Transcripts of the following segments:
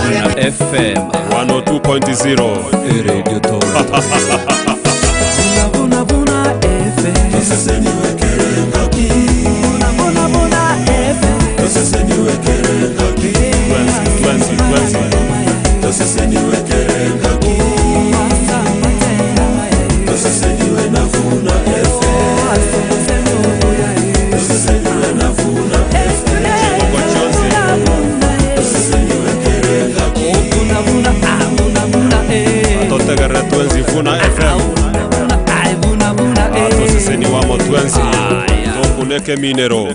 Buna FM 102.0 Radio Toronto. Buna buna FM. Buna buna buna FM. Twensi, twensi, twensi. Chiboko chionsi. Buna buna ah buna buna eh. Totegerere twensi Vuna FM. Buna ah buna buna eh. Atoseseni wamo twensi. Tokuneke minero.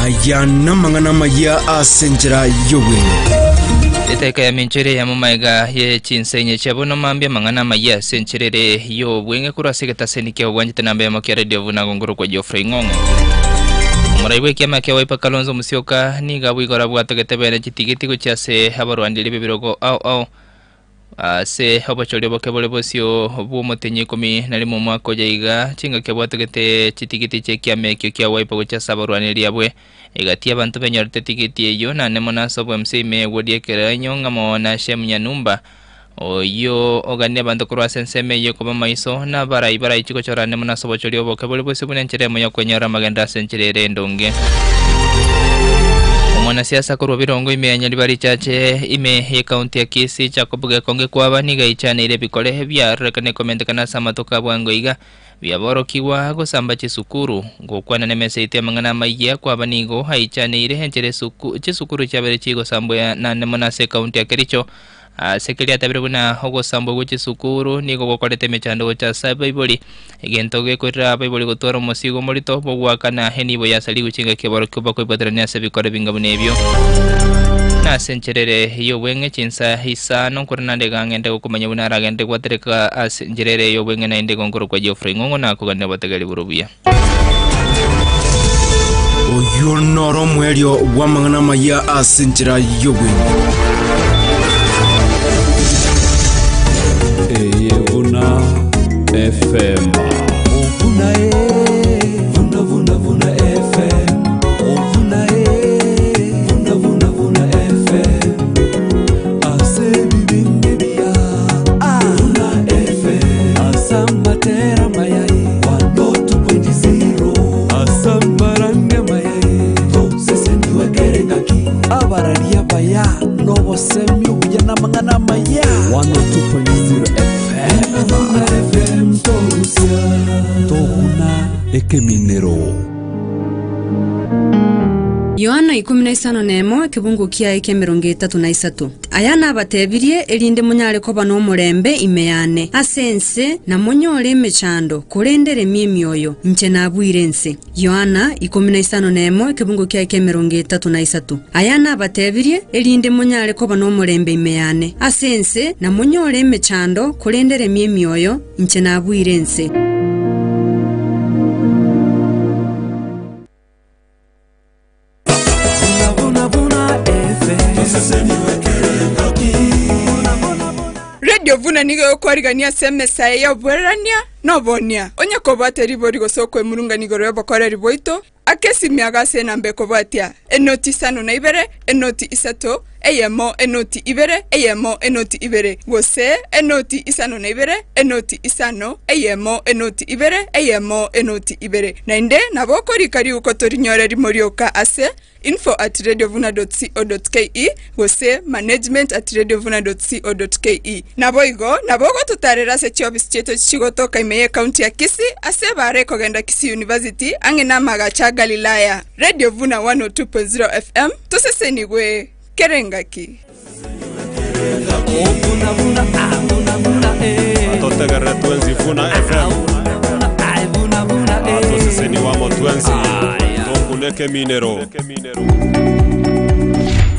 Aya namang'ana amaya ase enchera y'obweng'e. Etaika ya minchore ya mumaiga ye chinsenye chia bono mambia mang'ana amaya ase enchera ere y'obweng'e korwa ase egetaseni kia obwanchete namba yamo kia radio buna gongoro kwa Geoffrey Ng'ong'o. Omorai bw'ekiama kia Wiper Kalonzo Musyoka nigo abwigora bwatogete bene chitigiti gochia ase abarwaneri b'ebirogo ao ao ase obochori oboke bore bosio bw'omotenyi 11 omwaka oyo iga chingaki abwatogete chitigiti chi'ekiama ekio kia Wiper gochia ase abarwaneri abwe egati abanto benyorete tigiti eyio nane mono ase obwemc ime egwori ekerenyo ng'amo na Shem Nyanumba oyio oganie abanto korwa ase ensemo eyio koba maiso na abarai baraichi gochora ane mono ase obochori oboke bore bosio buna enchera emo y'okwenyora amagendo ase enchera ere endonge. Omwanasiasa korwa Birongo ime ya Nyaribari Chache ime y'ekaunti ya Kisii Jacob Gekonge Kwaba nigo aichaneire ebikore biarorekane komentekana ase amatuko a bwango iga biaborokigwa gosamba chisukuru. Gokwana nemesa yaito y'amang'ana amayia Kwaba nigo aichaneire enchera esuku chisukuru chiabere chigosambwa nane mono ase ekaunti ya Kericho Ase keria atabire buna ogosambwa gwe chisukuru nigo gokorete emechando gocha ase abaibori, egento gekoirera abaibori gotwara omosigo omorito bw'ogoakana enibo yasarigwe chingaki aborokigwa bakoibwaterania ase ebikoro ebinga buna ebio. Na ase enchera ere y'obweng'e chinsa isano nkore naende iga ng'ende gokomanya buna aragende gwatereka ase enchera ere y'obweng'e naende igo nkorokwa Geoffrey Ng'ong'o nakoganera obotegeri bore obuya. Oyio noro omoerio bw'amang'ana amaya ase enchera y'obweng'e. Eye buna FM. Vuna eh. Vuna vuna vuna FM. Vuna eh. Vuna vuna vuna FM. Ase bibindi bia. Ah. Vuna FM. Asamatera mayai. 102.0. Asamaranga mayai. Toseseniwe ngaki. Abararia baya nobosemi obuya n'amang'ana amaya. 102.0 FM. Vuna FM torusia. Tobuna ekeminero. Yohana 51 ekebungo kiaye ki'emerongo etato na isato. Aya nabatebirie, erinde monyare koba nomorembe ime yane. Ase ense namonyore emechando, korende remia emioyo, inche nabuire ense. Yohana 51 ekebungo kiaye ki'emerongo etato na isato. Aya nabatebirie, erinde monyare koba nomorembe ime yane. Ase ense namonyore emechando, korende remia emioyo, inche nabuire ense. Vuna vuna FM. Radio Vuna nigo egokwarigania ase emesa eye y'oboererania na obonia. Onye kobwate ribori gose okwemurungania igoro y'obokoreri bwaito, aka esimi iga ase enamba ekobwatia, enoti isano na ibere, enoti isato, eyemo, enoti ibere, eyemo, enoti ibere, gose enoti isano na ibere, enoti isano, eyemo, enoti ibere, eyemo, enoti ibere. Naende nabo okorika riuko torinyore rimo rioka ase info at radiovuna dot co dot ke gose management at radiovuna dot co dot ke. Naboigo nabo ogototarera ase chiofisi chiaito chigotoka ime y'ecounty ya Kisii ase ebaara ekogenda Kisii University ang'e namagacho a Galilaya. Radio Vuna 102.0 FM, tosesenigwe kera engaki. Vuna vuna ah vuna vuna eh. Totegerere twensi Vuna FM. Vuna ah vuna Vuna vuna eh. Atoseseniwa motwensi tokuneke minero.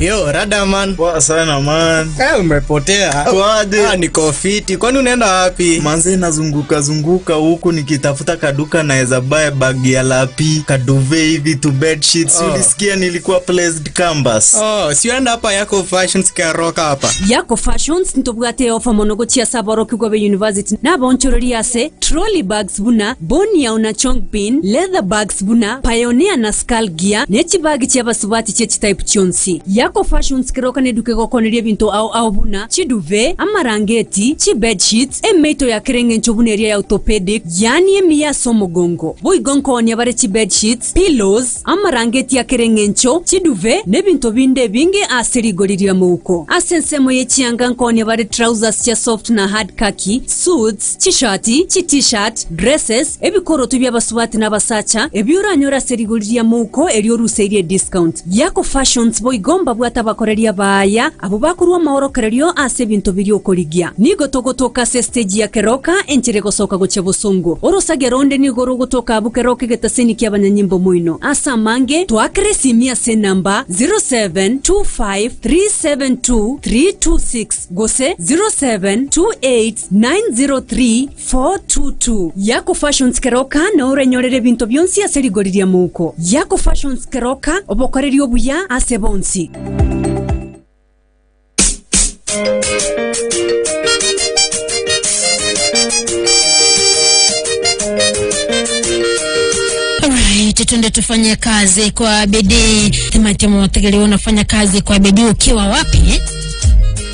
Yo, Radaman. Poa sana man. Eh, umepotea. Kwaje? Ah, niko fiti. Kwani unaenda wapi? Manze nazunguka zunguka huku nikitafuta kaduka naweza buy bag ya lapi, kaduve hivi tu bed sheets. Oh. Ulisikia nilikuwa placed canvas. Oh, sienda hapa yako fashions karoka hapa. Yako Fashions ntobwate ofa mono gochia saboro kigwabe university nabonchorori ase trolley bags buna bonia na chongbin leather bags buna pioneer na skull gear nechibagi chiabasubati chiechitype chionsi. Yako Fashions keroka neduke gokoneria ebinto ao ao buna chiduve amarangeti chibedsheets emeito ya kereng'encho buna eria ya orthopedic yani emiya ase omogongo boigo nkonia bare chibedsheets pillows amarangeti ya kereng'encho chiduve nebinto binde ebinge ase rigori ria mouko ase ensemo yechianga nkonia bare trousers chia soft na hard khaki suits chishati chi-tshirt dresses ebikoroto bia abasubati na abasacha ebioranyora ase rigori ria mouko erio oruseirie discount. Yako Fashions boigomba bwata abakoreria baya abo bakorwa amaorokererio ase ebinto biri okorigia nigo togotoka ase stage ya keroka enchere gosoka gochia bosongo orosage ronde nigo rogotoka abu keroka egetaseni kia abanyanyimbo moino ase amange twakere esimi ase enamba 0725372326 gose 0728903422. Yako Fashions keroka norenyorere ebinto bionsi ase rigori ria mouko. Yako Fashions keroka obokoreria obuya ase bonsi. Alright, twende tufanye kazi kwa bidii. Timatimo unafanya kazi kwa bidii ukiwa wapi?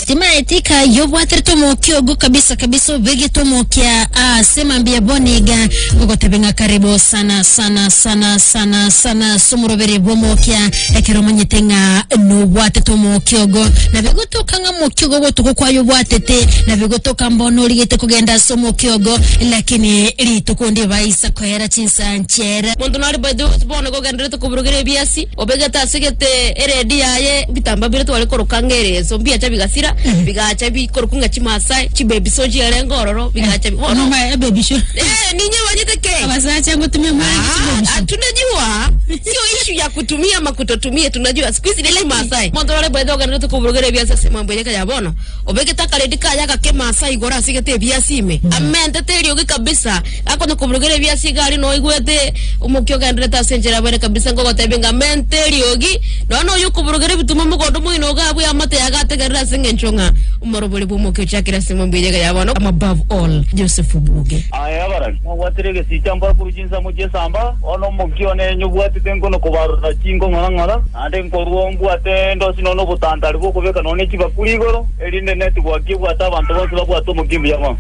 Timaetika yobwatere tomokiogo kabisa kabisa ubege tomokia sema mbia boniga gogotebenga karibu sana sana sana sana sana somurobere bomokia ekero manyetenga nobwate tomokiogo na bigotoka nga mokiogo gotuko kwayo bwatete na bigotoka mbono origete kugenda somokiogo lakini rituko ndi baisa kwera chinsanchera Muntu nari bado bona gogenderete kuburugire ebiasi obegete asigete eredi yaye bitamba bire tware korokanga so mbiacha bigasira bigacha bikorokunga chimasai chibebi so chiarenga ororo bigacha Mama, baby show. Eh, ninyi wanyete ke Abasacha ngutumia mwangi chibebi show. Tunajua sio issue ya kutumia ama kutotumia, tunajua siku hizi ni Masai. Muntu nari bado gogenderete kuburugire ebiasi sema mbonyeka ya bono obegete akaredi kaya gake Masai gora asigete ebiasi ime amente teriogi kabisa akonya kuburugire ebiasi gari no igwete umukio genderete ase enchera bwere kabisa ngogotebinga mente riogi nono oyo kuburugire bituma mugondo moino gabwe amate yagategerera ase eng'encho ng'a omorobori bwa omokio chakera ase mombiyega ya bono I'm above all Joseph Buge aya barani mwabwatire gesicha mbakuruchinsa muchesamba ono omokio nenye obwatete nkono kobarora chinko ng'ora ng'ora ande nkorwo mbwate ndosi nono obotantari bwokobeka none chibakuri igoro erinde network ebwate abanto bonsi babwate omokio mbuya mono.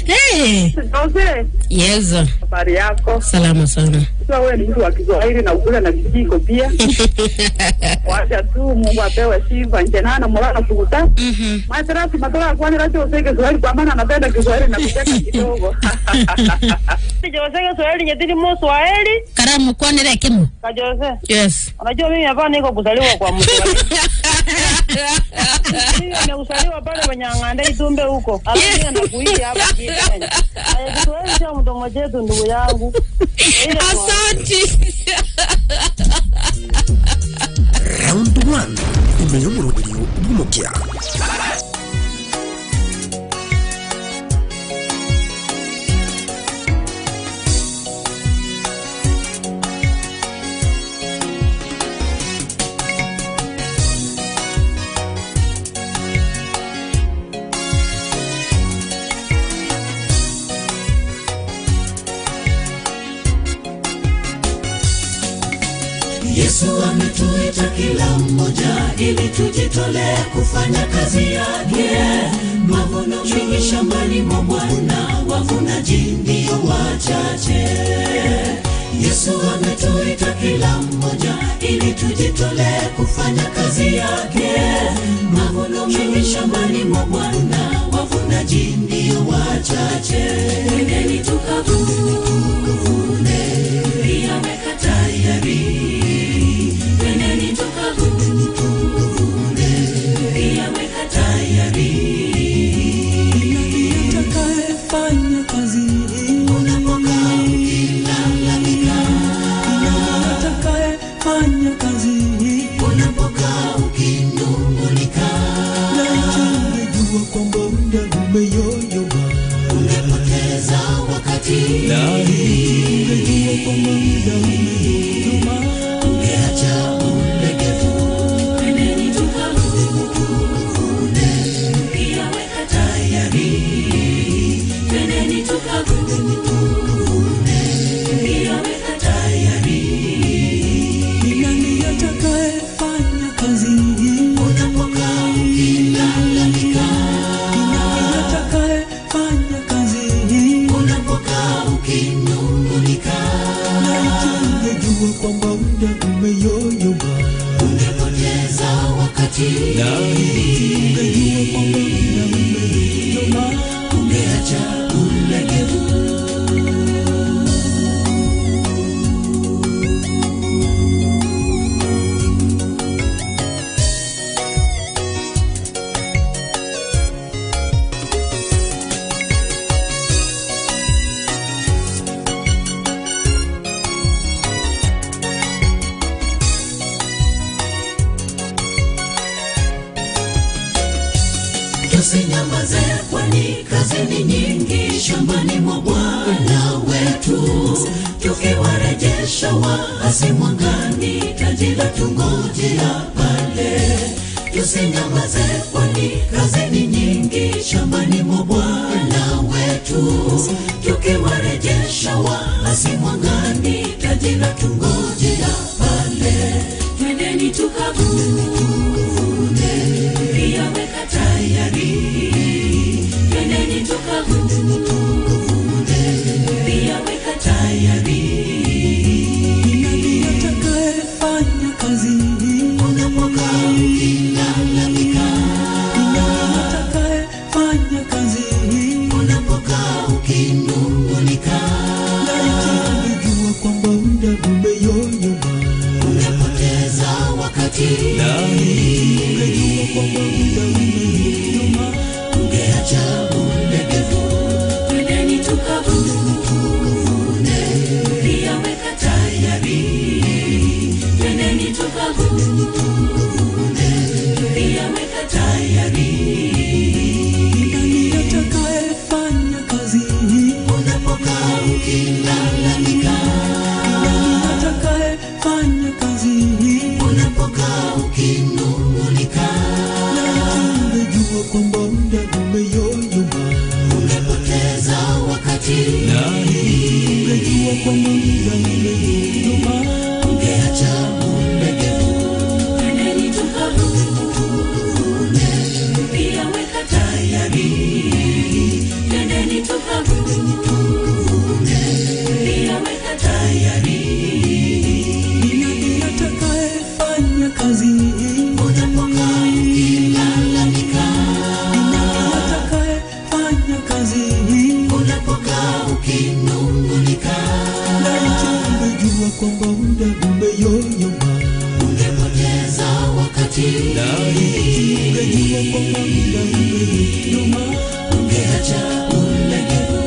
Hey. Yes. Habari yako? Salama sana. Sasa wewe ni mtu wa Kiswahili na ukula na vijiko pia. Wacha tu Mungu apewe sifa njenana mulana sukuta. Mhm. Materasi matora kwani racho useke Kiswahili kwa maana anapenda Kiswahili na kucheka kidogo. Jose Kiswahili nyetini mo Swahili. Karamu kwanire kimu. Kajose. Yes. Unajua mimi hapa niko kuzaliwa kwa mtu. Mimi nimekuzaliwa pale kwenye Ng'anda Itumbe huko. Alafu mimi nakuishi hapa Kenya. Haya Kiswahili sio mdomo chetu ndugu yangu. Asante. Round 1 imenye omuroberi bw'omukia. Yesu ametuita kila mmoja ili tujitolee kufanya kazi yake. Mavuno mengi shambani mwa Bwana, wavunaji ndio wachache. Yesu ametuita kila mmoja ili tujitolee kufanya kazi yake. Mavuno mengi shambani mwa Bwana, wavunaji ndio wachache. Twendeni tukavune, yameweka tayari. Twendeni tukavune, yameweka tayari. Atakayefanya kazi hii Unapokaa wakati, Ungejua kwamba muda umeyoyoma, ungeacha ulegevu. Tusinyamaze, kwani kazi ni nyingi shambani mwa Bwana wetu. Tukiwarejesha waasi mwangani, taji la tungojea pale. Tusinyamaze, kwani kazi ni nyingi shambani mwa Bwana wetu. Tukiwarejesha waasi mwangani, taji la tungojea pale. Twendeni tukavune, pia weka tayari. Twendeni tukavune, pia weka tayari. Ni nani atakayefanya kazi hii? Unapokaa ukilalamika, Ni nani atakayefanya kazi hii? unapokaa ukinung'unika, Laiti ungejua kwamba muda umeyoyoma, ungepoteza wakati, laiti ungejua kwamba muda umeyoyoma, ungeacha ulegevu. Twendeni tukavune, pia weka tayari. Twendeni tukavune, pia weka tayari. Ni nani atakayefanya kazi hii? Unapokaa ukilalamika, Ni nani atakayefanya kazi hii? unapokaa ukinung'unika, Laiti ungejua kwamba muda umeyoyoma, ungepoteza wakati, laiti ungejua kwamba muda umeyoyoma, ungeacha ulegevu. Twendeni tukavune, pia weka tayari. Twendeni tukavune, pia weka tayari. Ni nani atakayefanya kazi hii? Unapokaa ukilalamika, Ni nani atakayefanya kazi hii? unapokaa ukinung'unika, Laiti ungejua kwamba muda umeyoyoma, ungepoteza wakati, laiti ungejua kwamba muda umeyoyoma, ungeacha ulegevu.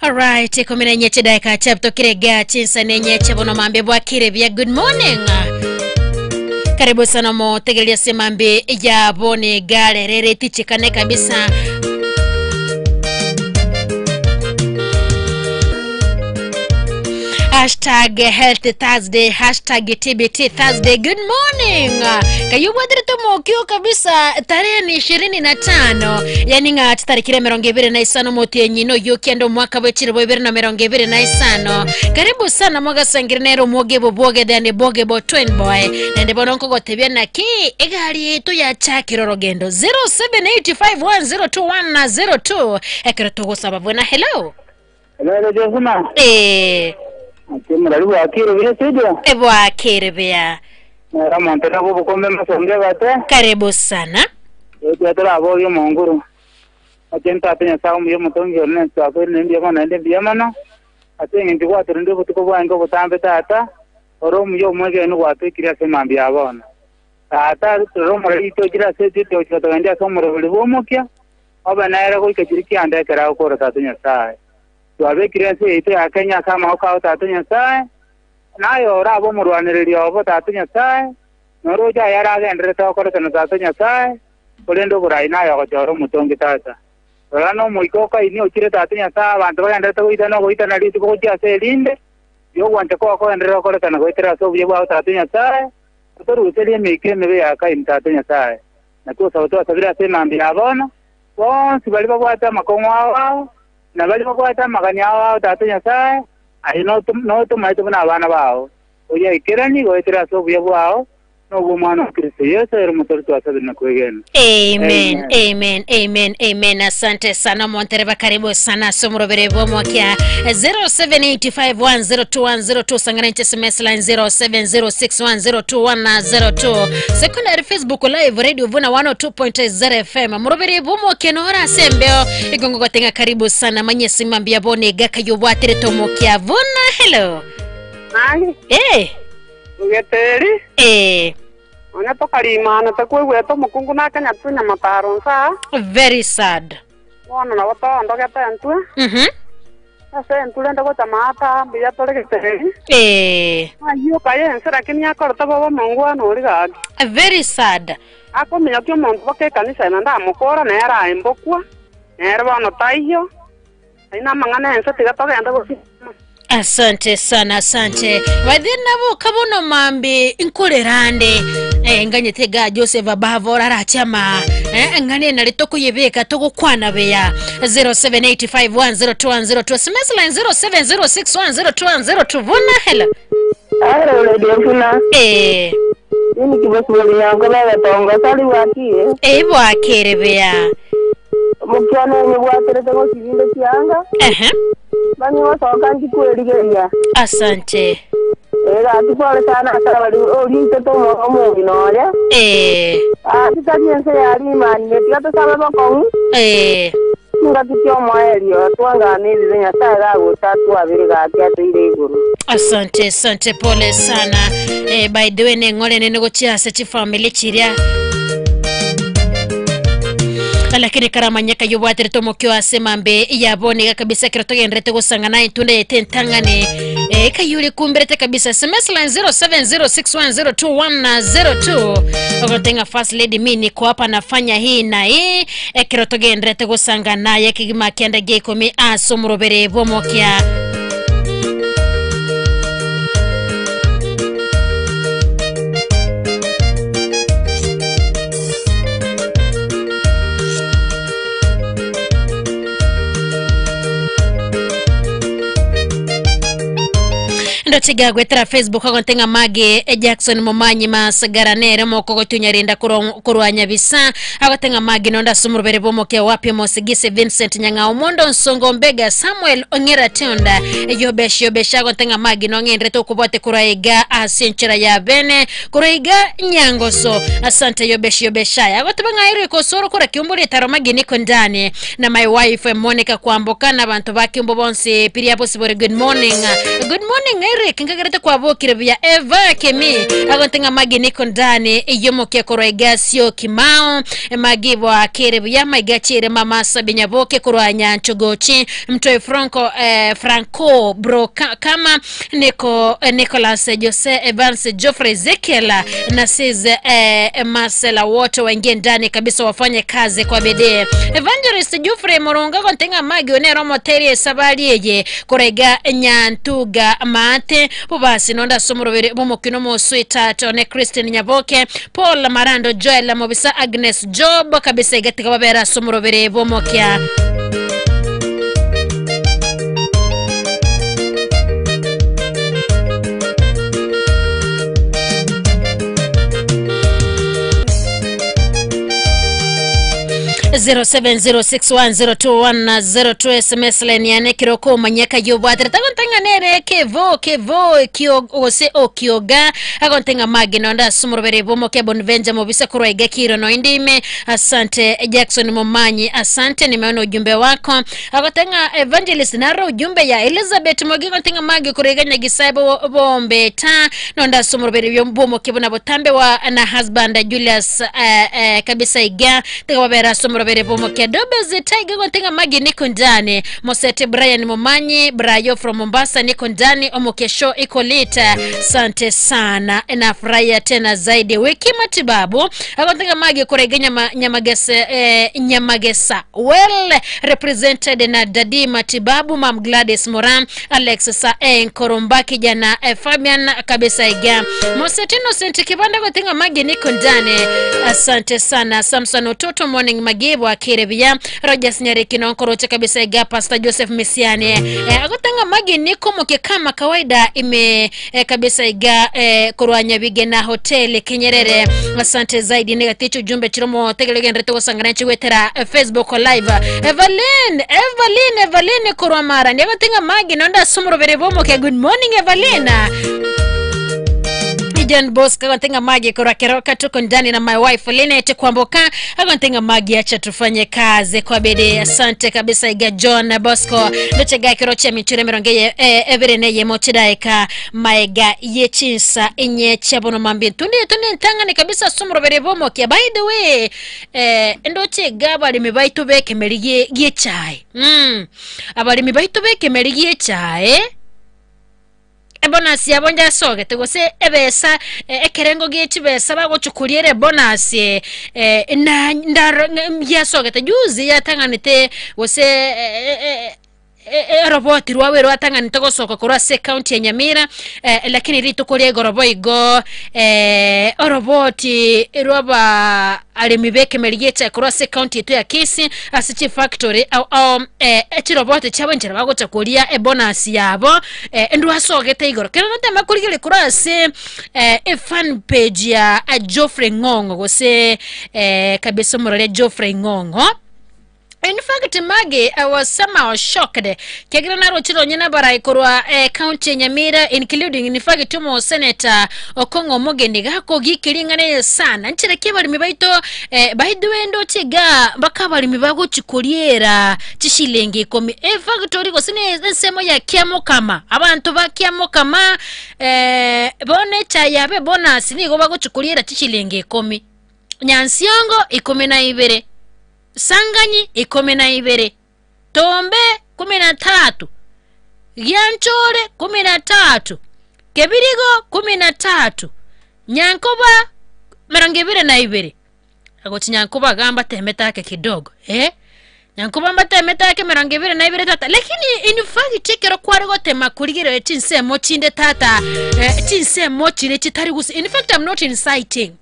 Alright, 14 dakika chapto kirega chinsa nenye chabono mambe bwakire bya good morning. Karibu sana motegelia semambe ya bone gare rere tichikane kabisa. Hashtag Health Thursday, hashtag TBT Thursday. Good morning. Kayubwadire tumokio kabisa tarehe ni 25 yani ng'a tarikire 25 mutienyino yukiendo mwaka wechirbo 2025. Karibu sana mwagasangire nero mwoge bobwoge thani boge bo twin boy nende bono nkogotebia naki egari yetu yachakiro rogendo 0785102102 ekero tugusaba bwena hello Hello, Josuna. eh Ati murari bwakire bire studio. Ebwakire bia. Nera montera bubukombe masonge bate. Karibu sana. Etu turaboria omonguru. Ati ntate Nyasaye omuya omutongi one twakwire nembuya mono naende mbuya mono. Ase eng'encho gwatorinde obotuko bwange obotambe tata, ore omuya omwegeni gwatwikire ase emambia ya bono. Tata tore omoreri tochire ase etwetochika togende ase omorobori bwa omokia, obe nere goika chiri kianda ekero agokora tata Nyasaye. Twabekire ense yaito ya Kenya ase amaboko ao tata Nyasaye, naye oraba omorwanereria obo tata Nyasaye, noroche aye aragenderete okorekana tata Nyasaye, korende oborai naye ogochora omotongi tata. Rora nomoika o Kaini ochire Tata Nyasae, abanto bagendererete goitana ogoitana rituko gochia ase erinde, ri'ogwancha kwao kogenderere gokorekana goetera ase obuya bwao Tata Nyasae, otoruserie emeika emebe ya Kaini Tata Nyasae. Naki osaba twasabire ase emambia ya bono, bonsi baria babwate amakong'u ao ao, na baria babwate amagani ao ao Tata Nyasae, aye notomaete buna abana bao, oyaikeranie goetera ase obuya bwao, na obw'Omwana o Kristo Yeso, ere omotoori twasabire na kwegena. Amen, amen, amen, amen. Asante sana omontereba, karibu sana ase omorobere bw'omokia 0785102102 sangana inche sms line 0706102102 secondary facebook live radio vuna 102.0 fm omorobere bw'omokia nora ase embeo igongo gotenga karibu sana manyesi mambia bone gaka yobwaterete omokia vuna hello Ai. Eh. Ogeteri. Eh. Onye tokarimana takoigwete omokungu nakenya nyamataro nsa. Very sad. Bono nabo toondogete entwe. Ase entwe rende gocha maata mbuya tore geteri. Eh. Ayio kaye ense lakini akorete bobe omongwana oria gaki. Very sad. Akominyokia omonto boka ekanisa ime ndamokora nere aembokwa, nere bono taiyo. Aye namang'ana ense tiga togende gosima. Asante sana asante bathi nabo kabono mambi nkorerande eh, nganyete ga Joseph abavo rarachama eh, ngane nari tokuyebeka togokwana beya 0785102102 sms line 0706102102 vuna hela Aro radio funa. Eh. Nini kibosiboli yango bebe tongo sali wakie. Eh bwakere beya. Mukiana ni bwaterete go kibinde kianga. Ehe. Bani wasoka nkikwerigeria. Asante. Eh gati pole sana asabali olinte to omo noria. Eh. Ah titari ense yari imani tiga tusaba bokong'u. Eh. Ngaki kio mwaerio twanganiriire Nyasaye gagũta twabire gake atũire igũrũ. Asante asante pole sana eh, by the way neng'ore nene gochia ase chifamily chiria lakini karamanyeka yobwaterete omokio ase mambe yabonega kabisa kero togenderete gosang'ana entunda yete entang'ane eh, kayuri kumberete kabisa sms line 0706102102 ogotenga first lady mi niko hapa nafanya hii na hii ekero togenderete gosangana yekigima kianda gia ikomi ase omorobere bwomokia ndotiga gwetera facebook agontenga mage Jackson Momanyi masagara nere moko gotunyarinda kurwa nyabisa agotenga mage nonda sumurubere bomoke wapya mosigise Vincent Nyang'ao Omondo Nsongo Mbega Samuel Ongera Tonda yobesh yobesh agotenga mage nongendre tokubote kuraiga asenchera ya bene kuraiga nyangoso asante yobesh yobeshaya agotebanga iri kosoro kura kiumburi taro mage niko ndani na my wife Monica kwamboka na bantu bakiumbo bonse piria bosibore good morning good morning Eric nkagerete kwabukire bya Eva Kemi agontenga magi niko ndani iyomoke korwa igasio kimao magi bwa kere bya maigachire mama Sabinyaboke korwa Nyanchogochi mtoe Franco Franco bro kama Nico Nicholas Jose Evans Geoffrey Ezekiel na Sis Marcela wote waingie ndani kabisa wafanye kazi kwa bidii. Evangelist Geoffrey Murunga agontenga magi onero moteri sabali eye korega Nyantuga maate bubasi nonda somorobere bomokino moswita ne Christine Nyaboke Paul Marando Joel Mobisa Agnes Job kabisa igatika babera somorobere bomokia zero seven zero six one zero two one zero two sms line yane kiroko manyaka yobwatere tagontenga nere kevo kevo kio ose okioga agontenga magi nonda sumurubere bomoke bonvenja mobisa kurwa igakiro no indime asante Jackson Momanyi asante nimeona ujumbe wako agotenga evangelist naro ujumbe ya Elizabeth Mogi agontenga magi kuriganya gisaibo bombe ta nonda sumurubere bomoke bona botambe wa na husband Julius kabisa iga tegabera sumurubere omorobere bw'omokia Dobezi Tiger gotenga magi niko ndani Mosete Brian Momanyi Brayo from Mombasa niko ndani omokia show iko lita sante sana nafurahia tena zaidi wiki matibabu agotenga magi kuraiga nyama, nyamagese, eh, nyamagesa well represented na Dadi Matibabu Mam Gladys Moran Alex Saen Koromba kijana eh, Fabian kabisa iga Mosete Innocent Kibanda gotenga magi niko ndani asante sana Samson Ototo Morning Magibo akirebia Rogers Nyariki nonkoroche kabisa iga Pastor Joseph Misiani eh, agotanga magi niko moke kama kawaida ime eh, kabisa iga eh, kurwanya bigena hoteli Kinyerere asante zaidi negaticho ujumbe chiromo tegelegendre tugosangana chigwetera eh, Facebook live Evelyn Evelyn Evelyn kurwa mara ndiagotenga magi nonda sumurobere bomoke good morning Evelyn John Bosco agontenga magi korwa Keroka, tuko ndani na my wife Linet Kwamboka agontenga magi, acha tufanye kazi kwa bidii. Asante kabisa iga John Bosco ndochega kero cha michure mirongo ye e, ebere neye mochidaika maega yechinsa inye chabono mambi tunde tunde ntangane kabisa somrobere bomokia. By the way eh, ndochega abalimi baitu bekemeri gie chai abalimi baitu bekemeri gie chai ebonasi yabo njasogete gose ebesa eh, ekerengo giechibesa bagochukuriere ebonasi eh, na ndaro yasogete juzi yatang'anete gose eh, eh, eh, eroboti rwawe rwatang'anete gosoka korwa ase ekaunti ya Nyamira eh, lakini rituko ria igoro boigo eh, oroboti rwaba aremi bekemeri giecha korwa ase ekaunti yetu ya Kisii ase chifactory au, au eh, chiroboti chiabo nchera bagocha koria ebonasi yabo eh, ndwasogete igoro kero natema korigere korwa ase eh, efan page ya eh, Geoffrey Ng'ong'o gose eh, kabisa omorore Geoffrey Ng'ong'o. In fact, Maggie, I was somehow shocked. Kiagira narochire onye nabarai korwa eh, county ya Nyamira including in fact omo senator Okong'o Omogeni gakogikiring'ana sana nchire ki abarimi baito eh, by the way ndoche ga mpaka abarimi bagochikoriera chishilingi ikomi in fact ori gose ne ensemo ya Kiamokama abanto ba Kiamokama eh, bono echae yabe bonus nigo bagochikoriera chishilingi ikomi Nyansiongo ikumi na ibere Sanganyi ikumi na ibere Tombe kumi na tatu Gianchore kumi na tatu Kebirigo kumi na tatu Nyankoba mirongo ibere na ibere agochi Nyankoba agamba temetake kidogo eh? Nyankoba mbatemetake mirongo ibere na ibere tata lakini in fact ekero kware gotema kurigerera chinsemo chinde tata eh, chinsemo chire chitari gusi in fact I'm not inciting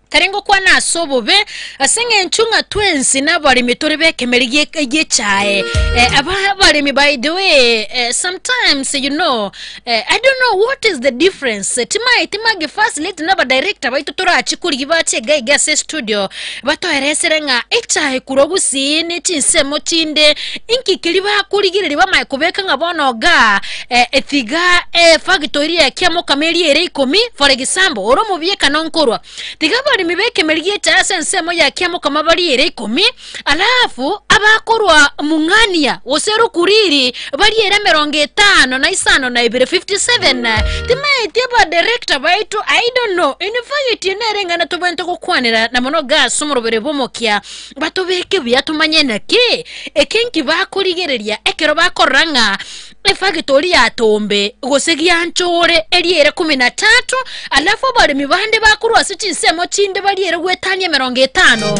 tarengo kwana ase obobe ase eng'encho ng'a twensi na abaremi tore bekemeri giechae eh, aba abaremi by the way eh, sometimes you know eh, I don't know what is the difference timaeti mage first lady na abadirector baitu torachikurigi bache iga ase studio batoeresere ng'a echae korwa gusii ne chinsemo chinde inki keri bakorigereria bamae kobeka ng'a bono iga eh, etiga eh, factory ya Kiamokama eria ere ikomi for example ore omobieka nonkorwa tiga abaremi bekemeri giechae ase ensemo ya Kiamokama bari ere ikomi alafu abakorwa Mung'ania gose Rukuriri bari ere emerongo etano na isano na ibere 57 timaeti abadirector baitu I don't know in fact nere ng'ana tobwenerete gokwanera na mono iga ase omorobere bwa omokia batobeke buya tumanye naki eke nki bakorigereria ekero bakorora ng'a efactory ya Tombe gose Gianchore eria ere kumi na tatu alafu abaremi bande bakorwa ase chinsemo chinde bari ere gwetania emerongo etano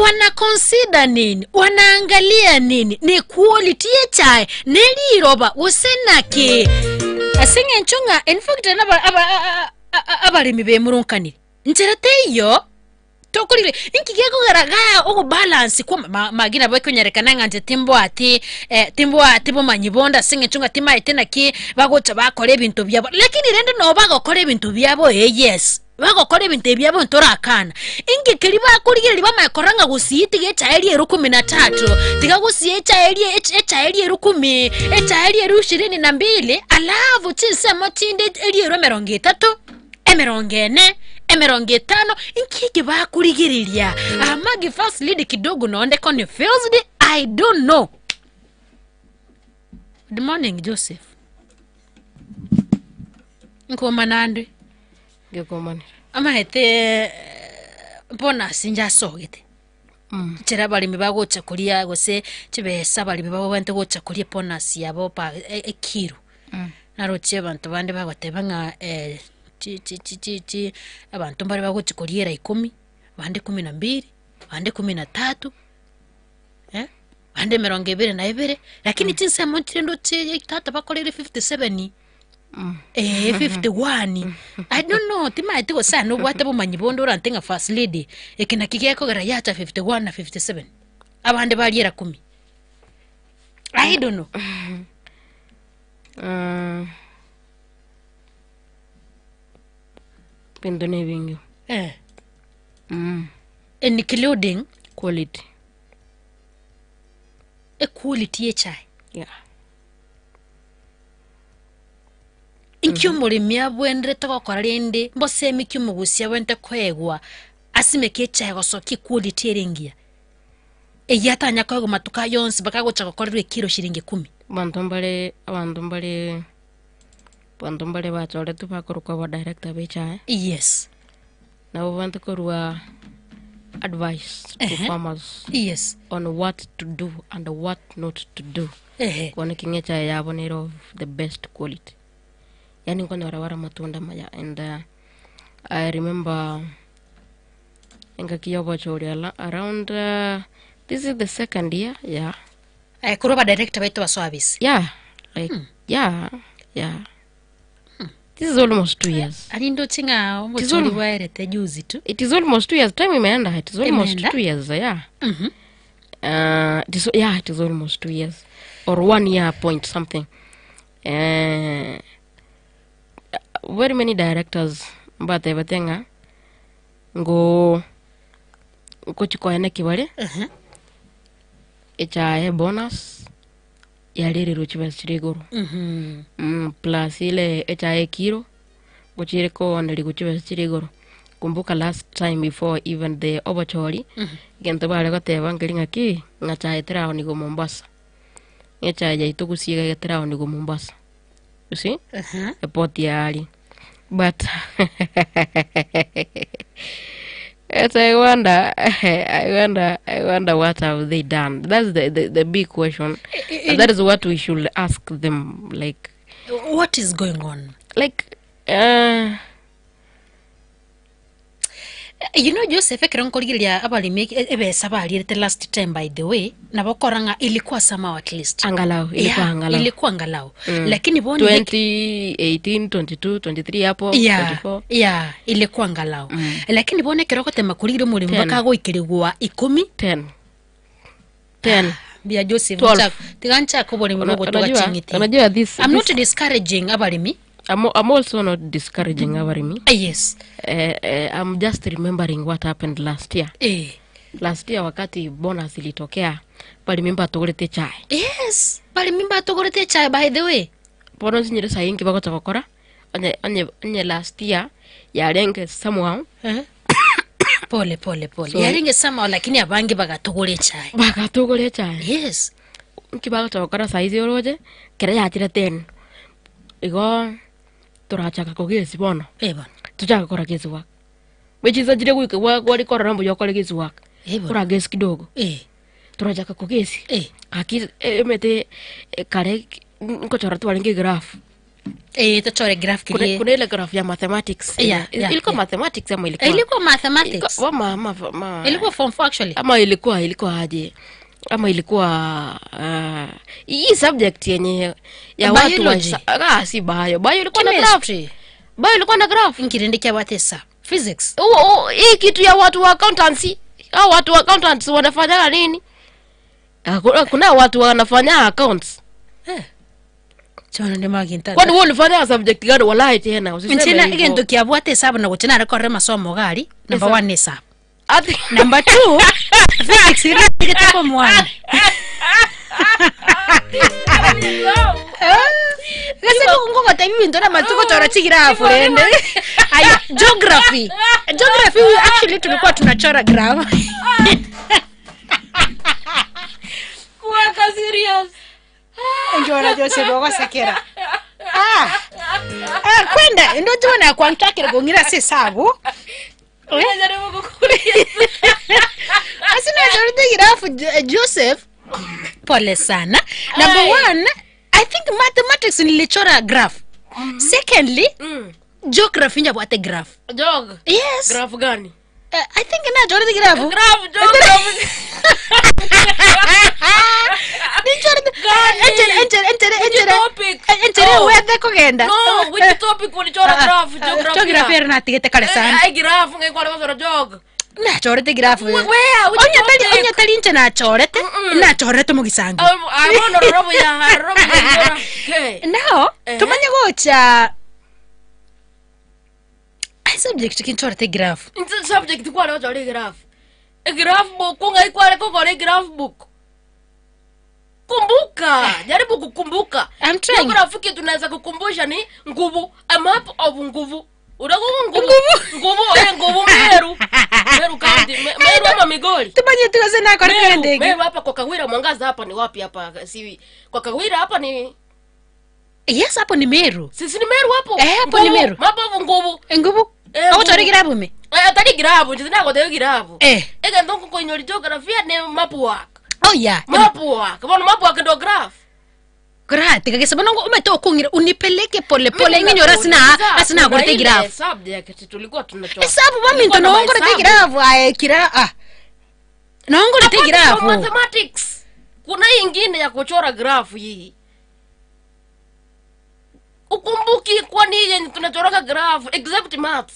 wana consider nini wanaangalia nini ni quality yechae neriroba gose naki ase eng'encho ng'a in fact naba abaremi bemurunkanire nchera teiyo tokorire inki gekogera gaya ogobalance kwa magi nabo ekonyarekana ng'a nche timbwati eh, timbwati bomanyi bonde ase eng'encho ng'a timaete naki bagocha bakora ebinto biabo lakini rende no bagokora ebinto biabo eh, yes bagokora ebinto ebiabo ntorakana inki keri bakorigereria bamae korora ng'a gusii tiga echae eria ero kumi na tatu tiga gusii echae eria echae eria ero kumi echae eria ero ishirini na mbili alafu chinsemo chinde eria ero emerongo etato emerongo ene emerongo etano inki eke bakorigereria amagi first lady kidogo nonde confused I don't know. Good morning Joseph nkomana ndwe Ngĩkomanĩra. amaete bonus njasogete. Nchera abaremi bagocha koria gose chibesa abaremi babwenerete gocha koria ebonus yabo pa ekiro. Naroche abanto bande bagoteba ng'a chi chi chi chi chi abanto mbare bagochi koriera ikomi, bande kumi na mbili, bande kumi na tatu, bande emerongo ebere na ebere, lakini chinsemo nchire ndoche tata bakoreire 57, eh, 51, I don't know timanyeti gose aye nobwate obomanyi bonde orante ng'a first lady, eke naki gekogera yacha 51 na 57, abande bariera kumi, I don't know. Ebinto na ebinge. Eh. Including Quality. Equality y'echae. Yeah. Inki omoremi abwenerete gokora rende mbosemi ki omogusia abwenerete koegwa asimeke echae gosokia equality ere engiya? Eyio atanya koegwa matuko aya onsi mpaka agocha gokorerwa ekiro shiringi ikomi. Abanto mbare abanto mbare abanto mbare bachoretwe bakorokwa abadirector ba echae. Yes. Nabo babwenerete korwa advice to Ehe. farmers Yes. on what to do and what not to do. Ehe. Bono eking'e echae yabo nere of the best quality. Yaani nkonyora bare amatunda amaya and I remember engaki ya obochori ala around this is the second year yeah. Aye korwa abadirector baito basoa abisi. Yeah, like yeah, yeah. This is almost 2 years. Ari ndoche ng'a obochori bwaerete juzi tu. It is almost 2 years. Time imeenda. It is almost Imeenda? 2 years. Yeah. It is, yeah, it is almost 2 years or one year point something. Very many directors mbatebete ng'a ngo ngochikoena kibare echae bonus yarererwe chibesa chire igoro. Plus ile echae ekiro ngochire kooneriwa chibesa chire igoro. Kumbuka last time before even the obochori, egento bare goteba nkeri ng'aki ng'a chae teraoniwa Mombasa, echae yaito gusii iga geteraoniwa Mombasa, you see, eport yaria. But Yes, I wonder, I wonder, I wonder what have they done. That's the big question. And that is what we should ask them. Like, What is going on? Like, You know Joseph ekero nkorigereria abaremi ebesa barierete last time, by the way, nabo okora ng'a ilikuwa somehow at least. Angalau, ilikuwa angalau. Ilikuwa angalau. Lakini boni 2018, 22, 23 hapo, 24. Yeah, ilikuwa angalau. Lakini bono ekero ogotema korigereria omoremi 10. bakagoikerigwa ikomi. 10. 10. Bia Joseph 12. Tiga nchake oboremi bogotuga ching'iti. Unajua this, I'm not this discouraging abaremi. I'm also not discouraging abaremi. Yes. I'm just remembering what happened last year. Last year wakati bonus ilitokea, barimi mbatugurite chai. Yes, barimi mbatugurite chai, by the way. Bono nsinyire sai inki bagocha gokora onye onye onye last year yarenge somehow. Eh? Pole pole pole. Sorry. Yarenge somehow lakini abange bagatugura echai. Bagatugura echai. Yes. Nki bagocha gokora saizi oroche kere yachire 10 igo turachaka kogesi bono. Eh bono. Tuchaka kora gesi work. Which is ajire gwike gwari korora mbuya okore gesi work. Eh bono. Kora gesi kidogo. Turachaka kogesi. Aki emete kare nkochora twarenge graph. Eh, tochore graph Kuna, kirie. kuna ile graph ya mathematics. Yeah. Ilikuwa mathematics ama ilikuwa? Ilikuwa mathematics. Ilikuwa, ma, ma, ma, Ilikuwa form 4 actually. Ama ilikuwa aje? Ama ilikuwa hii subject yenye ya watu wa Biology. ah, si bio. Bio ilikuwa na graph. Chemistry. Bio ilikuwa na graph. Nkirindi kia watesa. Physics. Oh, hii kitu ya watu wa accountancy. Hao watu wa accountants wanafanyaga nini? Ah, kuna watu wanafanya accounts. Chono ndi maginta. Kwani wewe ulifanya subject gani? Wallahi tena usiseme Nchina hivyo. egento kiabwate hesabu na gochina arekorere masomo gari. Number Hesabu. 1 ni hesabu. Ati Number 2 physics ira form 1. Gase ngogota ibintu na matuko tora chigirafu rende. Aya, geography. Geography we actually tulikuwa tunachora graph. Kuweka serious. Njora Joseph ogosekera. Ah. Ah, kwenda ndo tubona kwantakire kong'ira se sabu. Unajaribu kukuuliza. Asi nachorete girafu Joseph. Pole sana. Number one, I think mathematics nilichora graph. Secondly, geography njabwate graph. Jog. Yes. Graph gani? I think nachorete graph. Graph, geography. Nichorete. Enchere enchere enchere Which enchere. topic? Enchere Oh. wethe kugenda. No, which topic ulichora graph? Geography. Geography era natigete kare sana. Ai graph ngekwa kwa jog. Nachorete graph. Where? Which Onya tari topic? onya tari nche nachorete. Nachorete mugisango. Abono robo ya robo ya. Okay. Now, tumanye gocha ai subject kinchorete graph. Nti subject kwa leo chore graph. E graph book kunga ikwale kokore graph book. Kumbuka, jaribu kukumbuka. I'm trying. Geography kitu tunaweza kukumbusha ni nguvu, a map of nguvu. Unakuwa nguvu. Nguvu, eh nguvu Meru. Meru County, Meru ama Migori. Tumanye tuweze na kwa Meru, ndege. Meru hapa kwa Kawira Mwangaza hapa ni wapi hapa? Si kwa Kawira hapa ni Yes, hapo ni Meru. sisi ni Meru hapo. Eh, hapo ni Nguvu, Meru. Map of nguvu. Nguvu. Eh, Au chore nguvu. graph me. Eh, atari graph, ndina kwa graph. Eh. Ega ndongo kwenye geography ni map work. Oh yeah. Map work. Bona map work ndo graph. Grati kagesa bonongo umete okungira unipeleke pole pole Mimi nginyora sina nakuuliza, asina kuna gorete ile graph. Subject tulikuwa tunachora. Esabu mami Tulikuwa ndo na nongorete mahesabu. graph ae kira ah. Nongorete Apart graph. from mathematics. Kuna hii ingine ya kuchora graph hii. Ukumbuki kwani hii yenye tunachoraga graph except maths.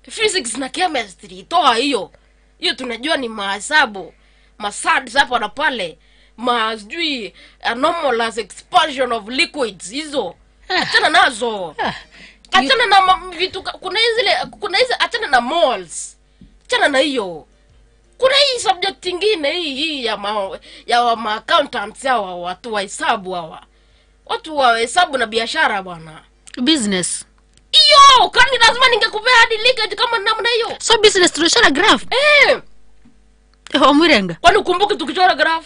Physics na chemistry toa hiyo. Hiyo tunajua ni mahesabu. Masads hapo na pale. Ma sijui anomalous expansion of liquids hizo. Achana nazo. Achana na vitu kuna hizi kuna hizi achana na malls. Achana na hiyo. Kuna hii subject ingine hii hii ya ma, ya wa ma accountants hawa watu wa hesabu hawa. Watu wa hesabu na biashara bwana. Business. Hiyo kwani lazima ningekupea hadi leakage kama namna hiyo. So business tunachora graph. Eh, Omwirenga. kwani ukumbuki tukichora graph?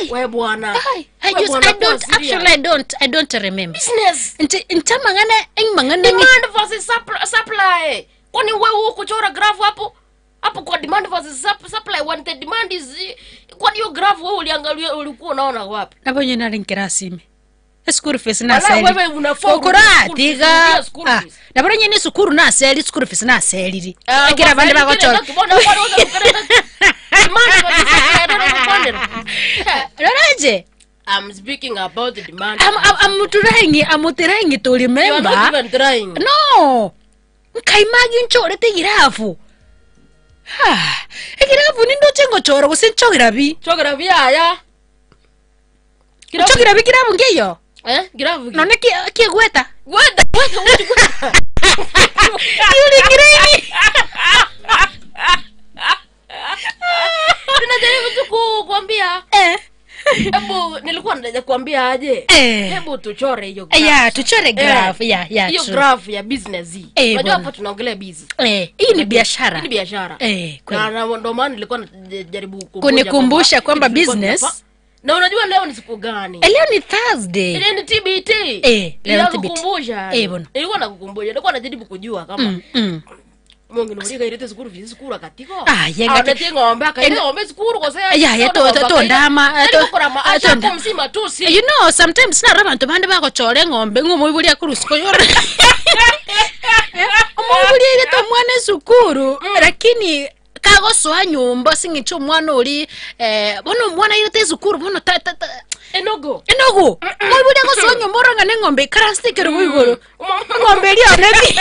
We bwana. I We just bwana, I kuwa don't serious. actually I don't remember. Business. Nti ntamangana engmangana Demand versus supply. Kwani wewe huko kuchora graph hapo? Hapo kwa demand versus supply when the demand is kwani hiyo graph wewe uliangalia ulikuwa unaona wapi? nabonye nari nkirasime school fees Wala naseli wewe unafaa okuratiga school fees, school fees. nabona nyene sukuru naseli school fees naseliri ekera abandi bagochora roraje I'm speaking about the demand. I'm trying I'm trying to You are remember not even trying. no nkaimagi nchorete girafu egirafu nindoche ngochora gose nchogira bi Chogira bi aya. nchogira bi kirabu ngeyo Eh, girafu. none kiegweta Gweta, gweta, gweta. Yulingireini. Ninajaribu tu kuambia. Hebu nilikuwa naja kuambia aje. Eh. Hebu tuchore hiyo graph. Yeah, tuchore graph. Yeah, yeah, Hiyo true. graph ya business hii. Eh, Unajua bwana. hapa tunaongelea business. Eh, hii ni biashara. Hii ni biashara. Eh, kweli. Na na ndio maana nilikuwa najaribu Kunikumbusha kwamba tulikuwa business- Na unajua leo ni siku gani? Eh, leo ni Thursday. Leo ni TBT. Eh, leo ni TBT. Nilikukumbusha. Eh, bwana. Nilikuwa nakukumbusha. Nilikuwa najaribu kujua kama Mungu nurika irete sukuru fees sukuru akatiko. Ah, yenga- Aonete ng'ombe akaire Enga- ng'ombe sukuru kose. Ya, ya, tondama, Ashako msima tu si. You know, sometimes naro bantu bande bagochora eng'ombe ng'omoibori akorusiko yore. Omoibori airete omwana esukuru lakini kagosoa nyomba sing'iche omwana ori bono omwana airete esukuru bono ta ta ta Enogo. Enogo. Moibori agosoa nyomba orang'ana eng'ombe ikaranse ekerogo igoro. Eng'ombe eria oneti.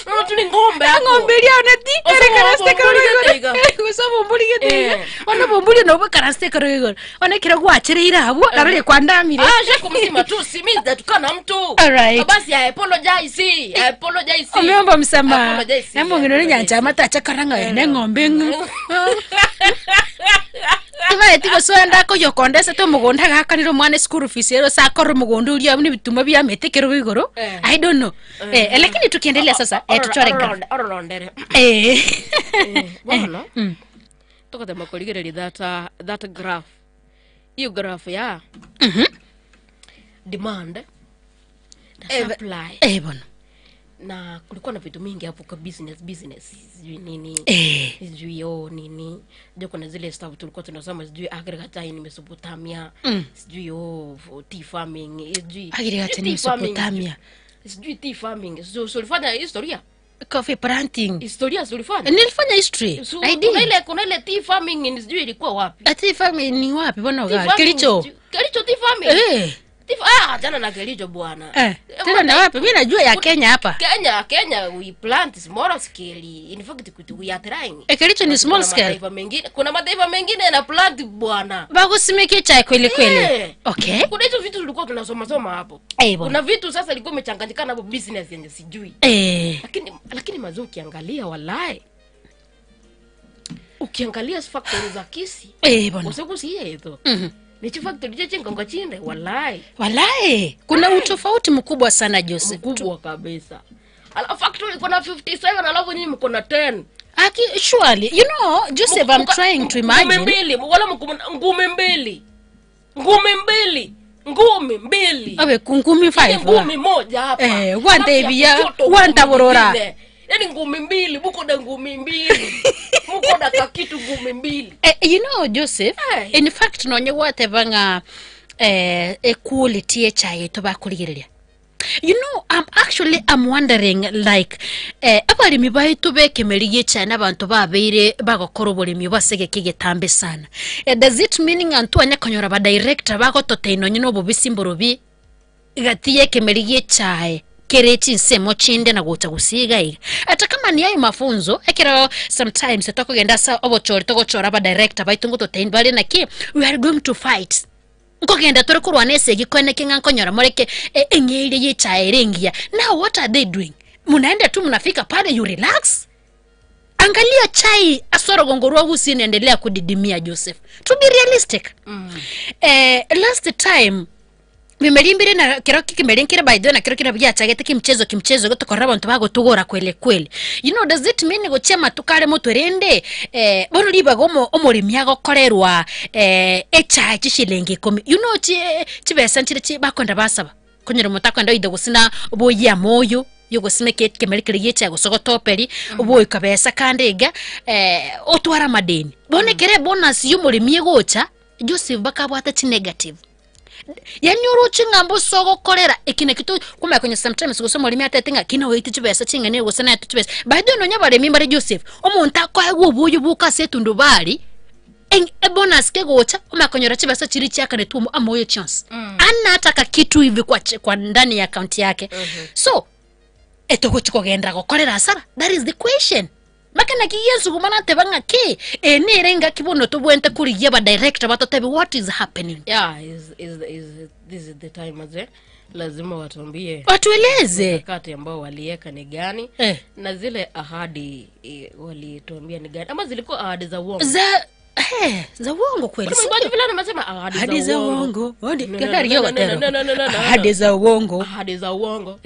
Eng'ombe eria oneti erekaranse ekerogo igoro. Gose obombori gete iga. Bono obombori nabo boikaranse ekerogo igoro. Bono ekero gwachereire abwo naro rikwandamire. Ah, shako msima tu si mimi nitatukana mtu. Alright. Basi I apologize. I apologize. Omeomba msamaha. Apologize. Namong'ina ore nyancha amatacha karanga ene eng'ombe ng'u. Tibaeti gosoenda koyokondesete omogondo agakanire omwana school fees ero sakora omogondo oria buna ebituma biamete ekerogo igoro. I don't know. Eh, lakini tukiendelea sasa tuchore graph. Ororondere. Bono. Tukatema kurigereria that that graph. Iyo graph ya demand. The supply. Eh, bono Na kulikuwa na vitu mingi hapo kwa business business, sijui nini. Eh. Sijui oh nini. Ndio kuna zile stuff tulikuwa tunasoma sijui agriculture in Mesopotamia. Sijui oh tea farming, sijui Agriculture in tea farming, Mesopotamia. Sijui tea farming. So, so ulifanya historia? Coffee planting. Historia si ulifanya? Nilifanya history. So, I did. kuna ile tea farming ni sijui ilikuwa wapi? Tea farming ni wapi bwana? Tea farming Kericho. Kericho tea farming. Eh. Tea ah, jana na Kericho bwana. Eh, tena na wapi? Mimi najua ya Kenya hapa. Kenya we plant small scale. In fact we are trying. Eh, Kericho ni small Kuna scale. mataifa mengine, kuna mataifa mengine na plant bwana. Bagusimike chai kweli kweli. Eh. Okay. Kuna hizo vitu tulikuwa tunasoma soma hapo. Eh, bwana. Kuna vitu sasa ilikuwa imechanganyikana hapo business yenye sijui. Eh. Lakini mazuri ukiangalia walai. Ukiangalia factory za Kisii. Eh, bwana. Usikusiye hizo. Ni chi factory che chingongo chinde walai. Walai, kuna utofauti mkubwa sana Joseph. Mkubwa kabisa. Alafu factory iko na 57 alafu nyinyi mko na 10. Aki, surely, you know, Joseph, I'm trying to imagine. Ngumi mbili, wala mko ngumi mbili. Ngumi mbili. Ngumi mbili. Awe kungumi Yaani 5. ngumi moja hapa. Eh, wantebia, Alafu ya kushoto wantaborora. ngumi nyingine. Yaani ngumi mbili, muko na ngumi mbili. Muko na kakitu ngumi mbili. Eh, you know, Joseph, in fact nonye gwatebanga eh, equality echaye tobakurigereria. You know, I'm wondering like abarimi baitu bekemeri gicha n'abantu babeire bagokora oborimi basege kigetambe sana. Does it mean antu anya konyora ba director bagotota inonye n'obobisi mborobi gati yekemeri gichae kerechi nsemo chinde na gocha gusiga iga ata kama ni ayo mafunzo ekero sometimes tokogenda sa obochori togochora ba director baitu ngototain bari naki we are going to fight nkogenda turi kurwana esegi kwene kinga nkonyora mureke eng'eire yichae rengia. Now what are they doing? Munaenda tu mnafika pale you relax. Angalia chai asoro gongorwa husi inaendelea kudidimia Joseph. To be realistic. Last time bimerimbire na kero kikimerinkire by the way na kero kira byachagete kimchezo kimchezo gotokora abantu bagotugora kwele kwele. You know, does it mean gochia matukare mutwerende bono libaga omorimi agokorerwa echae chishilingi 10. You know chibesa nchire chi bakonda basaba konyera mutakwenda ide gusina oboya moyo yogosimeke kemerikire yecha gosogotoperi oboy kabesa kandega otwara madeni bonekere bonus yumurimi gocha Joseph bakabwata chi negative. Yani uruchi ngambo sogo kolera ikine kitu kuma kwenye sometimes gusoma limi atetenga kina weiti chibesa chingane gusana chibesa by the way nonya baremi bare Joseph omuntu akwaegwa obuyu buka setundu bali e bonus ke gocha umakonyora chibesa chiri chaka ne tumo amoyo chance ana ataka kitu hivi kwa ndani ya account yake. So etogo chikogenda gokorera asara, that is the question. Makana ki Yesu kumana tebanga ke enerenga kibono tobwente kuriye ba director batotebe what is happening. Yeah, is this is the time aze lazima watuambie, watueleze mikakati ambao waliweka ni gani na zile ahadi walituambia ni gani, ama zilikuwa ahadi za uongo za uongo kweli. Sio vile anasema ahadi za uongo. Ahadi za uongo. Ahadi za uongo.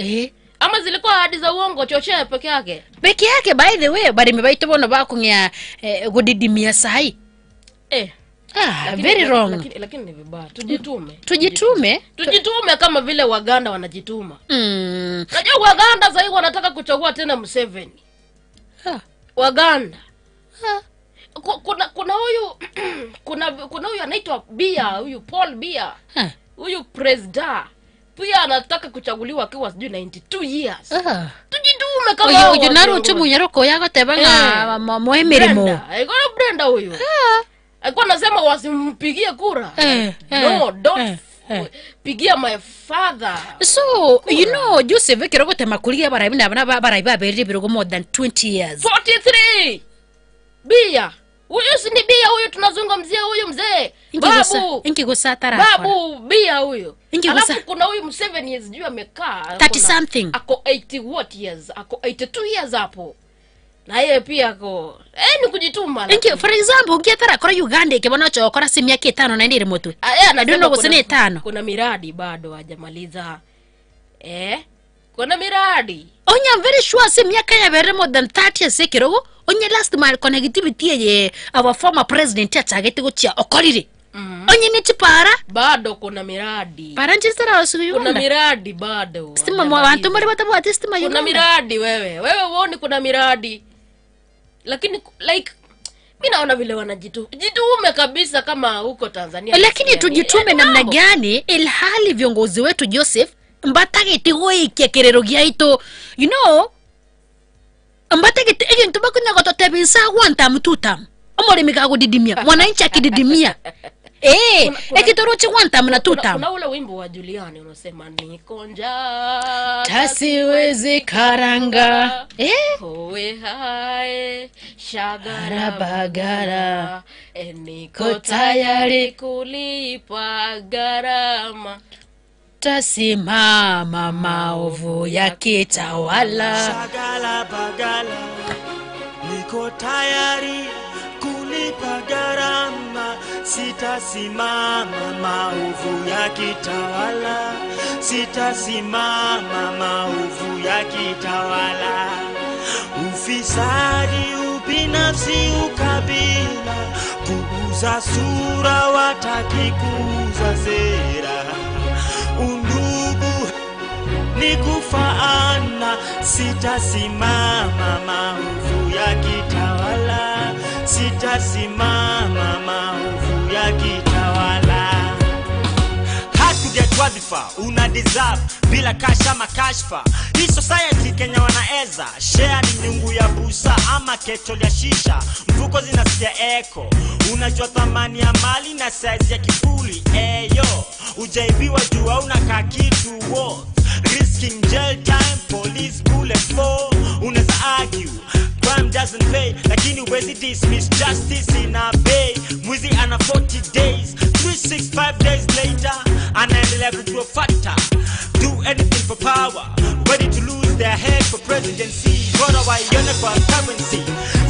Ama zilikuwa ahadi za uongo chochea peke yake. Peke yake by the way bari mebaito bono bakungya gudidimia sahi. Lakini, very wrong. Lakini ni vibaya. Tujitume. Tujitume. Tujitume kama vile Waganda wanajituma. Unajua Waganda sasa hivi wanataka kuchagua tena Museveni. Waganda. Kuna huyu kuna huyu anaitwa Bia, huyu Paul Bia. Huyu president pia anataka kuchaguliwa akiwa sijui 92 years. Tujitume kama hao. Oyo naro chumunyaroko yagotebanga mwemirimo. Alikuwa Brenda huyu. Alikuwa anasema wasimpigie kura. No, don't pigia my father. So, you know, Joseph kirogo temakulia barabi na bana barabi aberire birogo more than 20 years. 43. Bia. Huyu si ni Bia huyu tunazungumzia huyu mzee. Babu. Inki tara. Babu Bia huyu. Alafu kuna huyu Museveni years juu amekaa 30 something. Ako 80 what years? Ako 82 years hapo. Na yeye pia ako ni kujituma. Inki for example ukietara kora Uganda ikibona chokora simu yake 5 na ndire motu. Anasema kuna 5. Kuna miradi bado hajamaliza. Kuna miradi. Onya I'm very sure simu yake ya bere more than 30 years kirogo. Onye last mile connectivity ye our former president achagete gochia okorire. Onye ne chipara Bado kuna miradi. Para nchiri tararosiwa Kuna Uganda. miradi bado. Stima mwa bantu mbari batabwati stima Kuna Uganda. miradi wewe. Wewe uone kuna miradi. Lakini like mi naona vile wanajitu jitume kabisa kama huko Tanzania. Lakini Yaani, tujitume yaani namna mambo. gani ilhali viongozi wetu Joseph mbatagete goikia kerero giaito you know mbatagete egento bakonya gototeba insa one time two time omoremi kagudidimia mwananchi akididimia eh ekitorochi one time na two Kuna, time kuna ule wimbo wa Juliani unasema niko njaa tasiwezi karanga eh howe hae shagara Bagara. e, niko Ko tayari tayari kulipa gharama tasimama maovu yakitawala Shagala bagala, niko tayari kulipa gharama, sitasimama maovu yakitawala, sitasimama maovu yakitawala. Ufisadi, ubinafsi, ukabila, kuuza sura, wataki kuuza sera, undugu ni kufaana, sitasimama maovu yakitawala, sitasimama maovu yakitawala. Hard to get wadhifa una deserve bila kasha makashfa. Hii society Kenya wanaeza share ni nyungu ya busa ama kettle ya shisha, mfuko zinasikia echo. Unajua thamani ya mali na size ya kifuli. Eyo, ujaibiwa juu hauna kakitu worth risking jail time, police bullet for unaweza argue crime doesn't pay, lakini huwezi dismiss justice in a bay. Mwizi ana 40 days, 365 days later anaendelea kugrow fatter. Do anything for power, ready to lose their head for presidency. Bora waione kwa currency.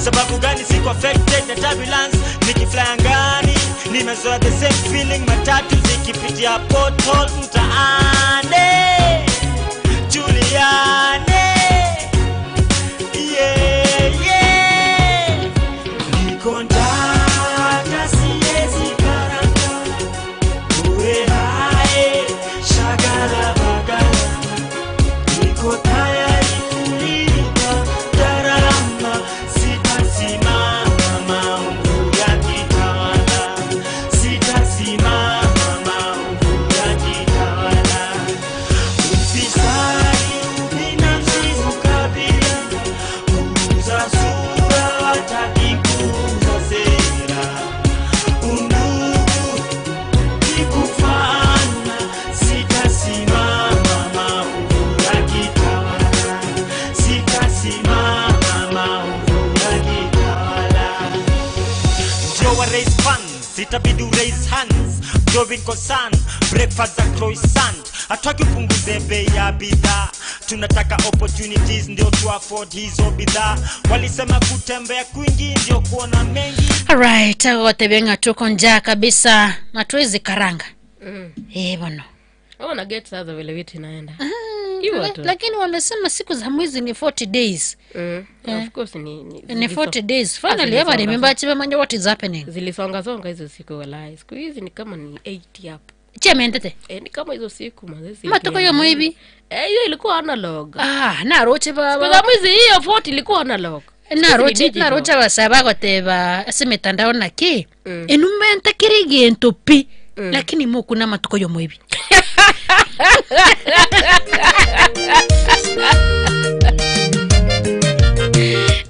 Sababu gani siko affected na turbulence? Nikifly angani nimezoea the same feeling, matatu zikipitia pothole mtaani. Juliane, yeah, yeah. Niko ndata siwezi karanga, uwe hae shagala bagala. Niko tayari kulipa gharama, sitasimama maovu yakitawala, sitasimama maovu yakitawala. Ufisadi, ubinafsi, ukabila, kuuza sura, wataki kuuza sera. Undugu ni kufaana, sitasimama maovu yakitawala, sitasimama maovu yakitawala. Ndio wa raise funds, itabidi u raise hands growing concern breakfast za croissant hatutaki upunguze bei ya bidhaa tunataka opportunities ndio tu afford hizo bidhaa walisema kutembea kwingi ndio kuona mengi Alright, agote ng'a tuko njaa kabisa matuwezi karanga eh bono Wewe una get sasa vile vitu inaenda Hivyo tu. lakini wamesema siku za mwezi ni 40 days Mm. Of course ni ni, ni 40 days finally aba remember chibe manya what is happening zilisonga songa hizo siku walai siku hizi ni kama ni 80 hapo chementete eh, ni kama hizo siku mazezi matuko yo mwibi eh, hiyo ilikuwa analog ah naroche siku baba za mwizi hiyo 40 ilikuwa analog Siku hizi ni naroche digital. naroche abasaba bagoteba ase mitandao naki enumenta kiri gintu pi lakini mukuna matuko yo mwibi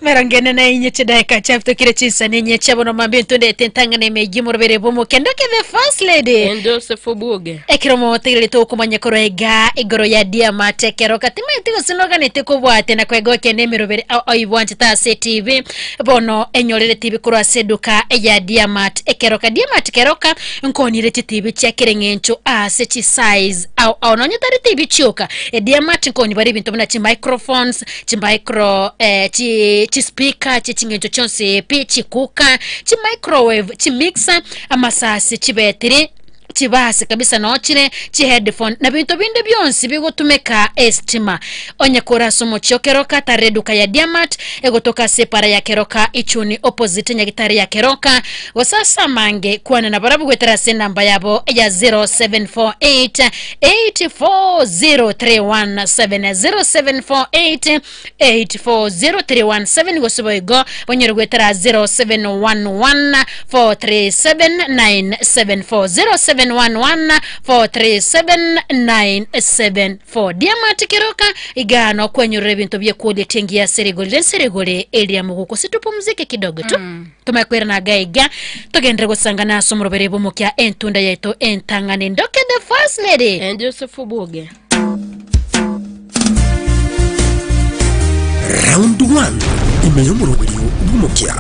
merongene na inye chidaika chafutokire chinsani inye chabono mambi ntundete ntang'ana emeigi murubere bumukendoke the first lady And Joseph Obuoge ekero motegerere tokomanya korwa iga igoro ya diamate kero katimaete gosinoganete kobwate na kwegokia na emerobere oibwanchete ase tv bono enyorere tv korwa ase eduka ya diamat ekeroka diamat keroka nkonire chitv chia kere ng'encho ase chisize au au nonye tari tv chioka ediamat nkoni bari ebinto buna chimicrophones chimicro eh, chi chispeaker chiching'encho chionsi pi chikuka chimicrowave chimixer amasasi chibetiri Chibasi kabisa nochire chiheadphone na binto binde bionsi bigotumeka estima. Onye kora ase omochie o Keroka tare eduka ya Diamat egotoka ase epara ya Keroka Ichuni opposite nyagitari ya Keroka gose ase amange kwana na barabwo goetera ase enamba yabo ya 0748 840317 0748 840317 gose boigo bonyore goetera 0711 437 974 0711 437 974. Diamat Keroka igano kwenyorera ebinto byekwolete engiya serigorire nserigore eria muguko situpumzike kidogo tu tumakwera na gaiga tugendere gusangana ase omorobere bomokia entunda yaito entang'ani ndoke the first lady and Joseph Buge. Round 1 imeyo omoroberi bw'omokia.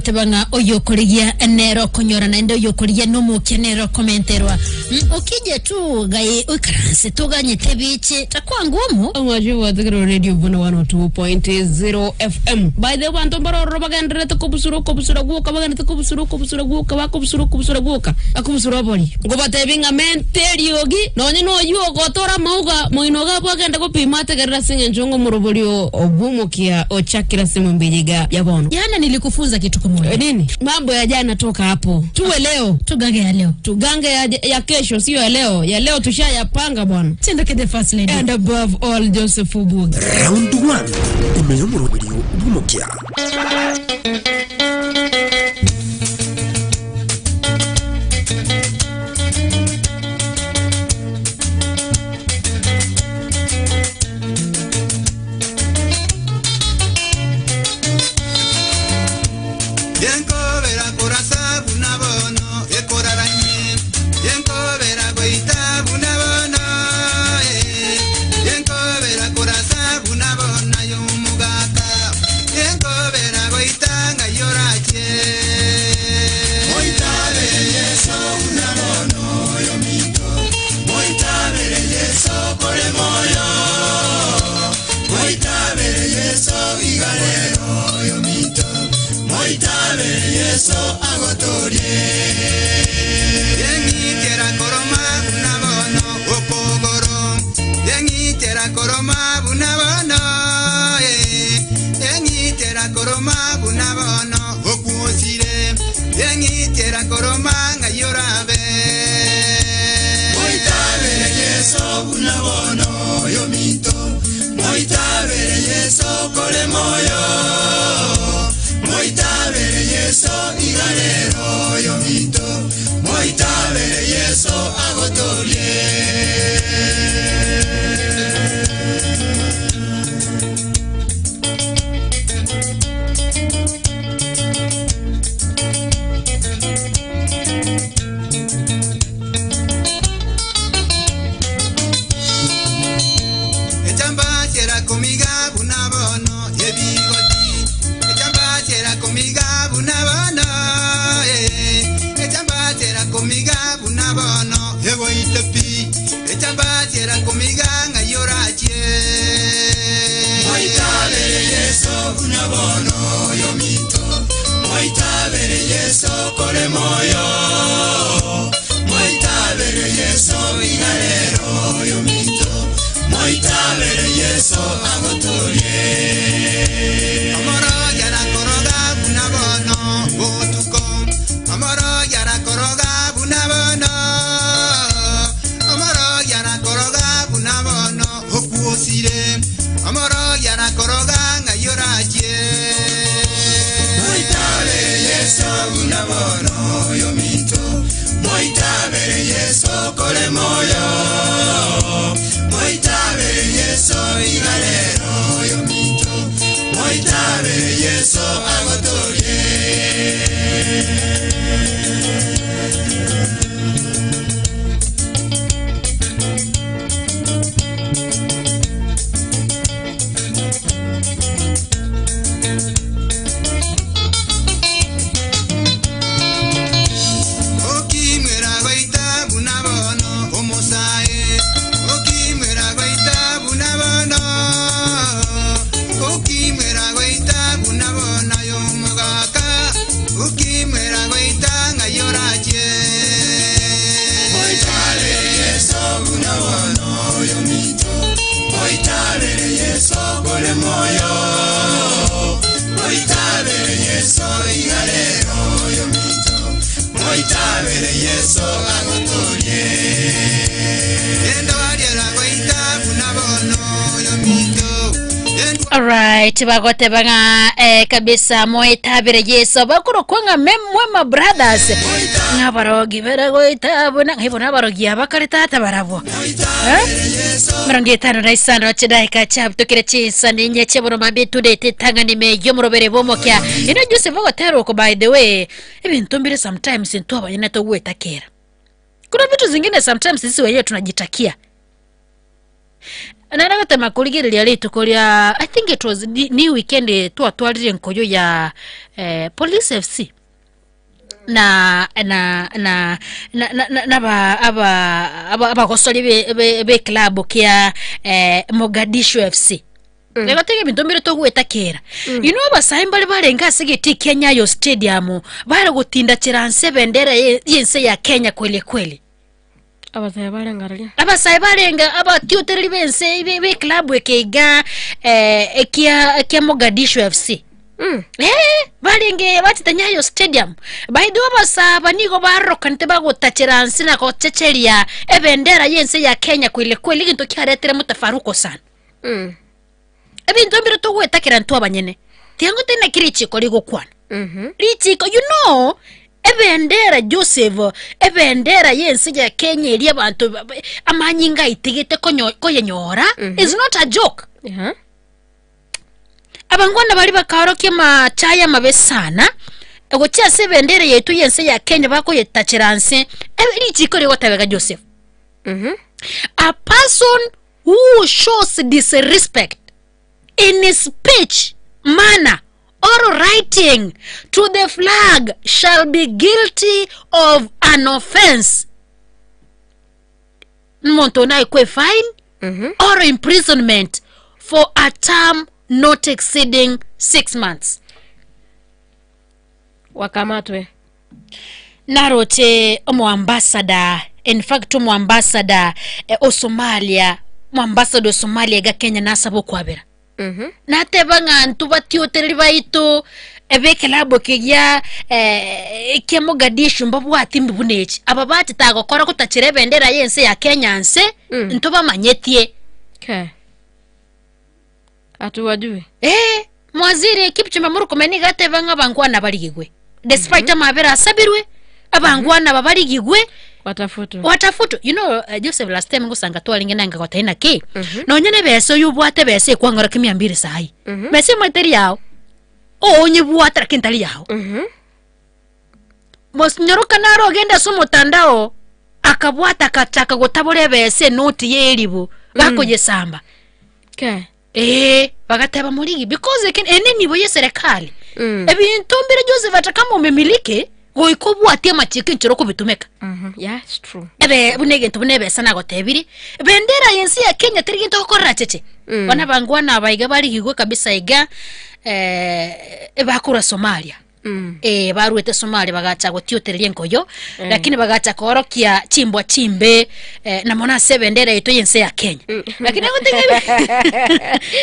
Bagoteba ng'a oyokorigia nere okonyora naende oyokorigia nomokia nere okomenterwa. Mm, ukija tu gai oikaranse toganyete biche takwa ngumu. Omwachi obwatekero radio buna 102.0 FM. By the way banto mbarororo bagendererete kobusura okobusura gwoka bagendererete kobusura okobusura gwoka bakobusura okobusura gwoka bakobusura obori. Ngobatebi ng'a mente eriogi nonye noyio ogotora amauga moino iga abwo agende gopima ategerere ase eng'encho ng'a omorobori obw'omokia ochakire ase emambia iga ya bono. Jana nilikufunza kitu kimoja. Nini? Mambo ya jana toka hapo. Tuwe leo. Tugange ya leo. Tugange ya, ya kesho sio ya leo. Ya leo tushayapanga bwana. Chindoke the first lady. And above all Joseph Obuogi. Round 1 ime y'omoroberio bw'omokia. Yenkobera kurasa buna bono ekoraranye Yenkobera goita buna bono eh. Yenkobera kurasa buna bona yomugaka Yenkobera goita ngayorache Moitabere Yeso buna bono yomito Moitabere Yeso kore moyo Moitabere Yeso igarero yomito Moitabere Yeso agotorie Yeng'itera koroma buna bono okogoro Yeng'itera koroma buna bono eh. Yeng'itera koroma buna bono okwosire Yeng'itera koroma ng'ayorabe Moitabere Yeso buna bono yomito Moitabere Yeso kore moyo Moitabere Yeso igarero yomito Moitabere Yeso agotorie Echamba chera komiga buna bono ebigoti Echamba chera komiga buna bono eh. Echamba chera komiga buna bono egoite pi Echamba chera komiga ng'ayorache Moitabere Yeso buna bono yomito Moitabere Yeso kore moyo Moitabere Yeso igarero yomito Moitabere Yeso agotorie Amoro yara koroga buna bono botuko Amoro yara koroga buna bono Amoro yara koroga buna bono okuosire Amoro yara koroga ng'ayorache Moitabere Yeso buna bono yomito Moitabere Yeso kore moyo Moitabere Yeso igarero yomito Moitabere Yeso agotorie Okimwera goita buna bono omosae Okimwera goita buna bono Okimwera goita buna bono yomogaka Okimwera goita ng'ayorache Moitabere Yeso buna bono yomito Moitabere Yeso kore moyo Moitabere Yeso igarero yomito Moitabere Yeso agotorie Yendo ariera goita buna bono yomito Alright, bagoteba ng'a eh, kabisa moitabire Yeso bakorokwa ng'a memwema brothers ng'a barogi baragoitabuna ng'a ibo nabarogi aba kare tata barabwo Eh? Mirongo etano na isano chidaika chabutokire chinsa ninye chiaboroma biturete etang'ani y'omorobere bw'omokia ino Joseph ogotera oko by the way ebinto mbire sometimes intwe abanyene togwetakera kuna vitu zingine sometimes sisi wenyewe tunajitakia. Nare gotema korigereria rituko ria I think it was ni, ni weekend twatwarire nkoyo ya eh, Police FC na na na na na na naba aba aba abagosori be be, be club kia eh, Mogadishu FC mm. Rero tege binto mbire togweta kera mm. You know abasae mbare barenge ase geti kia Nyayo Stadium bare gotinda chiranse ebendera ye- yense ya Kenya kweli kweli. Abasae barenge araria. Abasae barenge abatiotereri b'ense be be club eke iga eh, ekia ekia Mogadishu FC. Mm. Eh, barenge bachete Nyayo Stadium. By the way abasae aba nigo barokanete bagotachera nse na gochecheria ebendera y'ense ya Kenya kweli kweli egento kiaretire motafaruko sana. Mm. Ebinto mbire togwetakera intwe abanyene. Tiga ngotebie naki richiko rigokwana. Mhm. Richiko, you know, ebendera Joseph, ebendera y'ense ya Kenya eria abanto ba- ba- amanyinga aitigete konyo- koyenyora, is not a joke. Yeah. Abangwana baria bakaorokia amachaya amabe sana, gochia ase ebendera yaito y'ense ya Kenya bakoyetachera nse, ebe richiko rigotebeka Joseph. Mhm. A person who shows disrespect in speech, manner, or writing to the flag shall be guilty of an offense. Omonto one aekwe fine or imprisonment for a term not exceeding 6 months. Wakamatwe. Naroche omoambassador, in fact omoambassador eh, o Somalia, omoambassador o Somalia iga Kenya nasaba okwabera. Mhm. Nateba ng'a intwe batiotereri baito eb'ekelabo eke gia eh, kia Mogadishu mbabwati mbi buna echi. Aba bachete agokora gotachera ebendera y'ense ya Kenya nse, ntobamanyeti. Okay. Hatuwajui. Eh, mwaziri Kipchumba Murkomen nigo ateba ng'a abangwana barigigwe. Despite amabera asabirwe, abangwana aba barigigwe. Watafutwe. Watafutwe. You know, Joseph last time ngosanga twarenge nange goteba naki, nonye na ebesa oyo obwate ebesa ekwang'ora ki mia mbili sahi. Besa emo etari yao. Onyebwate lakini tari yao. Mosinyoroka naro ogende ase omotandao akabwata akachaka gotabora ebesa enoti ye eribu bakoyesamba. Okay. Ee, bagateba morigi because eke ene nibo ye serikali. Ebinto mbire Joseph ata kama umemiliki goika obwatie amachiko enchera okobitumeka. Mhm. Yeah, it's true. Ebe buna egento buna ebesa nagotebiri bendera yensi ya Kenya teri gento ogokorera cheche. Bono abangwana aba iga barigigwe kabisa iga eh, ebakorwa Somalia. Eh, baruete Somalia bagacha gotiotereria enkoyo lakini bagacha koorokia chimbwa chimbe eh, na mono ase ebendera yaito y'ense ya Kenya. Lakini agotebia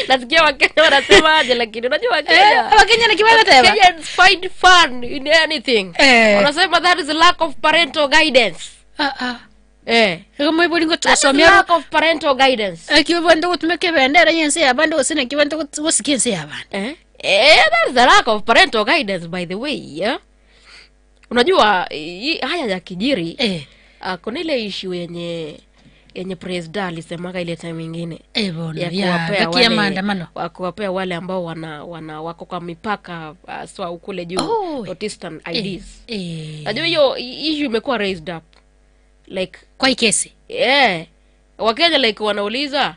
Nasikia Wakenya wanasema aje, lakini unajua Wakenya. Eh, Wakenya naki bagoteba? Kenyans find fun in anything. Eh. Wanasema that is lack of parental guidance. Ah ah. Eh. Igo moibori That is ngotosomia lack of parental guidance. Ekio bande gotumeka ebendera y'ense ya bande gose naki bande gosikia ense ya bande. Eh? Eh, that is the lack of parental guidance by the way, yeah? Unajua haya ya kijiri eh. Kuna ile issue yenye yenye president alisemaga ile time ingine Eh, bono, ya ya, kuwapea gaki ya wale maandamano. wa kuwapea wale ambao wana, wana wako kwa mipaka swa kule juu Oh. Northeastern Eh, IDs. eh. Najua hiyo issue imekuwa raised up like kwa hii kesi yeah. Wakenya like wanauliza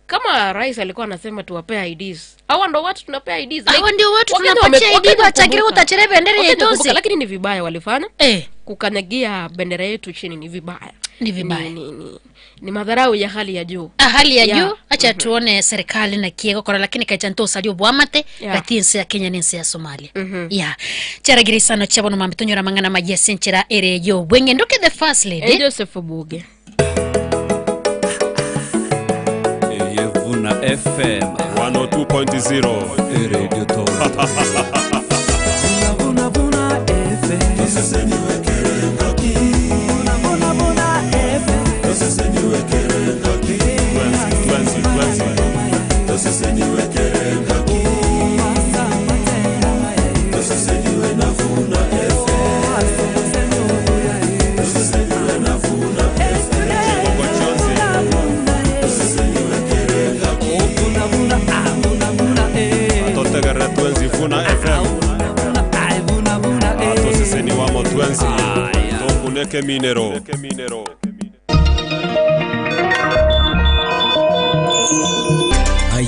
kama rais alikuwa anasema tuwapee IDs, hawa ndo watu tunapea IDs. Hawa ndio watu Wakenya tunapatia ID, Wakenya wachakire hukumbuka. utachere bendera Wakenya yetu hukumbuka, nsi. lakini ni vibaya walifanya eh. Kukanyagia bendera yetu chini ni vibaya, Ni vibaya. Ni madharau ya hali ya juu. Ah, hali ya Yeah. juu acha tuone serikali na kiegokora lakini kaicha ntosaria obwamate Yeah. gati ense ya Kenya n'ense ya Somalia Mhm. yeah charagira isano chia bono mambi tonyora mang'ana magia ase enchera ere yobweng'e ndoke the first lady Eh, Joseph Obuge Eyevuna FM 102.0 Radio Toronto. Atotegerera twenzi Vuna FM atoseseni wamo twenzi tokuneke minero.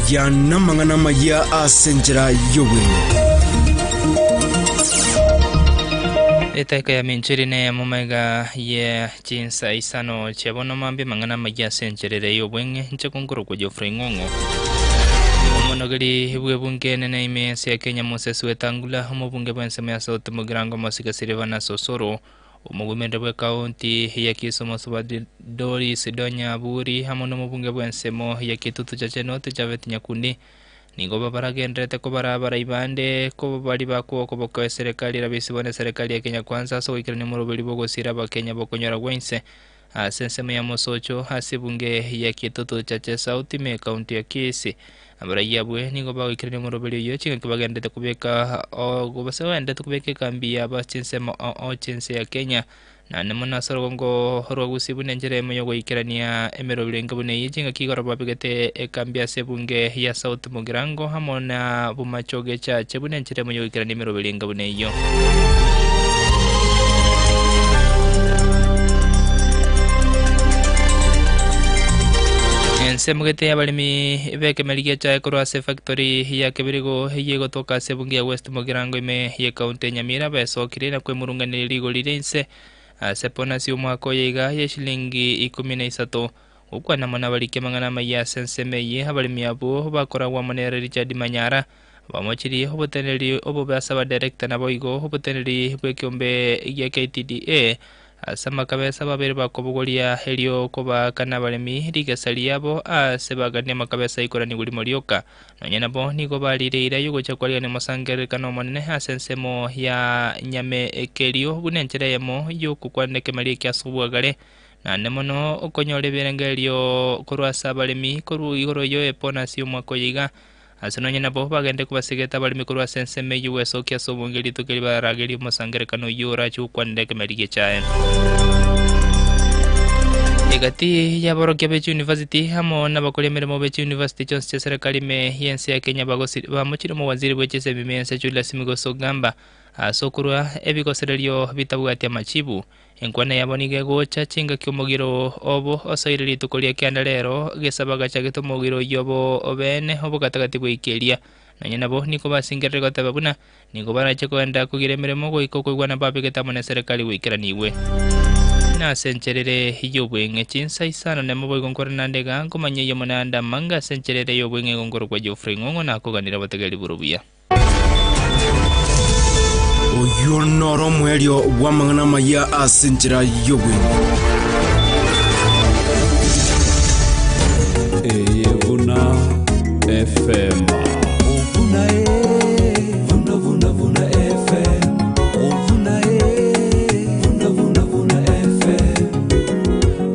Aya namang'ana amaya ase enchera y'obweng'e. Etaika ya minchiri ne mumaiga ye chinsa isano chia bono mambia mang'ana amaya ase encherere y'obweng'e nche konkorokwa Geoffrey Ng'ong'o. Omonogeri bw'ebunge enene ime ense ya Kenya Moses Wetangula, omobunge bw'ensemo ya South Mugirango Omosike Silvanus Osoro, omogwemende bw'ekaunti ya Kisumu Mosubati Doris Donya Aburi amo n'omobunge bw'ensemo ya Kitutu Chache North Japhet Nyakundi nigo babaragenderete kobara abarai bande ko bari bakwokoboka eserekari erabisi bono eserekari ya Kenya Kwanza ase ogoikerania omoroberi bw'ogosira abakenya bokonyora gwense ase ensemo ya Mosocho ase ebunge ya Kitutu Chache South ime ekaunti ya Kisii. Abarai abwe nigo bagoikerania omoroberi oyo chingaki bagenderete kobeka gose bagenderete kobeka ekambi yabo ase chinsemo ao chi'ense ya Kenya. Naende mono ase orogongo rwa Gusii buna enchera eyemo y'ogoikerania emeroberi enke buna eyio chingaki igoro babegete ekambi ase ebunge ya South Mugirango amo na Bomachoge Echache buna enchera eyemo y'ogoikerania emeroberi enke buna eyio. Ensemo gete y'abaremi b'ekemeri gi'echae korwa ase efactory ya Kebirigo eyio egotoka ase ebunge ya West Mugirango ime y'ecounty ya Nyamira besokire na kwemurunganeria rigori ria inse ase bonus y'omwaka oyo iga ya eshilingi ikomi na isato. Gokwana mono abariki amang'ana amaya ase ensemo eye abaremi abwo bakoragwa amo nere Richard Manyara bamochirie oboteneneri obobe ase abadirector naboigo oboteneneri bw'ekeombe gia KTDA Ase amakabesa babere bakobogoria erio kobaakana abaremi rigesa riabo aase baganie amakabesa aikoranigwe rimo rioka. Nonya nabo nigo barire eira y'ogocha kwarigania omosangererekano omonene ase ensemo ya Nyamekerio buna enchera eyemo y'ogokwanera ekemeri ekia ase obwagare, naende mono okonyora ebirengererio korwa ase abaremi korwa igoro y'ebonus y'omwaka oyo iga. Ase nonya nabo bagende kobasegeta abaremi korwa ase ensemo eyio gwesokia ase obonge rituko eri bararagerie omosangererekano oyio orache gokwanera ekemeri gi'echae. Egati y'aborokia be chiuniversity amo nabakori emeremo be chiuniversity chionsi chia serikali ime y'ense ya Kenya bagosiri bamochire omowaziri bwe chisemi ime y'ense Julius Migos Ogamba ase okorua ebigosererio bitabwati amachibu. Enkwana yabo nigo egocha chingaki omogiro obo osoire rituko ria kianda rero, gesaba gachagete omogiro oyio obo obeene obogatagati bw'eiki eria. Nonya nabo nigo basingerere goteba buna nigo barache koenda kogira emeremo goika okoigwana babegete amo neserekari goikeranigwe. Nase enchera ere y'obweng'e chinsa isano nemo boigo nkore naende iga nkomanya eyio monande amange ase enchera ere y'obweng'e igo nkorokwa Geoffrey Ng'ong'o nakoganire abategereri b'orubuya. Oyio noro omoerio bw'amang'ana amaya ase enchera y'obweng'e. Eye buna FM. Vuna e, vuna vuna vuna FM. Vuna e, vuna vuna vuna FM.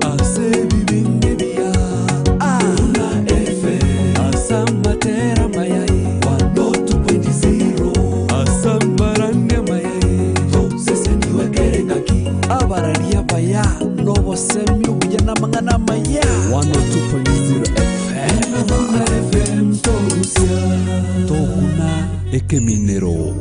Ase bibinde bia, vuna FM. Asamatera mayai, 102.0. Asambarania mayai, toseseniwe kerengaki. Abararia baya, n'obosemi obuya n'amang'ana amaya. 102.0 FM. Vuna FM torusia. Tokuna ekeminero.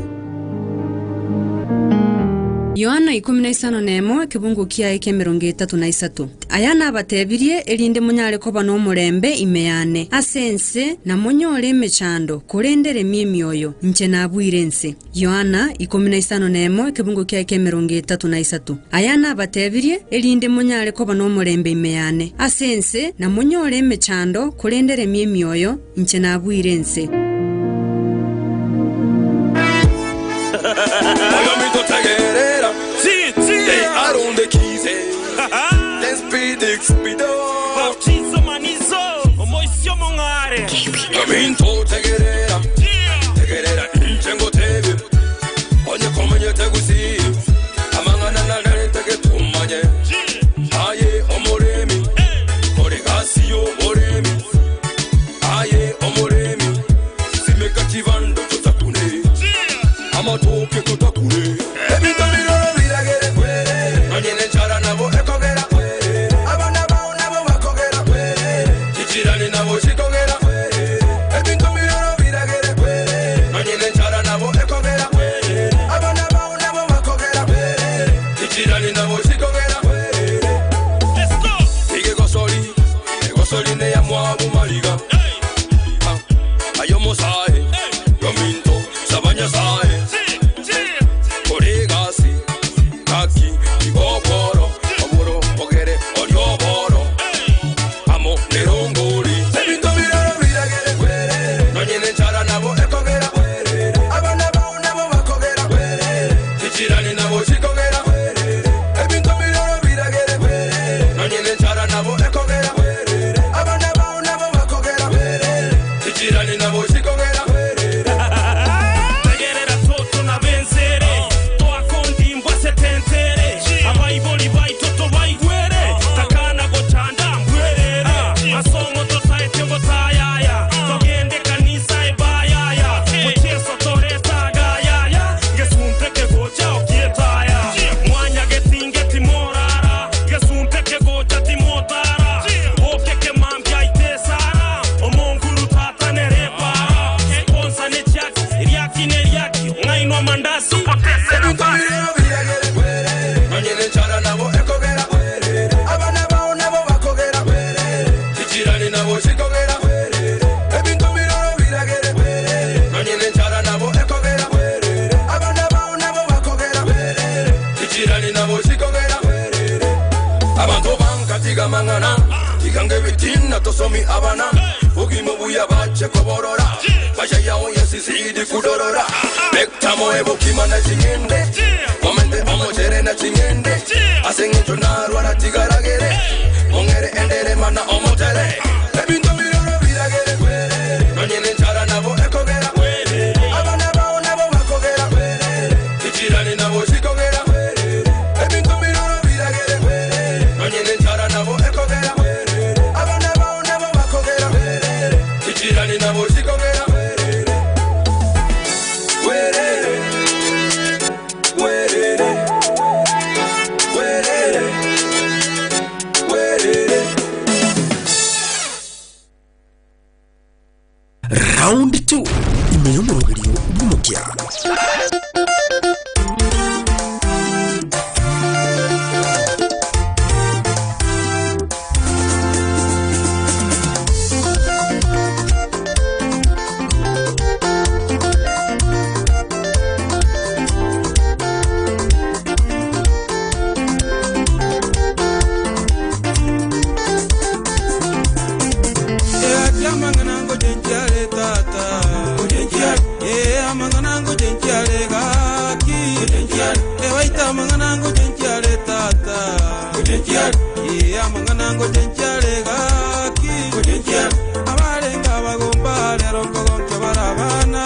Yohana 15 ekebungo kiaye ki'emerongo etato na isato. Aya nabatebirie, erinde monyare koba nomorembe ime yane. Ase ense namonyore emechando, korende remia emioyo, inche nabuire ense. Yohana 15 ekebungo kiaye ki'emerongo etato na isato. Aya nabatebirie, erinde monyare koba nomorembe ime yane. Ase ense namonyore emechando, korende remia emioyo, inche nabuire ense. Oyo mitotegerera arunde kize Speed Bachizo manizo omoisio mong'are Mintotegerera tegerera injengo tebe onye komenyete gusi amang'ana nararete tumanye aye omuremi kore gasi y'oboremi aye omuremi simeka kibando tutakune amatoke tutakune ebintu biroro biragere kwere nonyene nchara nabo ekogera kwere abana bao nabo bakogera kwere chichirani nabo chikogera kwere ebintu Tiga mang'ana tigange bitina tosomi abana bugimo buya bache koborora maisha yao yasizidi kudorora bektamo ebukima na ching'ende omente omochere na ching'ende ase ng'encho narwara tigaragere ong'ere endere mana omotere ebinto biroro biragere nonyene nchara nabo ekogera abana bao nabo bakogera ichirani nabo chikogera ebinto biroro biragere nonyene nchara nabo ekogera abana bao nabo bakogera ichirani nabo chikogera werere werere werere werere Round 2 ime y'omoroberio bw'omokia. Amanganango jenchiale tata amanganango jenchiale gaki ewaita amanganango jenchiale tata amanganango jenchiale gaki abalenga bagomba lero nkogonke barabana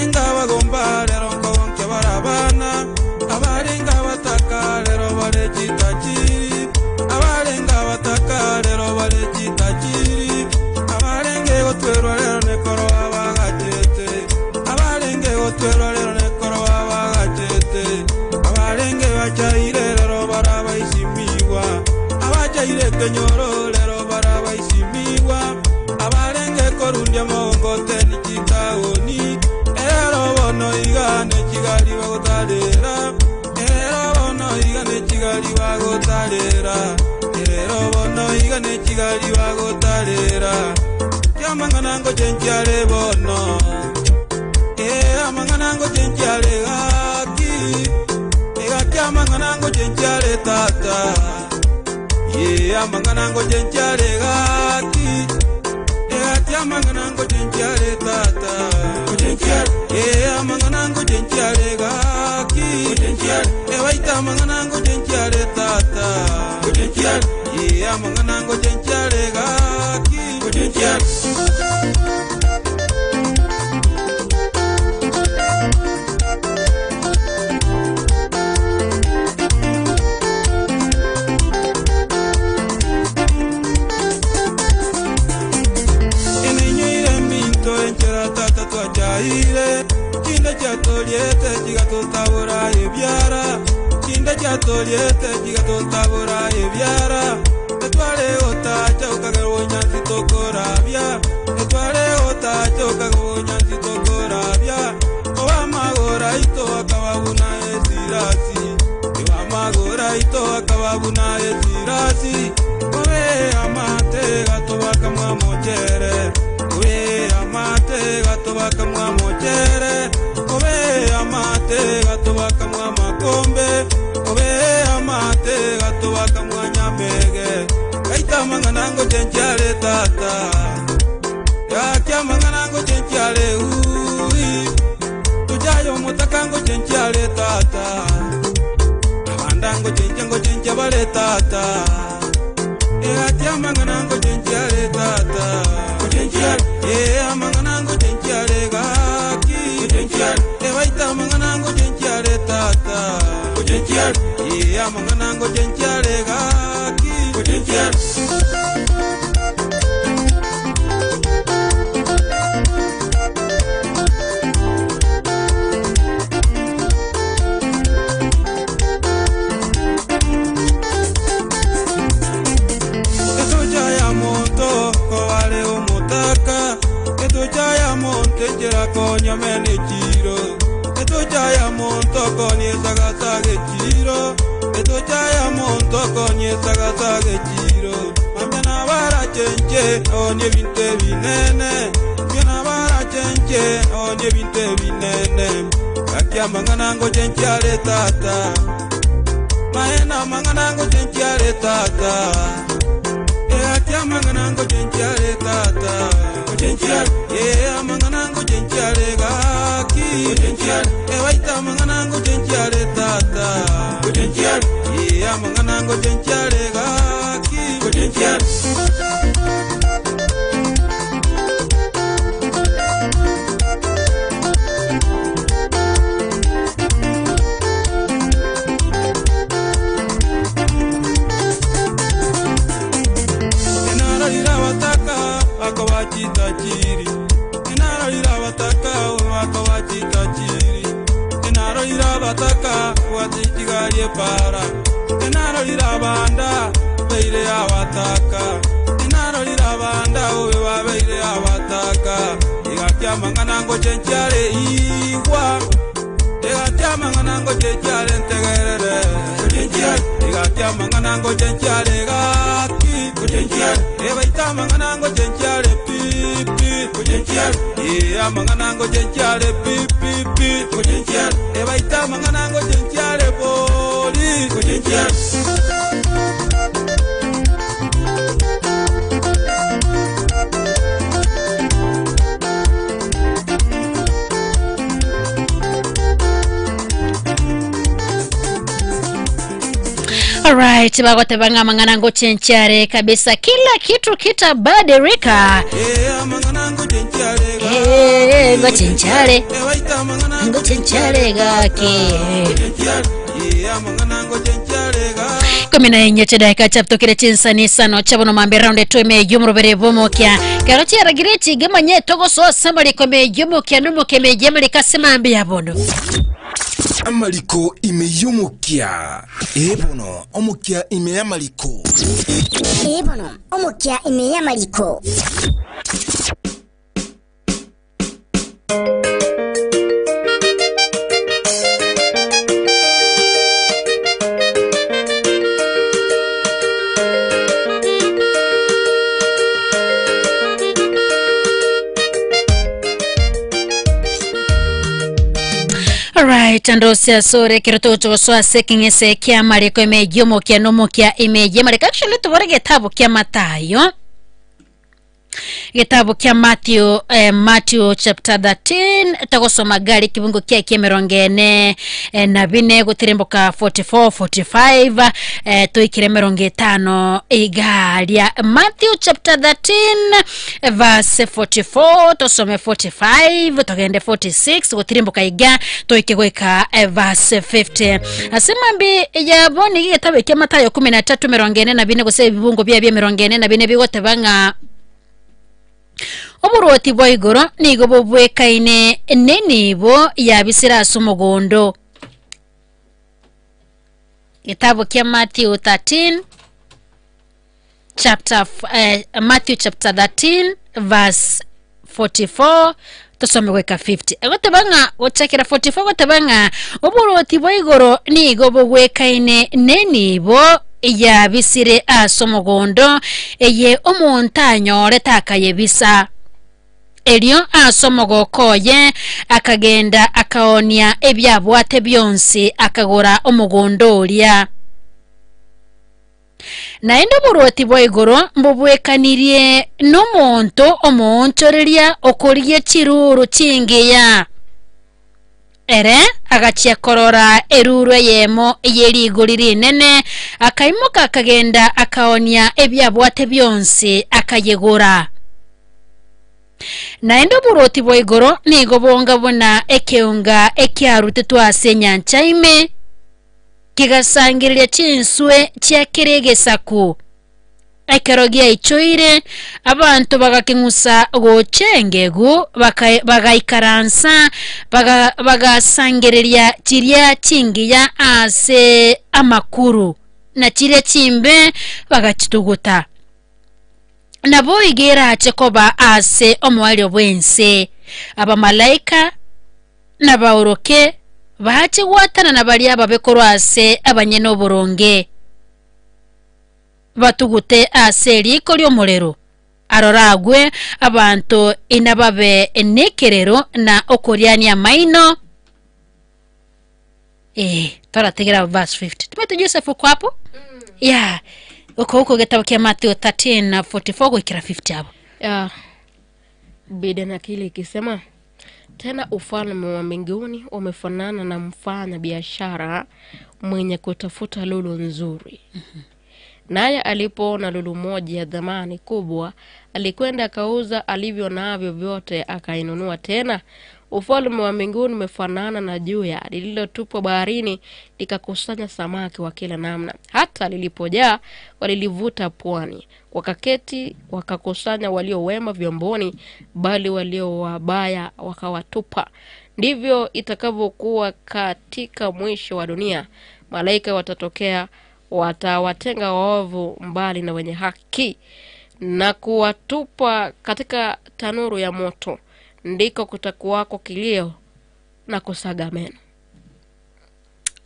enga bagomba lero nkogonke barabana abalenga bataka lero barechitakiri abalenga bataka lero barechitakiri abarenge gotwerwa lero nekoro abagachete abarenge gotwerwa lero nekoro abagachete abarenge bachaire lero barabaishimigwa abachaire kenyoro lero barabaishimigwa abarenge korundia mongote nichitaoni erero bono igane chigali bagotarera erero bono igane chigali bagotarera erero bono igane chigali bagotarera kiamanganango chenchiale bono amanganango chenchiale gaki egakiamanganango chenchiale tata ye amanganango chenchiale gaki egakiamanganango chenchiale tata ye amanganango chenchiale gaki ewaita amanganango chenchiale tata ye amanganango chenchiale gaki enenyoire minto enchera tata twachaire chinda chatoliete chigatotabora ebiara chinda chatoliete chigatotabora ebiara etware gotacha okagerwa onyansi tokorabia etware gotacha okagerwa onyansi tokorabia obamagora ito akababuna esirasi ebamagora ito akababuna esirasi obe amate gatobaka mwamochere obe amate gatobaka mwamochere obe amate gatobaka mwamakombe obe amate gatobaka mwanyamege kaita manganango chenchiale tata yakia manganango chenchiale ui tujayo mutakango chenchiale tata abandango chenchango chencha bale tata egatia manganango chenchiale tata e amanganango chenchiale gaki ewaita manganango chenchiale tata e amanganango chenchiale gaki Etucha ya monto kowale omotaka etucha ya monto enchera konyomene echiro etucha ya monto koniesagasaga echiro etucha ya monto koniesagasaga echiro mambia nabarachenche onie ebinto ebinene mbia nabarachenche onie ebinto ebinene gaki amang'ana ngo chenche are tata Maena mang'ana ngochenchiare tata. Egakia mang'ana ngochenchiare tata. Ngochenchiare. Eh, amang'ana ngochenchiare gaki. Ngochenchiare. Ewaita mang'ana ngochenchiare tata. Ngochenchiare. Eh, amang'ana ngochenchiare gaki. Ngochenchiare. Enarorire abataka bakobachitachiri Enarorire abataka bakobachitachiri Enarorire abataka bwatichigari epara Enarorire abanda beire abataka Enarorire abanda obe babeire abataka Igakia mang'ana ngochenchiare igwa Igakia mang'ana ngochenchiare ntegerere Igakia mang'ana ngochenchiare gaki Ebaita mang'ana ngochenchiare pipi Ee amang'ana ngochenchiare pipipi Ebaita mang'ana ngochenchiare bori. Alright, bagoteba ng'a mang'ana ngochenchiare kabisa, kila kitu kitabadilika. Eh, ngochenchiare ngochenchiare gaki 14 chidakika chaptokire chinsanisano chabono mambe round etweme yomurobere bomokia kero chiaragire chigemanye togososa mariko meyomokia nomokia meyemarika semambe yabono. Amariko ime y'omokia ebono omokia ime y'amariko. Ebono omokia ime y'amariko. Alright, andosia sore kero togochogosoa ase ekeng'ese kia mariko ime yomokia nomokia ime yemariko. Actually tobore getabu kia Mathayo, gitabu kia Matthew, Matthew chapter 13 togosoma gari kibungo kia kia mirongo ene na bine gutirimboka 44 45 tuikire 50 igaria. Matthew chapter 13 verse 44 tosome 45 togende 46 gutirimboka iga tuike gwika verse 50. Asema mbi yaboni gitabu kia Mathayo 13 44 gose ebibungo bia bia 44 bigoteba ng'a oborwoti bwa igoro nigo bobwekaine nenibo yabisire ase omogondo. Gitabu kia Matthew 13 chapter Matthew chapter 13 verse 44 tosome gweka 50. Egoteba ng'a gochakera 44 goteba ng'a oborwoti bwa igoro nigo bobwekaine nenibo yabisire ase omogondo eye omonto anyorete akayebisa. Erio ase omogoko oye akagenda akaonia ebiabwate bionsi akagora omogondo oria. Naende oborwoti bwa igoro mbobwekanirie nomonto omoonchoreria okorigia chiruru chingiya. Ere agachia korora eruru eyemo yerigori rinene akaimoka akagenda akaonia ebiabwate bionsi akayegora. Naende oborwoti bwa igoro nigo bonga buna ekeunga ekiarutetwe ase enyancha ime kigasangereria chinswe chiakere egesaku. Ekero giaichoire abanto bagakeng'usa gocha engegu bagaikaransa bagasangereria chiria chingiya ase amakuru na chiria chimbe bagachituguta. Nabo iga erache koba ase omoerio bw'ense abamalaika nabaoroke bache gwatana na baria ababe korwa ase abanyene oboronge batugute ase eriko ri'omorero. Arora agwe abanto inababe nekerero na okoriania amaino. Torategera verse 50. Tumete Joseph uko hapo? Yeah. Uko huko gitabo kia Matthew 13 na 44 goikera 50 abo. Ya, Biblia na kile ikisema tena ufalme wa mbinguni umefanana na mfanya biashara mwenye kutafuta lulu nzuri. Naye alipoona lulu moja ya thamani kubwa, alikwenda akauza alivyo navyo vyote, akainunua. Tena ufalme wa mbinguni umefanana na juya lililotupwa baharini, likakusanya samaki wa kila namna. Hata lilipojaa, walilivuta pwani, wakaketi, wakakusanya walio wema vyomboni, bali walio wabaya wakawatupa. Ndivyo itakavyokuwa katika mwisho wa dunia. Malaika watatokea, watawatenga waovu mbali na wenye haki na kuwatupa katika tanuru ya moto, ndiko kutakuwako kilio na kusaga meno.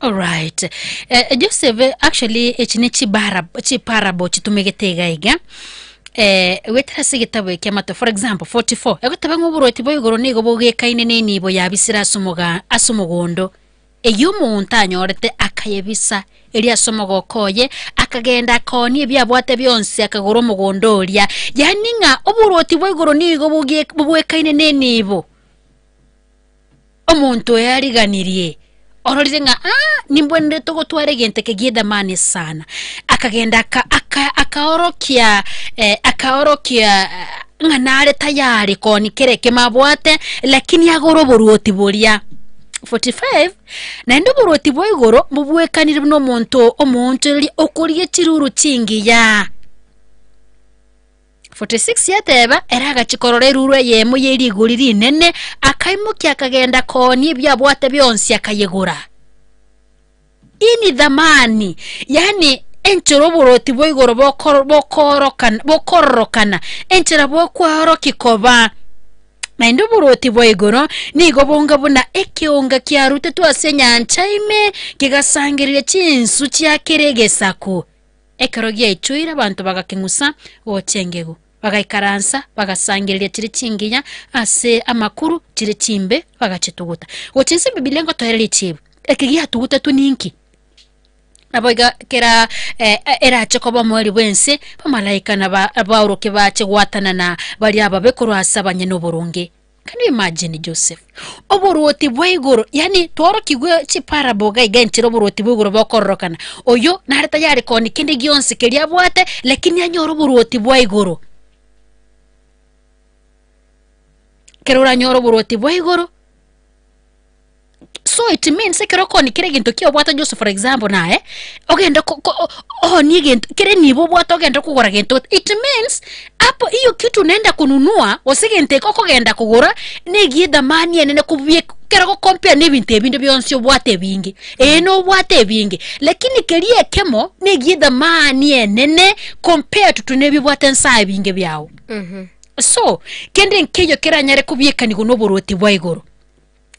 Alright. Joseph actually echi ni chiparable chitumigete iga iga. Wetera ase egetabu eke amato for example 44 egoteba ng'a oborwoti bwa igoro nigo bogekaine na enibo yabisire ase omoga ase omogondo eywo omonto anyorete akayebisa erio ase omogoko oye akagenda akoonia ebiabwate bionsi akagora omogondo oria yaani ng'a oborwoti bwa igoro nigo bogie bobwekaine na enibo. Omonto oyo ariganirie, ororire ng'a aa nimbwenerete gotwara egento eke gi'ethamani sana. Akagenda aka aka akaorokia akaorokia ng'a nare tayari koonia kera ekemo abwate, lakini agore oboruoti boria. 45, Naende oboruoti bwa igoro mbobwekanire buna omonto omoonchoreria okorigia chiruru chingiya. 46 yateba, Ere agachia korora eruru eyemo ye rigori rinene, akaimokia akagenda koonia ebiabwate bionsi akayegora. Ini thamani, yaani enchera oboroti bwa igoro bokoro- bokoorokana bokororokana, enchera bokwaorokia koba. Naende oboroti bwa igoro nigo bonga buna ekeonga kiarutetwe ase enyancha ime, kegasangereria chinsu chia kera egesaku. Ekero giaichoire abanto bagakeng'usa gocha engegu, bagaikaransa, bagasangereria chire chingiya ase amakuru, chire chimbe bagachituguta. Gocha inse Ebibilia ngotoereria echibu, eke giatugutetwe ninki? Nabo iga kera erache koba omoerio bw'ense, abamalaika naba abaorokia bache gwatanana baria ababe korwa ase abanyene oboronge. Can you imagine Joseph? Oboruoti bwa igoro, yaani tworokigwe chiparable iga iga enchera oboruoti bwa igoro bokororokana. Oyo nare tayari koonia kende gionsi keria abwate, lakini anyore oboruoti bwa igoro. Ekero oranyore oboruoti bwa igoro, So it means ekero okoonia kera egento kia obwate Joseph for example naye, ogende ko- ko oonie egento kere nibo obwate ogende kogora gento it means hapo hiyo kitu unaenda kununua gose egento eke okogenda kogora na egie ethamani enene kobia ekero ogocompare na ebinto ebinde bionsi obwate ebinge, ee nobwate ebinge, lakini keria ekemo na egie ethamani enene compared to na ebi obwate nsa ebinge biago. So, kende nkeiyo keranyare kobiekanigwa na oboruoti bwa igoro.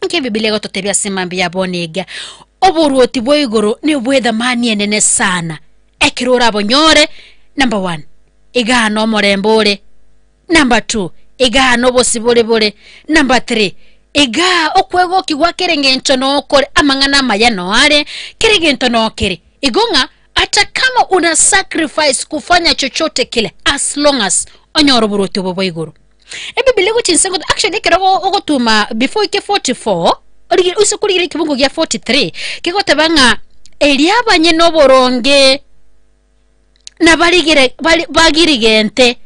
Inki Ebibilia egototebia ase mambia ya bono iga? Oboruoti bwa igoro nobw'ethamani enene sana. Ekero orabonyore, number one, igaa nomorembe ore. Number two, igaa nobosibore bore. Number three, igaa okwegokia gwa kera eng'encho nokore, amang'ana amaya noare, kera egento nokere. Igo ng'a ata kama una sacrifice kufanya chochote kile as long as onyore oboruoti obo bwa igoro. Ebibilia egochia inse gote actually ekero ogo- ogotuma before oike 44, orige oise korigereria ekebungo gia 43, kegoteba ng'a erio abanyene oboronge nabarigere bari bagirigente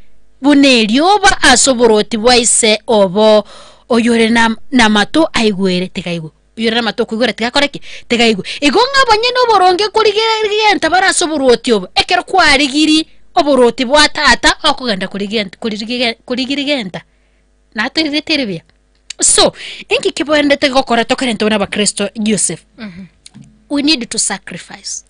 buna erioba ase oboroti bwa ise obo, oyore na namato aigwere tiga aigwe, oyore namato okoigwera tiga akore ki? Tiga aigwe. Igo ng'a abanyene oboronge korigegenta bare ase oborwoti obo, ekero kwarigiri oborwoti bwa tata okogenda korigent koririgege korigirigenta, natorigete ere buya. So, inki kebwenerete gokora tokerente buna abakristo Joseph? We need to sacrifice.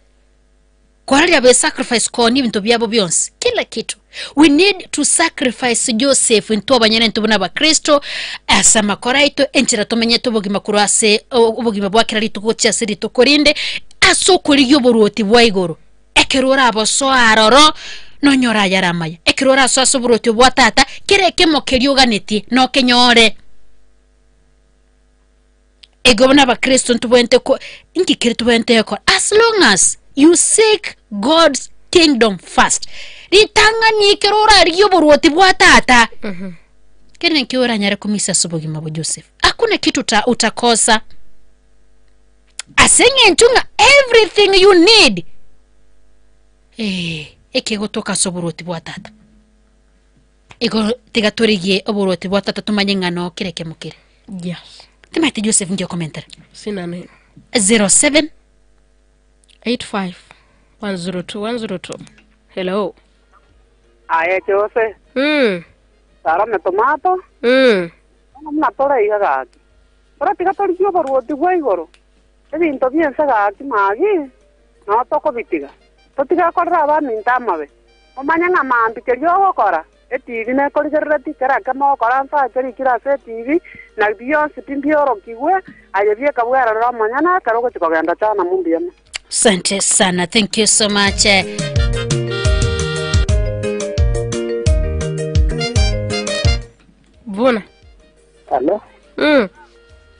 Koraria be sacrifice koonia ebinto biabo bionsi, kila kitu. We need to sacrifice Joseph intwe abanyene intwe buna abakristo ase amakora aito enchera tomenyete obogima korwa ase obogima bwa kera rituko gochia ase rituko rinde ase okorigia oboruoti bwa igoro. Ekero orabosoe aroro nonyore ayare amaya. Ekero orasoe ase oboruoti obwa tata kera ekemo keria oganetie nokenyore. Igo buna abakristo ntobwenerete ko inki keri tobwenerete gokora as long as you seek God's kingdom first ritang'ani ekero orarigie oboruoti bwa tata keri nakio oranyare komisa ase obogima bwa Joseph hakuna kitu uta, utakosa ase eng'encho ng'a everything you need eh, ekegotoka ase oboruoti bwa tata. Igo tiga torigie oboruoti bwa tata tomanye ng'a noo kera ekemo kere. Yes. Timanyeti Joseph nki okomentera. Sina neno. 07 85 102 102. Hello. Aye Jose, Sara tomato, bono buna tore iga gaki. Toratiga torigie oboruoti bwa igoro, ebinto bi'ense gaki magi, nao tokobitiga. Totige korera abaminto amabe. Omanye ng'a mambia keria ogokora, etibi nekorigereretie kera ekemo ogokora nse ake rikire ase etibi, na bionsi pi mbiorokigwe, aye bieka bwerorere omonyene ekero ogochia kogenda chana mbuya mono. Asante sana, thank you so much. Buna. Alo,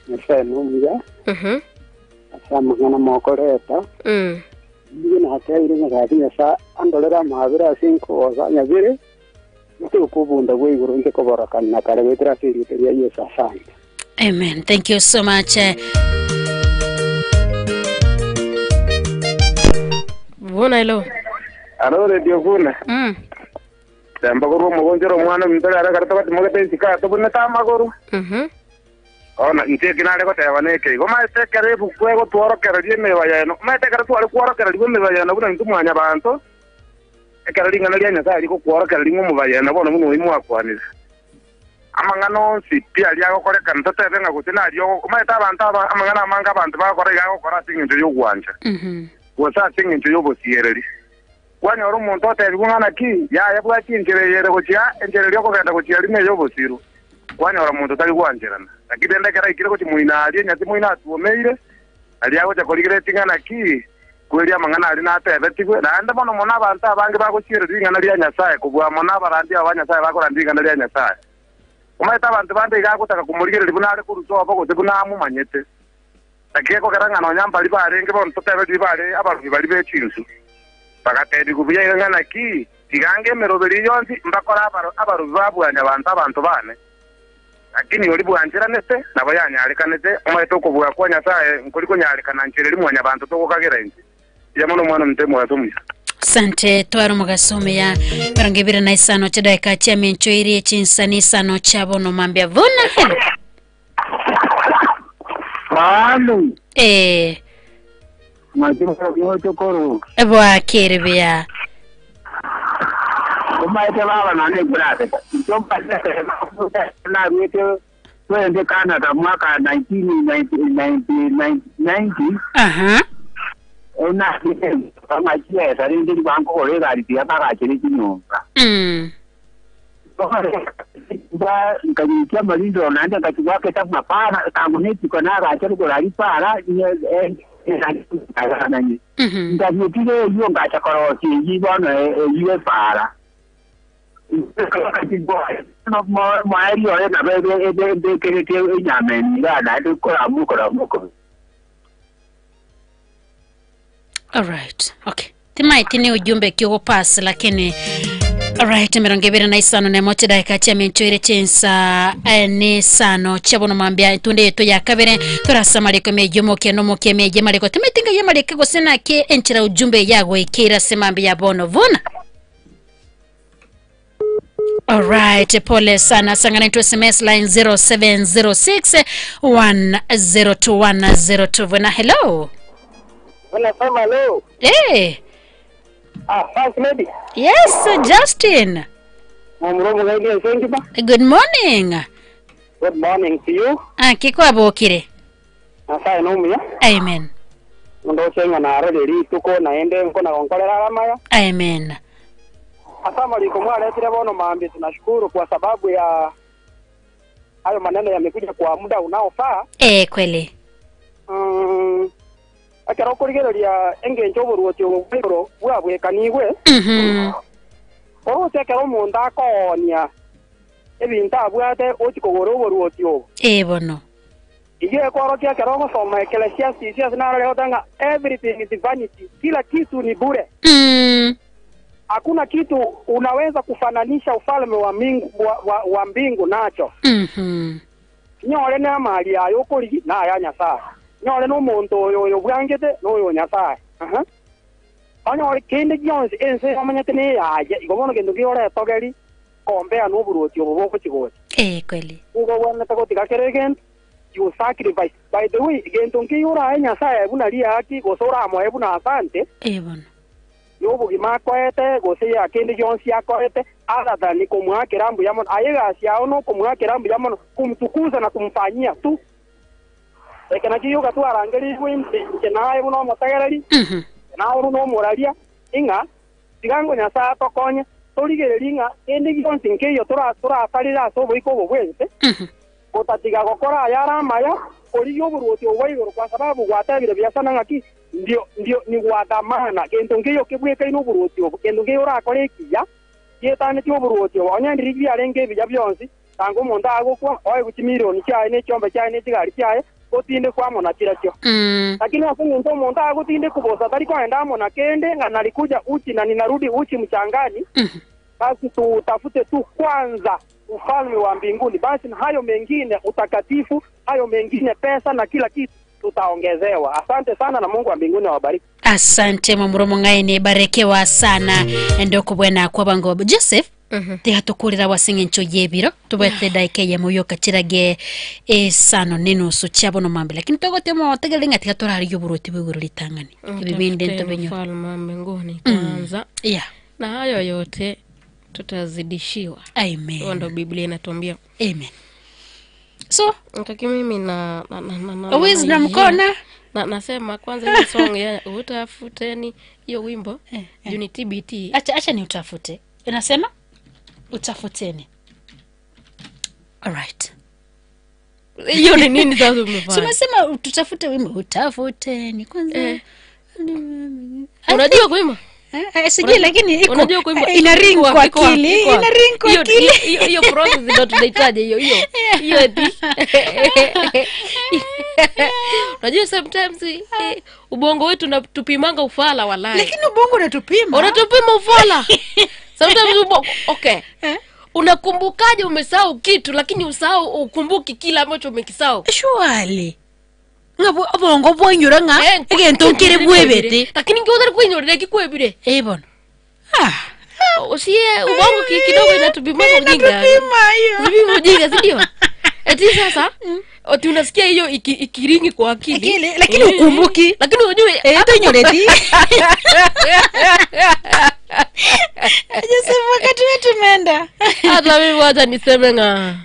Nyasae nomuya, ase amang'ana mokoreta. Nigo natebirie ng'a gaki Nyasae andorere amaabera ase nkogosa nyabere, ntoke obonda bwa igoro inche koborokana na kare goetera ase erieta ria Yeso. Asante. Amen. Thank you so much. Buna hello. Alo Radio Vuna. Temba korwa omogonchoro omwana ominto rero ekero togatimogete isiko aa tobunete amagoro. Bono inche eki nare goteba neke igo, omanyete ekero ebuku egotworokereria emebayeno, omanyete ekero tware kworokererigwa emebayeno buna intwe mwanyabanto, ekero ring'ana ria Nyasae rigokworokereria ng'a omobayeno bono buna oyio mwakwanire. Amang'ana onsi pi aria agokorekana, totebe ng'a gose naria ogo, omanyete abanto aba amang'ana amange abanto bagokora iga agokora ase engencho y'ogwancha, gose ase engencho y'obosiereri. Kwanyora omonto otebigwe ng'a naki, yaya bwatia enchera eye ere gochia aa, enchera eria okogenda gochia aria ney'obosiru. Kwanyora omonto tari gwancherana. Naki rende ekero aikire gochia moino aria, enyasi moino atuomeire, aria agocha korigereretie ng'a naki, kweria amang'ana aria natebetigwe. Naende mono mono abanto abange bagosiereria ring'ana ria Nyasae kobua mono abarandia aba ba Nyasae bakorandia ring'ana ria Nyasae. Omanyete abanto bande iga agotaka komorigereria buna are korwa sobo gose buna amomanyete. Naki gekogera ng'a nonya mbaria barenge bono totebe riria bare abarubi baria be chinsu, bagatebigwa buya iga ng'a naki, tiga ange emeroberi eye yonsi mbakore abarubi ba bwanyabanto abanto baane. Lakini oria bwancheranete, nabo yanyarekanete, omanyete okobua kwa Nyasae nkori konyarekana nchera eria mwanyabanto togokagera inche. Buya mono omwana ominto omogaso omuya. Asante twara omogaso omuya 25 chidaeka chiamincho irie chinsani isano chia bono mambia vuna hello. Manu. Eh. Mwacho Bwakire buya. Omaete baba nane kurate. Narwete twende Canada mwaka 1990. Aha. Ona amachiesa rinde ribankogora egari tiga bagachere chinyomba. Nkanyikia amarindo naende nkachigwaketa buna para kango netiko nagacha rugoro aria para nanye nkabietire eyio ngacha korosia eyio bono eyio epara mwaeri oye nabo ebekerete enyama eni iga naende koramu koramu. Alright. Okay. Timaeti ni ujumbe ki ogopass lakini alright 25 chidaeka chiaminchoire chinsa nisano chiabono mambia etunde yetu ya kabere torasa mariko mejo mokia no mokia meje mariko timaeti nga yamariko gose naki enchera ujumbe yagoikira ase mambia ya bono vuna. Alright, pole sana. Sangana to SMS line 0706 102 102. Vuna, hello. Unasema hello. Hey. Ah, first lady. Yes, Justin. Mumrongo zaidi ya Sengiba. Good morning. Good morning to you. Ah, kikwabokire. Nyasaye nomuya. Amen. Mundu ucio ng'a narore rituko naende nkona gonkorera aramaya. Amen. Hasa maliko mwaletire bono mambi tunashukuru kwa sababu ya hayo maneno yamekuja kwa muda unaofaa. Eh, kweli. Ekero okorigereria engencho oboruoti obo bwa igoro bwabwekanigwe oroche ekero omonto akoonia ebinto abwate ochi kogora oboruoti obo Eh, bono. Iyo ekworokia ekero ogosoma Ecclesiastes ase narore egoteba ng'a everything is vanity, kila kitu ni bure. Hakuna kitu unaweza kufananisha ufalme wa mingu, wa, wa, wa mbingu nacho. Nyore namari aye okorigi na aya Nyasaye. Nyore nomonto oyo oyo bwangete noyo o Nyasaye. Aha. Onyore kende gionsi ense omanyete neyaye igo bono gento ki oretogeri compare noboruoti obo bogochi gocha. Eh, kweli. Nigo obwenerete gotiga kera egento, you sacrifice. By the way, gento nkeiyo orae Nyasaye buna riaki gose oramoe buna asante, Eh, bono. yobogima akoete gose ya kende gionsi akoete, other than komoakera mbuya mono. Aye egasi yao nokomoakera mbuya mono, kumtukuza na kumfanyia tu. Eke nakio gioka twarangerigwe inche inche naye buna omotegereri, naye buna omoraria, ing'a tiga ngo Nyasae atokonye, torigererie ng'a kende gionsi nkeiyo tora torasarire ase oboiko obo bw'ense, gotatiga gokora ayare amaya, korigia oboruoti obo bwa igoro, kwa sababu gwatebire buya sana ng'aki, ndio ndio nigwatamana, gento nkeiyo kebwekaine oboruoti obo, gento nkeiyo orakore ekiya, gietanetie oboruoti obo. Onye ndiri biarenge ebiya bionsi, tanga omonto agokwa, oegwe chimilioni chiaye, ne chiombe chiaye, ne chigari chiaye, otindekwe amo na chirochio. Lakini ase engencho omonto agotindekwa bosa tari koenda amo na kende, ng'a nalikuja uchi na ninarudi uchi mchangani, basi tuutafute tu kwanza ufalme wa mbinguni, basi na hayo mengine utakatifu, hayo mengine pesa na kila kitu tutaongezewa. Asante sana na Mungu wa mbinguni awabariki. Asante momuro mong'aini barekewa sana ndokobwena kwabango Joseph tiga tukurira wase ng'encho yebiro tubwete daika eyemo yoka chirage esano nenusu chiabo nomambe lakini togote motegereri ng'a tiga torarigia oborwoti bwa igoro ritang'ani ebi binde Utafuteni ntobenyo ufalme wa mbinguni kwanza yeah. na hayo yote tutazidishiwa. Amen. Hiyo ndo Biblia inatuambia. Amen. So Kaki mimi na na na na, na, Wisdom na, corner. na nasema kwanza hiyo song ya utafuteni hiyo wimbo juu ni TBT. Acha acha ni utafute. Inasema utafuteni. Alright. Hiyo ni nini sasa umefanya? Si umesema tutafute wimbo utafuteni kwanza. Eh. Unajua kuimba? Eh, sijui lakini iko Unajua kuimba? ina ring Iko kwa wapi? Iko wapi? akili, Iko wapi? ina ring kwa Hiyo- akili. Hiyo hiyo process ndio tunahitaji hiyo hiyo. Hiyo eti. Unajua sometimes ubongo wetu unatupimanga ufala walai. Lakini ubongo unatupima. Unatupima ufala. Sometimes ubongo okay. Unakumbukaje umesahau kitu lakini usahau ukumbuki kile ambacho umekisahau? Surely. Ng'a obongo bwainyora ng'a egento nkere bwebete. Lakini ngiuthari kuinyorera kikwebire. Eh bono. Usiye ubongo kidogo inatupimanga ujinga. Inatupima hiyo. Inatupima ujinga, si ndio? Eti sasa ati unasikia hiyo ikiringi kwa akili. Akili, lakini ukumbuki. Lakini ujue Eh, hata inyoreti. Joseph, wakati wetu umeenda. Hata mimi wacha niseme nga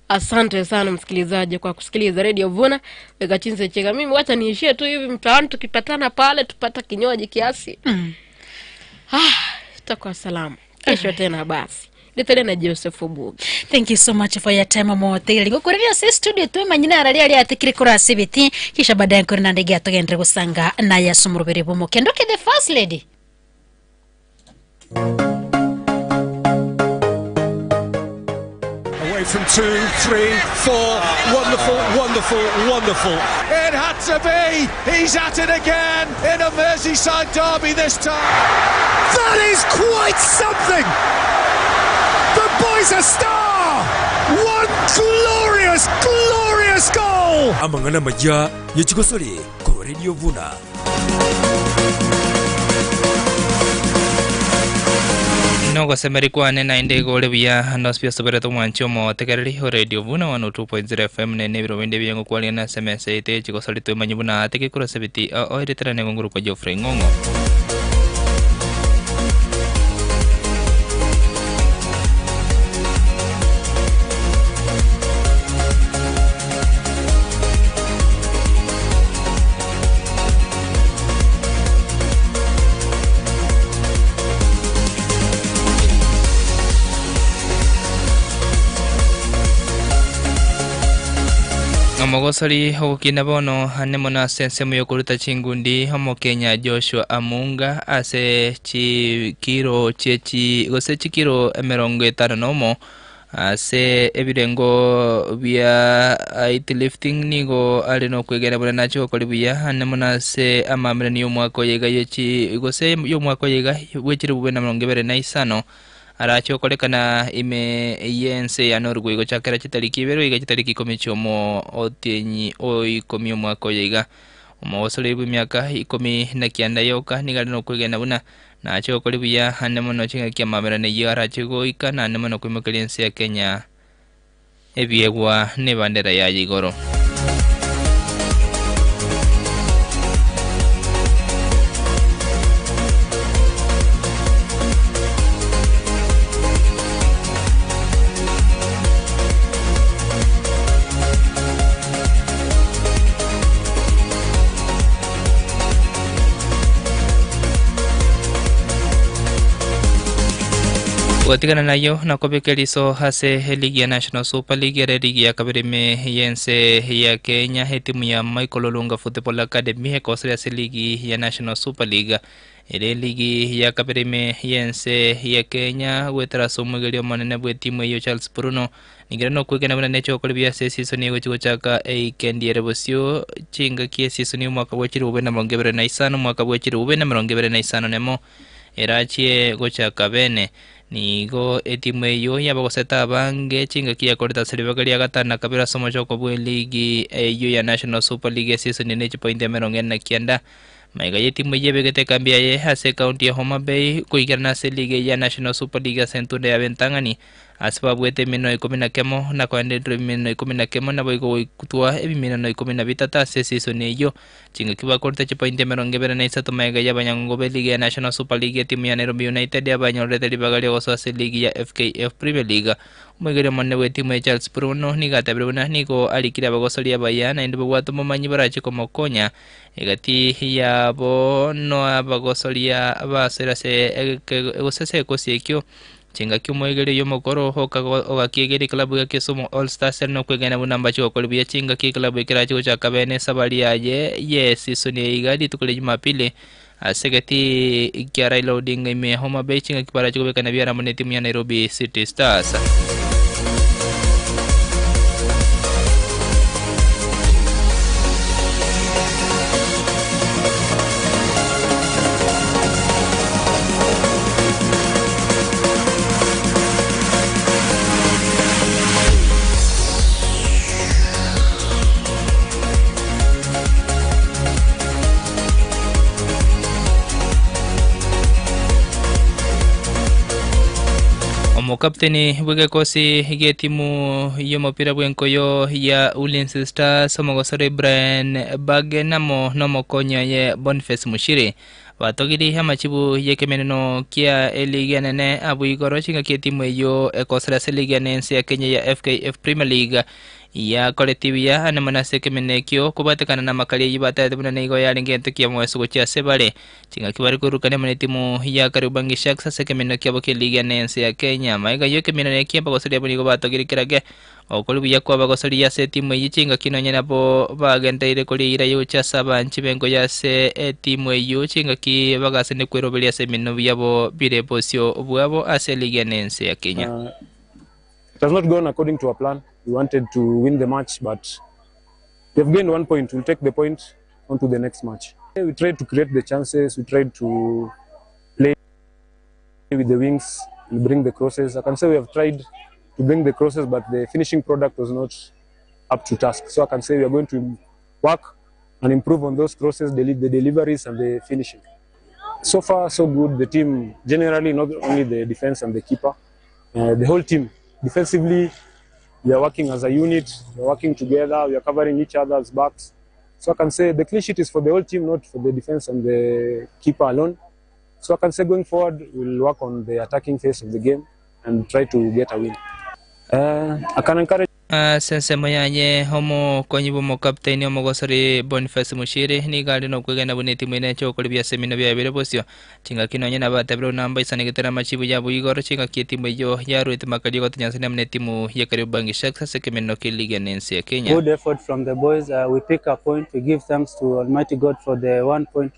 asante sana msikilizaji kwa kusikiliza Radio Vuna weka chinse cheka. Mimi wacha niishie tu hivi mtaani, tukipatana pale tupata kinywaji kiasi. Ah, tutakuwa salama kesho tena basi. Nitele na Joseph Obugi. Thank you so much for your time motegereri gukureria ase studio twemanyine araria aria atikire kora asibiti kisha baadaye nkuri na ndege atugendere gusanga na Yesu murubiri bumuke ndoke the first lady. Away from 2, 3, 4. Wonderful, wonderful, wonderful. It had to be. He's at it again in a Merseyside derby this time. That is quite something. The boy's a star. One glorious, glorious goal. Amang'ana maya yechigosore ko Radio Vuna. Nogosemeri kwane naende igo ore buya nosibia osoberete omwanchi omotegereri o Radio Vuna 102.0 FM nene ebiro binde ebiya ngokwaria na SMS yaito chigosori twemanyi buna ate gekora sebiti oereterane ngonguru kwa Geoffrey Ng'ong'o. Omogosori ogokina bono ane mono ase ensemo yokoruta chingundi omokenya Joshua Amunga ase chikiro chie chi gose chikiro emerongo etano nomo Ase ebirengo bia weightlifting nigo are nokwegena buna nache gokora buya ande mono ase amaamererani y'omwaka oyo iga yechi gose y'omwaka oyo iga bwechire bube na 25 arache gokorekana ime y'ense ya Norway gochakera chitariki ibere goika chitariki ikomi chiomo otienyi o ikomi omwaka oyo iga. Omogosoreri bw'emiaka 19 yoka nigo are nokwegena buna Nache gokora buya ande mono chingaki amaberano eyio arache goika, naende mono koimokeria ense ya Kenya ebiegwa na ebandera yaye igoro. Gotigana nayio nakobeka eriso ase eligi ya National Super League ere eligi ya kabere ime y'ense ya Kenya. Etimu ya Michael Olunga Football Academy ekosire ase eligi ya National Super League ere eligi ya kabere ime y'ense ya Kenya goetera ase omwegeri omonene bw'etimu eyio Charles Bruno Nigo ere nokwegena buna neche gokora buya ase esisoni egochia gochaka eikendi ere bosio, chingaki esisoni y'omwaka bwa 2025 omwaka bwa 2051 erachie gochaka bene. Nigo etimu eyio y'abagoseta abange chingaki yakorete ase ribaga ria gatano na kabere ase omochoko bw'eligi eyio ya National Super League esisoni ne chipointi 49. Magega y'etimu eyio ebegete ekambi yaye ase ekaunti ya Homa Bay koigerana ase eligi eyio ya National Super League ase entunda yabo entang'ani. Ase babuete eminwa ikomi na kemo, na koendererwa ebimeneno ikomi na kemo, naboigo goitwa ebimeneno ikomi na bitato ase esisoni eyio. Chingaki bakorete chipointi 23 magega y'abanyangongo b'eligi ya National Super League etimu ya Nairobi United abanyorerete ribaga ri'ogosoa ase eligi ya FKF Premier League. Omoigeri omonene bw'etimu ya Charles Bruno nigo atebire buna nigo arikire abagosori abaya naende babwate omomanyi barache komokonya egati yabo noabagosoria basoire ase gose ase egekosi ekio. Chingaki omoegeri oyio omokoro ogakiegeria eklabu ya Kisumu All Stars ere nokwegena buna mbache gokora buya chingaki eklabu ekerache gochaka bene esabari yaye ye season eye iga rituko ria Jumapili ase egetii kia Raila Odinga ime ya Homa Bay chingaki barache kobekana biaramo ne etimu ya Nairobi City Stars. Omokapteni bw'egekosi gi'etimu y'omopira bw'enkoyo ya Ulinzi Stars omogosore Brian Bagen amo nomokonyi oye Boniface Muchiri Batogirie amachibu y'ekemeneno kia eligi enene abwo igoro chingaki etimu eyio ekosera ase eligi ene ense ya Kenya ya FKF Premier League yakoretie buya ande mono ase ekemeneno ekio kobwatekana namakari ayio baterete buna nigo yarenge egento kiamoeso gochia ase bare chingaki bare koirurukania amo netimu ya Kariobangi Sharks ase ekemeneno kiabo ki'eligi ene ense ya Kenya. Magega y'ekemeneno ekio abagosoria abwo nigo batogirie kerage Okori buya kw'abagosori ase etimu eyio chingaki nonya nabo bagendereire koria eira y'ogochia ase abanchi b'engoyo ase etimu eyio chingaki bagasene kweroberia ase emenwa yabo bire bosio bwabo ase eligi ene ense ya Kenya. It has not gone according to our plan. We wanted to win the match but we have gained one point. We'll take the point onto the next match. We tried to create the chances, we tried to play with the wings and bring the crosses. I can say we have tried to bring the crosses, but the finishing product was not up to task. So I can say we are going to work and improve on those crosses, the deliveries and the finishing. So far, so good. The team, generally, not only the defense and the keeper, the whole team. Defensively, we are working as a unit, we are working together, we are covering each other's backs. So I can say the clean sheet is for the whole team, not for the defense and the keeper alone. So I can say going forward, we'll work on the attacking phase of the game and try to get a win. I can encourage Ase ensemo yaye, omokonyi bw'omokapteni omogosori Boniface Muchiri nigo are nokwegena buna etimu eye neche gokora ebiase eminwe biaye bire bosio. Chingaki nonye nabatebirie buna mbaisanegetera amachibu yabo igoro chingaki etimu eyio yaruete makaria gotonyansania amo netimu ya Kariobangi Sharks ase ekemeneno ki'eligi ene ense ya Kenya. Good effort from the boys. We pick a point. We give thanks to Almighty God for the 1 point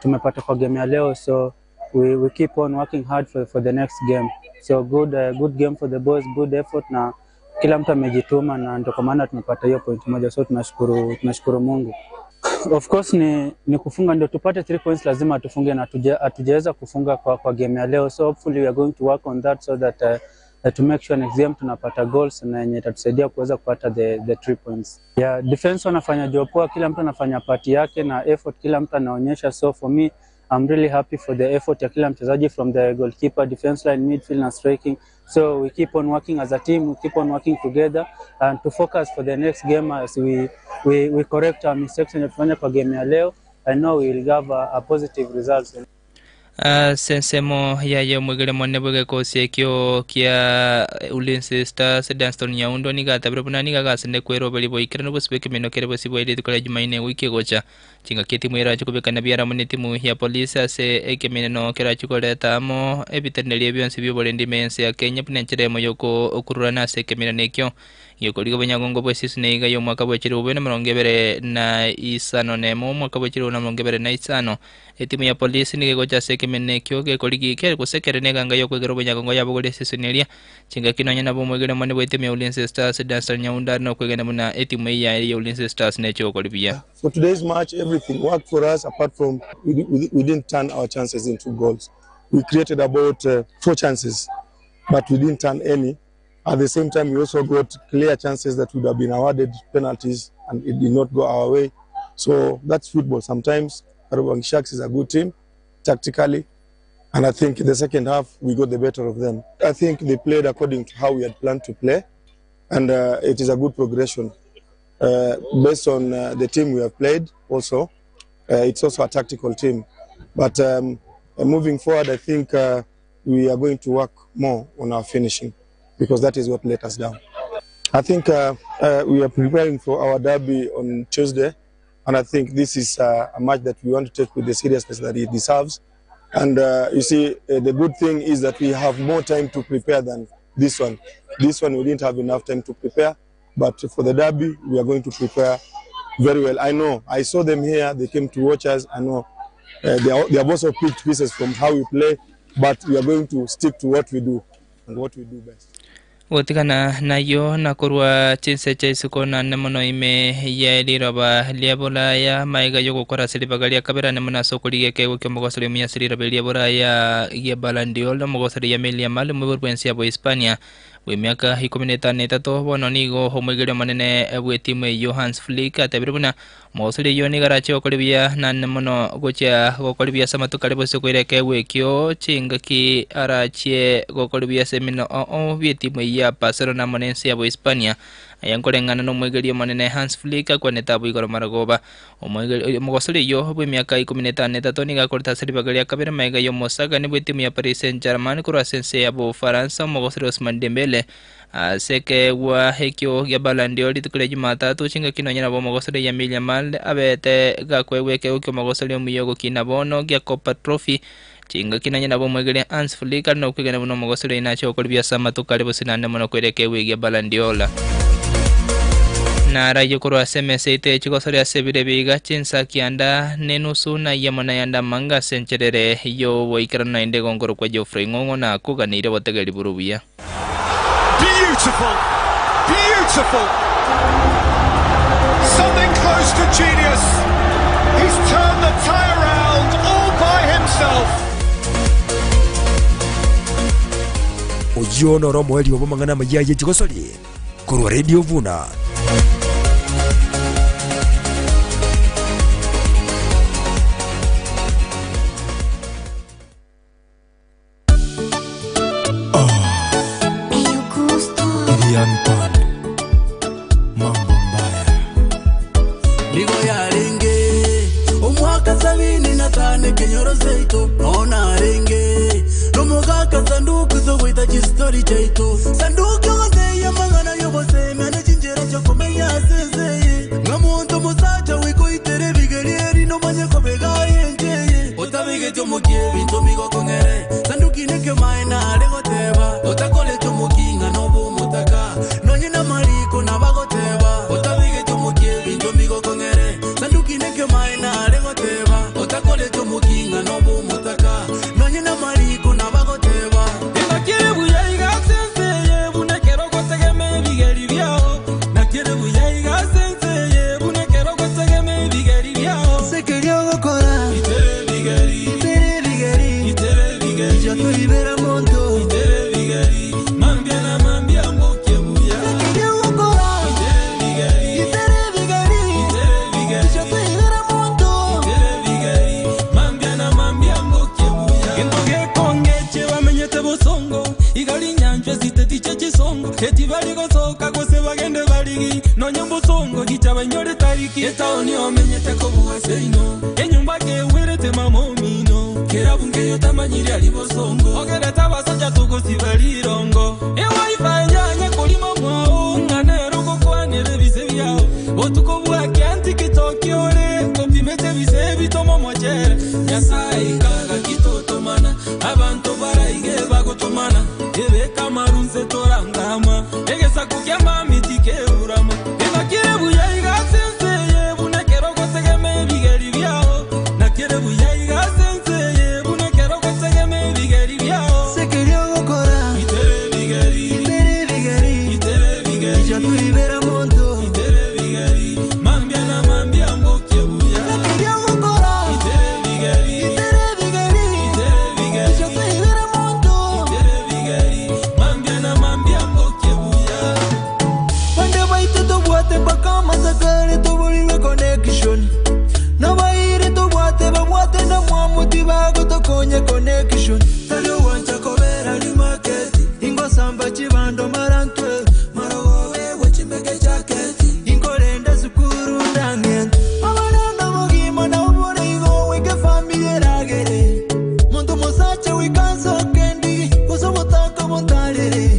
tumepata kwa game ya leo. So we keep on working hard for the next game. So good, good game for the boys, good effort na kila mtu amejituma na ndio kwa maana tumepata hiyo point moja, so tunashukuru Mungu. Of course ni kufunga ndio tupate 3 points, lazima tufunge na hatujaweza kufunga kwa game ya leo, so hopefully we are going to work on that so that to make sure next game tunapata goals na yenye itatusaidia kuweza kupata the 3 points. Yeah, defense wanafanya job poa, kila mtu anafanya part yake na effort kila mtu anaonyesha, so for me I'm really happy for the effort ya kila mchezaji from the goalkeeper, defense line, midfield na striking. So we keep on working as a team, we keep on working together and to focus for the next game as we correct our mistakes yenye tufanya kwa game ya leo. I know we will have a positive results. Sensemo yaye omwegere monene bwa egekosi ekio kia Ulinzi Stars Danston Nyaundo niga atabire buna niga agasende kweroberi boikeranu bosibwa ekemino kere bosibwa rituko ria Jumanne ewiki egocha. Chingaki etimu erache kobekana biaramo na etimu ya polisi ase ekemineno kerache koreta amo ebitenerio bionsi bia oborendi ime ense ya Kenya buna enchera emo ya okorurana ase ekemineno ekio. Gekorigo bonyagongo bwa esisi na iga ya omwaka bwa echiri bobe na mirongo ebere na isano na emo omwaka bwa echiri na mirongo ebere na isano. Etimu ya polisi nigo egocha ase ekemineno ekio gekorigi kere gose kere na eganga ya okwegera obonyagongo yabogoria esisi eria. Chingaki nonya nabo omwegere monene bwa etimu ya Ulinzi Stars Danstan Nyaunda ari nokwegena buna etimu eye yaye ya Ulinzi Stars neche gokori buya. For today's match, everything worked for us apart from we didn't turn our chances into goals. We created about 4 chances, but we didn't turn any. At the same time, we also got clear chances that would have been awarded penalties, and it did not go our way. So that's football. Sometimes Kariobangi Sharks is a good team, tactically, and I think in the second half, we got the better of them. I think they played according to how we had planned to play, and it is a good progression. Based on the team we have played also, it's also a tactical team. But moving forward, I think we are going to work more on our finishing, because that is what let us down. I think we are preparing for our derby on Tuesday, and I think this is a match that we want to take with the seriousness that it deserves. And you see, the good thing is that we have more time to prepare than this one. This one we didn't have enough time to prepare, but for the derby, we are going to prepare very well. I know, I saw them here, they came to watch us. I know they have also picked pieces from how we play, but we are going to stick to what we do and what we do best. Gotigana nayo nakorwa chinse cha isiko nane mono ime ya riroba ria Buraya maiga yo gokora ase ribaga ria kabere ane mono ase okorigia ekegwa kia omogosori omuya ase riroba ria Buraya gia Ballon d'Or omogosori Lamine Yamal omwebori bwa ense ya Hispania bwa emiaka 13 bono nigo omwegeri omonene bwa etimu eyio Hans Flick atebire buna omogosori oyio nigo arache gokora buya nane mono gochia gokora buya ase amatuko aria bose koira ekegwa ekio chingaki arachie gokora buya ase emino oo bia etimu eyio ya Barcelona mono ense ya Hispania. Aya nkoreng'ana na omwegeri omonene Hans Flick akwanete abwo igoro marogoba. Omogosori oyio bwa emiaka 13 nigo akorete ase ribaga ria kabere maiga ya omosagani bwa etimu ya Paris Saint-Germain korwa ase ense ya Bufaransa omogosori Ousmane Dembele ase ekegwa ekio gia Ballon d'Or rituko ria Jumatatu chingaki nonya nabo omogosori Lamine Yamal abete gakoegwa ekegwa kia omogosori omuya ogokina bono gia Copa Trophy chingaki nonya nabo omwegeri Hans Flick ari nokwegena buna omogosori oyo nache gokora buya ase amatuko aria bose naende mono koira ekegwa gia Ballon d'Or. Narayo korwa ase emesa ete echigosori ase ebire biga chinsa kianda nenusu na yamo na yanda manga ase encherere yoboikerano naende gonkoro kwa Geoffrey Ng'ong'o na koganeire botegeri buru buya. Beautiful, beautiful. Something close to genius. He's turned the tie around all by himself. Oyo noro omoerio bw'amang'ana amaya y'echigosori korwa Radio Vuna. Irian Band, mambo mbaya. Nigo yarenge omwaka 75 kenyoro seito nona arenge nomogaka sanduku zogoita chistori chaito sanduku yogoseya mang'ana yogosemia nechinjera chokomenya aseseye ng'amonto mosacha wikoitere bigeri eri nomanye kobegayencheye otabegete omokie binto migokong'ere sanduki neke maena are goteba otakorete omokinga nobomotaka nonye na mariko nabagoteba otabegete omokie binto migokong'ere sanduki neke maena are goteba otakorete omokinga nobomotaka nonye Igari nyanchwe sitetiche chisongo eti bari gosoka gose bagende barigi nonye mbosongo gicha banyore tariki etaoni omenyete kobuga seino enyumba kewerete mama omino kerabungeyo tamanyiri ari bosongo ogerete abasacha tugosiba rirongo ewifi nyanya kolima mwao ng'anero gokwanera ebise biao botuko bwake antikitoki ore kopimete ebise bitomo mochere nyasaye kaga kitotomana abantu baraige bagotomana ebeka marunse torangama egesaku kia mamiti keurama enakire buya igasenseye bunekero gotegema ebigeri biao nakire buya igasenseye bunekero gotegema ebigeri biao Sekerio gokora itere bigeri Itere bigeri itere bigeri Ijatuibera muntu itere bigeri mambia na mambia mboke buya Sekerio gokora itere bigeri Itere bigeri itere bigeri Ijatuibera muntu itere bigeri mambia na mambia mboke buya Bande baite tobwate mpaka masakare tuburirwe connection Nabaire tobwate babwate na mwamuti bagotokonye connection Tari wancha kobera ni market Ingo samba chibando marantwe Marogowe wechimeke jacket Inkorenda sukuru ndangent Abarana bogima na ubure igo wike familia ragere Muntu musache wikanso kendi Kusobotaka montarere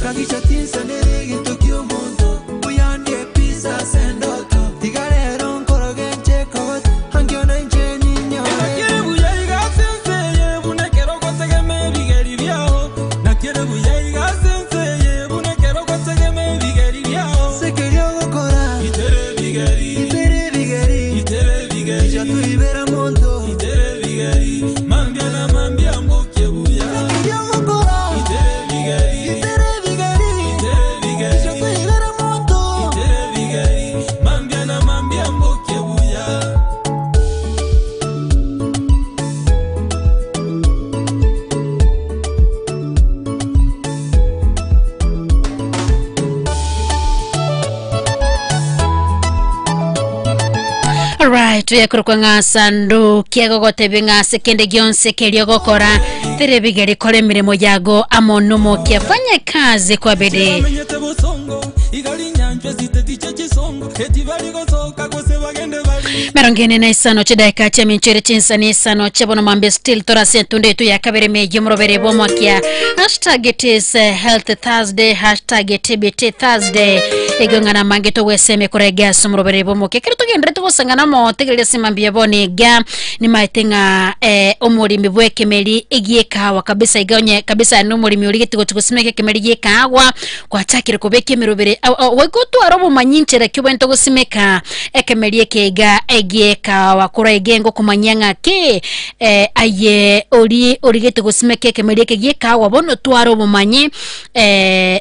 Kagicha tinsa nerege tokyo muntu Uyandie pizza sendoto Tigarero nkoroge nchekot Hangiona nche ninyore Nakire buya igasenseye bunekero gotegema ebigeri biao nakire buya igasenseye bunekero gotegema ebigeri biao Sekerio gokora itere bigeri Itere bigeri itere bigeri Ijatuibera muntu itere bigeri mambia na mambia mboke buya Sekerio gokora itere bigeri Itere bigeri itere bigeri Ijatuibera muntu itere bigeri mambia na mambia mboke buya. Alright, yakorokwa ng'a sanduki egogotebia ng'a ase kende gionse keria ogokora terebigeri kora emiremo yago amo nomokia fanya kazi kwa bidii. Bamenyete bosongo igari nyanchwe sitetiche chisongo eti bari gosoka gose bagende bari Merongene na isano chidaika chia minchere chinsani isano chebono mambe still torase entunde yetu ya kabere meji murobere bomwakia hashtag it is health thursday hashtag tbt thursday igong'ana mange togweseme korege ase omorobere bomwakia kero togendere togosangana motegereria simambia boniga nimaete ng'a omorimi bwa ekemeri egiekawa kabisa iga onye kabisa ni omorimi origete gochi gosimeka ekemeri giekawa gwachakire kobeka emerobere goikotwara obomanyi nchera ki obwenerete gosimeka ekemeri eke iga egiekawa korwa iga engo komanyia ng'aki aye ori origete gosimeka ekemeri eke giekawa bono twara obomanyi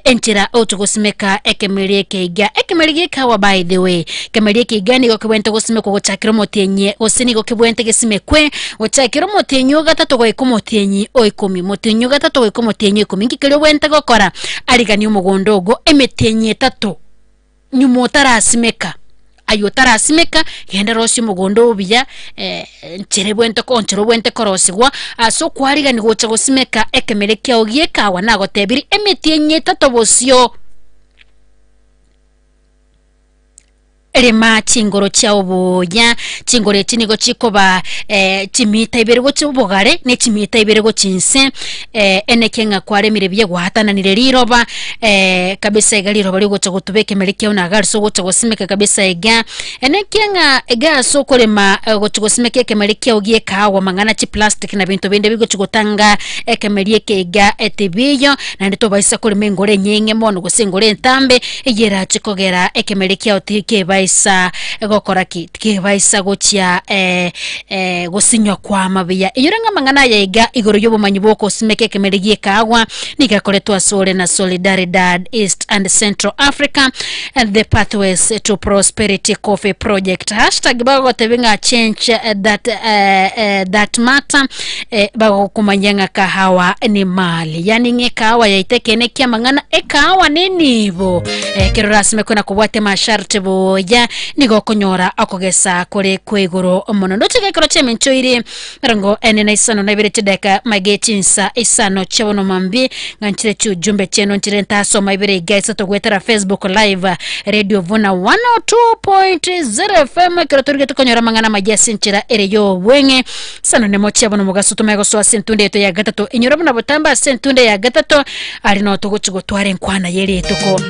enchera oche gosimeka ekemeri eke iga ekemeri giekawa by the way ekemeri eke iga nigo kebwenerete gosimekwa gochakera omotienyi gose nigo kebwenerete gesimekwe gochakera omotienyi ogatato goika omotienyi o ikomi motienyi ogatato goika omotienyi o ikomi nki keria obwenerete gokora ariganie omogondo ogo emetienyi etato nyuma otarasimeka aye otarasimeka genda rosia omogondo obuya nchere bwente ko nchera obwente korosigwa ase okwarigani gocha gosimeka ekemere kiao giekawa nagotebirie emetienyi etato bosio rema chingoro chiao buya chingoro echi nigo chikoba chimita ibere gochia obogare na echimita ibere gochia inse eneke ng'a kwaremire buya gwatananire riroba kabisa iga riroba rigocha gotuba ekemeri kiao na iga ase ogocha gosimeka kabisa iga eneke ng'a iga ase okorema gochia gosimeka ekemeri kiao gia ekahawa mang'ana chiplastic na binto binde bigochia gotanga ekemeri eke iga etibiyo naende tobaisa korema engoro enyeng'e mono gose engoro entambe eyio erache kogera ekemeri kiao tikebaisa gokora ki? Tikebaisa gochia gosinywa kwama buya. Inyore ng'a amang'ana aya iga igoro y'obomanyi bw'okosimeka ekemeri gi'ekaagwa nigo akoretwe asore na Solidaridad East and Central Africa and the Pathways to Prosperity Coffee Project. Hashtag bagogotebia ng'a change that, that matter bagokomanyia ng'a kahawa ni mali. Yani ng'a ekahawa yaito ekeene ki'amang'ana ekahawa nenibo ekero orasimekwe na kobwatia amasharti buya. buya nigo okonyora okogesa kore kwa igoro mono. Ndoche gekero chi'emencho iri emerongo ene na isano na ibere chidakika mage chinsa isano chia bono mambia ng'a nchire chiujumbe chiaino nchire ntasoma ibere iga isato goetera Facebook live Radio Vuna 102.0 FM ekero torigete konyora amang'ana amaya ase enchera ere y'obweng'e Sana nemo chia bono mogaso tomae gosoa ase entunda yaito ya gatato inyora buna botambe ase entunda ya gatato ari no togochi gotwara enkwana ye rituko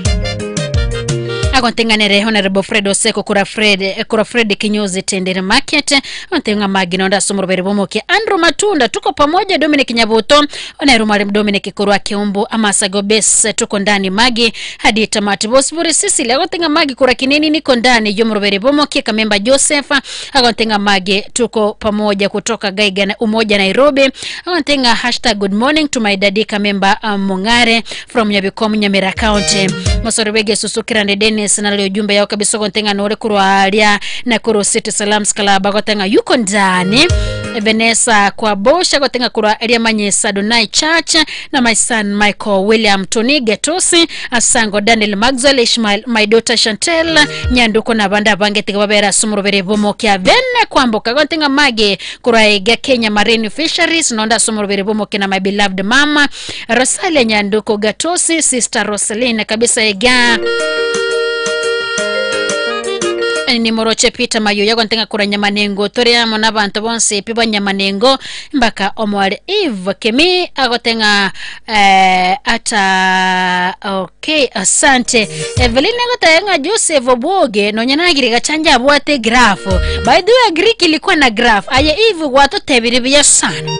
agonteng'anere Honorable Fred Oseko kura Fred eh, kura Fred Kinyozi Tendere Market onteng'a Magina onde ase omoroberi bw'omokia Andrew Matunda tuko pamoja Dominic Nyabuto onero mwalimu Dominic korwa Keumbu Amasago Base tuko ndani Magi hadi tamati Bosibori Sisili agoteng'a Magi kura Kinini niko ndani y'omoroberi bw'omokia Kamemba Joseph agonte ng'a mage tuko pamoja kutoka Gaiga na Umoja Nairobi agonte ng'a hashtag good morning to my daddy Kamemba Mung'are from Nyabikom Nyamira County mosore bwege susu kirande Dennis nalio ujumbe yao kabisa agonte ng'a nore kurwa aria Nakuru City Salams Club agonte ng'a yuko ndani Vanessa Kwabosha agonte ng'a kurwa aria Manyisa Adonai Church na my son Michael William Tony Getosi Asango Daniel Maxwell Ishmael my daughter Chantel Nyanduko na abande abange tiga babere ase omorobere bw'omokia bene kwamboka gonte ng'a mage korwa iga Kenya Marine Fisheries nonde ase omorobere bw'omokia na my beloved mama Rosalia Nyanduko Gatosi sister Roseline kabisa iga nimoroche Peter Mayoya gonte ng'a korwa Nyamanengo tore amo n'abanto bonsi pi ba Nyamanengo mpaka omware Eve Kemi agote ng'a eh, ata okay asante Evelyn agoteba ng'a Joseph Obwoge nonya nagire gachanja abwate graph by the way Greek ilikuwa na graph aye Eve gwatotebire buya sana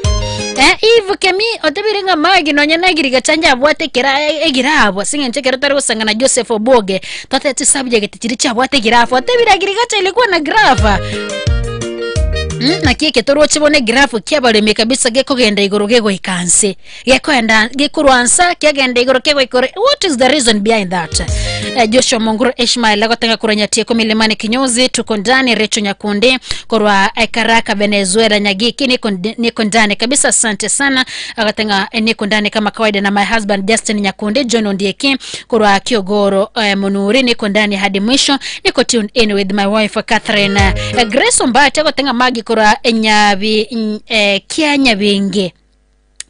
Eh, Eve Kemi otebire ng'a magi nonya nagire gachanja abwate kera egirabu ase eng'encho ekero tare gosanga na Joseph Obwoge twatebete chisubject chiria chiabwate egirafu otebire agriculture ilikuwa na graph Mm, naki eke toroche bono egirafu kiabaremi kabisa gekogenda igoro gegoika nse gekoenda gekorwa nsa kiagenda igoro kegoika ore what is the reason behind that eh, Joshua Monguru Ishmael agotanga korwa Nyatieko Milimani Kinyozi tuko ndani Recho Nyakundi korwa eh, Karaka Venezuela Nyagiki niko, niko ndani kabisa asante sana agatanga eh, niko ndani kama kawaida na my husband Justin Nyakundi John Ondieki korwa Kiogoro eh, Munuri niko ndani hadi mwisho niko tuned in with my wife Catherine eh, Grace Ombati agotenga magi korwa Nyabi eh, Kianyabinge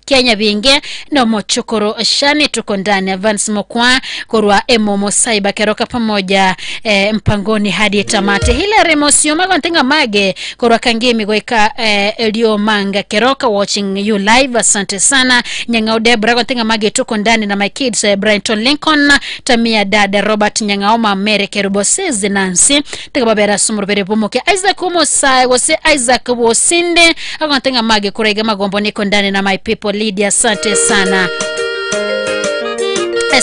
Kenya binge no mochokoro shani tuko ndani Evans Mokwa korwa Emomo Cyber keroka pamoja eh, mpangoni hadi tamati Hilary Mosioma gontenga mage korwa Kangemi goika eh, Elio Manga keroka watching you live asante sana Nyang'au Debra gontenga mage tuko ndani na my kids eh, Brighton Lincoln Tamia dada Robert Nyang'aoma Mary Kerubo Sezi Nancy tegababera sumurubere bumuke Isaac Umusae gose Isaac Bosinde agontenga mage kuraiga magombo niko ndani na my people Lydia asante sana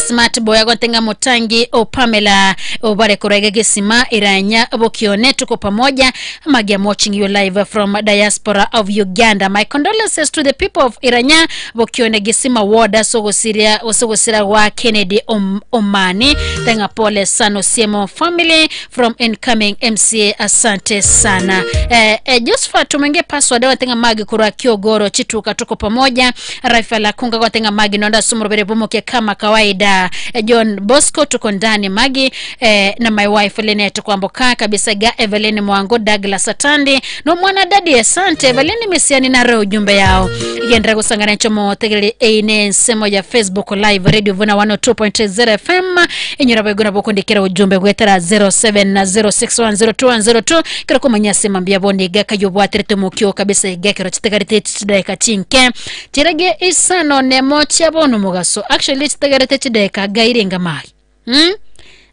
smart boy agotenga mutangi o Pamela obare kuraiga gisima iranya bokione tuko pamoja magi I'm watching you live from diaspora of Uganda my condolences to the people of Iranya bokione gisima ward sogosiria osogosira wa Kennedy Omani tenga pole sana Siemo family from incoming MCA asante sana eh, eh, Josephat tumenge password watenga magi kurwa Kiogoro chituka tuko pamoja Rafael Akunga watenga magi nonda sumurubere bumuke kama kawaida eh, John Bosco tuko ndani magi eh, na my wife Linet kwamboka kabisa ga Evelyn Mwango Douglas Atandi no mwana dadi asante Evelyn Misiani na roho ujumbe yao igendera gusangana nchomo tegele eine nsemo ya Facebook live Radio Vuna 102.0 FM inyura baiguna bokundikira ujumbe gwetera 0706102102 kero kumanya sema mbia bondi gaka yobwatere tumukio kabisa igekero chitegarite chideka chinke chirage isano nemo chabono mugaso actually chitegarite chideka gairenga mai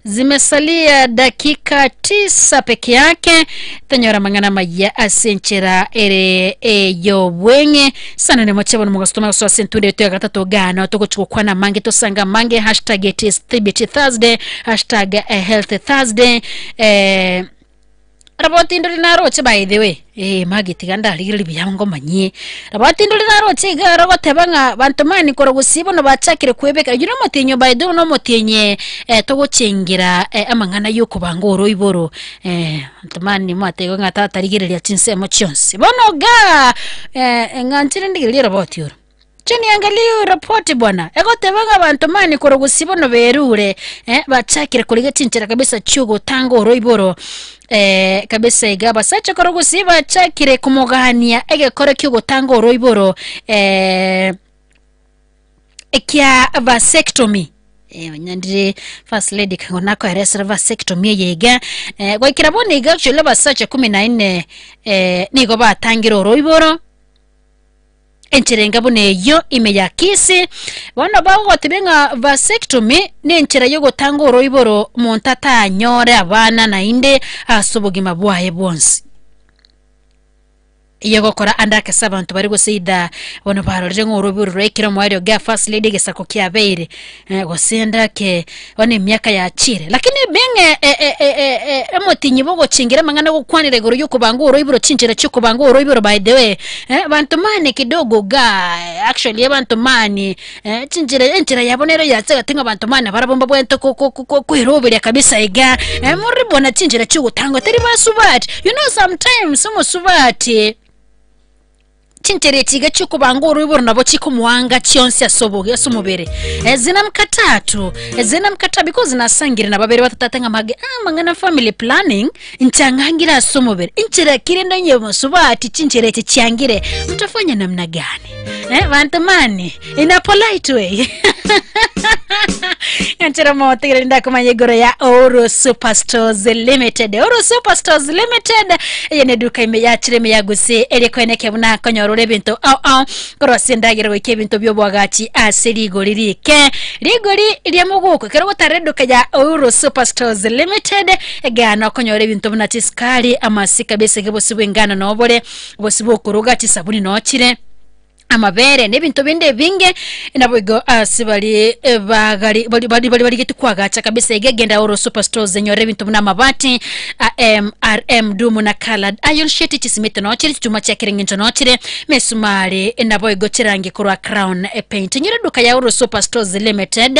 Zimesalia dakika tisa peke yake tanyora mang'ana maya ase enchera ere eyobweng'e sana nemo chebono mugaso tomagoso ase entunde yetu ya gatato gano togochigokwana mange tosanga mange hashtag it is TBT Thursday hashtag health Thursday eh, raboti ndori naroche by the way eh magi tiga ndarigereria buya ngomanyie raboti ndori naroche iga rogoteba ng'a banto mani koro gosibo no bachakire kwebeka you know motinyo by the way no motinye eh, togochengira eh, amang'ana yokobanga oro iboro eh, banto mani mwatego ng'a tatarigereria chinsemo chionsi bono ga eh, ng'a nchire ndigereria raboti oro. Acha niangalie hiyo report bwana. Egoteba ng'a abanto mani korwa gusii bono berure eh, bachakire korigia chinchera kabisa chiogotanga oroiboro eh, kabisa iga abasacha korwa gusii bachakire komogania egekore kiogotanga oroiboro eh, ekia vasectomy. Eh, onye ndire first lady kango nakoeresera vasectomy eye iga eh, goikera bono iga actually abasacha kumi na nne eh, nigo batangire oroiboro Enchera enga buna eyio ime ya Kisii, bono bagogotebia ng'a vasectomy nenchera yogotanga oroiboro monto atanyore abana naende ase obogima bwaye bwonsi. Eyio egokora ande akese abanto baria gose either bono barorire ng'a oroiboro rwaikire omoerio ga first lady egesaku kiabeire eh, gose ande ake bono emiaka yachire. Lakini being omotinyi bogochingira amang'ana gokwanera igoro yokobanga oroiboro chinchera chiokobanga oroiboro by the way eh, banto mani kidogo igaa actually abanto mani eh, chinchera enchera yabo nero yase gati ng'a abanto mani barabwo mbabwenerete ko- ko- ko- kweroberia kabisa iga eh, more bona chinchera chiogotangwa tari basubati, you know sometimes omosubati. Chinchera echi iga chi'okobanga oroiboro nabo chikomoanga chionsi ase oboge ase omobere. Eh, zina mkatatu, eh, zina mkata because nasangire na babere batatate ng'a mage ah, mang'ana family planning nchang'angire ase omobere. Inchera ki rende onye mosubati chinchera echi chiangire mtafanya namna gani? Eh, banto mani in a polite way. Nyanchera motegereri ndakomanya igoro ya Ouro Superstores Limited. Ouro Superstores Limited eye ne duka ime yachire ime ya Gusii eria koeneke buna konyora ore ebinto ao ao korwa ase endagera goika ebinto bi'oboagachi ase rigori rike. Rigori ria moguko ekero ogotara eduka ya Ouro Superstores Limited egano okonyora ebinto buna chisukari, amasika besege bosi bw'engano nobore, bosi bw'okoruga, chisabuni nochire. amabere na ebinto binde ebinge, naboigo ase baria bagari bari bari bari barigeti kwagacha kabisa iga egenda oro superstores enyore ebinto buna amabati AMRM dumu na colored iron sheet chisimiti nochire chichuma chia kera eng'encho nochire mesumari naboigo chirangi korwa crown paint enyore eduka ya oro superstores limited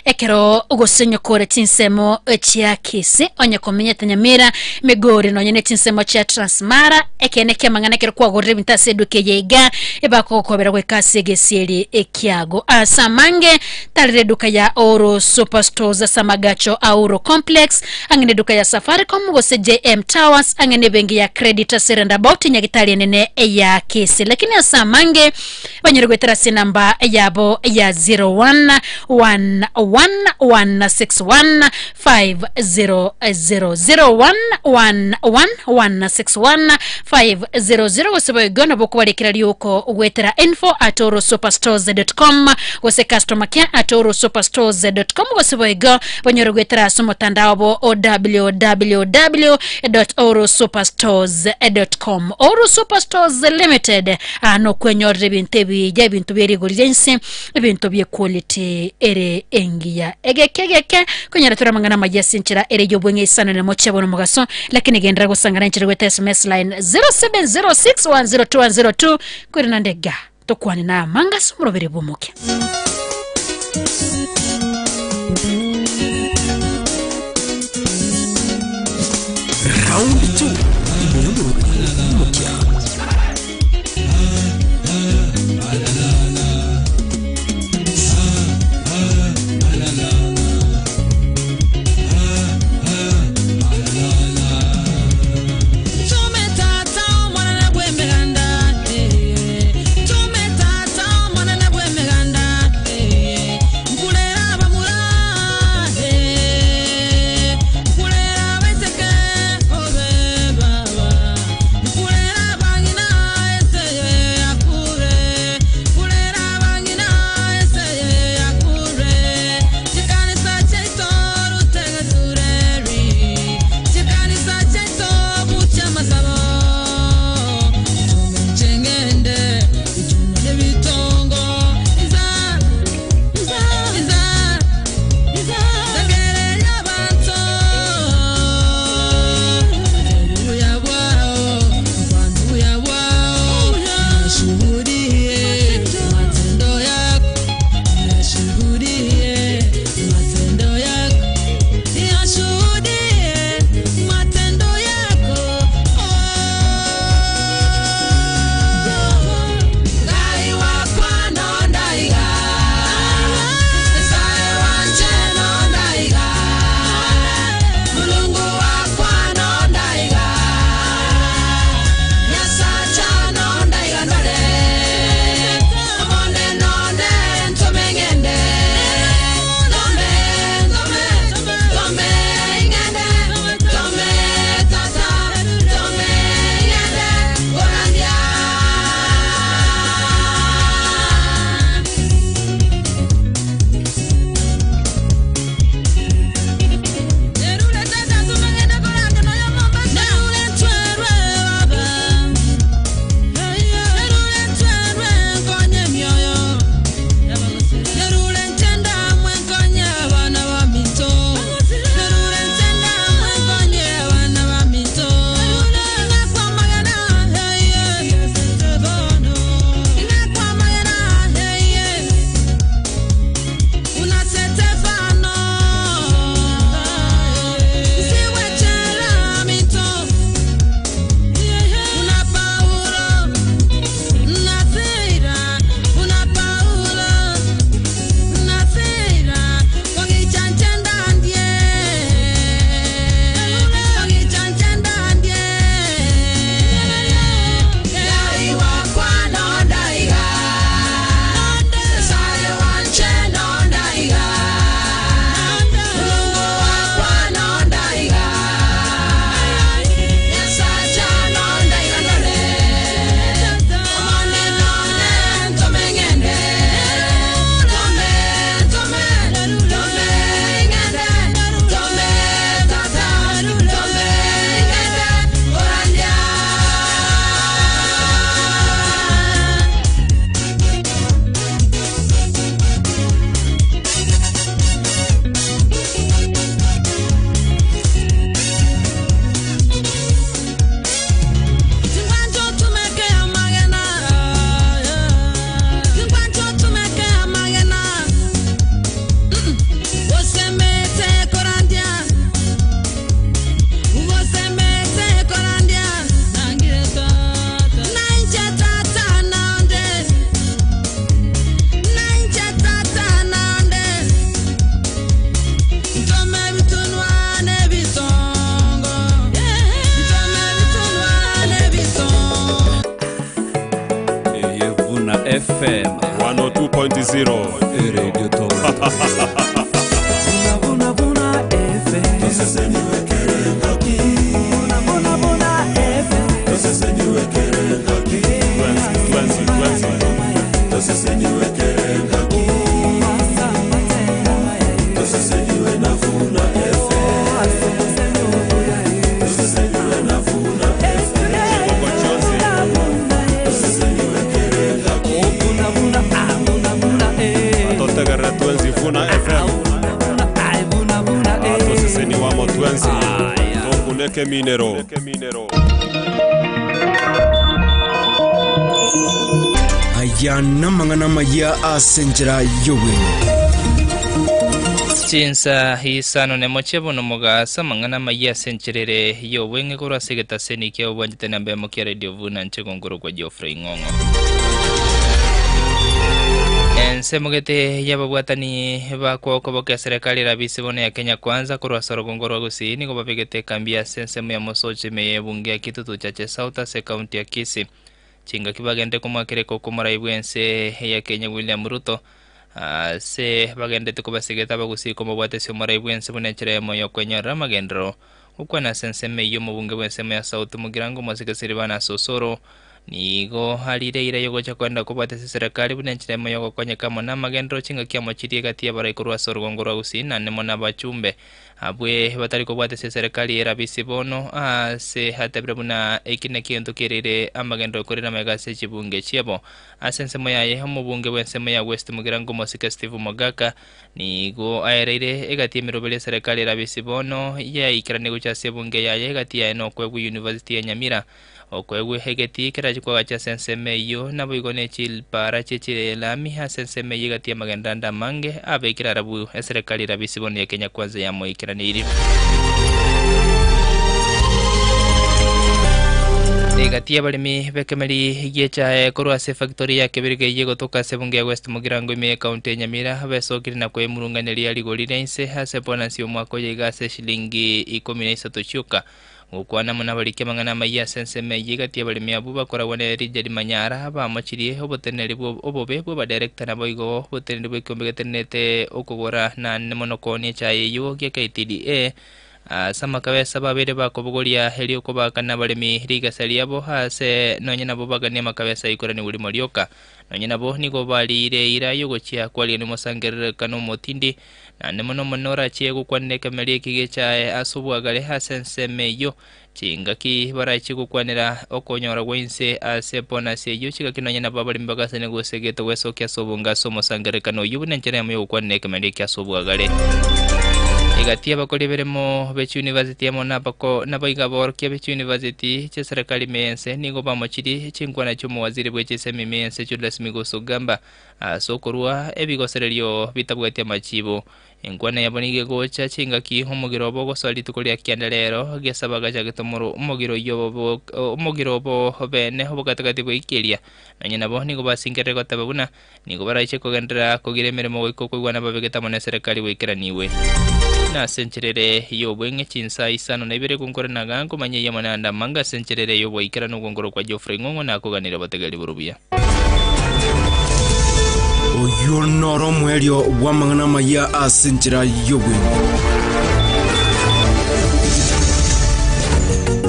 ekero gose onye kore chinsemo chia Kisii onye komenyete Nyamira Migori nonye ne chinsemo chia Transmara Ekeene ki'amang'ana ekero kwagorire ebinto ase eduka eye iga, ebakogokobera goika ase egesieri ekiago. Ase amange, tarera eduka ya Ouro Superstores ase amagacho a Ouro Complex, ang'e neduka ya Safaricom gose JM Towers, ang'e nebenki ya Credit ase roundabout nyagitari enene ya Kisii. Lakini ase amange, banyare goetera ase enamba yabo ya 01 1 1 1 6 1 500 0111161500 gose boigo nabo okobarekera riuko goetera info at orosuperstores.com gose customer care at orosuperstores.com gose boigo banyore goetera ase omotandao bo o www.orosuperstores.com Oro Superstores Limited aa nokwenyorera ebinto ebiya ebinto bie rigori ria inse ebinto bie quality ere engiya. Egeke egeke, konyora tore amang'ana amaya ase enchera ere y'obweng'e isano na mochie bono mogaso, lakini genderera gosangana enchera goeta sms line 0706102102 koirana nde iga tokwane na amanga ase omoroberi bw'omokia. Round 2 ime y'omoroberi bw'omokia. Tume tata omwanene bw'emeganda, eh. Tume tata omwanene bw'emeganda, eh. 102.0 Radio Totegerere twensi Vuna FM. Atoseseniwa amo twensi. Tokuneke eminero. Aya namang'ana amayia ase enchera y'obweng'e. Chinsa isano nemo chiabono mogaso amang'ana amayia ase enchera ere y'obweng'e korwa ase egetaseni kia obwanchete namba emo kia Radio Vuna nche gongorokwa Geoffrey Ng'ong'o. Ensemo gete y'ababwatani bakwa okoboka eserekari erabise bono ya Kenya Kwanza korwa ase orogongo rwa Gusii nigo babegete ekambi ase ensemo ya Mosocho ime y'ebunge ya Kitutu Chache South ase ekaunti ya Kisii. Chingaki bagenderete komoakera ekoko omorai bw'ense ya Kenya William Ruto ase bagenderete kobasegeta abagusii komobwatesia omorai bw'ense buna enchera eyemo y'okwenyorera amagenderero. Gokwana ase ensemo eyio omobunge bw'ensemo ya South Mugirango Omosike Silvanus Osoro nigo arire eira y'ogocha koenda kobwatesia eserekari buna enchera eyemo y'ogokonyeka amo namagenderero chingaki amo chiria egati y'abarai korwa ase orogongo rwa Gusii naende mono abachumbe Abwe batari kobwatesia eserekari erabisi bono aase atebire buna eki nekegento kereire amagenderero korende amaiga ase chibunge chiabo. Ase ensemo yaye, omobunge bw'ensemo ya West Mugirango Omosike Steve Mogaka nigo aereire egati y'emeroberi eserekari erabisi bono yaikeranie gocha ase ebunge yaye egati yaye nokoegwa University ya Nyamira Okoegwa egetii kerache koagacha ase ensemo eyio, naboigo ne chilpara chie chielami ase ensemo eyio egati y'amagenderero ande amange abekire arabu eserekari erabisi bono ya Kenya Kwanza yamoikeraneirie. Egati y'abaremi b'ekemeri gi'echae korwa ase efactory ya Kebiriga eyio egotoka ase ebunge ya West Mugirango ime y'ecounty ya Nyamira besokire na koemurunganeria rigori ria inse ase bonus y'omwaka oyo iga ase shilingi ikomi na isato chioka. Gokwana amo nabariki amang'ana amayia ase ensemo eyio egati y'abaremi abwo bakoragwa ne Richard Manyara bamochirie oboteneneri bwo obobe bw'abadirector naboigo oboteneneri bw'ekeombe getenenete okogora naende mono koonia echae eyio gia KTDA ase amakabesa babeire bakobogoria erio kobaakana abaremi rigesa riabo ase nonye nabo baganie amakabesa aikoranigwe rimo rioka. Nonye nabo nigo bariire eira y'ogochia kwariania omosangererekano omotindi Naende mono mono orachie gokwanera ekemeri eki gechae ase obwagare ase ensemo eyio, chingaki barachie gokwanera okonyora gwa inse ase bonus eyio, chingaki nonya nabo abaremi bagasane gose geto gwesokia ase obonge ase omosangererekano oyio buna enchera eyemo y'ogokwanera ekemeri eki ase obwagare. Egati y'abakori eberemo be chiuniversity amo nabako naboigo aborokia be chiuniversity chi'eserekari ime y'ense nigo bamochirie chinkwana chi'omowaziri bwe chisemi ime y'ense Julius Migos Ogamba Ase okorua ebigosererio bitabwati amachibo. Enkwana yabo nigo egocha chingaki omogiro obo ogosoa rituko ria kianda rero, gesaba gachagete omoro omogiro oyio obo omogiro obo bene obogatagati bw'eikeria. Nonya nabo nigo basingerire goteba buna nigo baraiche kogenderera kogira emeremo goika okoigwana babegete amo neserekari goikeranigwe. Nase enchera ere y'obweng'e chinsa isano na ibere gonkore na gango manya eyemo naende amange ase enchera ere y'oboikeranu ogonkoro kwa Geoffrey Ng'ong'o nakoganire obotegereri borubuya. Oyio noro omoerio bw'amang'ana amayia ase enchera y'obweng'e.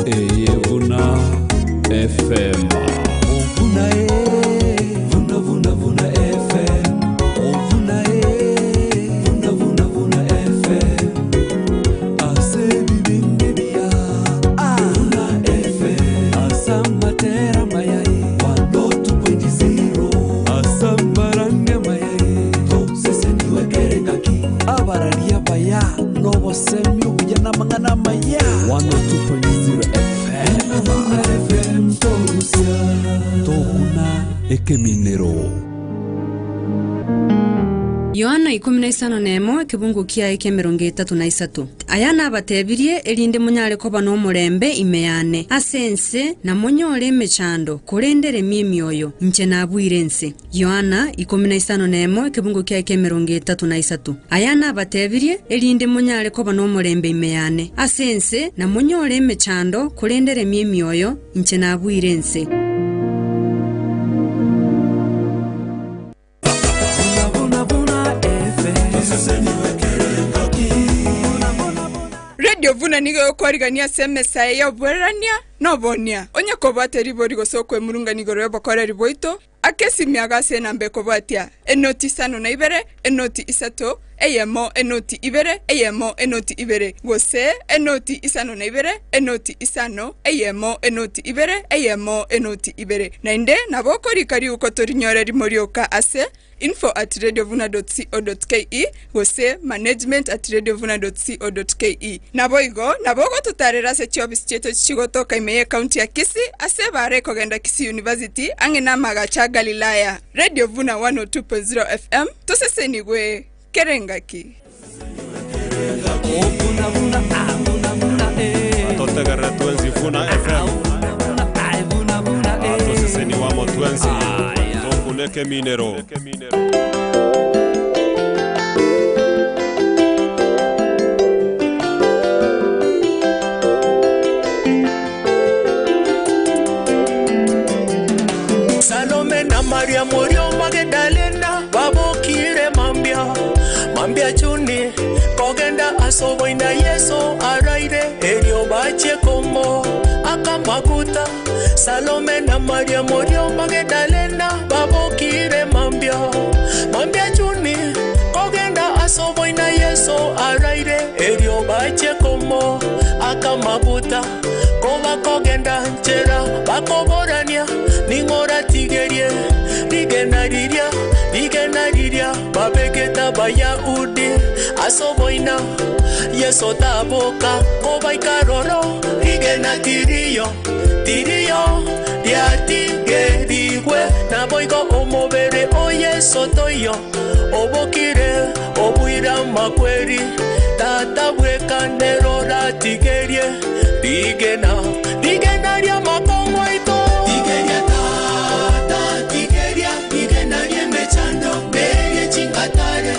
Eye buna FM. Vuna e, vuna vuna vuna FM. Vuna e, vuna vuna vuna FM. Ase ebibindi bia Vuna FM. Ase amatera amaya e. 102.0. Ase amarangi amaya e. Toseseniwe kere ngaki. Abararia abaya nobosemi obuya namang'ana amaya. 102.0 FM. Vuna FM torusia tokuna ekeminero. Yohana ikomi na isano nemo, ekebungo kiaye ki'emerongo etato na isato. Aya nabatebirie, erinde monyare koba nomorembe ime yane. Ase ense namonyore emechando, korende remia emioyo, inche nabuire ense. Yohana ikomi na isano nemo, ekebungo kiaye ki'emerongo etato na isato. Aya nabatebirie, erinde monyare koba nomorembe ime yane. Ase ense namonyore emechando, korende remia emioyo, inche nabuire ense. Radio Vuna nigo egokwarigania ase emesae ya oboererania na obonia. Onye kobwate ribori gose okwemurungania igoro y'obokoreri bwaito, aka esimi iga ase enamba ekobwatia, enoti isano na ibere, enoti isato, eyemo, enoti ibere, eyemo, enoti ibere, gose enoti isano na ibere, enoti isano, eyemo, enoti ibere, eyemo, enoti ibere. Naende nabo okorika riuko torinyore rimo rioka ase info at radiovuna dot co dot ke gose management at radiovuna dot co dot ke. Naboigo, nabo ogototarera ase chiofisi chiaito chigotoka ime y'ecounty ya Kisii ase ebaara ekogenda Kisii University ang'e n'amagacho a Galilaya. Radio Vuna 102.0 FM, tosesenigwe kera engaki. Totegerere twensi Vuna FM. Toseseniwa amo twensi. Tokuneke eminero. Salome na Maria Morio Magdalena babokire mambia mambia chuni kogenda asoboina Yeso araire erio bachie komo akamaguta Salome na Maria Morio Magdalena babokire mambia mambia chuni kogenda asoboina Yeso araire erio bachie komo akamaguta koba kogenda nchera bakoborania ning'ora tigerie rigena riria rigena riria babegeta bayahudi asoboina Yeso taboka kobaikaroro rigena tiriyo tiriyo riatigerigwe naboigo omobere o Yeso toyo obokire obwira makweri tata bwekanero ratigerie rigena rigena ria makongo aito tigeria tata tigeria rigena ria mechando berie chingatare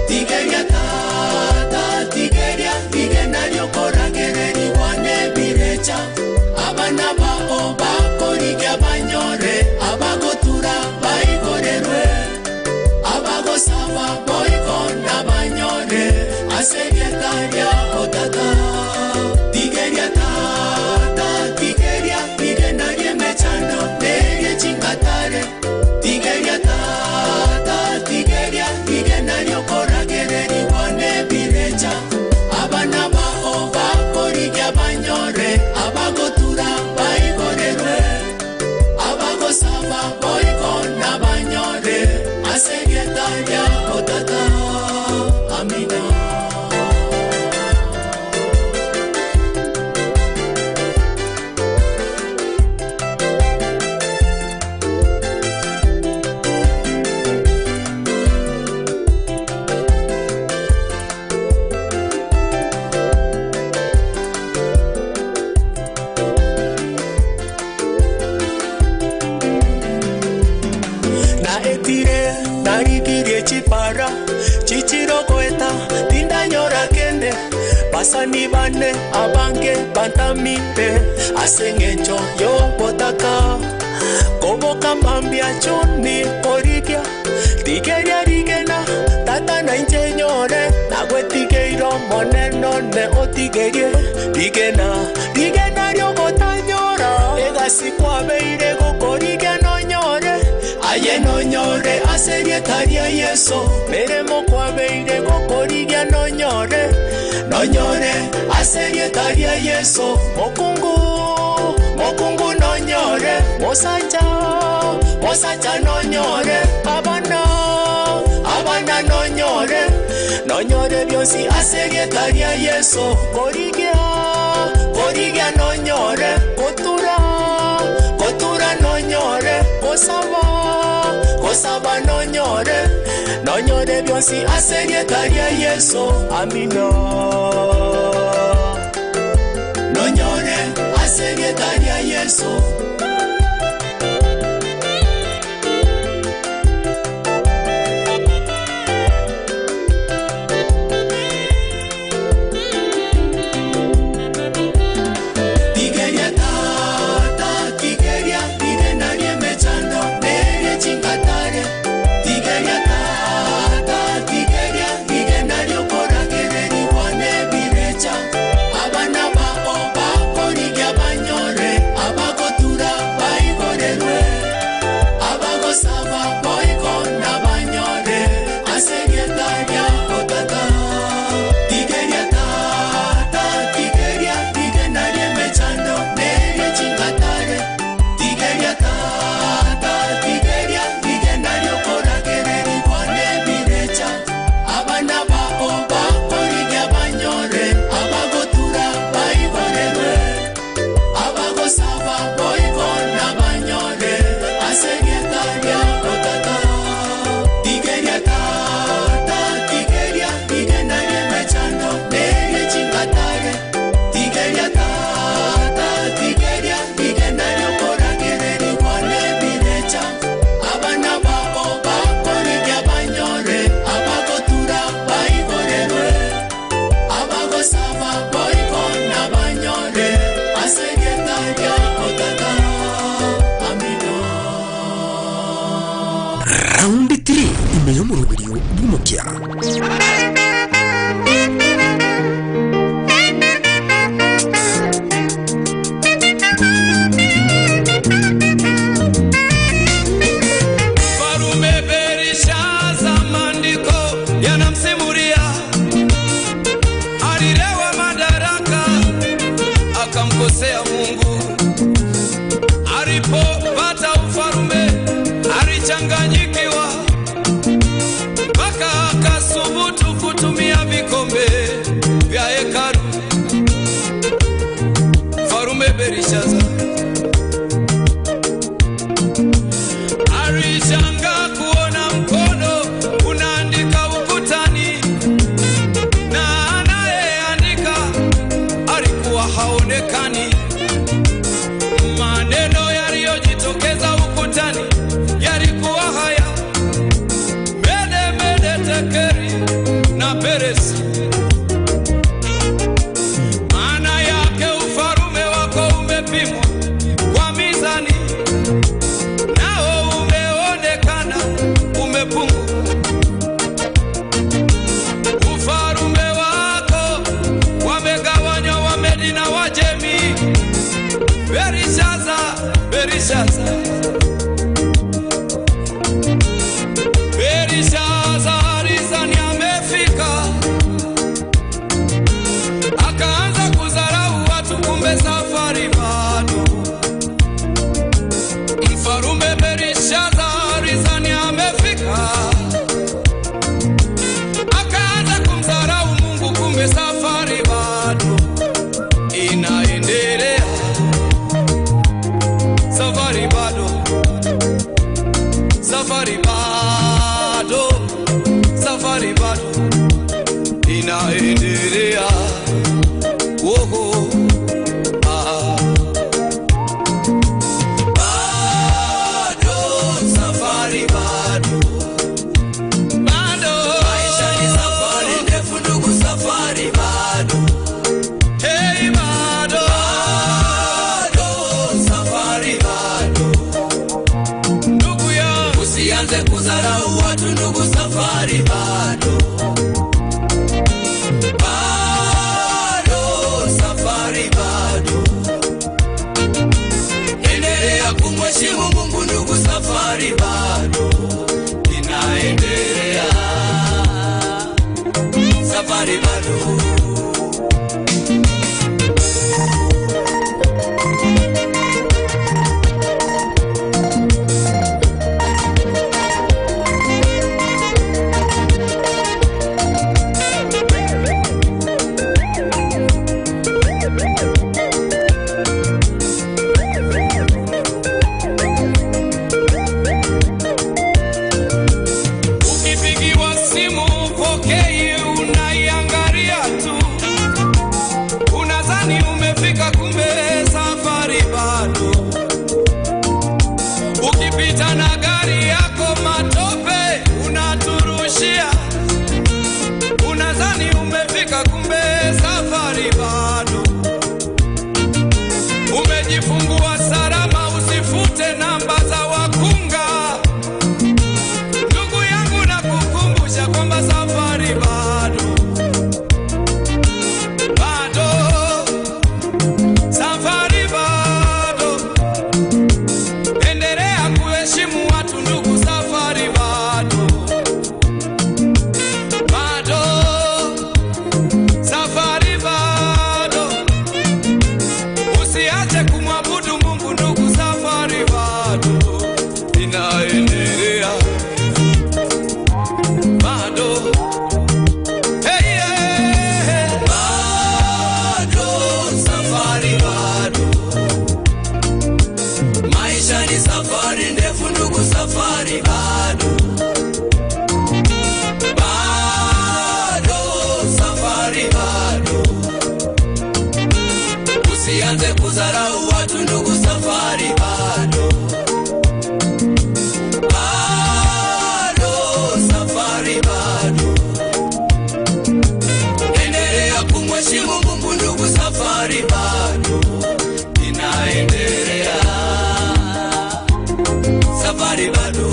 tigeria tata tigeria rigena riokoragererigwa nebirecha abana bao bakorigia banyore abagotura baigorerwe abagosaba boigo nabanyore aserieta ria otata tigeria tata tigeria rigena riemechando nerie chingatare tigeria tata tigeria rigena riokoragererigwa nebirecha abana bao bakorigia banyore abagotura baigorerwe abagosaba boigo nabanyore aserieta ria otata amina. Na etire narigirie chipara chichirogoeta tindanyora kende basani bane abange bantamire aseng'encho yobotaka koboka mambia chuni korigia tigeria rigena tata na inche nyore nagwetigeiro moneno ne otigerie rigena rigena riogotanyora egasi kwabeire gokorigia nonyore aye nonyore aserieta ria Yeso meremo kwabeire gokorigia nonyore nonyore aserieta ria Yeso mokungu mokungu nonyore mosacha mosacha nonyore abana abana nonyore nonyore bionsi aserieta ria Yeso korigia korigia nonyore kotura kotura nonyore kosaba kosaba nonyore nonyore bionsi aserieta ria Yeso amina nonyore aserieta ria Yeso. Tigeria tata tigeria rigena riemechando nerie chingatare tigeria tata tigeria rigena Ime y'omoroberio bw'omokia. Mfarume Belishaza, maandiko yanamsimulia, alilewa madaraka akamkosea Mungu. Alipopata ufarume alichanganyikiwa, mpaka akasubutu kutumia vikombe vya hekalu. Mfarume Belishaza alishangaa kuona mkono unaandika ukutani, na anayeandika alikuwa haonekani. Maneno yaliyojitokeza ukutani yalikuwa haya: mede mede tekeri na peresi. Maana yake ufalume wako umepimwa kwa mizani nao umeonekana umepungua. Ufalume wako wamegawanywa Wamedi na Wajemi. Belishaza, Belishaza, Belishaza alizani amefika, akaanza kudharau watu, kumbe safari bado. Mfarume Belishaza alizani amefika, akaanza kumdharau Mungu, kumbe safari bado inaendelea, safari bado, safari bado, safari bado inaendelea. Woho, ah. Bado safari bado, bado maisha ni safari ndefu ndugu, safari bado. Hey, bado bado safari bado, ndugu yangu, usianze kudharau watu ndugu, safari bado bado safari bado endelea kumheshimu Mungu ndugu, safari bado inaendelea, safari bado. Ukipigiwa simu upokei, unaiangalia tu, unadhani umefika, kumbe safari bado. Ukipita na gari yako matope unaturushia, unadhani umefika, kumbe safari bado. Umejifungua salama, usifute namba za wakunga. Ndugu yangu nakukumbusha kwamba safari bado, bado, safari bado. Endelea kuheshimu watu ndugu, safari bado, bado, safari bado. Usiache kumwabudu Mungu ndugu, safari bado inaendelea bado. Hey, yeah. Bado safari bado, maisha ni safari ndefu ndugu, safari bado, bado safari bado, usianze kudharau watu ndugu, safari bado bado safari bado, endelea kumheshimu Mungu ndugu, safari bado inaendelea, safari bado.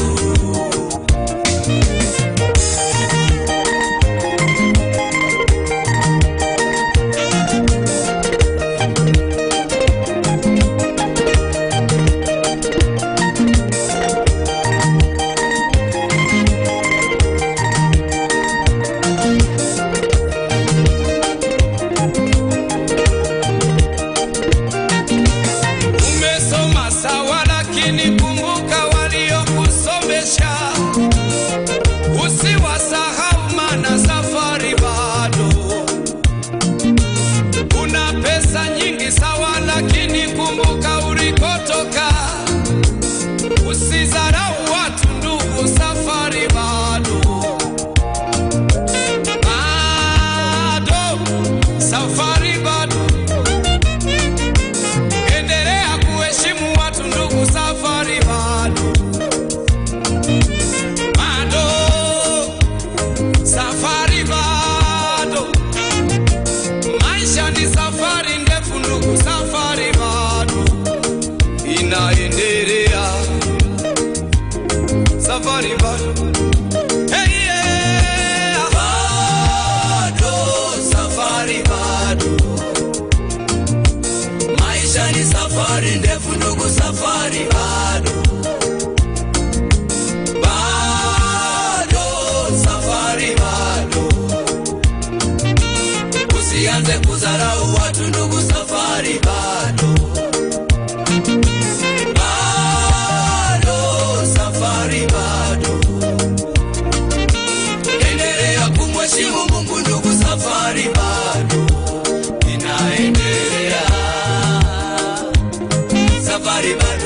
Usianze kudharau watu ndugu, safari bado bado, safari bado. Endelea kumheshimu Mungu ndugu, safari bado inaendelea, safari bado.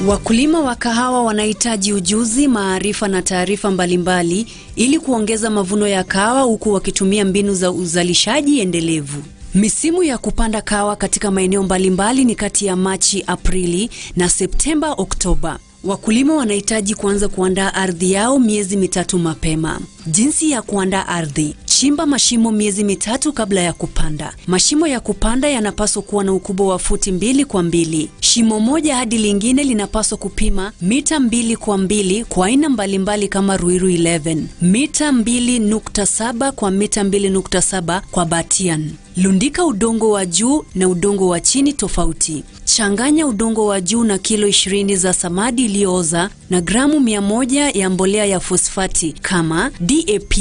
Wakulima wa kahawa wanahitaji ujuzi, maarifa na taarifa mbalimbali ili kuongeza mavuno ya kahawa huku wakitumia mbinu za uzalishaji endelevu. Misimu ya kupanda kahawa katika maeneo mbalimbali ni kati ya Machi, Aprili na Septemba, Oktoba. Wakulima wanahitaji kuanza kuandaa ardhi yao miezi mitatu mapema. Jinsi ya kuandaa ardhi: chimba mashimo miezi mitatu kabla ya kupanda. Mashimo ya kupanda yanapaswa kuwa na ukubwa wa futi mbili kwa mbili. Shimo moja hadi lingine linapaswa kupima mita mbili kwa mbili kwa aina mbalimbali kama Ruiru 11, mita 2.7 kwa mita 2.7 kwa Batian. Lundika udongo wa juu na udongo wa chini tofauti. Changanya udongo wa juu na kilo 20 za samadi iliyooza na gramu 100 ya mbolea ya fosfati kama DAP,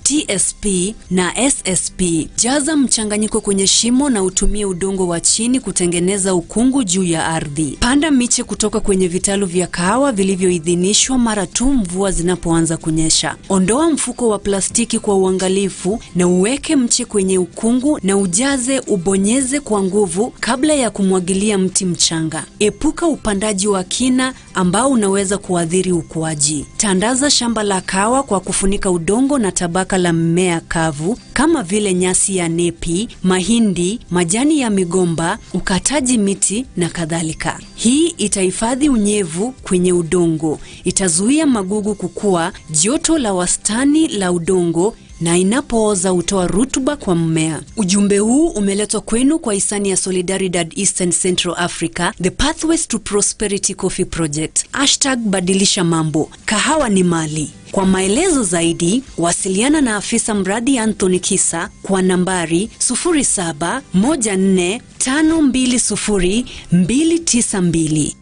TSP na SSP. Jaza mchanganyiko kwenye shimo na utumie udongo wa chini kutengeneza ukungu juu ya ardhi. Panda miche kutoka kwenye vitalu vya kahawa vilivyoidhinishwa mara tu mvua zinapoanza kunyesha. Ondoa mfuko wa plastiki kwa uangalifu na uweke mche kwenye ukungu na ujaze, ubonyeze kwa nguvu kabla ya kumwagilia mti mchanga. Epuka upandaji wa kina ambao unaweza kuathiri ukuaji. Tandaza shamba la kahawa kwa kufunika udongo na tabaka la mmea kavu kama vile nyasi ya nepi, mahindi, majani ya migomba, ukataji miti na kadhalika. Hii itahifadhi unyevu kwenye udongo, itazuia magugu kukua, joto la wastani la udongo na inapooza hutoa rutuba kwa mmea. Ujumbe huu umeletwa kwenu kwa hisani ya Solidaridad Eastern Central Africa, The Pathways to Prosperity Coffee Project. Hashtag badilisha mambo, kahawa ni mali. Kwa maelezo zaidi, wasiliana na afisa mradi Anthony Kisa kwa nambari 0714520292.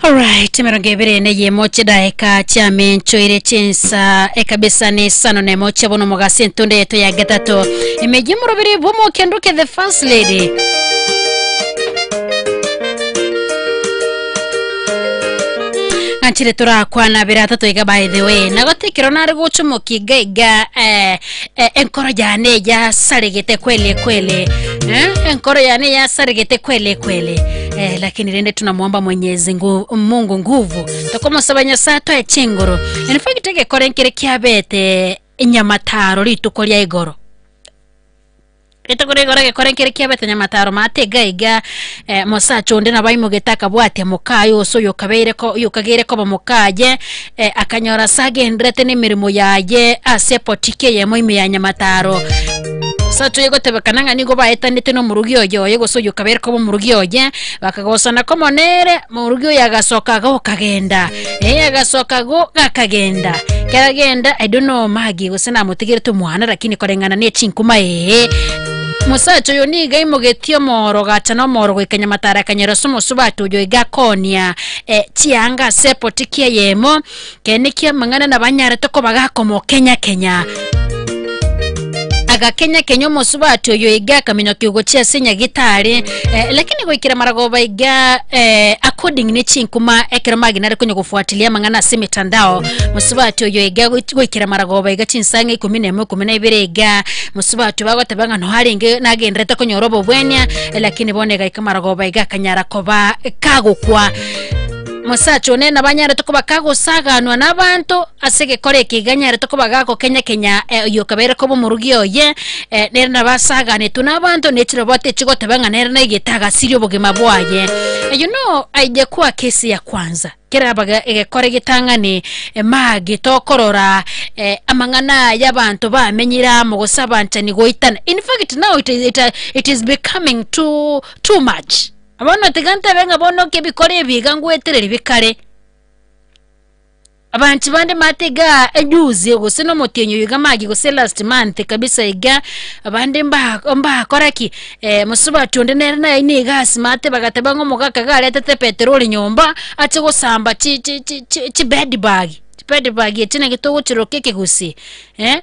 Alright, mirongo ibiri neyemo chidaeka chiamenchoire chinsa ekabisa ni sano nemo chiabono mogasi entunde yetu ya gatatu emeji murobiri bomo kenduke the first lady. Ng'anchire turakwana biratatu iga, by the way, nagotikirwo nari guchumoki iga enkoro yane yasaregete kweli kweli, enkoro yane yasaregete kweli kweli, lakini rende tunamwomba Mwenyezi Mungu nguvu tokomosaba Nyasaye toe chinguru. In fact egekore nkere kiabete enyamataro rituko ria igoro rituko ria igoro egekore nkere kiabete enyamataro mate iga mosacha onde nabo aimogete akabwatia mokaye ase oyo okabeire oyo okageire koba mokaye, akanyora ase agenderete na emirimo yaye ase epotiki eyemo ime ya nyamataro. Sacho yegotebekana ng'a nigo baetanete na omorugi oyo oye gose oyo okabeire koba omorugi oye bakagosana komonere morugi oyo agasoka gokagenda, agasoka go gakagenda keragenda. I don't know magi gose namotigerete omwana, lakini koreng'ana na echinkuma musacha oyo niga imogetie omoro gacha na omoro goika nyamatara akanyora ase omosubati oyo iga akonia chianga ase epotiki eyemo kene kia amang'ana nabanyarete koba gakomokenya kenya. Agakenya kenya omosubati oyo iga akaminyokia gochia ase nyagitari eh, lakini goikera maragoba iga eh, according ne chinkuma ekero magina are konya gofuatilia amang'ana ase emitandao mosubati oyo iga goikera maragoba iga chinsang'a ikomi na emo ikomi na ibere iga mosubati bagoteba ng'a no arenge nagenderete konyora obobwenia eh, lakini bono egaika maragoba iga akanyara koba kagokwa Mosacha one nabanyarete koba kagosaganwa nabanto ase egekora eke iga anyarete koba gagokenya-kenya eh, oyio okabeire koba omorugi oye, eh, nere nabasaganetwe nabanto, ne chiroboti echigoteba ng'a nere naigete agasiria obogima bwaye. Eh, You know, haijakuwa kesi ya kwanza kerabaga egekora egetang'ani magi tokorora eh, amang'ana aya abanto bamenyire amo gose abanchani goitana. In fact now it, it, it is becoming too, too much. Bono tiga ntebe ng'a bono ki ebikoro ebi iga ngwetereri bikare. Abanchi bande maate igaa ejuzi gose na omotienyi oyo iga magi gose last month kabisa iga, abande mba mbakora ki, mosubati onde nere naye niga asimate bagateba ng'a omogaka iga aretete peteroli nyomba, ache gosamba chi chi chi chi chibed bag, chibed bag echi naki togochiroka ekegusii eh.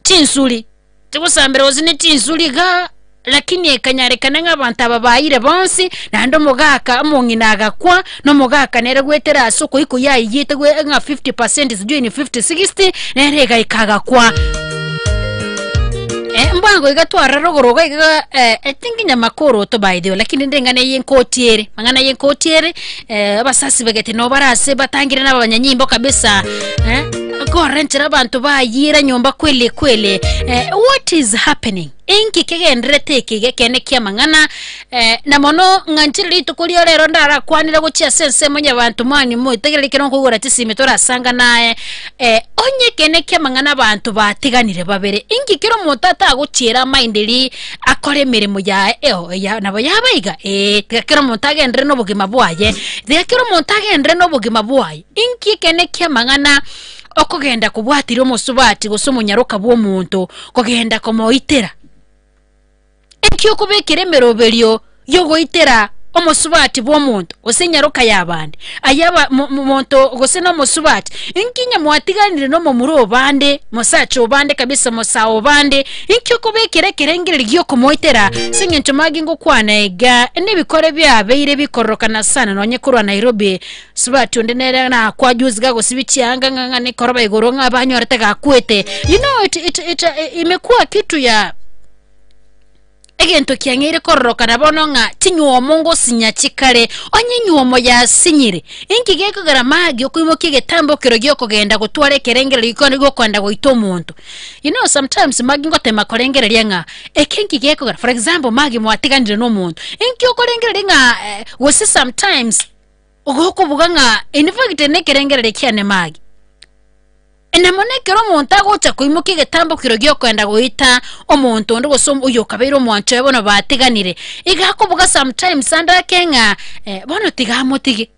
Chinsuri, tigosambera gose ne chinsuri igaa, lakini ekanyarekana ng'a abanto aba baayire bonsi, naende omogaka omong'ina agakwa, na omogaka nere goetera ase okoikwa yaiyete gwe ng'a 50% sijui ni 50 60, nere egaika agakwa. Eh, mbwango iga twarora rogoro iga iga eh, I think nyamakoro to by the way, lakini rende eng'ana eye nkoti ere, amang'ana eye nkoti ere, abasasi begete nabo bare ase batangire na abanyanyimbo kabisa eh. Korora enchera abanto bayiira nyomba kweli kweli eh, what is happening inki kegendererete eke iga ekeene ki'amang'ana eh, na mono ng'a nchire rituko ria rero ndarakwanire gochia ase ensemo onye abanto mani moitegereri ekero nkoigora chisimi torasangana aye eh, onye ekeene ki'amang'ana abanto batiganire babere inki kera omonto atagochiera amaenderia akore emeremo yaye eo ya nabo yaba iga ee, tiga kera omonto agenderere na obogima bwaye, tiga kera omonto agenderere na obogima bwaye. Inki ekeene ki'amang'ana okogenda kobwatire omosubati gose omonyaroka bw'omonto kogenda komoitera? Inki okobekera emeroberio y'ogoitera omosubati bw'omonto gose enyaroka y'abande? Aye aba mo- mo- monto gose na omosubati, inki onye mwatiganire na omomura obande, mosacha obande kabisa mosae obande, inki okobekera ekerengererio gi'okomoitera? Ase eng'encho magi ngokwana iga, nebikore biabeire bikororokana sana nonye korwa Nairobi. Sibati onde nere nakwa juzi gagosibia chianga ng'a ng'a nekoroba igoro ng'a banyorete gakwete. You know it, it, it, eh, imekuwa kitu ya egento kiang'eire kororokana bono ng'a chinywomo ngosinya chikare, onye enywomo yasinyire, inki gekogera magi okoimokia egetambo kero giokogenda gotwara ekerengererio gikone giokoenda goita omonto. You know sometimes magi ngotema korengereria ng'a eke nki gekogera, for example magi mwatiganire na omonto, inki okorengereria ng'a eh, gose sometimes Ogokobuga ng'a in fact nekerengererio kiane magi. Na mono ekero omonto agocha koimokia egetambo kero giokoenda goita omonto onde gose oyo okabeire omwancho oye bono batiganire, iga akobuga sometimes ande ake ng'a eh, bono tiga amotige,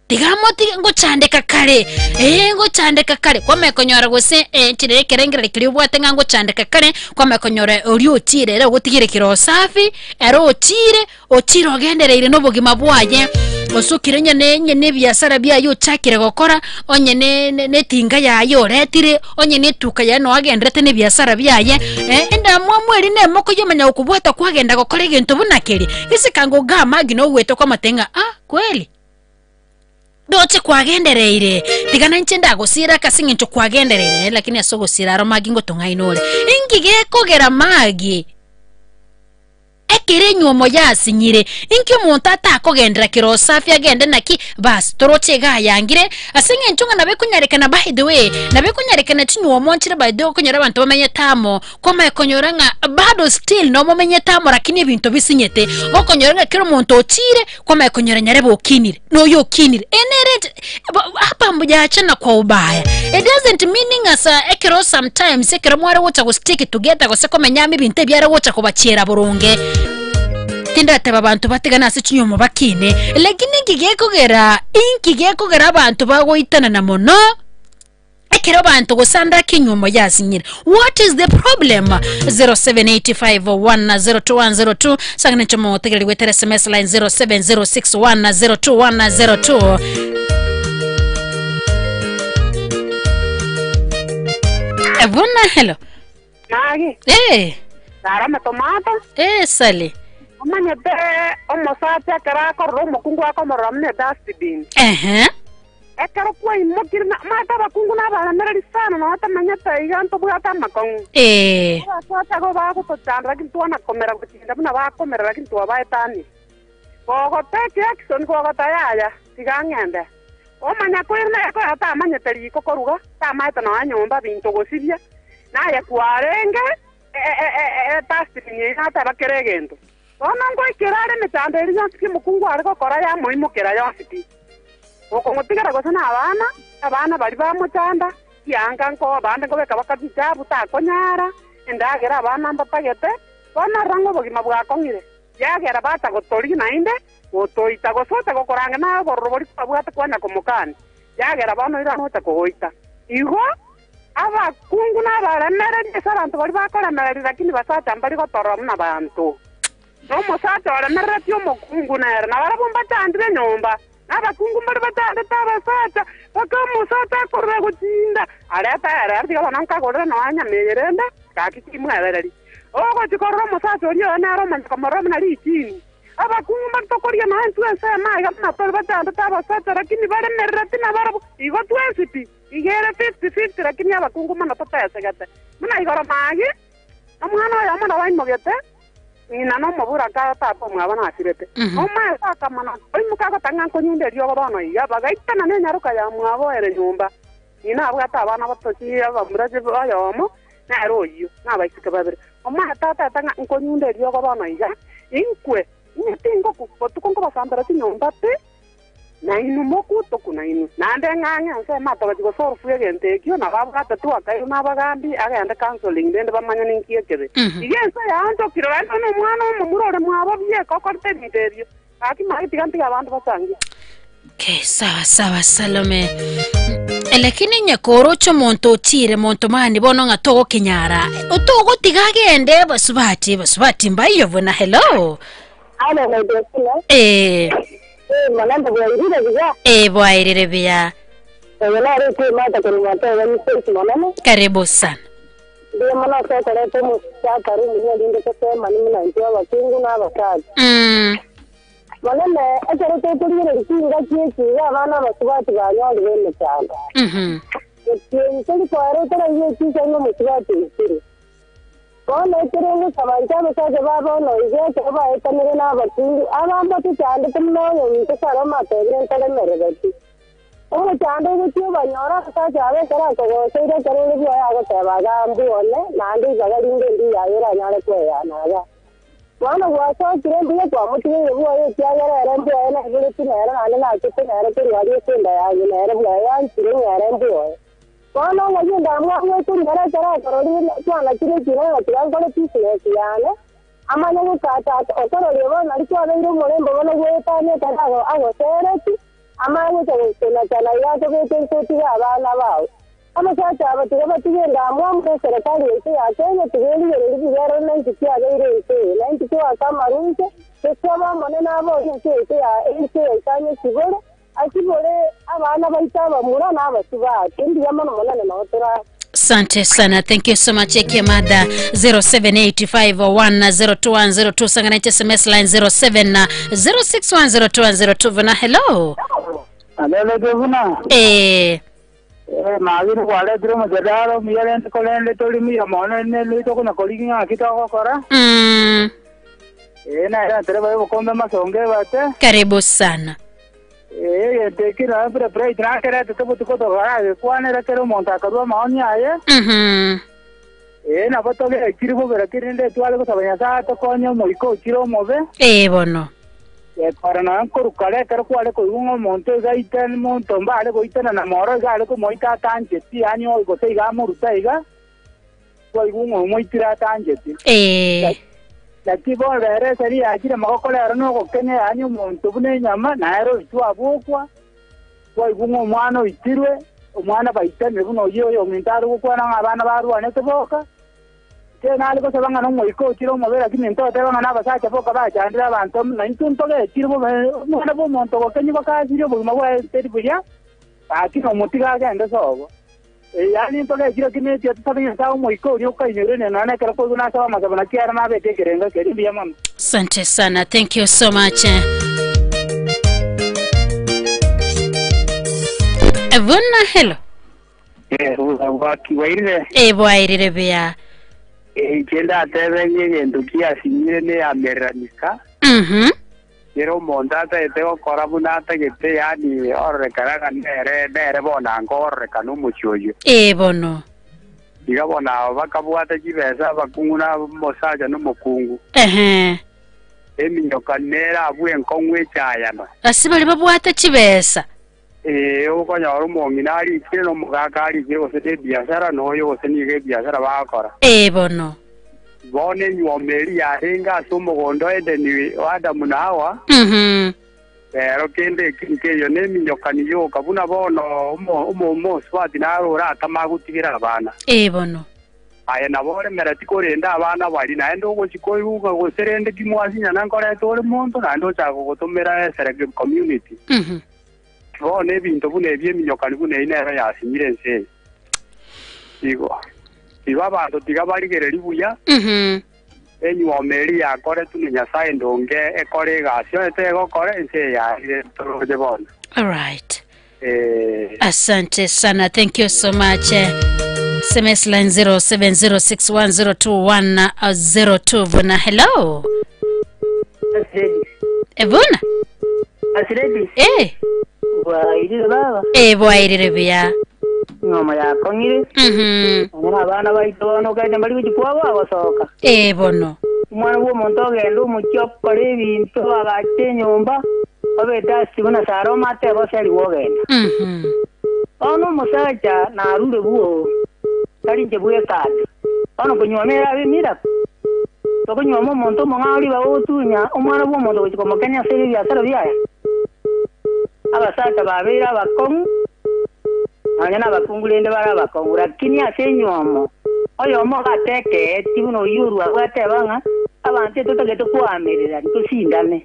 tiga amotige ngochandeka kare, eh ngochandeka kare, kwamanya konyora gose enchera ya ekerengererio keria obwate ng'a ngochandeka kare, kwamanya konyora oria ochiire ere ogotigire kero safi, ere ochiire. Ochire ogendereire nobogima bwaye, osokire onye ne onye ne ebiasara biaye ochakire gokora, onye ne ne netinga yaye oretire, onye ne etuka yaye noo agenderete na ebiasara biaye, endamwamu eria nemo koyomanya gokobwata kwagenda gokora egento buna keria, gese kanga ogamagi nogwete okamotebia ng'a ah kweli? Ndoche kwagendereire, tiga nainche ndagosiira ake ase eng'encho kwagendereire, lakini ase ogosiira aro magi ngotong'aina ore. Inki gekogera magi? Ekero enywomo yasinyire, inki omonto atakogenderera kera osafi agende naki? Bas, toroche iga ayangire, ase eng'encho ng'a nabo ekonyarekana by the way, nabo ekonyarekana chinywomo nchire by the way okonyora abanto bamenyete amo, kwamanya konyora ng'a bado still nomomenyete amo lakini ebinto bisinyete, okonyora ng'a kera omonto ochire, kwamanya konyora nyarebe okinire, na oyo okinire, eye nere enche hapa mjachana kwa ubaya, it doesn't mean ng'a sa ekero sometimes ekero mware gocha go stick together gose komenya amo ebinto ebi are gocha kobachiera boronge, tindateba abanto batigane ase chinyomba bakine, lakini inki gekogera inki gekogera abanto bagoitanana mono. Ekero abanto gose ande ake enywomo yasinyire what is the problem 0785102102 sang'ana inche omotegereri goetera sms line 0706102102 Buna hello. Magi. Eh. Narame tomato. Eh, Sally. Omanyete omosacha ekero akorora omokungu akomorora buna edustbin. Ehe. Ekero kwaimokire na omanyete abakungu na abaremereri sana nonya otamanyete iga ntobwate amakong'u. Eh. Abasacha igo bagotochanda lakini twana komera gochinda buna bakomera lakini twabaetanirie. Gogotake action gogota yaya tiga ng'ende. Omanya koirana ekoera tamanyete riko koruga, tamaete nonya nyomba binto gosibia, naye kwarenge edustbin eyio nateba kera egento. Bono ngoikera are emechando eria yonsi pi omokungu are gokora yamoimokera yonsi pi. Okomotigera gose nabana, abana baria bamochanda, chianga nko abande nkobeka bakabichabu takonyara, endagera abana mbatagete, bono rora ng'a obogima bwakong'ire. Yagera bacha gotoria naende, gotoita, gose ocha gokoranga naye obororo boria kwabwate kwanya komokania. Yagera bono oirane ocha kogoita. Igo abakungu nabaremererie ase abanto baria bakoremereria, lakini basacha mbari gotorora buna banto. Na omosacha oremereretie omokungu nere, na barabwo mbachandire nyomba, na abakungu mbare bachandete abasacha, mpaka omosacha akorora gochinda, arete ere, ere tiga bono nkagorere nonya nyama eye rende, gaki timwebereria. Ogochia korora omosacha oria oye nere omanye komorora buna richini. Abakungu mbare tokoria nonya intwe ensemo aiga buna tore bachandete abasacha, lakini baremerereti nabarabwo, igo twensi pi, iga ere fifty fifty, lakini abakungu mono totesegete. Buna igoro magi, omwana oyomo nabo aimogete, ng'ina nomoburaka tata omwabo nasirete. Omaete akamana, oimoka agoteba ng'a nkonyunda eriogo bono iga, bagaitana nenyaroka ya mwabo ere nyomba. Ng'ina abwate abana batochi abamura oyomo, nere oyio, na abaiseke babere. Omaete atete ng'a nkonyunda eriogo bono iga, inkwe, inye tingokwa, botuko nkobasambera chinyomba pi, na inwe mokwe toku nainwe. Naende ng'ang'e ensemo atogachia gose orofwe egento ekio, nabo abwate twakairwe nabagambi, agende counselling rende bamanye ninki ekebe. Iga ense yaonchokire, naende onye nomwana omomura ore mwabo bieka okorete ebinto ebio, gaki maki tiga ntige abanto bachangie. Okay, sawa sawa Salome. Lakini nyakoroche omonto otire monto mani bono ng'a togokenyara otogotiga agende basubati basubati mbaiyo buna hello Alo, Maidosina. eh Eh, mwanambe bwairire buya. eh bwairire buya Oyo nare okwemata korwa mwateba ni Faith monene. karibu sana Mbuya mono ase okoreta omosakare omuya rinde tosemani buna intwe abakungu na abasacha. Monene, ekero tokorigereria chingaki echi iga abana abasubati banyorire emechando. Otienyi tori koera otaraiyo echicha ng'a omosubati oikire. Bono ekero ogosaba inche abasacha ba bono iga ekero baetanire nabakungu, aba mbatochandete buna oyominto Salomo atebire ntoremerereti. Omochando ogochia obanyore abasacha aba ekero akogoseire ekero ore bwoye agoteba iga mbwone naende ibaga rinde ndiyaye oranyare kweyana iga. Bono gwasokire mbuya kwamotigeire bwoye ekiagera ere mbwoye naiboretwe nere naende nachete nere korwa aria ase enda ya ng'ina ere bwoye yanchire ng'a ere mbwoye. Bono ng'ai endamwamu ekonyora ekero akororire twanachire ekina ng'a tiga nkore business yane, amanye gokata okororia bono nario kwabeire omorembe bono goetania ekero agosereti, amanye gocha gokonachana iga akobeka inse otige abana bao. Abasacha aba tiga batige endamwamu na eserekari yaito ya Kenya tiga erigererie buya erore na inki kiabeire ense eye na inki toake amaru inse, tosabe Omonene aborie ense yaito ya ense yaito anyesibore, Asibore abana baito abamura na abasubati. Mbuya mono Monene nao tore. Asante sana, thank you so much Ekiamada 0785102102 sangana SMS line 07 06102102 vuna hello. Alelete buna Eh, eh magiri kwaretire omojadala omuya rende korende tori muya mono ne tokonya korigia ng'aki togokora. Ee, nere ntereba y'obokombe masongo ebate. Karibu sana. Ee, egento eki nonye buna Bright nakeretete botuko tokaragekwanera kera omonto akarua amaoni aye. Ee, nabo togechire bobe, lakini rende tware gosaba Nyasae atokonye omoika ochire omobe. Ee bono. Gekora nonya nkorwa kare ekero kware koigwa ng'a omonto iga aite monto mbare goitana na moro iga are komoita atancheti, yaani gose iga amoruta iga, Kwaigwa ng'a omoitire atancheti. Ee. Naki bono rero eseri yachire amagoko rero nogokenya, yaani omonto buna enyama, na ere oitwe abokwa. Kwaigwa ng'a omwana oitirwe, omwana baitanire buna oyio oyominto are gokwana ng'a abana barwanete boka. Inche nare gosaba ng'a nomoika ochire omobe, lakini ntoteba ng'a nabasacha boka bachandire abanto, na intwe ntogechire bobe, omwana bw'omonto ogokenyigwa kasirie obogima bwaye teri buya, gaki nomotige agende sobo. Yaani ntogechire kimeti atusabe Nyasae omoika oria okainyoire nonya nekero koigwa nasaba amasabo naki ere nabeke ekerengo ekeria mbuya mono. Asante sana, thank you so much. Buna hello. Bwairire? Eh, bwairire buya. Inche ndatebe ng'a egento kiasinyire neyamereranika. Kera omonto atagete gokora buna atagete, yaani ororekana ng'a nere nere bono ango ororekana omochie oyio. Ee bono. Iga bono aba bakabwata chibesa abakungu na omosacha na omokungu. Ehe. Eminyoka nere abwo enkong'u echayano. Ase baria babwate chibesa. Ee, okonyora omong'ina arikire na omogaka arikire gose nebiasara, na oyo gose nigo ebiasara bagokora. Ee bono. Bono enyuomo eria yarenge ase omogondo o Edeni o Adamu na Hawa, rero kende eki nkeiyo neminyokani yoka, buna bono omosubati naro oratame agotigere abana. Ee bono. Aye nabo oremereti korenda abana baria, naende ogochia koigwa ng'a gose rende ki mwasinyana nkorete ore monto, naende ochaka gogotomera esere community. Bono ebinto buna ebi eminyokani buna eyio nero yasinyire ense eye. Igo, igo abanto tiga barigererie buya, enyuomo eria yakoretwe na Nyasae ndonge ekore egasi onye tegokora, ense eye yarire toroche bono. Alright. Eh. Asante sana. Thank you so much. SMS line 0706102102 Buna hello. Ebuna. Asiredi. Eh. Bwairire baba. Eh bwairire buya. Ng'oma yakong'ire. Nonya abana baito bono okende mbari gochia kwabo agosoka. Eh bono. Omwana bw'omonto ogenda omochie okora ebinto agacha enyomba, obete ase buna Sara omate eboserigwe ogenda. Bono omosacha narure bwoo, tari inche bweka ande. Bono konyuoma erabe emirako? Tokonyuoma omonto omong'ao ribaga ogotunya omwana bw'omonto gochia komokenia ase ebiasara biaye? Abasacha babeire abakong'u, nonya nabakungu rende bare abakong'u, rakini ase enyuomo oyomo iga atekeeti buna oyio orua agwo ateba ng'a abanto etotagete koamererania tosindane.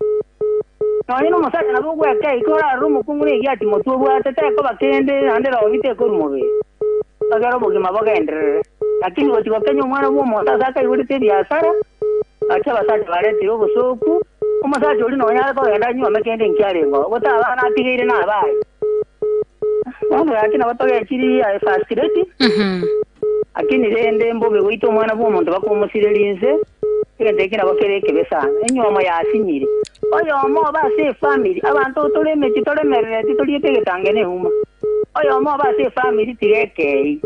Nonya nomosacha nabo ogwekei korarore omokungu negiati motwe obwate tekoba kende naende robi tekorwa mobere, egere obogima bogenderere. Lakini gochia gokenya omwana bw'omonto ase akaigorete ebiasara, gaki abasacha baretire obosooku, omosacha oria nonya are kogenda anyuome kende inki arenge oo, gose abana atigeire nabaye. Bono gaki nabo togechirie aye first lady, lakini rende mbobe goita omwana bw'omonto bakomosireria inse, egento eki nabo kere ekebe sana. Enyuomo yasinyire. Oyomo obe ase efamiri, abanto tore emechie toremerereti toriete egetange na euma. Oyomo obe ase efamiri tiga ekei.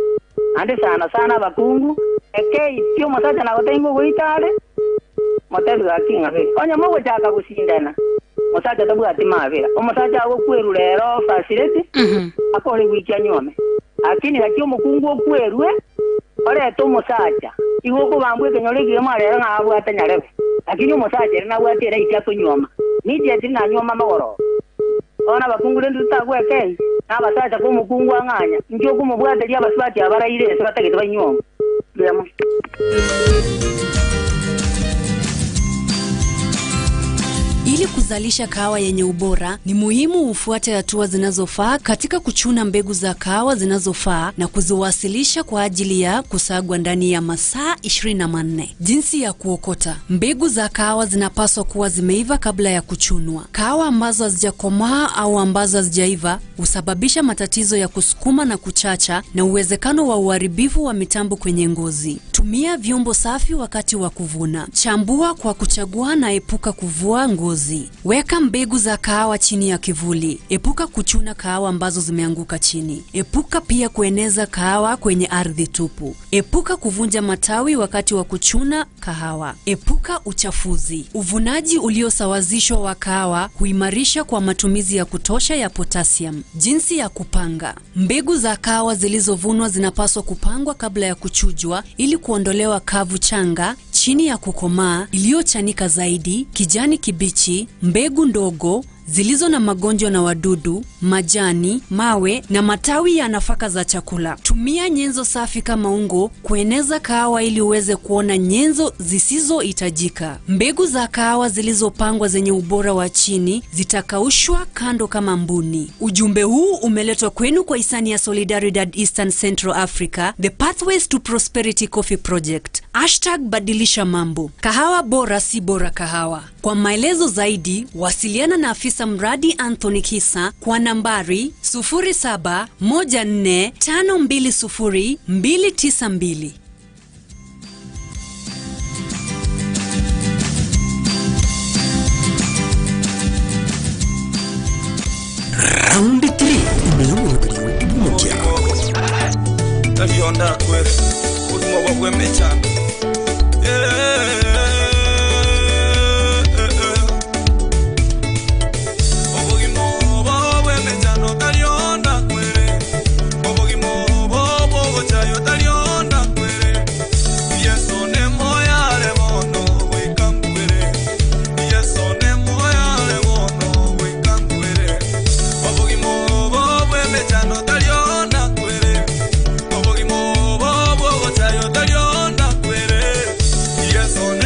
Naende sana sana abakungu, ekei pi omosacha nagotenga ogoita are, motebi gaki ng'a be. Onye mogochaka gosindana, mosacha tabwati mabera. Omosacha agokwerwa rero facility, akore ewiki anyuome. Lakini gaki omokungu okwerwe, orete omosacha, igo okobambwa ekenyoro ekegima rero ng'a abwate nyarebe. Lakini omosacha ere nabwate eraiti akonyuoma, immediately nanyuoma amagoroba. Bono abakungu rende totagwekei, na abasacha komokungu ang'anya, inki okomobwateria abasubati abaraire ense batagete banyuomwe? Mbuya mono. Ili kuzalisha kahawa yenye ubora, ni muhimu ufuate hatua zinazofaa katika kuchuna mbegu za kahawa zinazofaa na kuziwasilisha kwa ajili ya kusagwa ndani ya masaa 24. Jinsi ya kuokota. Mbegu za kahawa zinapaswa kuwa zimeiva kabla ya kuchunwa. Kahawa ambazo hazijakomaa au ambazo hazijaiva husababisha matatizo ya kusukuma na kuchacha na uwezekano wa uharibifu wa mitambo kwenye ngozi. Tumia vyombo safi wakati wa kuvuna. Chambua kwa kuchagua na epuka kuvua ngozi. Weka mbegu za kahawa chini ya kivuli. Epuka kuchuna kahawa ambazo zimeanguka chini. Epuka pia kueneza kahawa kwenye ardhi tupu. Epuka kuvunja matawi wakati wa kuchuna kahawa. Epuka uchafuzi. Uvunaji uliosawazishwa wa kahawa huimarisha kwa matumizi ya kutosha ya potassium. Jinsi ya kupanga. Mbegu za kahawa zilizovunwa zinapaswa kupangwa kabla ya kuchujwa ili kuondolewa kavu changa, chini ya kukomaa, iliyochanika zaidi, kijani kibichi, mbegu ndogo zilizo na magonjwa na wadudu, majani, mawe na matawi ya nafaka za chakula. Tumia nyenzo safi kama ungo kueneza kahawa ili uweze kuona nyenzo zisizohitajika. Mbegu za kahawa zilizopangwa zenye ubora wa chini zitakaushwa kando kama mbuni. Ujumbe huu umeletwa kwenu kwa hisani ya Solidaridad Eastern Central Africa, The Pathways to Prosperity Coffee Project. Hashtag badilisha mambo. Kahawa bora si bora kahawa. Kwa maelezo zaidi, wasiliana na afisa mradi Anthony Kisa kwa nambari 0714520292. Round 3 imeyomoroberio bw'omokia. Tabionda kwere obuzima bwabwemechando. Obogima obo bw'emechando tarionda kwere, obogima obo bwogochayo tarionda kwere. Yeso nemoyare bono goika nkwere, Yeso nemoyare bono goika nkwere. Obogima obo bw'emechando tarionda kwere, obogima obo bwogochayo tarionda kwere. Yeso.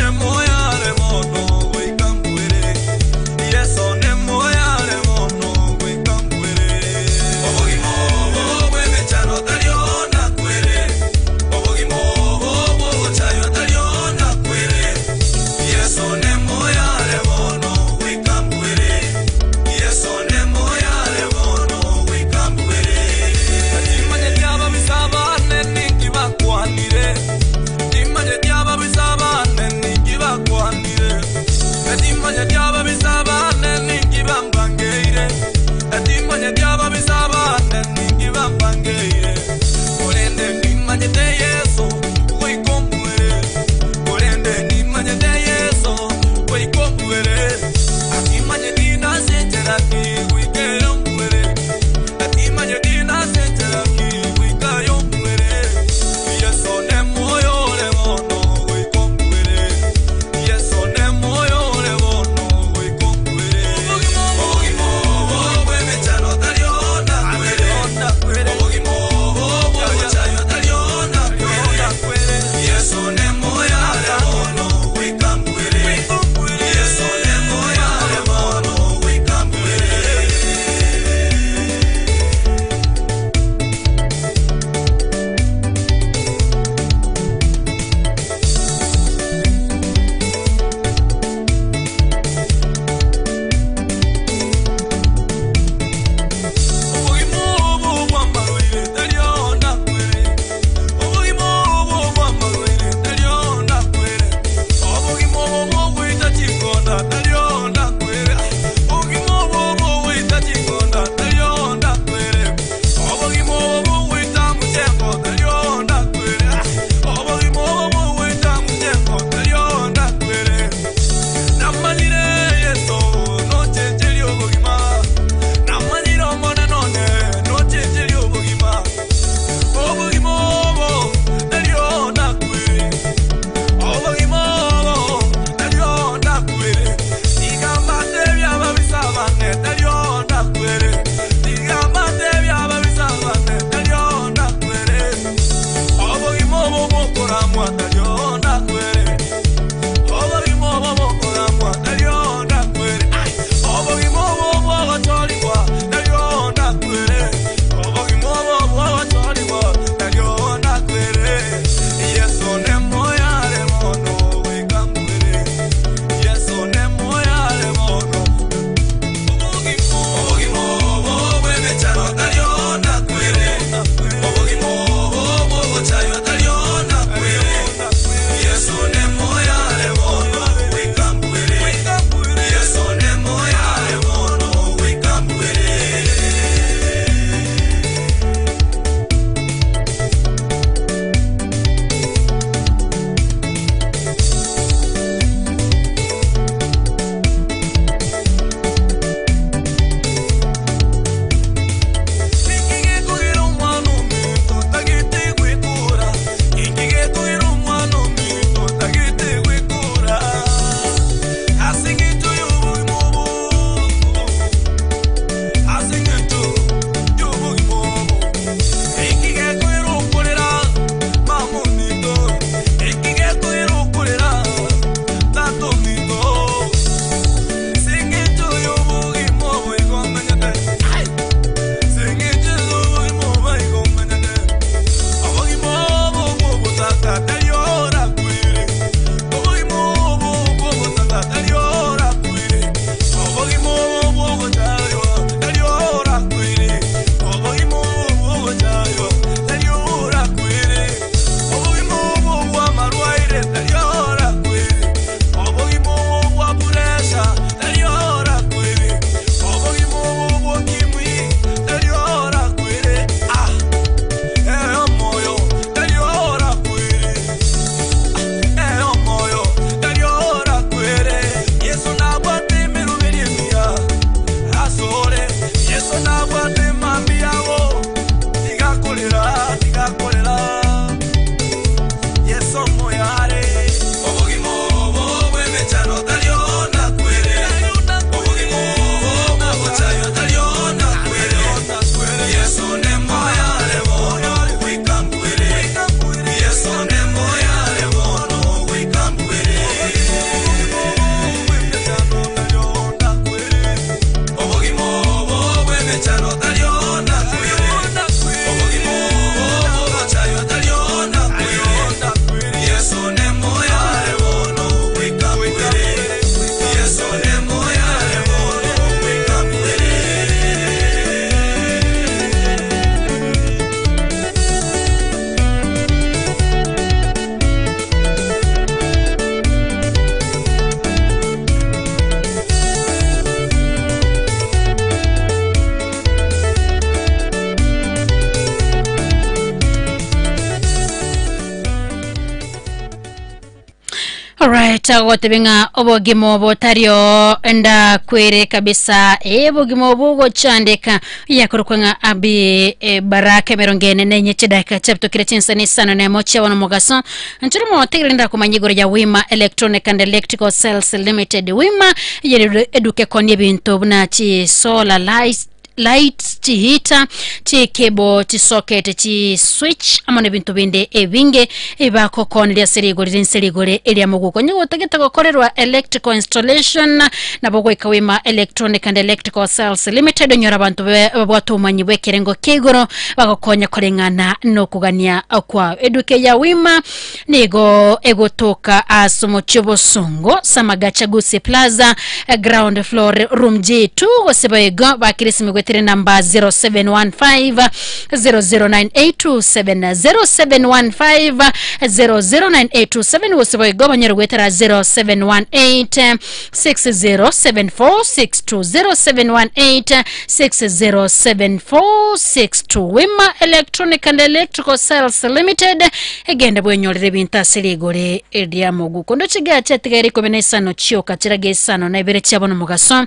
Peter gotebe ng'a obogima obo tario ndakwere kabisa eh, obogima obo gochandeka yakorokwa ng'a abi eh, baraka emerongo ene na enye chidakika chiabitokire chinsani isano na emo chiabona omogaso nchire motegereri ndakomanya igoro ya Wima Electronic and Electrical Sales Limited. Wima yeri eduka ekonia ebinto buna chi solar lights lights, chiheater, chicable, chisocket, chiswitch amo nebinto binde ebinge ebagokoneria ase rigori rinse rigori eria moguko. Onye gotagete gokorerwa electrical installation nabo goika Wima Electronic and Electrical Sales Limited onyore abanto babwate obomanyi bw'ekerengo kia igoro bagokonya koreng'ana nokogania kwao. Eduka ya Wima Nigo egotoka ase omochie obosongo, Samagacha Gusii Plaza, ground floor, room G2, gose boigo bakire esimi goetera enamba 0715 009827, 0715 009827, gose boigo banyare goetera 0718 607462, 0718 607462. Wima Electronic and Electrical Sales Limited egende bwenyorere ebinto ase rigori ria moguko. Ndoche geache atigaire ikomi na isano chioka chiraga isano na ibere chiabo nomogaso.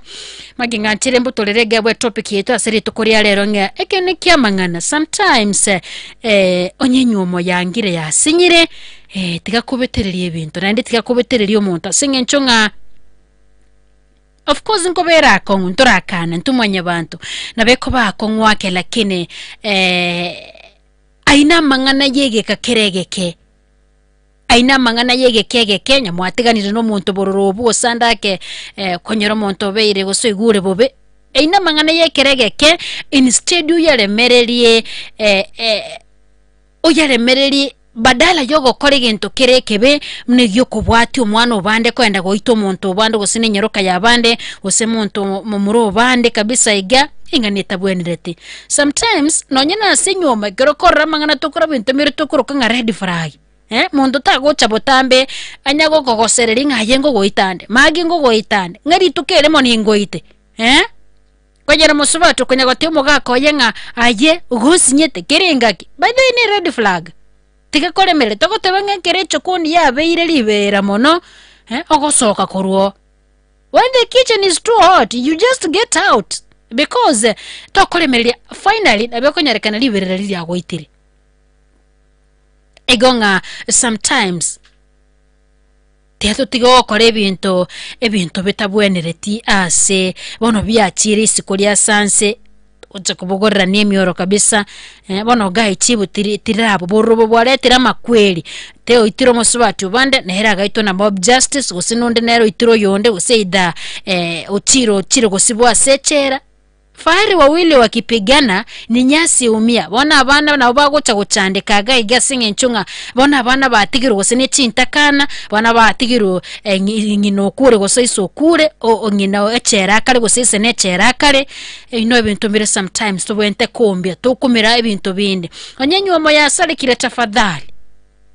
Maki ng'anchire mbutorere egebwe etopic yaito ase rituko ria rero ng'a ekene kiamang'ana sometimes eh, onye enywomo yangire yasinyire eh, tiga kobetereria ebinto naende tiga kobetereria omonto ase eng'encho ng'a Of course nkobera akong'u ntorakane intwe mwanyabanto nabo ekoba akong'u ake lakini eh, aye namang'ana yegeka kere egeke, aye namang'ana yegeka egeke onye mwatiganire na omonto bororo obwo gose ande ake konyora omonto obeire gose oigure bobe, aye namang'ana yekere egeke instead oyaremererie oyaremererie badala yogokora egento kere ekebe buna egiokobwatia omwana obande koenda goita omonto obande gose na enyaroka yabande gose monto momura obande kabisa iga, eng'ana etabwenereti. Sometimes nonye na ase enyomba ekero okorora amang'ana tokora ebinto mbire tokoroka ng'a red flag eh, monto tagocha botambe anya gokogosereria ng'a aye ngogoita ande, magi ngogoita ande, ng'a rituko erimo ningoite eh. Konyora mosubati okonya gotebi omogaka oye ng'a aye gonsinyete kera engaki, by the way ne red flag, tiga koremereria togoteba ng'a ekero echokoni yabeire ribeera mono eh, ogosoka korwa oo. When the kitchen is too hot you just get out because tokoremereria finally nabo ekonyarekana riberera riria agoitire. Igo ng'a sometimes. Tiga totige gokora ebinto ebinto bitabwenereti ase bono biachire isiko ria sanse gocha kobogorerania emioro kabisa eh, bono iga echibu tiri tirabo bororo obo bwaretire amakweri, te oitire omosubati obande nere agaitwa na mob justice gose nonde nere oitire oyonde gose either ochire ochire gosibwa ase echela. Fahari wawili wakipigana, ni nyasi umia. Bono abana nabo bagocha gochandeka iga iga ase eng'encho ng'a bono abana batigirwe gose ne chintakana, bono batigirwe ng'ina okure gose ise okure, o ng'ina echela akare gose ise na echela akare, inwe ebinto mbire sometimes tobwenerete kombia, tokumera ebinto binde. Onye enywomo yasarekire tafadhali.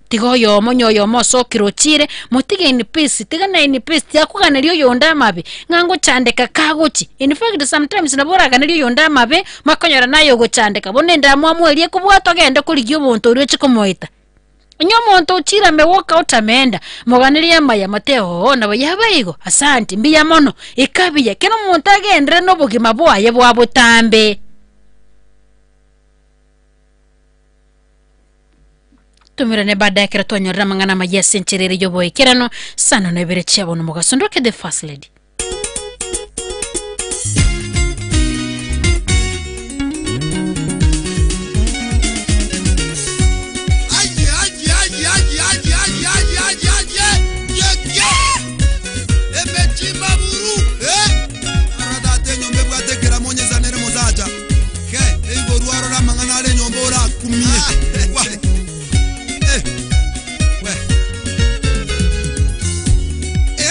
Tiga oyomo onye oyomo osokire ochire, motige in peace, tigana in peace, tiakoganeria oyonde amabe, ng'a ngochandeka kagochi. In fact sometimes nabo oraganerie oyonde amabe, makonyora naye ogochandeka, bono endamwamu eria ekobwata ogende korigia omonto oria oche komoita. Onye omonto ochire amegoka otameenda, moganerie amaya motebe oo nabo yaba igo, asanti, mbuya mono, ika buya, kera omonto agenderere na obogima bwaye bwa botambe. Tomerane baadaye ekero twanyorire amang'ana amaya ase enchera ere y'oboikeranu sano na ibere chia bono mogaso ndoke the first lady. Eigo rwarora amang'ana are enyomba orakumie. Wa. Eh. We.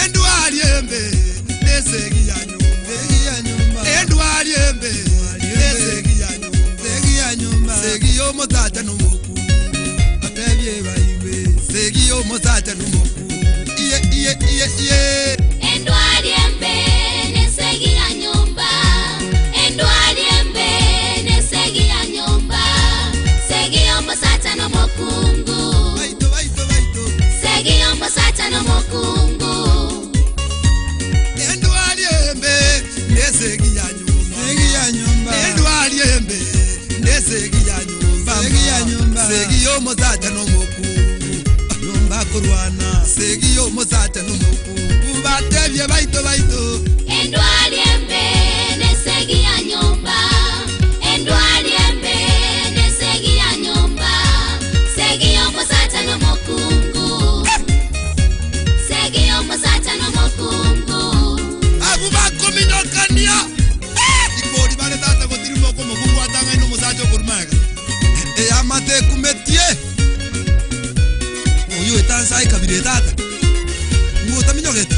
Endwari embe nesegi ya nyumba. Segi ya nyumba. Endwari embe nesegi ya nyumba. Segi ya nyumba. Segi yomusacha nomoku. Atebie baiwe. Segi yomusacha nomoku. Iye iye iye iye. Endwari embe nesegi ya nyumba. Endwari embe nesegi ya nyumba. Segi yomusacha nomokungu. Baito baito baito. Segi yomusacha nomokungu. y'omusacha n'omukungu nyumba kurwana segi y'omusacha n'omukungu batebye baito baito Endwali embe nesegi ya nyumba Endwali embe nesegi ya nyumba Segi y'omusacha n'omukungu Segi y'omusacha n'omukungu abo bakominyokania ibori bare tata gotirima okomokungu atang'aine omosacha okorumaega eyamate ekumetie oyo etansa ekabira etata ng'o otaminyogete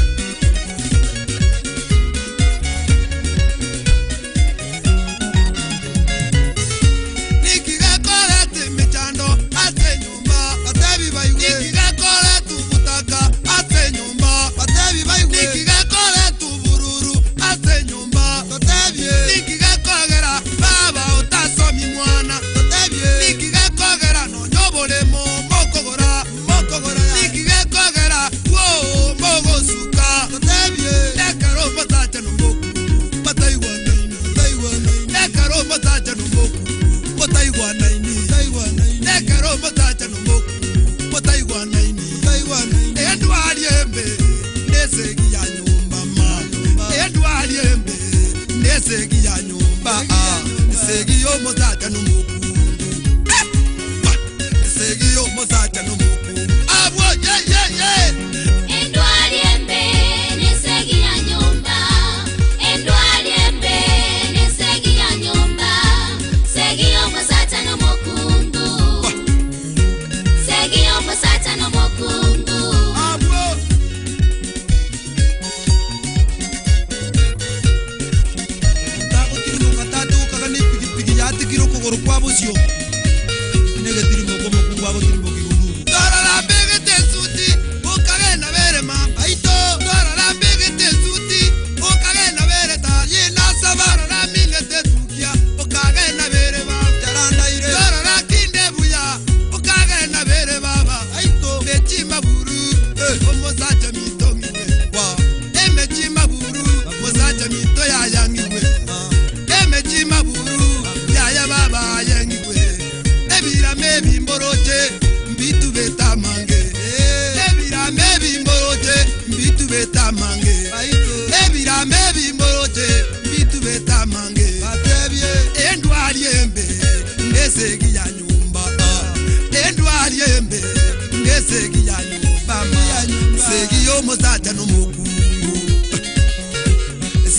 nikigekorete emechando ase enyomba batebi baigwe nikigekorete obutaka ase enyomba batebi baigwe nikigekorete obururu ase enyomba totebie nikigekogera baba otasomi mwana totebie nikigekogera nonya oboremo mokogora mokogora nikigekogera wo mogosuka totebie nekero omosacha nomoku bataigwanaini bataigwanaini nekero omosacha nomoku bataigwanaini bataigwanaini nekero omosacha nomoku bataigwanaini bataigwanaini endwari embe nesegi ya nyumba ma endwari embe nesegi ya nyumba ah esegi y'omosacha nomoku esegi y'omosacha nomoku abwo ye ye ye Endwali embe nesegi ya nyumba Endwali embe nesegi ya nyumba Segi y'omusacha n'omukungu Segi y'omusacha n'omukungu Abwo tagotirimoka tatukaga na epigipigi yatikire okogoro kwa bosio negetirimoka omokungu agotirimoka iguru torora mbegete esuti okagenda berema baito torora mbegete esuti okagenda bereta yinasaba rora mingete etukia okagenda bere baba jarandaire torora kinde buya okagenda bere baba aito mechima buru omosacha mito ng'iwe wa emechima buru omosacha mito yayang'iwe emechima buru yaya baba yeng'iwe ebirame ebimboroche mbitubetamange ebirame ebimboroche mbitubetamange ebirame ebimboroche mbitubetamange endwari embe nesegi ya nyumba endwari embe nesegi ya nyumba ma segi y'omosacha n'omokungu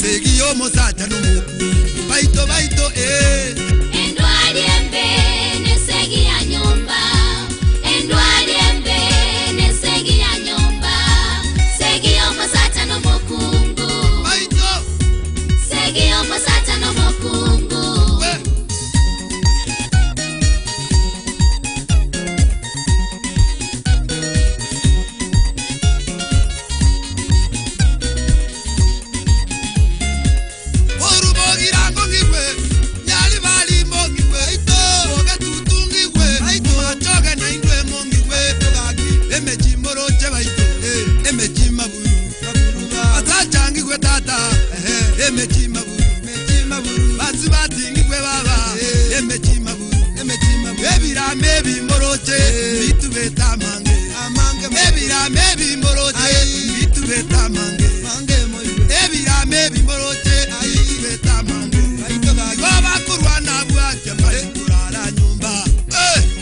segi y'omosacha n'omokungu baito baito eh. Endwali embe nesegi ya nyumba Endwali embe nesegi ya nyumba Segi y'omusacha n'omukungu Baito Segi y'omusacha n'omukungu orubogirango ng'igwe nyali balimo ng'igwe aito boge tutu ng'igwe aito machoge na indwe mo ng'igwe togaki emechi moroche baito emechi maburu basacha ng'igwe tata emechi maburu basi bati ng'igwe baba emechi maburu ebirame ebimboroche bitubetamange ebirame ebimboroche bitubetamange ebirame ebimboroche bitubetamange nigo bakurwana bwakya bali kurara nyumba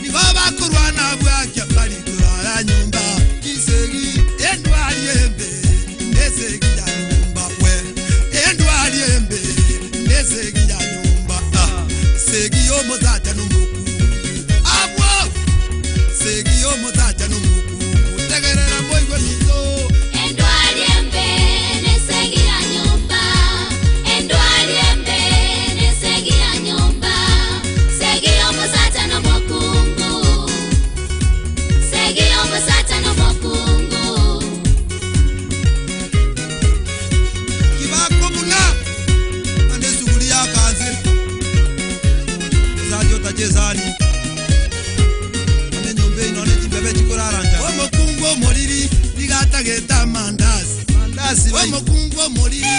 nigo bakurwana bwakya bali kurara nyumba kisegi endwari embe nesegi ya nyumba we endwari embe nesegi ya nyumba ah. segi y'omusacha n'omukungu abwo segi y'omusacha n'omukungu tegerera moigwe mito Endwali embe nesegi ya nyumba Endwali embe nesegi ya nyumba Segi y'omusacha n'omukungu Segi y'omusacha n'omukungu kibako buna ande esuguri yakanze osacha otachesani ane enyomba ino ane chimbebe chikoraranja omokungu omoriri nigatagete amandasi omokungu omoriri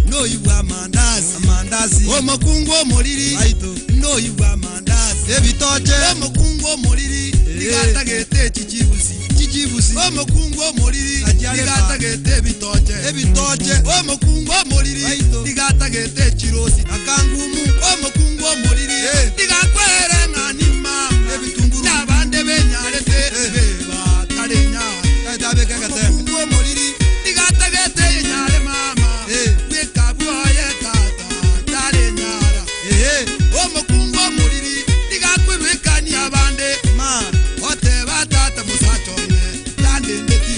noibwa amandasi amandasi omokungu omoriri aito noibwa amandasi ebitoche omokungu omoriri Nigatagete chichibusi chichibusi omokungu omoriri nigatagete ebitoche ebitoche omokungu omoriri nigatagete chirosi akangumu omokungu omoriri nigakwere ng'ani mama ebitunguru nabande benyarete bebatarenya omokungu omoriri nigatagete yenyare mama bwekabwoye tata tarenyara omokungu omoriri nigakwebekania abande ma oteba tata musachone tandendeti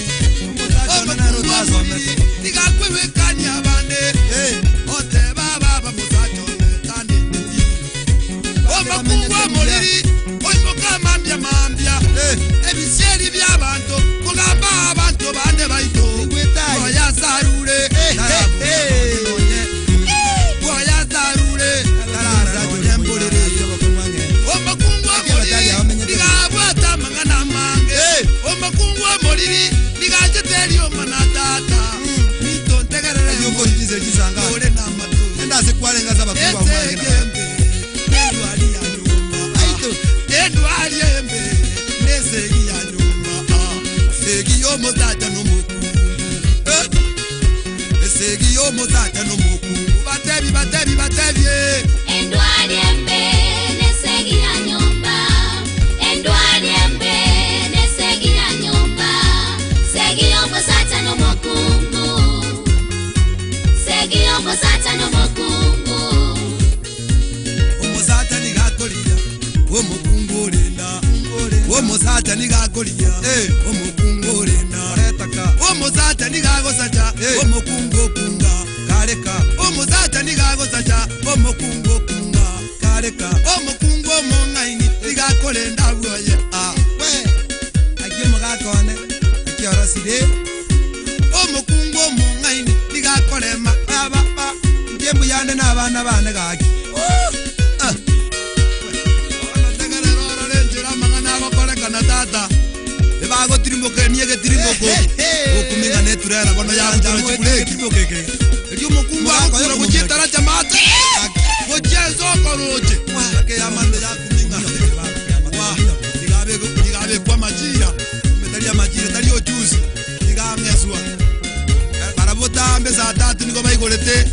omokungu omoriri nigakwebekania abande oteba baba musachone tandendeti omokungu omoriri oimoka mambia mambia ebisieri by'abantu kugamba abantu bande baito oyasarure oyasarure omukungu omoriri nigabwata amang'ana amange omukungu omoriri niganjete erioma na tata mito ntegerere ore na amatu esegembe endwari ya nyumba endwari embe nesegi ya nyumba segi y'omusacha n'omukungu esegi y'omusacha n'omukungu batebi batebi batebi Endwari embe nesegi ya nyumba Endwari embe nesegi ya nyumba Segi y'omusacha n'omukungu Segi y'omusacha n'omukungu omusacha nigakoria omukungu orenda omusacha nigakoria omukungu orenda omusacha nigagosacha omukungu okunga kareka omusacha nigagosacha omukungu okunga kareka omukungu omong'aini nigakorenda bwoye we akie mugakone akiorosire omukungu omong'aini nigakorema ababa ntie mbuyande na abana bane gaki mang'ana tata ebagotirimbokenia egetirimboku okuminga neturera bono yabuchana chikureki eri omokungu agokura gochietara chamate gochienza okoroche akeyamande yakuminga igabekwa amachira tari amachira tari ochusi igang'eswa barabotambe saa tatu nigo baigorete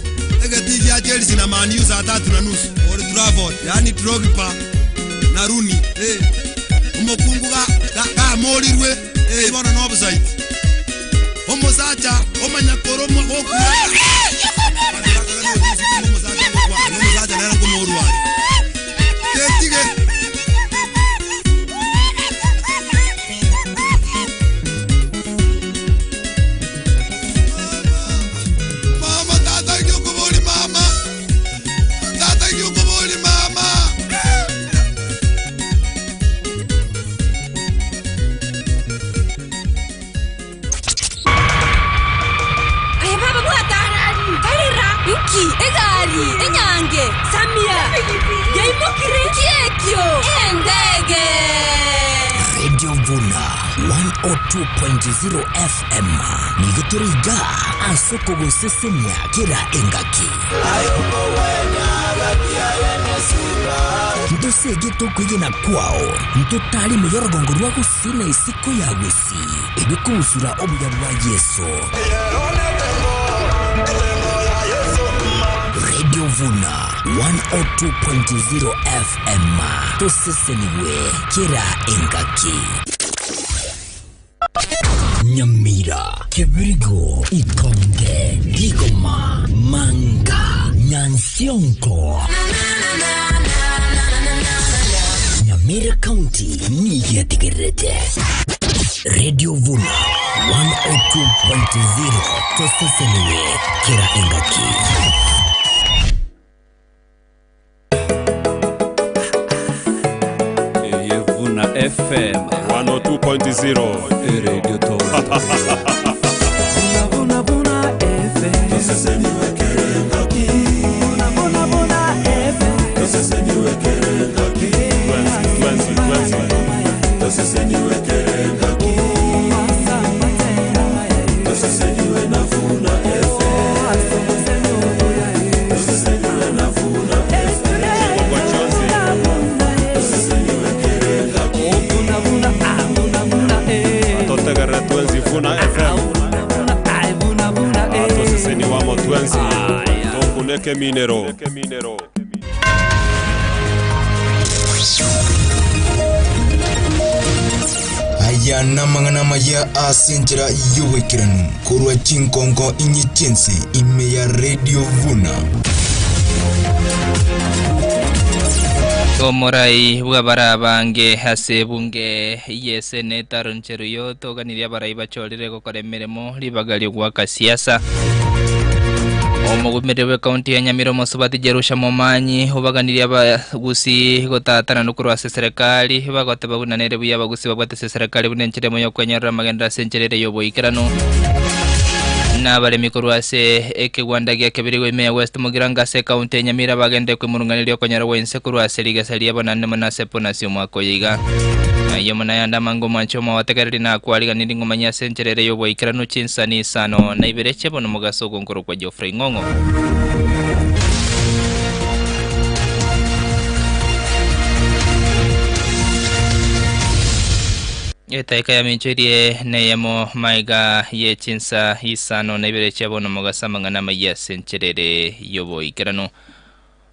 egeti gia Chelsea na Man U saa tatu na nusu Old Trafford yani Drogba na Rooney omokungu gamorirwe bono na offside omosacha omanyakoro okura omosacha nere nkomorwari tetige mama tata gyokobori mama tata gyokobori mama Aye baba bwata karira nki egari enyange samia yaimokire kiekio endege Radio Vuna 102.0 FM nigotoriga asoko gosesenia kera engaki ntosege tokwigena kwao ntotali meyorogongo rwa gusina isiko ya gwesi ebikubusura obuya bwa yesu Radio Vuna 102.0 FM toseseniwe kera engaki Nyamira, Kibirigo, Ikonge, Gigoma, Manga, Nyansionko. Nyamira County niyetegerete. Radio Vuna 102.0 toseseniwe kera engaki. Vuna FM 102.0 Radio Top. Vuna Vuna FM. Vuna Vuna Vuna FM. Kwa Chonzi. Vuna Vuna Ekeminero. Aya namang'ana amaya ase enchera y'oboikeranu korwa chinkonko inye chi'ense ime ya Radio Vuna. Omorai bw'abara abange ase ebunge y'Eseneti Aaron Cheruiyot oganirie abarai bachorire gokora emeremo ribaga ri'ogoaka siasa. Omogumereri bw'ekaunti ya Nyamira Omosubati Jerusha Momanyi obaganirie abagusi gotatananwa korwa ase eserekari bagoteba buna nere buya abagusi babwate ase eserekari buna enchera emo y'okwenyorera amagenderero ase enchera ere y'oboikeranu. Na abaremi korwa ase ekegwanda gia Kebirigo ime ya West Mugirango ase ekaunti ya Nyamira bagende kwemurung'aneria okonyora gwa inse korwa ase rigesa riabo naende mono ase bonus omwaka oyo iga. Ayio mono ayande amange omwanche omogotegereri na akwariganirie ng'omanye ase enchera ere y'oboikeranu chinsani isano na ibere chiabo nomogaso ogonkorokwa Geoffrey Ng'ong'o. Etaika yamincho erie neyemo maega ye chinsa isano na ibere chia bono mogaso amang'ana amayia ase enchera ere y'oboikeranu.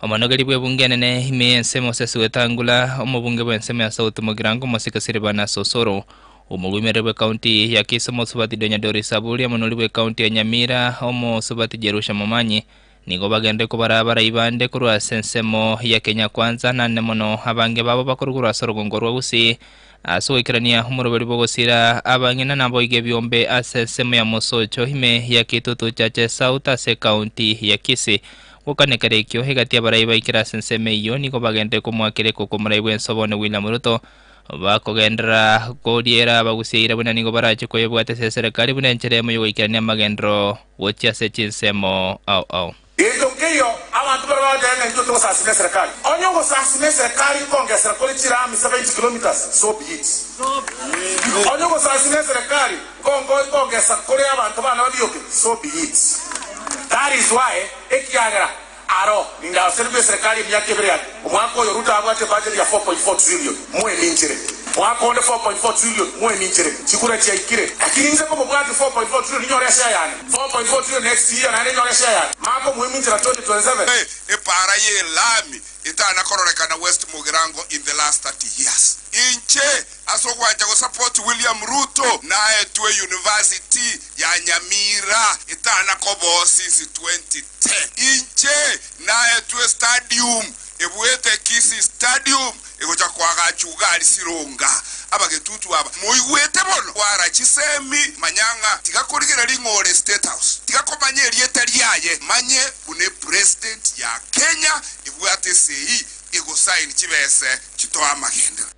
Omonogeri bw'ebunge enene ime y'ensemo Moses Wetangula, omobunge bw'ensemo ya South Mugirango Omosike Silvanus Osoro, omoguimereri bw'ekaunti ya Kisii Omosubati Donya Doris Aburi, omonori bw'ekaunti ya Nyamira Omosubati Jerusha Momanyi, nigo bagenderire kobara abarai bande korwa ase ensemo ya Kenya Kwanza naende mono abange babo bakorwa korwa ase orogongo rwa Gusii ase ogoikerania omoroberi bw'ogosira abang'ina naboigo ebiombe ase ensemo ya Mosocho ime ya Kitutu Chache South ase ekaunti ya Kisii. Gokanekera ekio, egati y'abarai baikire ase ensemo eyio nigo bagenderire komoakera ekoko omorai bw'ense obone William Ruto, bakogenderera koriera abagusia eira buna nigo barache koyebwata ase eserekari buna enchera emo y'ogoikerania amagenderero gochia ase chinsemo ao ao. Gento nkeiyo abanto baria bagoteba ng'a intwe togosasima eserekari. Onye ogosasima eserekari nkongesera kore chirami 70 kilometres, so be it. Onye ogosasima eserekari nkongesa kore abanto bane babioke, so be it. That is why Ekiagera aro nindaoserigwe eserekari emiaka ebere yane, omwaka oyo Ruto abwate ebudget ya 4.4 trillion, moeminchire. Mwaka onde 4.4 trillion, moeminchire. Chikura chiaikire. Lakini inche komobwati 4.4 trillion ninyore eshare yane. 4.4 trillion next year naende ninyore eshare yane. Maka omoeminchera 2027. Epaara y'elami etana kororekana West Mugirango in the last 30 years. Inche ase ogwancha go support William Ruto naetwe University ya Nyamira etana koboo since 2010. Inche naetwe stadium ebuete Kisii Stadium egocha koagacha Ugari Sironga. Abagetutu aba moigwete bono kwara chisemi manya ng'a tiga korigereria ng'a ore State House tiga komanya erieta riaye manye buna epresident ya Kenya ebwate esei egosign chibese chitoe amagenderero.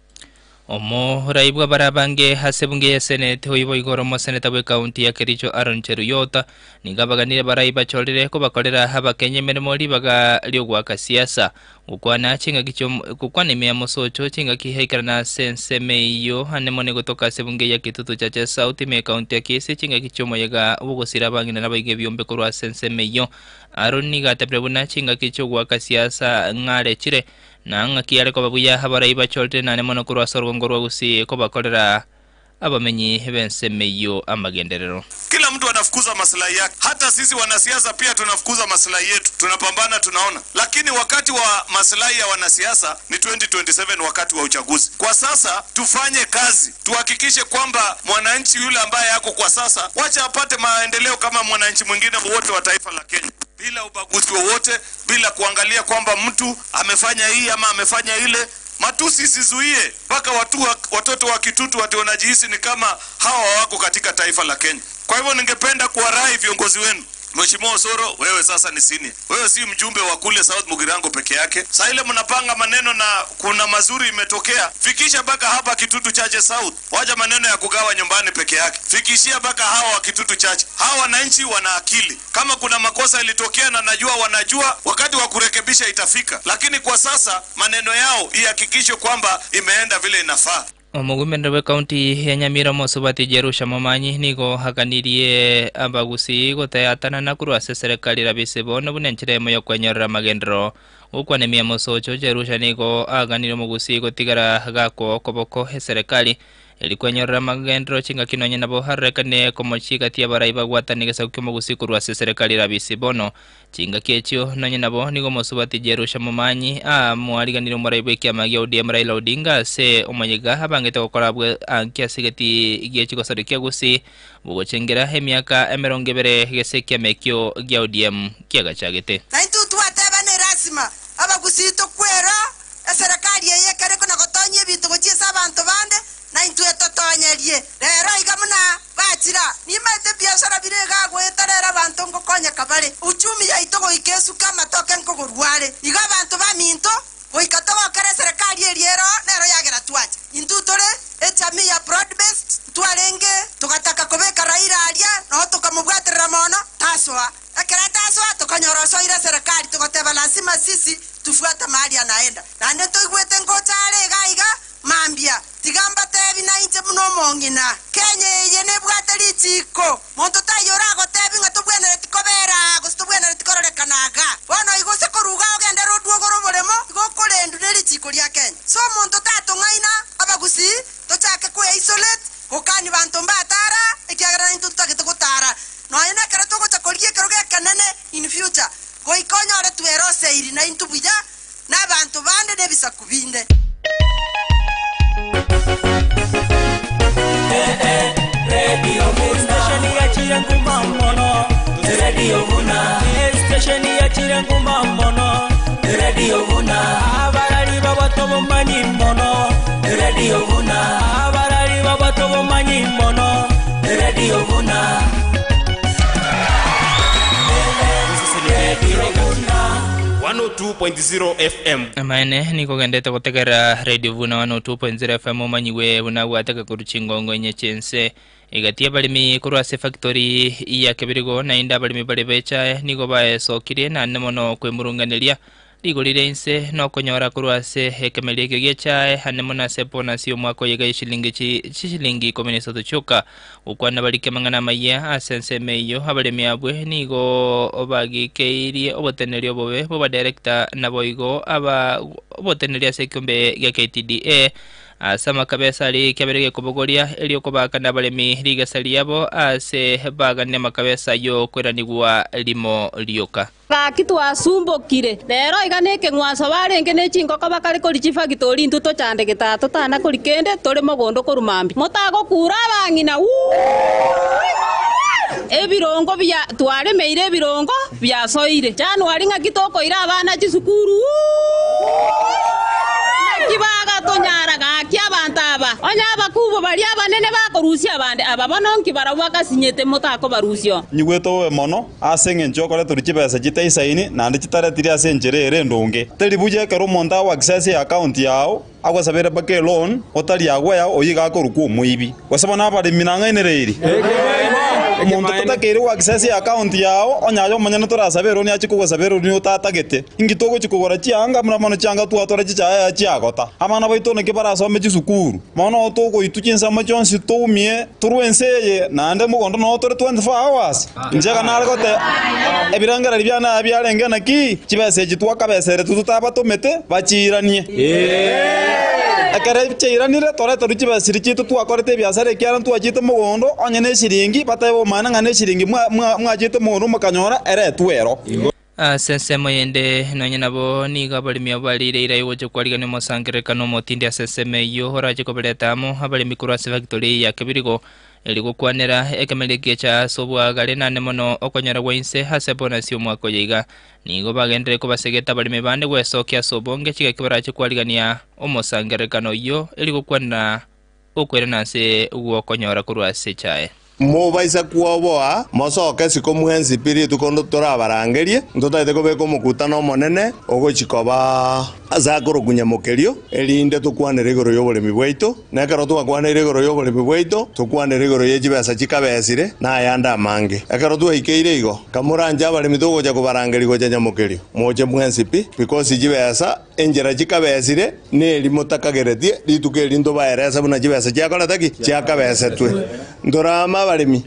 Omorai bw'abare abange ase ebunge y'Eseneti oyo boigo ore omoseneta bw'ekaunti ya Kericho Aaron Cheruiyot nigo abaganire abarai bachorire kobakorera Abakenya emeremo ribaga ri'ogoaka siasa. Gokwana chingaki chi'omo gokwana ime ya mosocho chingaki aikerana ase ensemo eyio ane mono egotoka ase ebunge ya Kitutu Chache South ime y'ekaunti ya Kisii chingaki chi'omoyega bw'ogosira abang'ina nabaige ebiombe korwa ase ensemo eyio. Aaron nigo atebire buna chingaki chi'ogoaka siasa ng'are chire Na ng'aki yare koba buya abarai bachorire nane mono korwa ase orogongo rwa Gusii kobakorera abamenyi b'ensemo eyio amagenderero. Kila mtu anafukuza maslahi yake, hata sisi wanasiasa pia tunafukuza maslahi yetu, tunapambana, tunaona. Lakini wakati wa maslahi ya wanasiasa ni 2027 wakati wa uchaguzi. Kwa sasa tufanye kazi, tuhakikishe kwamba mwananchi yule ambaye ako kwa sasa, wacha apate maendeleo kama mwananchi mwingine wowote wa taifa la Kenya, bila ubaguzi wowote, bila kuangalia kwamba mtu amefanya hii ama amefanya ile. Matusi isizuie mpaka watu wa, watoto wa Kitutu wati wanajihisi ni kama hawa wako katika taifa la Kenya. Kwa hivyo ningependa kuwarai viongozi wenu Mheshimiwa Osoro, wewe sasa ni senior. Wewe si mjumbe wa kule South Mugirango peke yake. Saa ile mnapanga maneno na kuna mazuri imetokea, fikisha mpaka hapa Kitutu Chache South. Wacha maneno ya kugawa nyumbani peke yake, fikishia mpaka hawa wa Kitutu Chache. Hawa wananchi wana akili. Kama kuna makosa ilitokea na najua wanajua, wakati wa kurekebisha itafika, lakini kwa sasa maneno yao ihakikishwe kwamba imeenda vile inafaa. Omogomenero bw'ekaunti ya Nyamira Omosubati Jerusha Momanyi nigo aganirie abagusii goteatanana korwa ase eserekari rabise bono buna enchera emo y'okwenyorera amagenderero. Gokwana ime ya mosocho, Jerusha nigo aganirie omogusii gotigara gakoa okoboko eserekari. Eri kwenyorera amagenderero chingaki nonye nabo arorekane komochia egati y'abarai bagwatane egesaku ki'omogusii korwa ase eserekari erabisi bono. Chingaki echio nonye nabo nigo omosubati Jerusha Momanyi amoariganirie omorai bw'ekiama gia ODM Raila Odinga ase omoyega abangete gokora abwe anki ase egetii gie chigosori kia Gusii bogochengera emiaka 20 gese ekiama ekio gia ODM kiagachagete. Na intwe twateba nerasima abagusii tokwera eserekari eye ekere kona gotonyia ebinto gochia ase abanto bande, na intwe totonyerie. Rero iga buna bachira, nimaete ebiasara bire iga goeta rero abanto ngokonyeka bare. Uchumi yaito goika esuke amatoke nkogorwa are. Igo abanto baminto goika togokera eserekari eria ero nero yagera twacha. Intwe tore echamii ya broad based, ntwarenge togataka kobeka Raila aria noo tokamobwaterera mono, tasoa. Ekero atasoa tokanyora osoire eserekari togoteba lazima sisi tufuate mahali anaenda. Naende ntoigwete ngocha are iga iga mambia, tiga mbatebi nainche buna omong'ina. Kenya eye nebwate richiiko, monto taiyo oragotebi ng'a tobwenereti kobera aa gose tobwenereti kororekana iga. Bono igo ase koruga ogende road ogore oboremo, igo okorendwa ne richiiko ria Kenya. So omonto tatong'aina abagusii tochake kwe isolate, gokania banto mbatara ekiagera naintwe ntotagete gotara. Nonya nekero togocha korigia ekerogo ekenene in future, goika onyore tweroseiri naintwe buya na abanto bande na ebisaku binde. 102.0 FM. Amaene nigo ogendete gotegerera Radio Vuna 102.0 FM omanyigwe buna agwateka korwa chingongo inye chi'ense. Egati y'abaremi korwa ase efactory ya Kebirigo naende abaremi baria b'echae nigo baesokirie naende mono kwemurunganeria Rigori ria inse nokonyora korwa ase ekemeria ekio gi'echae, ande mono ase ebonasi y'omwaka oyo iga y'eshilingi chishilingi 13 chioka. Gokwana barike amang'ana amayia ase ensemo eyio, abaremi abwe nigo bagikeirie oboteneneri obobe bw'abadirector naboigo aba oboteneneri ase ekiombe gia KTDA ase amakabesa aria ekiabere gekobogoria erio kobaakana abaremi rigesa riabo ase baganie amakabesa ayio koiranigwa rimo rioka. Gaki twasumbokire. Rero iga nekeng'wanso barenge ne chingoko bakare koria chifagitori intwe tochandegete aa totana koria kende tore mogondo korwa mambia. Motagokura abang'ina wuuii! Ebirongo bia twaremeire ebirongo biasoire. January ng'aki tokoira abana chisukuru wuuii! Naki bagatonyara gaki abanto aba? Onye abakubo baria abanene bakorusia abande aba bono nki barabwo bagasinyete motakobarusia oo? Nyigwete obobe mono Ase engencho y'okoreterwa chibesa chitaisaini naende chitaretiri ase enchera ere endonge. Teri buya ekero omonto agoaccess eakaunti yao agosabere mpaka eloan otari agwea oyio iga akorokwa omoibi. Gose bono abaremi nang'ainereiri? Omonto tatakeire goaccess eakaunti yao onye aye omonyene torasabe eloan achie kogosaba eloan otatagete. Inki togochia kogora chianga buna bono chianga twatwara chichaye chiagota. Abana baito naki barasome chisukuru? Bono togoitwa chinsemo chionsi toumie torwe ense eye naende mogondo noo tore 24 hours. Inche iga nare goteba, ebirengererio biane aya biarenge naki? Chibesa echi twakabeseretwe totabatomete, bachiiranie. Ekero chiairanire, toreterwe chibesa chiria chiaito twakorete ebiasara ekiagera ntwachiete mogondo, onye neshiringi, batebe omanyene ng'a neshiringi mwachiete mogondo mokanyora, eretwe ero. Ase ensemo yende, nonya nabo nigo abaremi abwo bariire eira y'ogocha kwarigania omosangererekano omotindi ase ensemo eyio orache kobereta amo abaremi korwa ase factory eye ya Kebirigo, eri gokwanera ekemeria giacha ase oboagare naende mono okonyora gwa inse ase bonus y'omwaka oyo iga. Nigo bagenderere kobasegeta abaremi bande gwesokia ase obonge chigaki barache kwarigania omosangererekano oyio eri gokwanera okoirana ase gw'okonyora korwa ase echae. Mobaisa kwoboa, mosoke isiko mwensi pi rituko torabarangerie, ntotagete kobeka omokutano omonene ogochia koba ase akorokwa nyamokerio, erinde tokwanere igoro y'oboremi bwaito, na ekero twakwaneire igoro y'oboremi bwaito, tokwanere igoro ye chibesa chikabesire, na ayande amange. Ekero twaikeire igo, kamoranche abaremi togocha kobarangeria gocha nyamokerio, moche mwensi pi, because chibesa Enchera chikabesire, neri motakageretie, rituko eri ntobaerese buna chibesa chiakorete ki? Chiakabesetwe. Ntoraame abaremi?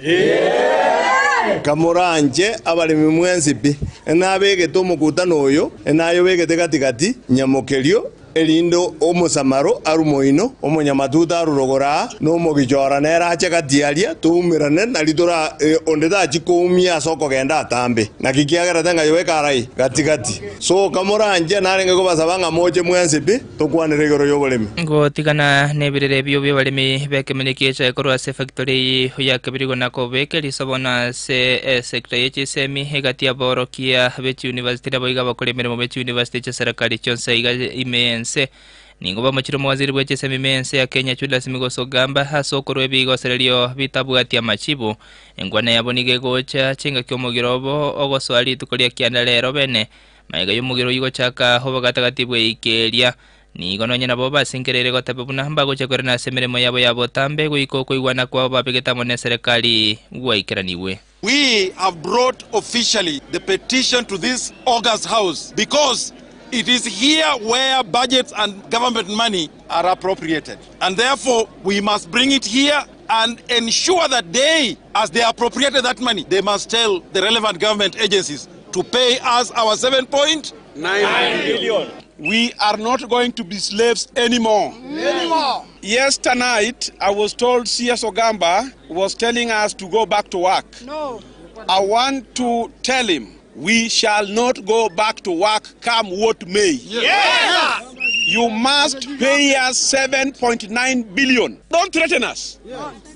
Kamoranche abaremi mwensi pi, nabegete omokutano oyo, nayobegete gati-gati, nyamokerio, Erinde omosamaro arwe moino, omonyamatuta arwe rogoro aa, na omogichora nere ache gati aria, toumerane, nari tora onde tachia koumia ase okogenda atambe. Naki kiagerete ng'a yobe karai gati-gati. Soka moranche, narenge kobasaba ng'a moche mwensi pi, tokwanere igoro y'oboremi. Gotigana nebirero ebio bi'abaremi b'ekemeri gi'echae korwa ase efactory eyio ya Kebirigo na kobeka eriso bono ase esector ye chisemi egati y'aborokia be chiuniversity naboigo abakori emeremo be chiuniversity chia serikali chionsi aiga ime y'ense. Nigo bamochire omowaziri bwe chisemi ime y'ense ya Kenya Julius Migos Ogamba ase okorua ebigosererio bitabwati amachibu. Enkwana yabo nigo egocha chingaki omogiro obo ogosoa rituko ria kianda rero bene Magega y'omogiro oyio gochaka obogatagati bw'eikeeria, nigo nonya nabo basingereire goteba buna mbagochia kwerana ase emeremo yabo ya botambe goika okoigwana kwabo babegete amo neserekari gwaikeranigwe. We have brought officially the petition to this august house because it is here where budgets and government money are appropriated and therefore we must bring it here and ensure that they, as they appropriated that money, they must tell the relevant government agencies to pay us our 7.9 billion. We are not going to be slaves anymore. Anymore. Yes, tonight I was told CS Ogamba was telling us to go back to work. No. I want to tell him we shall not go back to work come what may. Yes. You must pay us 7.9 billion. Don't threaten us.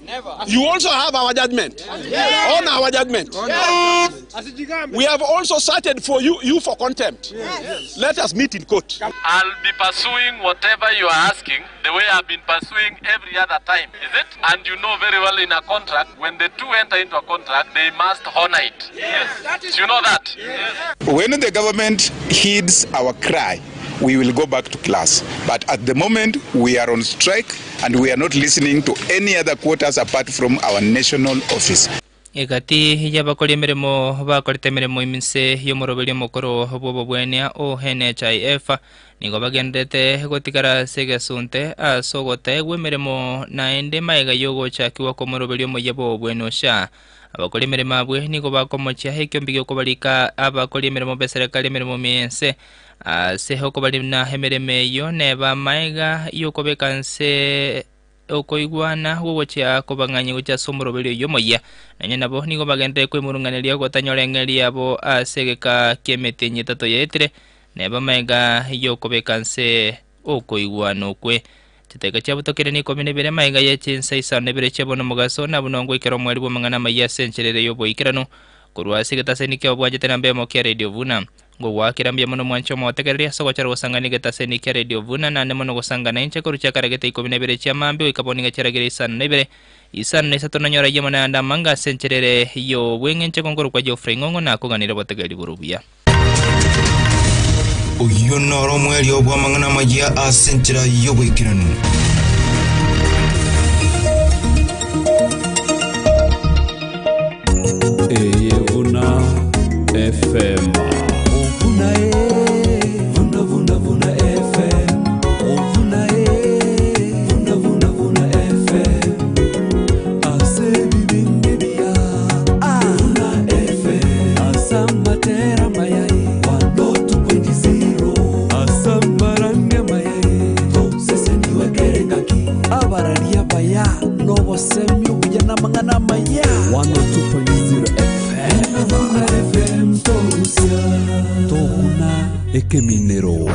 Never. You also have our judgment. Yes. On our judgment. Yes. We have also cited for you, you for contempt. Yes. Let us meet in court. I'll be pursuing whatever you are asking the way I've been pursuing every other time. Is it? And you know very well in a contract, when the two enter into a contract, they must honor it. Yes. You know that? Yes. When the government heeds our cry, we will go back to class. But at the moment, we are on strike and we are not listening to any other quarters apart from our national office. Egati y'abakori emeremo bakorete emeremo inse y'omoroberio omokoro bw'obobwenia o NHIF nigo bagendererete gotigara ase egesunte ase ogotaegwa emeremo naende magega y'ogochakigwa kw'omoroberio omoyia bw'obobwenia o SHA. Abakori emeremo abwe nigo bakomochia ekiombe gi'okobarika abakori emeremo b'eserekari emeremo ime y'ense Ase okobarina emeremo eyio neba amaega y'okobeka nse okoigwana gw'ogochia kobang'anyia gochia ase omoroberio oyio omoyia. Nonya nabo nigo bagenderere kwemurung'aneria gotanyora eng'eria yabo ase egeka ki'emetienyi etato yaetire, neba amaega y'okobeka nse okoigwana okwe. Chidakika chiabutokire n'ikomi na ibere magega ye chinsa isano na ibere chia bono omogaso, na buna ngoikera omweri bw'amang'ana amayia ase enchera ere y'oboikeranu, korwa ase egetaseni kia obwanchete namba eyemo kia Radio Vuna. Ngogoakera mbuya mono mwanche omotegereri ase ogochara gosang'ana egetaseni kia Radio Vuna, naende mono gosangana inche korwa chiakaragete ikomi na ibere chia mambia goika bono niga chiaragire isano na ibere, isano na isato nonyore ayio mono ayande amange ase enchera ere y'obweng'encho nkorokwa Geoffrey Ng'ong'o nakoganire obotegereri bore obuya. Oyio noro omwerio bw'amang'ana amayia ase enchera y'oboikeranu. Eye buna FM. Vuna e, vuna vuna vuna FM. Vuna e, vuna vuna vuna FM. Ase bibindi bia Vuna FM. Ase amatera amaya e, 102.0. Ase amarangi amaya e, toseseniwe kere engaki. Abarari abaya nobosemi obuya namang'ana amaya. 102.0 FM. Vuna FM togusia toguna ekeminero.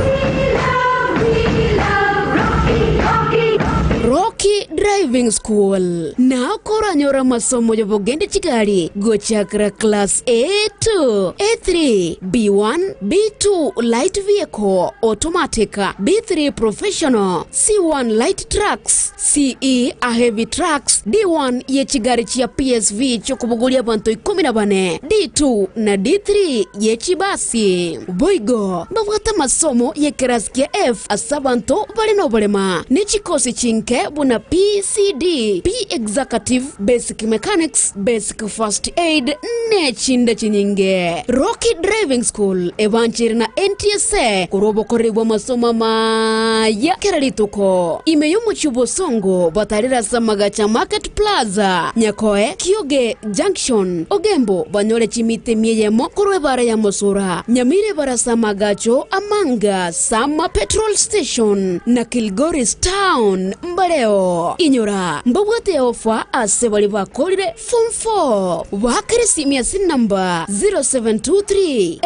Rocky Driving School nao koranyore amasomo y'obogende chigari gochakera class A2, A3, B1, B2 light vehicle, automatic, B3 professional, C1 light trucks, CE a heavy trucks, D1 ye chigari chia PSV chiokobogoria abanto ikomi na bane, D2 na D3 ye chibasi. Boigo mbabwate amasomo y'ekerasi kia F ase abanto bare noborema, ne chikosi chinke buna PC. ECD, P Executive, Basic Mechanics, Basic First Aid ne chinde chinyinge. Rocky Driving School ebanchire na NTSA korwa obokoreri bw'amasomo amaya kera rituko. Ime y'omochie o Bosongo batarire ase amagacho a Market Plaza, Nyakoe, Kioge Junction, Ogembo banyore chimita emia eyemo korwa ebara ya Mosura, Nyamira ebara ase amagacho a Manga, Sama Petrol Station na Kilgoris Town mbareo. Inyora, mbabwate eofa ase baria bakorire Form 4. Baakere esimi ase enamba 0723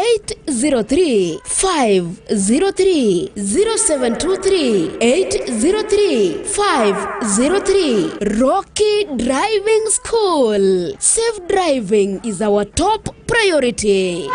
803 503, 0723 803 503. Rocky Driving School. Safe driving is our top priority.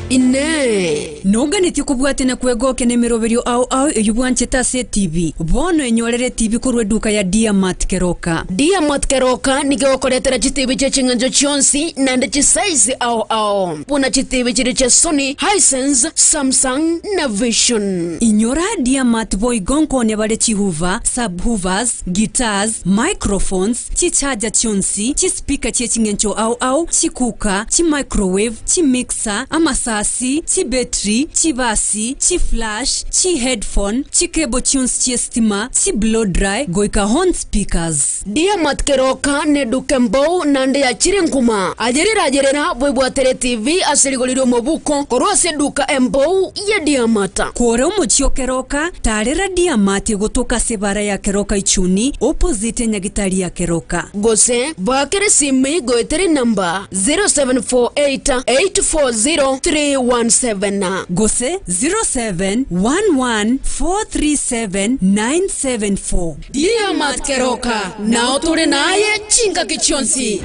Inee! Noganetie kobwatia na kwegokia nemeroberio ao ao eyio bwanchete ase etibi? Bono enyorere etibi korwa eduka ya Diamat Keroka. Diamat Keroka nigo egokoretera chitibi chie ching'encho chionsi naende chisize ao ao, buna chitibi chiria chia Sony, Hisense, Samsung na Vision. Inyora Diamat boigo nkonya bare chihoofer, subwoofers, guitars, microphones, chicharger chionsi, chispeaker chie ching'encho ao ao, chicooker, chimicrowave, chimixer, amasasi, chibetri, chibasi, chiflash, chiheadphone, chicable chionsi chi'esitima, chiblow dry, goika horn speakers. Diamat Keroka neduka embou naende yachire nkuma. Ayerera ayerera bwebwatere TV ase rigori ri'omobuko korwa ase eduka embou ya Diamat. Kore omochie o Keroka, tarera Diamat egotoka ase ebara ya Keroka Ichuni, opposite enyagitari ya Keroka. Gose baakere esimi goetera enamba 0748 840 317. Gose 0711 437 974. Diamat Keroka, nao tore naye chingaki chionsi.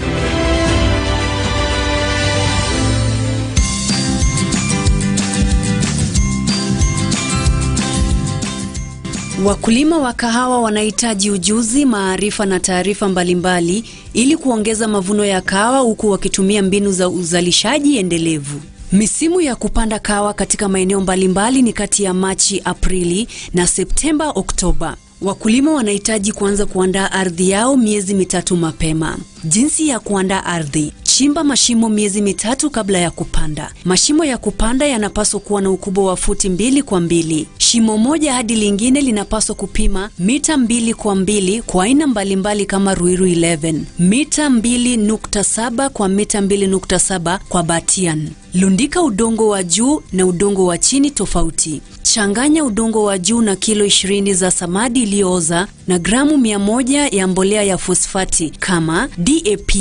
Wakulima wa kahawa wanahitaji ujuzi, maarifa na taarifa mbalimbali ili kuongeza mavuno ya kahawa huku wakitumia mbinu za uzalishaji endelevu. Misimu ya kupanda kahawa katika maeneo mbalimbali ni kati ya Machi, Aprili na Septemba, Oktoba. Wakulima wanahitaji kuanza kuandaa ardhi yao miezi mitatu mapema. Jinsi ya kuandaa ardhi: chimba mashimo miezi mitatu kabla ya kupanda. Mashimo ya kupanda yanapaswa kuwa na ukubwa wa futi 2 kwa 2. Shimo moja hadi lingine linapaswa kupima mita 2 kwa 2 kwa aina mbalimbali kama Ruiru 11, mita 2.7 kwa mita 2.7 kwa Batian. Lundika udongo wa juu na udongo wa chini tofauti. Changanya udongo wa juu na kilo 20 za samadi iliyooza na gramu 100 ya mbolea ya fosfati kama DAP,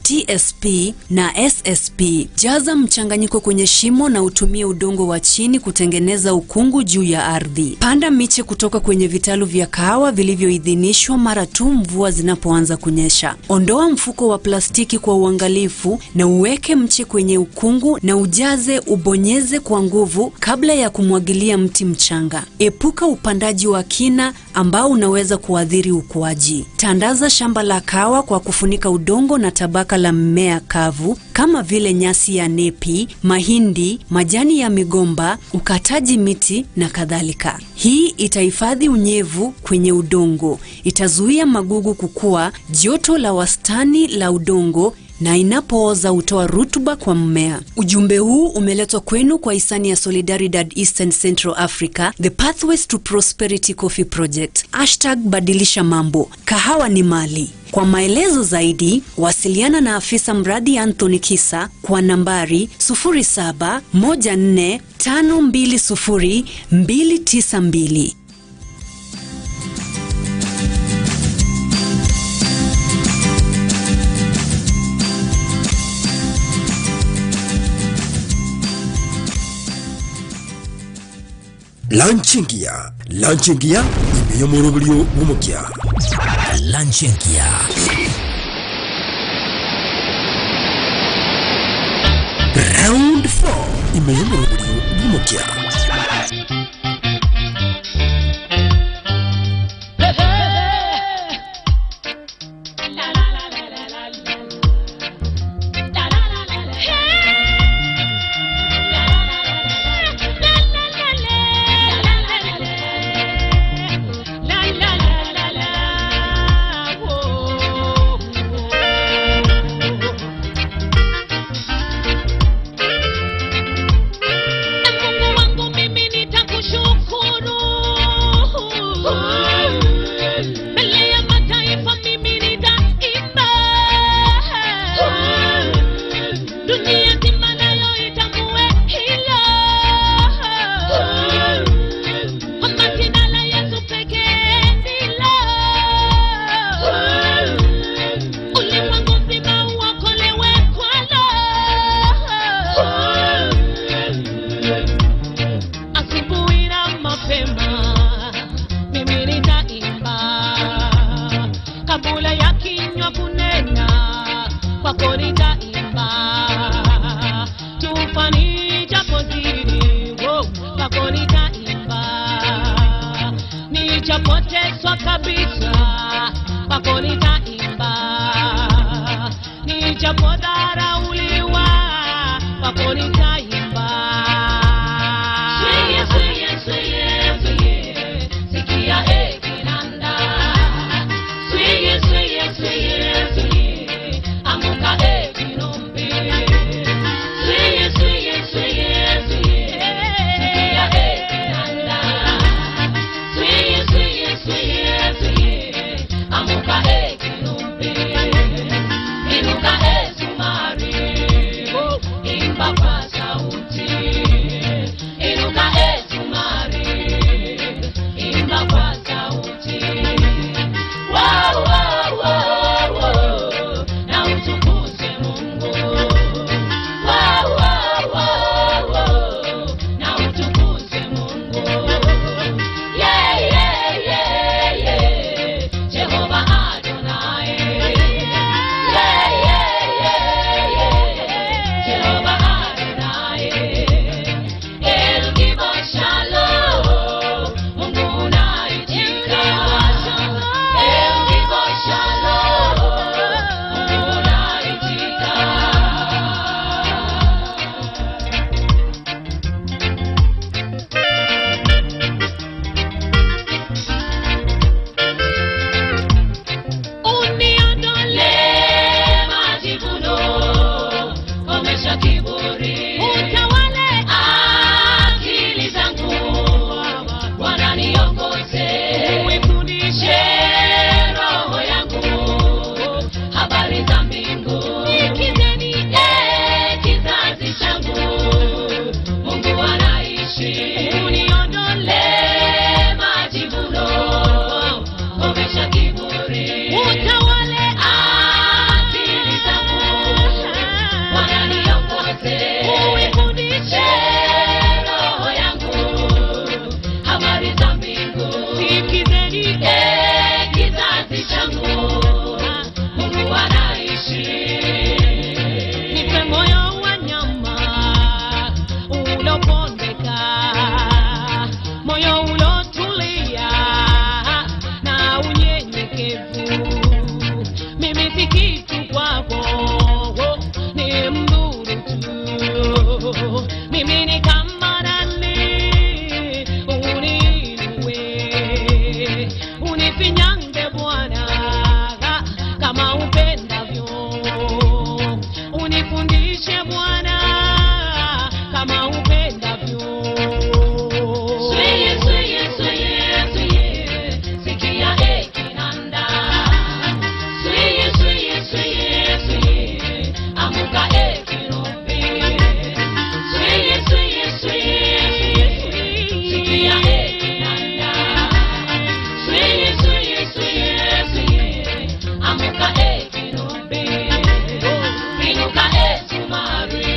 TSP na SSP. Jaza mchanganyiko kwenye shimo na utumie udongo wa chini kutengeneza ukungu juu ya ardhi. Panda miche kutoka kwenye vitalu vya kahawa vilivyoidhinishwa mara tu mvua zinapoanza kunyesha. Ondoa mfuko wa plastiki kwa uangalifu na uweke mche kwenye ukungu na ujaze, ubonyeze kwa nguvu kabla ya kumwagilia mti mchanga. Epuka upandaji wa kina ambao unaweza kuathiri ukuaji. Tandaza shamba la kahawa kwa kufunika udongo na tabaka la mmea kavu kama vile nyasi ya nepi, mahindi, majani ya migomba, ukataji miti na kadhalika. Hii itahifadhi unyevu kwenye udongo, itazuia magugu kukua, joto la wastani la udongo na inapooza hutoa rutuba kwa mmea. Ujumbe huu umeletwa kwenu kwa hisani ya Solidaridad Eastern Central Africa, The Pathways to Prosperity Coffee Project. Hashtag badilisha mambo. Kahawa ni mali. Kwa maelezo zaidi, wasiliana na afisa mradi Anthony Kisa kwa nambari 0714520292. Lanchingia, Lanchingia imeyomorobilio bumukia. Lanchingia. Round 4 imeyomorobilio bumukia. Dunia nzima nayo itambue hilo, kwamba jina la Yesu pekee ndilo. Ulimwengu mzima uokolewe kwalo. Asubuhi na mapema mimi nitaimba, kabla ya kinywa kunena, kwako nitaimba. Tufani japozidi, wo, kwako nitaimba. Nijapoteswa kabisa, kwako nitaimba. Nijapodharauliwa, kwako nitaimba. Sweye, sweye, sweye, sweye, sikia e kinanda. Sweye, sweye, sweye, sweye, amuka e kinombe. Sweye, sweye, sweye, sweye, sikia e kinanda. Sweye, sweye, sweye, sweye, amuka e kinombe. Inuka e sumari, oh, imba kwa sauti. Inuka e sumari, imba kwa sauti. Wow, wow, wow, wow, na utukuze Mungu. Wow, wow, wow, wow, na utukuze Mungu. Yeah, yeah, yeah, yeah, Jehova Adonai. Yeah, yeah, yeah, yeah, Jehova Adonai. El Gibor Shalom, Mungu unaitika. El Gibor Shalom, Mungu unaitika. Uniondole majivuno, komesha kiburi, utawale akili zangu, Bwana niongoze, uifundishe roho yangu habari za mbingu, nikizeni e kizazi changu, Mungu anaishi, uniondole majivuno, komesha kiburi, utawale akili zangu, Bwana niongoze, uifundishe roho yangu habari za mbingu, sikizeni e kizazi changu, Mungu anaishi. Nipe moyo wa nyama ulopondeka, moyo ulotulia na unyenyekevu. Mimi si kitu kwako, ni mdhuru tu. Mimi ni kama nani, uniinue, unifinyange Bwana kama upendavyo, unifundishe Bwana kama upendavyo. Sweye, sweye, sweye, sweye, sikia e kinanda. Sweye, sweye, sweye, sweye, amuka e kinombe. Sweye, sweye, sweye, sikia e kinanda. Sweye, sweye, sweye, sweye, amuka e kinombe. Inuka e sumari,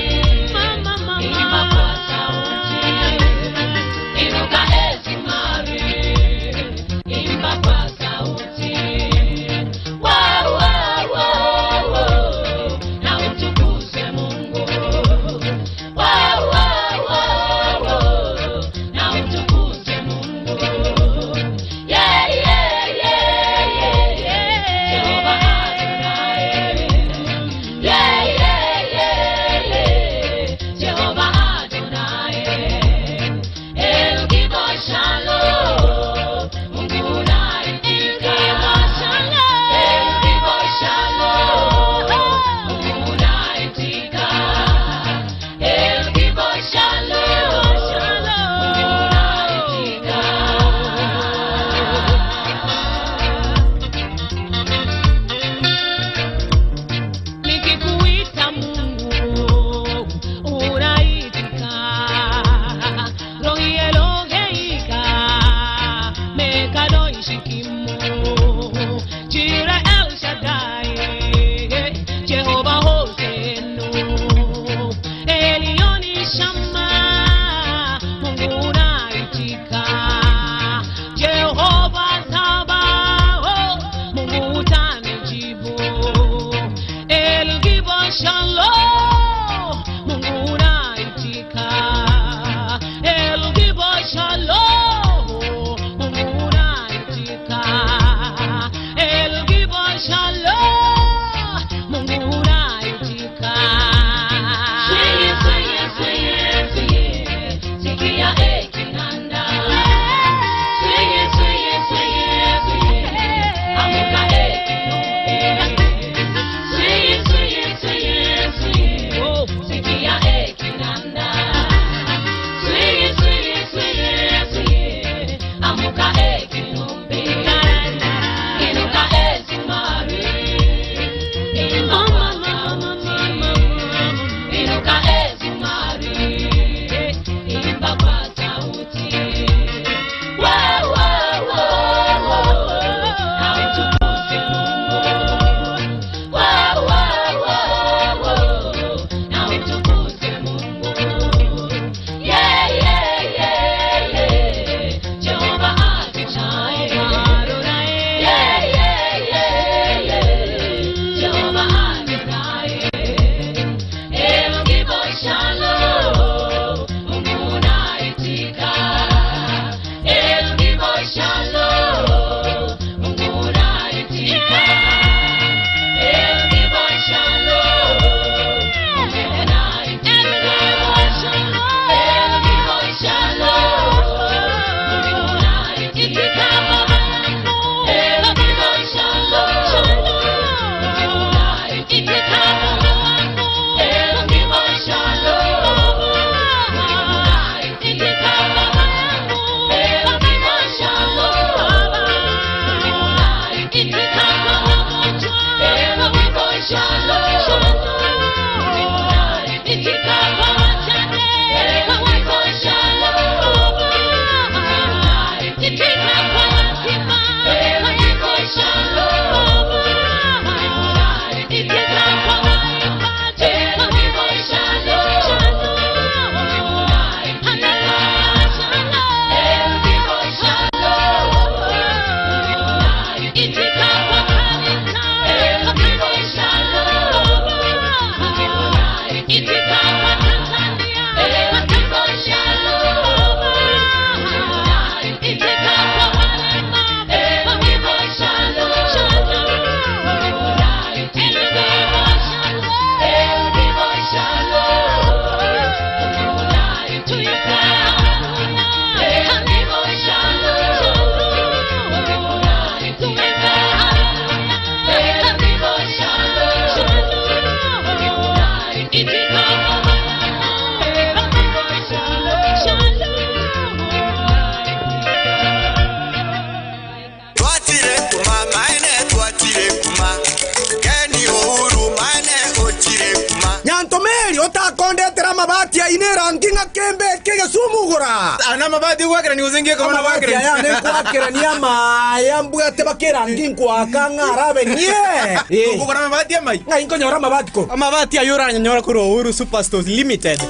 Eri otakondetera amabati aine erangi ng'a kembe ekegesiumugura. Ana amabati ogwakerania gose ngieka bono Amabati gwakerania? aya ane nkwakerania amaya mbwate baka erangi nkwaka ng'a arabe nie. Okogora amabati amai? Ng'ai nkonyora amabati korwa? Amabati aye oranyanyora korwa Uhuru Superstores Limited.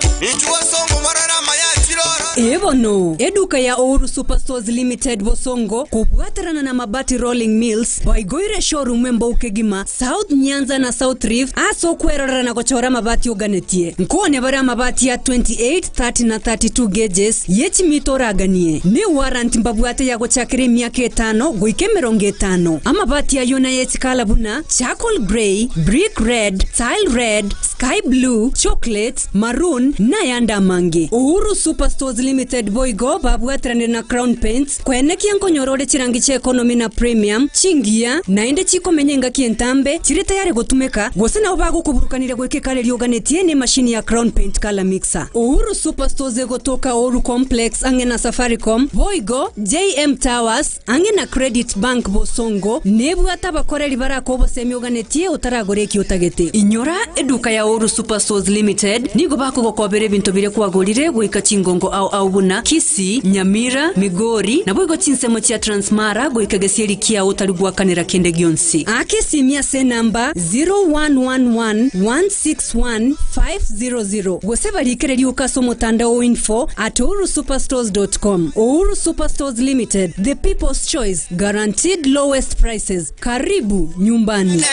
Ee bono, eduka ya Uhuru Superstores Limited Bosongo kobwaterana na Mabati Rolling Mills baigoire showroom embou kegima South Nyanza na South Rift ase okwerorera na gochora amabati oganetie. Nkone bare amabati ya 28, 30 na 32 gauges ye chimita oraganie. Ne warranty mbabwate ya gochakera emiaka etano goika emerongo etano. Amabati ayio naye chikala buna charcoal grey, brick red, tile red, sky blue, chocolate, maroon nayande amange. Uhuru Superstores Limited boigo babwateranire na Crown Paints kwenekia nkonyora ore chirangi chia economy na premium chingiya naende chikomenya engaki entambe chire tayari gotumeka gose nabo bagokoburukanire goika ekare rioganetie na emashini ya Crown Paint Color Mixer. Uhuru Superstores egotoka Uhuru Complex ang'e na Safaricom boigo JM Towers ang'e na Credit Bank Bosongo nebwate abakoreri baraka obosemi oganetie otaragora eki otagete. Inyora eduka ya Uhuru Superstores Limited nigo bakogokobera ebinto biria kwagorire goika chingongo ao ao buna Kisii, Nyamira, Migori naboigo chinsemo chia Transmara goika gesieri kiao otari gwakanera kende gionsi. Aka esimi ase enamba 0111 161 500 gose barikere rioka ase omotandao o info at uhurusuperstores.com. Uhuru Superstores Limited, the people's choice, guaranteed lowest prices. Karibu nyumbani.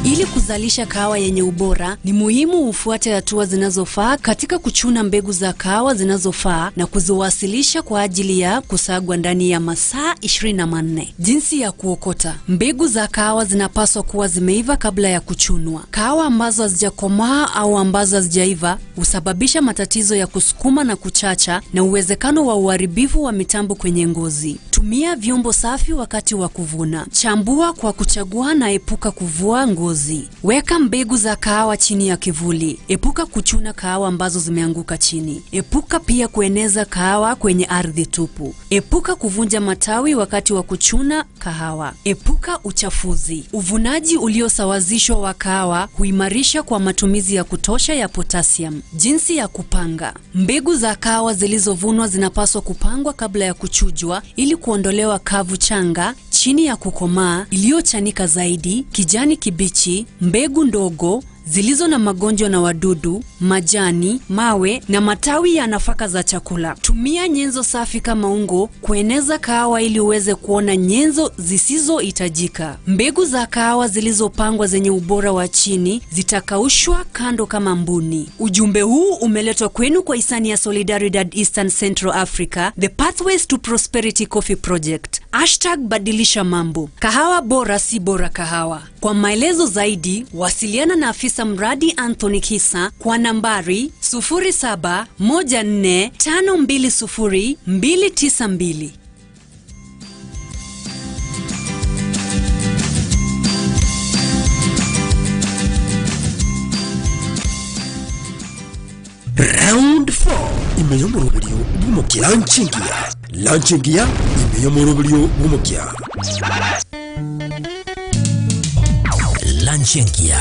Ili kuzalisha kahawa yenye ubora, ni muhimu ufuate hatua zinazofaa katika kuchuna mbegu za kahawa zinazofaa na kuziwasilisha kwa ajili ya kusagwa ndani ya masaa 24. Jinsi ya kuokota: mbegu za kahawa zinapaswa kuwa zimeiva kabla ya kuchunwa. Kahawa ambazo hazijakomaa au ambazo hazijaiva husababisha matatizo ya kusukuma na kuchacha na uwezekano wa uharibifu wa mitambo kwenye ngozi. Tumia vyombo safi wakati wa kuvuna. Chambua kwa kuchagua na epuka kuvua ngozi. Weka mbegu za kahawa chini ya kivuli. Epuka kuchuna kahawa ambazo zimeanguka chini. Epuka pia kueneza kahawa kwenye ardhi tupu. Epuka kuvunja matawi wakati wa kuchuna kahawa. Epuka uchafuzi. Uvunaji uliosawazishwa wa kahawa huimarisha kwa matumizi ya kutosha ya potassium. Jinsi ya kupanga: mbegu za kahawa zilizovunwa zinapaswa kupangwa kabla ya kuchujwa ili kuondolewa kavu changa chini ya kukomaa, iliyochanika zaidi, kijani kibichi, mbegu ndogo zilizo na magonjwa na wadudu, majani, mawe na matawi ya nafaka za chakula. Tumia nyenzo safi kama ungo kueneza kahawa ili uweze kuona nyenzo zisizohitajika. Mbegu za kahawa zilizopangwa zenye ubora wa chini zitakaushwa kando kama mbuni. Ujumbe huu umeletwa kwenu kwa hisani ya Solidaridad Eastern Central Africa, The Pathways to Prosperity Coffee Project. Hashtag badilisha mambo. Kahawa bora si bora kahawa. Kwa maelezo zaidi, wasiliana na afisa mradi Anthony Kisa kwa nambari 0714520292. Round 4 imeyomoroberio bw'omokia. Lanchingia lanchingia imeyomoroberio bw'omokia. Lanchingia.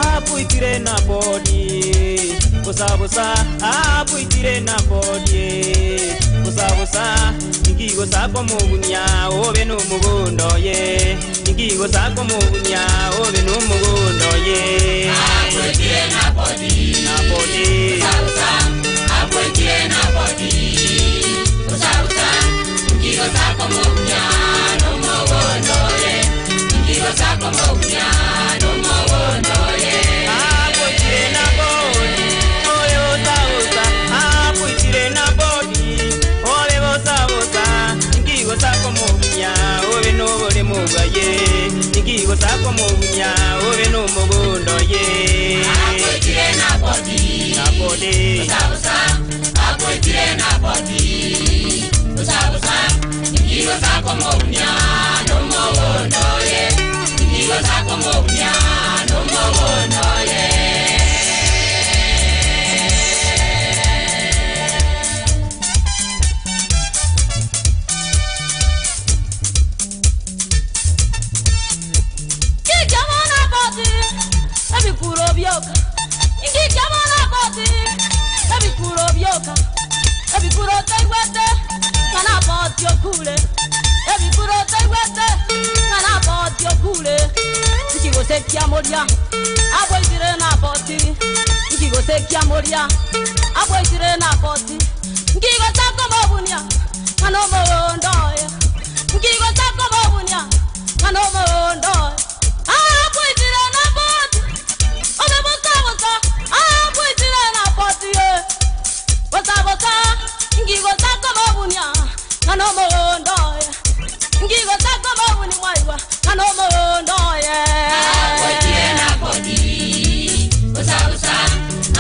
Apuitire na bodi busabusa, apuitire na bodi busabusa, ingigosakwa mugunya obe n'umugundo ye, ingigosakwa mugunya obe n'umugundo ye. Apuitire na bodi na bodi busabusa, apuitire na bodi busabusa, ingigosakwa mugunya n'umugundo ye, ingigosakwa mugunya n'umugundo ye. Apuitire na bodi obe busabusa, apuitire na bodi obe busabusa, ingigosakwa mugunya obe n'obulemu bwaye, ingigosakwa mugunya obe n'umugundo ye. Apuitire na bodi. boti Busa Apoitire na boti Busa busa Ingigo zako mobunya no mogondo ye Ingigo zako mobunya no mogondo ye. Ngikabona boti ebikuro byoka, ngikabona boti ebikuro byoka, ebikuro taigwete kana boti okule, ebikuro taigwete kana boti okule. Nkigosekia moria aboitire na boti, nkigosekia moria aboitire na boti, nkigosako mobunia kana omogondoye, nkigosako mobunia kana omogondoye. Apoitire na boti, obe bosa bosa, apoitire na boti ye. Bosa bosa, ngigosako mobunia kana omogondoye, ngigosako mobuni mwaiwa kana omogondoye. Apoitire na boti Busa busa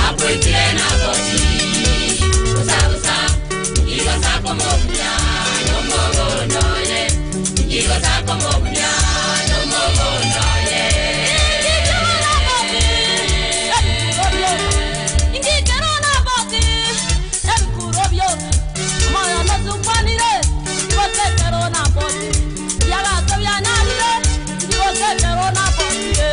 Apoitire na boti Busa busa Ngigosako mobunia no mogondo ye Ngigosako mobunia no mogondo ye. Ngikero na boti, ebikuro byoka, omoyo nesukwanire, ngigosekero na boti, biagato byanarire, ngigosekero na boti ye.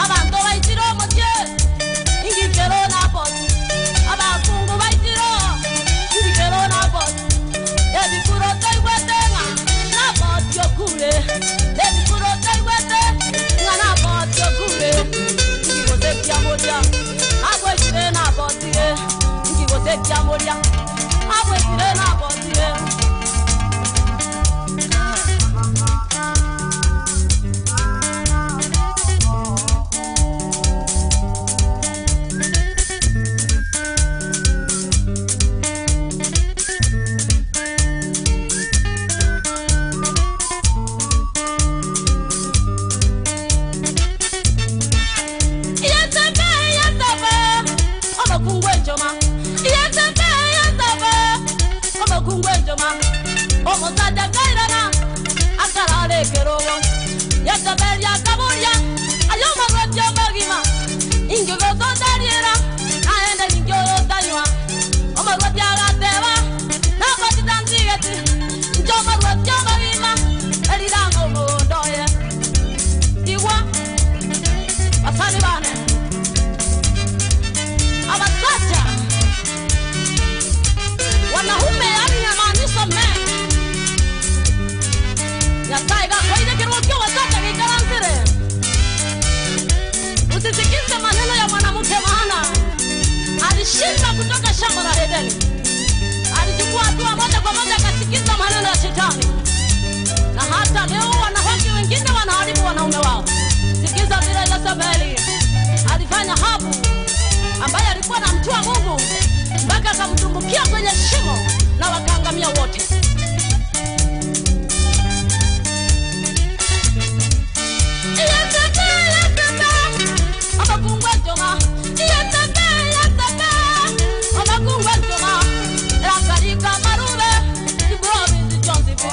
Abantu baitire omotie, ngikero na boti, abakungu baitire, ngikero na boti, ebikuro taigwete ng'a na boti okure, ebikuro taigwete ng'a na boti okure. Ngigosekia moria abwetire na boti ye, ngigosekia moria abwetire na boti ye. Iyatebe, iyatebe, ọmọkùnrin enjoma. Iyatebe, iyatebe, ọmọkùnrin enjoma. Omusaja kairana, akara alekerowo. Yatebe lyakaburya, ayomarwetyo omogima. Ingigo totariera, naende ningyo otanywa. Omarwetyo agateba, nakwatita nzigeti. Njo omarwetyo omogima, eriranga omogondo oye. Igwa, basani bane. Abasaja wanaume, yani inamaanisha men. Nyasaye gakoire kirukio wasaja gikaranzire. Usisikize maneno ya mwanamke, maana alishinda kutoka shamba la Edeni. Alichukua hatua moja kwa moja akasikiza maneno ya shetani, na hata leo wanawake wengine wanaharibu wanaume wao. Sikiza vile Yezebeli alifanya Ahabu ambaye alikuwa anamjua Mungu mpaka akamtumbukia kwenye shimo na wakaangamia wote. Iyatebe, iyatebe, abakungu enjoma. Iyatebe, iyatebe, abakungu enjoma. Erakarika marube, iburo bizi byonzibi.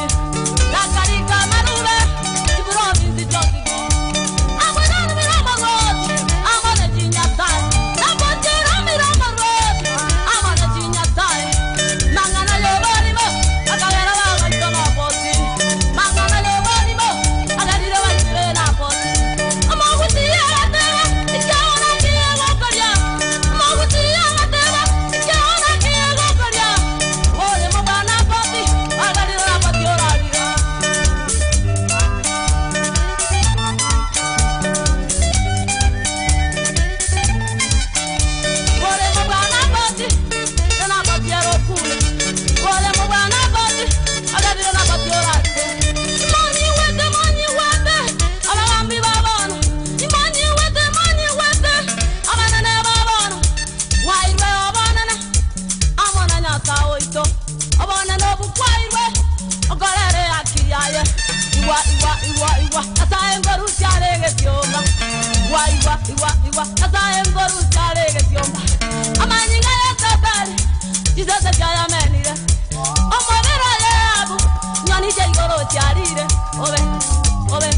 Igwa igwa Nyasaye ngorusia arege kioma. Igwa igwa igwa igwa Nyasaye ngorusia arege kioma. Amanyinga ya Yezebeli chisese chiayamenire. Omobere Yeabu nyoni chia igoro chiarire. Obe obe.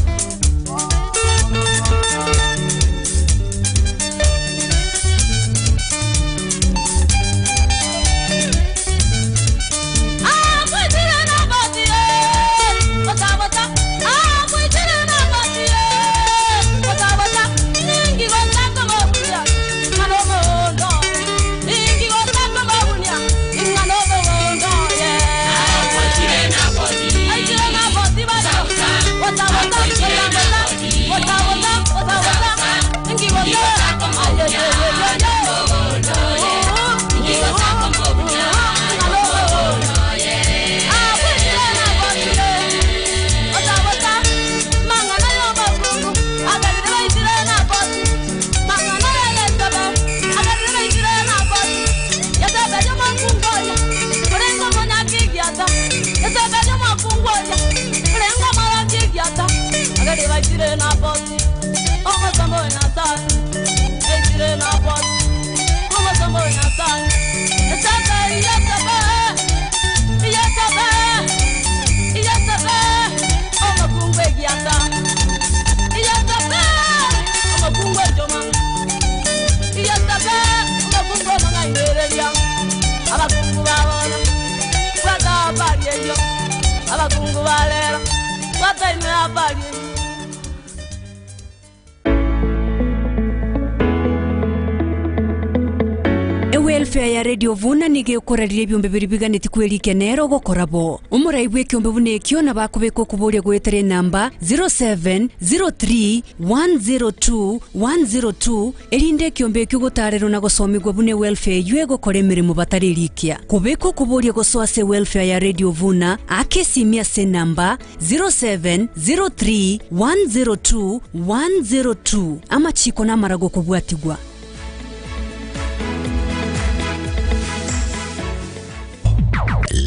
Ewelfare ya Radio Vuna nigĩkũrarire ibiumbe biri biganĩti kwĩrikia nero gũkorabo ũmũrai bwa kĩumbe buna ekio na bakũbĩkwo kũbũria gwĩtĩre namba 0703102102 erinde kĩumbe ekio gũtarĩrwo na gũcomigwa buna welfare eyo egũkora emirimo batarĩrikia kũbĩkwo kũbũria gũcoa ase welfare ya Radio Vuna akesimia ase namba 0703102102 amachiko namara gũkũbwatigwa.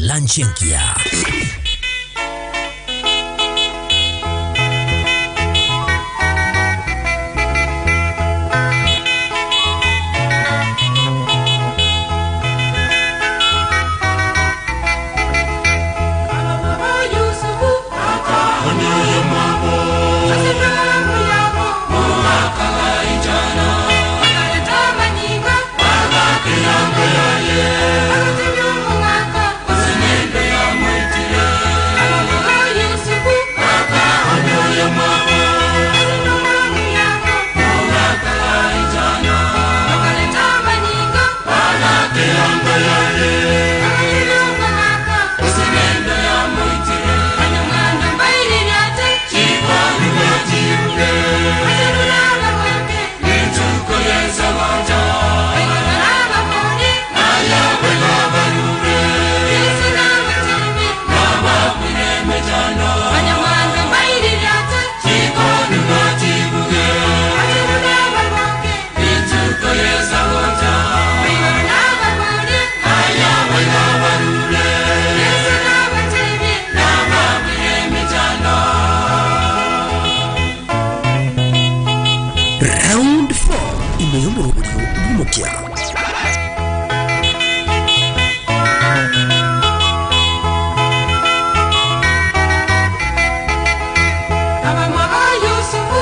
Lanchenkia. Round 4 imeyomora oburyo bw'omukia. Yusufu,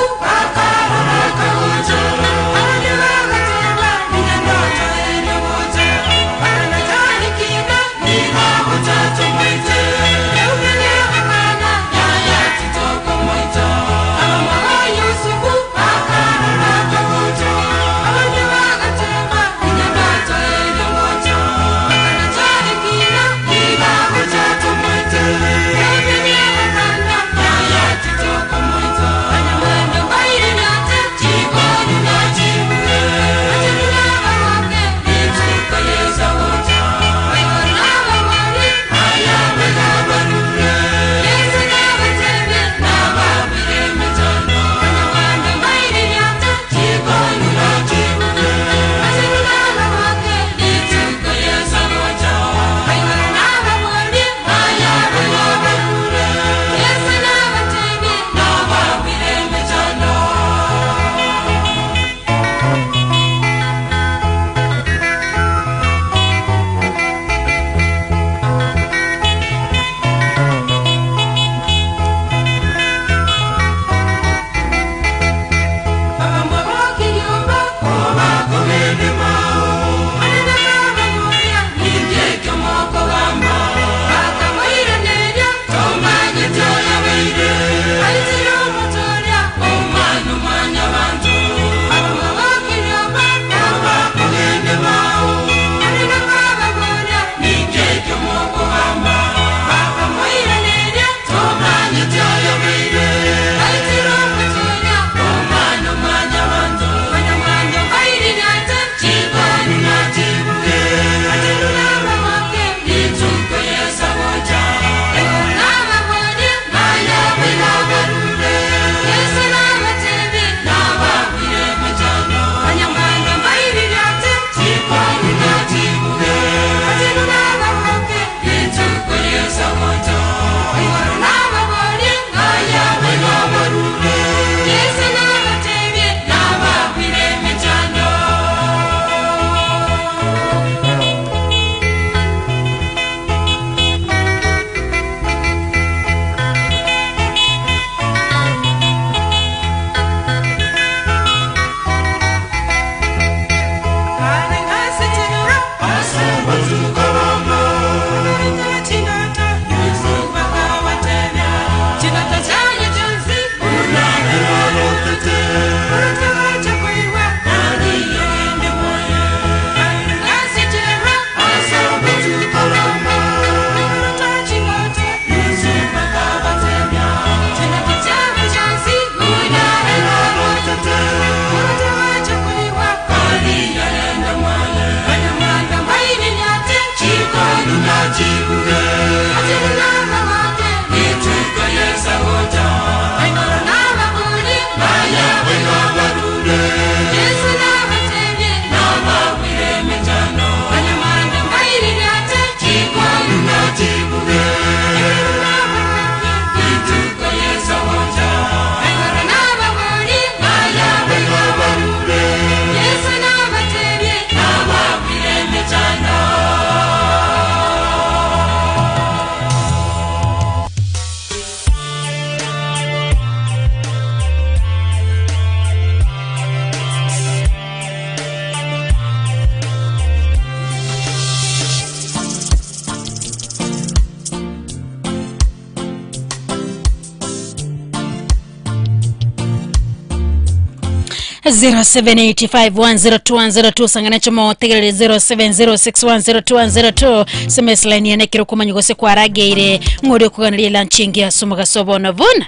0785102102 sangana chomo tegerere 0706102102 sms line yane kero kumanya gose kwarageire ng'ori okuganeria lanchingi ase obono buna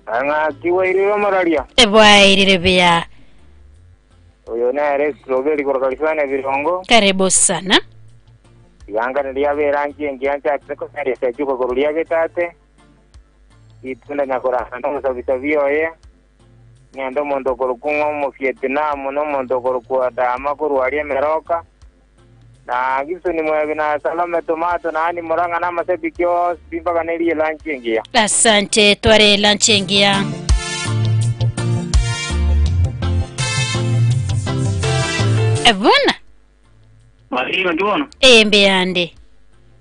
Ang'aki wairire omoraria ebwairire buya. Oyo nere Strawberry koroka Lisana Birongo. Karibu sana. Igangana riabera nchiengi anchakire komeria sechuko koruria getate. Itunda nyakorana nomosabisabi oye. Ng'ende omonto okorokwa omo Vietnam nomonto okorokwa Dama korwaria emeroka. Na Gibson Mwebi na Salome Tomato na Ani Murang'a na amasabiki onsi mpaka nerie lunch engiya. Asante, tware lunch engiya. Ebuna Mariga ndibono embe yande.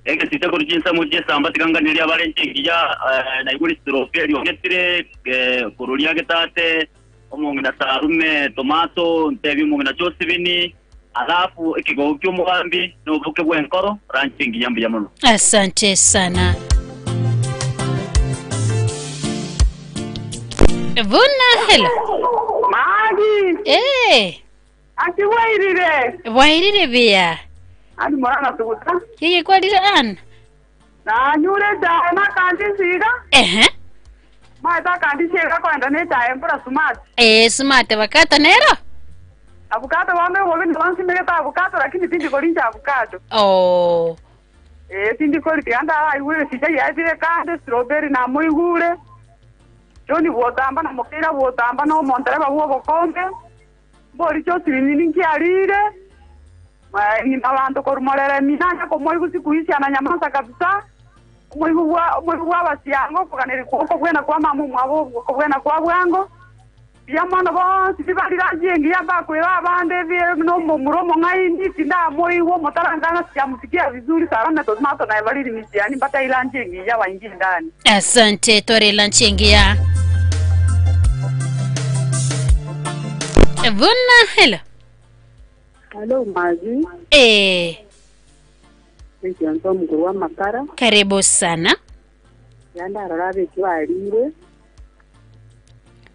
Egesite kuri chinsa muje samba tikanganiria abarenche ngiya na iguri strawberry ogetire kururia getate omongina sarume tomato ntebi omongina Josephine alafu ekigogo kyomugambi nobuke bwenkoro ranche ngiya mbuya mono. Asante sana. Vuna hello. Magi. Eh. Ati wairire. Wairire bia. Ani morana tuguta. Yeye kwalire an. Na nyure jae na kandi siga. Ehe. Ma ta kandi siga kwenda ne jae mbura smart. Eh smart wakata nero. Avocado wame wobi nwansi megeta avocado lakini tindi kolinja avocado. Oh. Eh tindi koli tianda aiwire sija yaitire kandi strawberry na muigure. Joni wotamba na mokira wotamba na omontereba bwo bokombe. Bori chosi nini nkiarire. Abantu korumorere minanya komoigu siku hizi ananyamaza kabisa. Omoigu wa basiango kuganiri kuko bwena kwa mamu mwabo kubwena kwa bwango. Ya mwana bonsi bibalira jengi yabakwera abande bie no muromo ngaindi tinda moiwo motarangana sijamusikia vizuri sana tomato na ebaliri misiani mpaka ila njengi ya waingie ndani. Asante tware lanchingi ya. Vuna hello. Hello Maji. Eh. Nkianza mukuru wa makara. Karibu sana. Yanda rarabe kiwarire.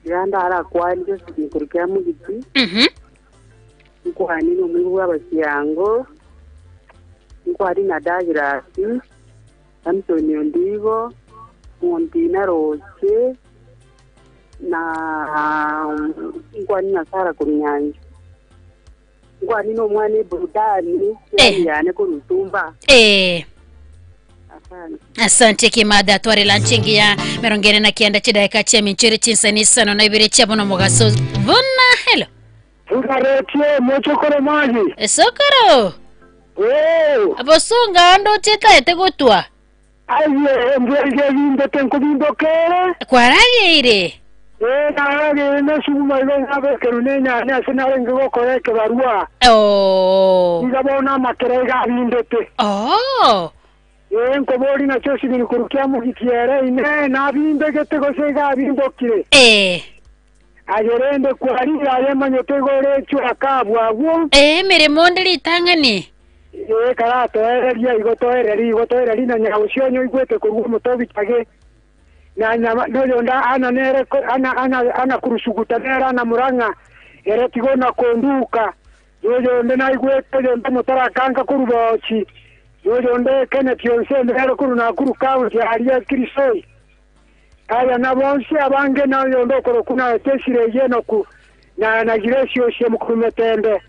Yanda ara kwanje sikurukia mugiti. Nkwani no mwibu w'abasiyango. Nkwari na Douglas. Antonio Ndigo. Montina Roche. Na nkwani na Sara Kunyanja. Nkwani no mwana burudani yane kurutumba. Eh. Asante. Asante kimada tware lanchingi ya merongere na kianda chidaka cha minchere chinsanisano na ibire cha bono mugaso. Vuna hello. Ukaretie mochokoro maji. Esokoro. Eh. Abosunga ndo cheta etegotwa. Aye mbwege bimbe tenkubindokere. Kwarageire. Eh narage nesuma ile nabekeru nenya nasenare ngokore kebarua. Oh. Ngabona makerega bindete. Oh. Eh nkobori na chosi binikurukia mugitiere ine nabimbegete gosega bindokire. Eh. Agerende kwarira yemanyote gore chwa abwo. Eh mirimo ndiri tangani. Eh karatoereria igotoereria igotoereria na nyaucionyo igwete kurugo mutobitage. Na nyama noyonda ana nere ana ana ana kurusuguta nera na muranga ere tigona konduka yoyonde na igwete yonde mutarakanga kurubochi yoyonde Kenneth yonse nere kuru na kuru county aria kirisoi aya na bonsi abange na yondo korokuna tesire yenoku na na giresio she mukumetende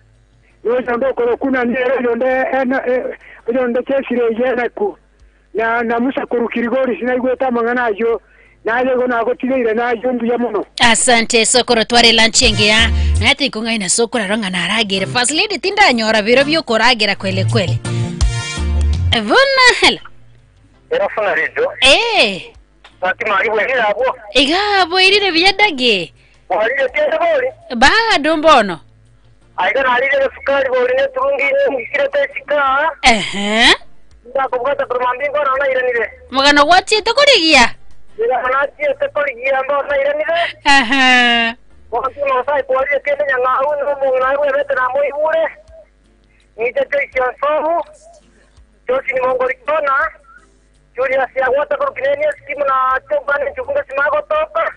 yoyonde korokuna nere yonde ena yonde tesire yenoku na na musa kurukirigori sinaigweta mangana ayo naye gona gotigeire nayo mbuya muno. Asante sokoro tware lanchingi ya nati kungaina sokoro ronga naragire first lady tindanyora biro byokoragera kwele kwele. Vuna hello. Era funa rejo. Eh. Fatima ari bwirira abo. Iga bwirire byadage. Bwirire kende bori. Bado mbono. Aiga narire sukari bori ne turungi ngire teshika. Ehe. Ndakubwata turumambingo naona iranire. Mugano gwachite kurigia. Ndakanachiete kurigia mbona iranire. Aha. Wakati masai kwari kende nyang'au no mung'ai webete na muigure. Nite choicio nsohu. Chosi ni mongorikona. Julius Yagwata kurukinenia skimu na chobane chukunga simago topa.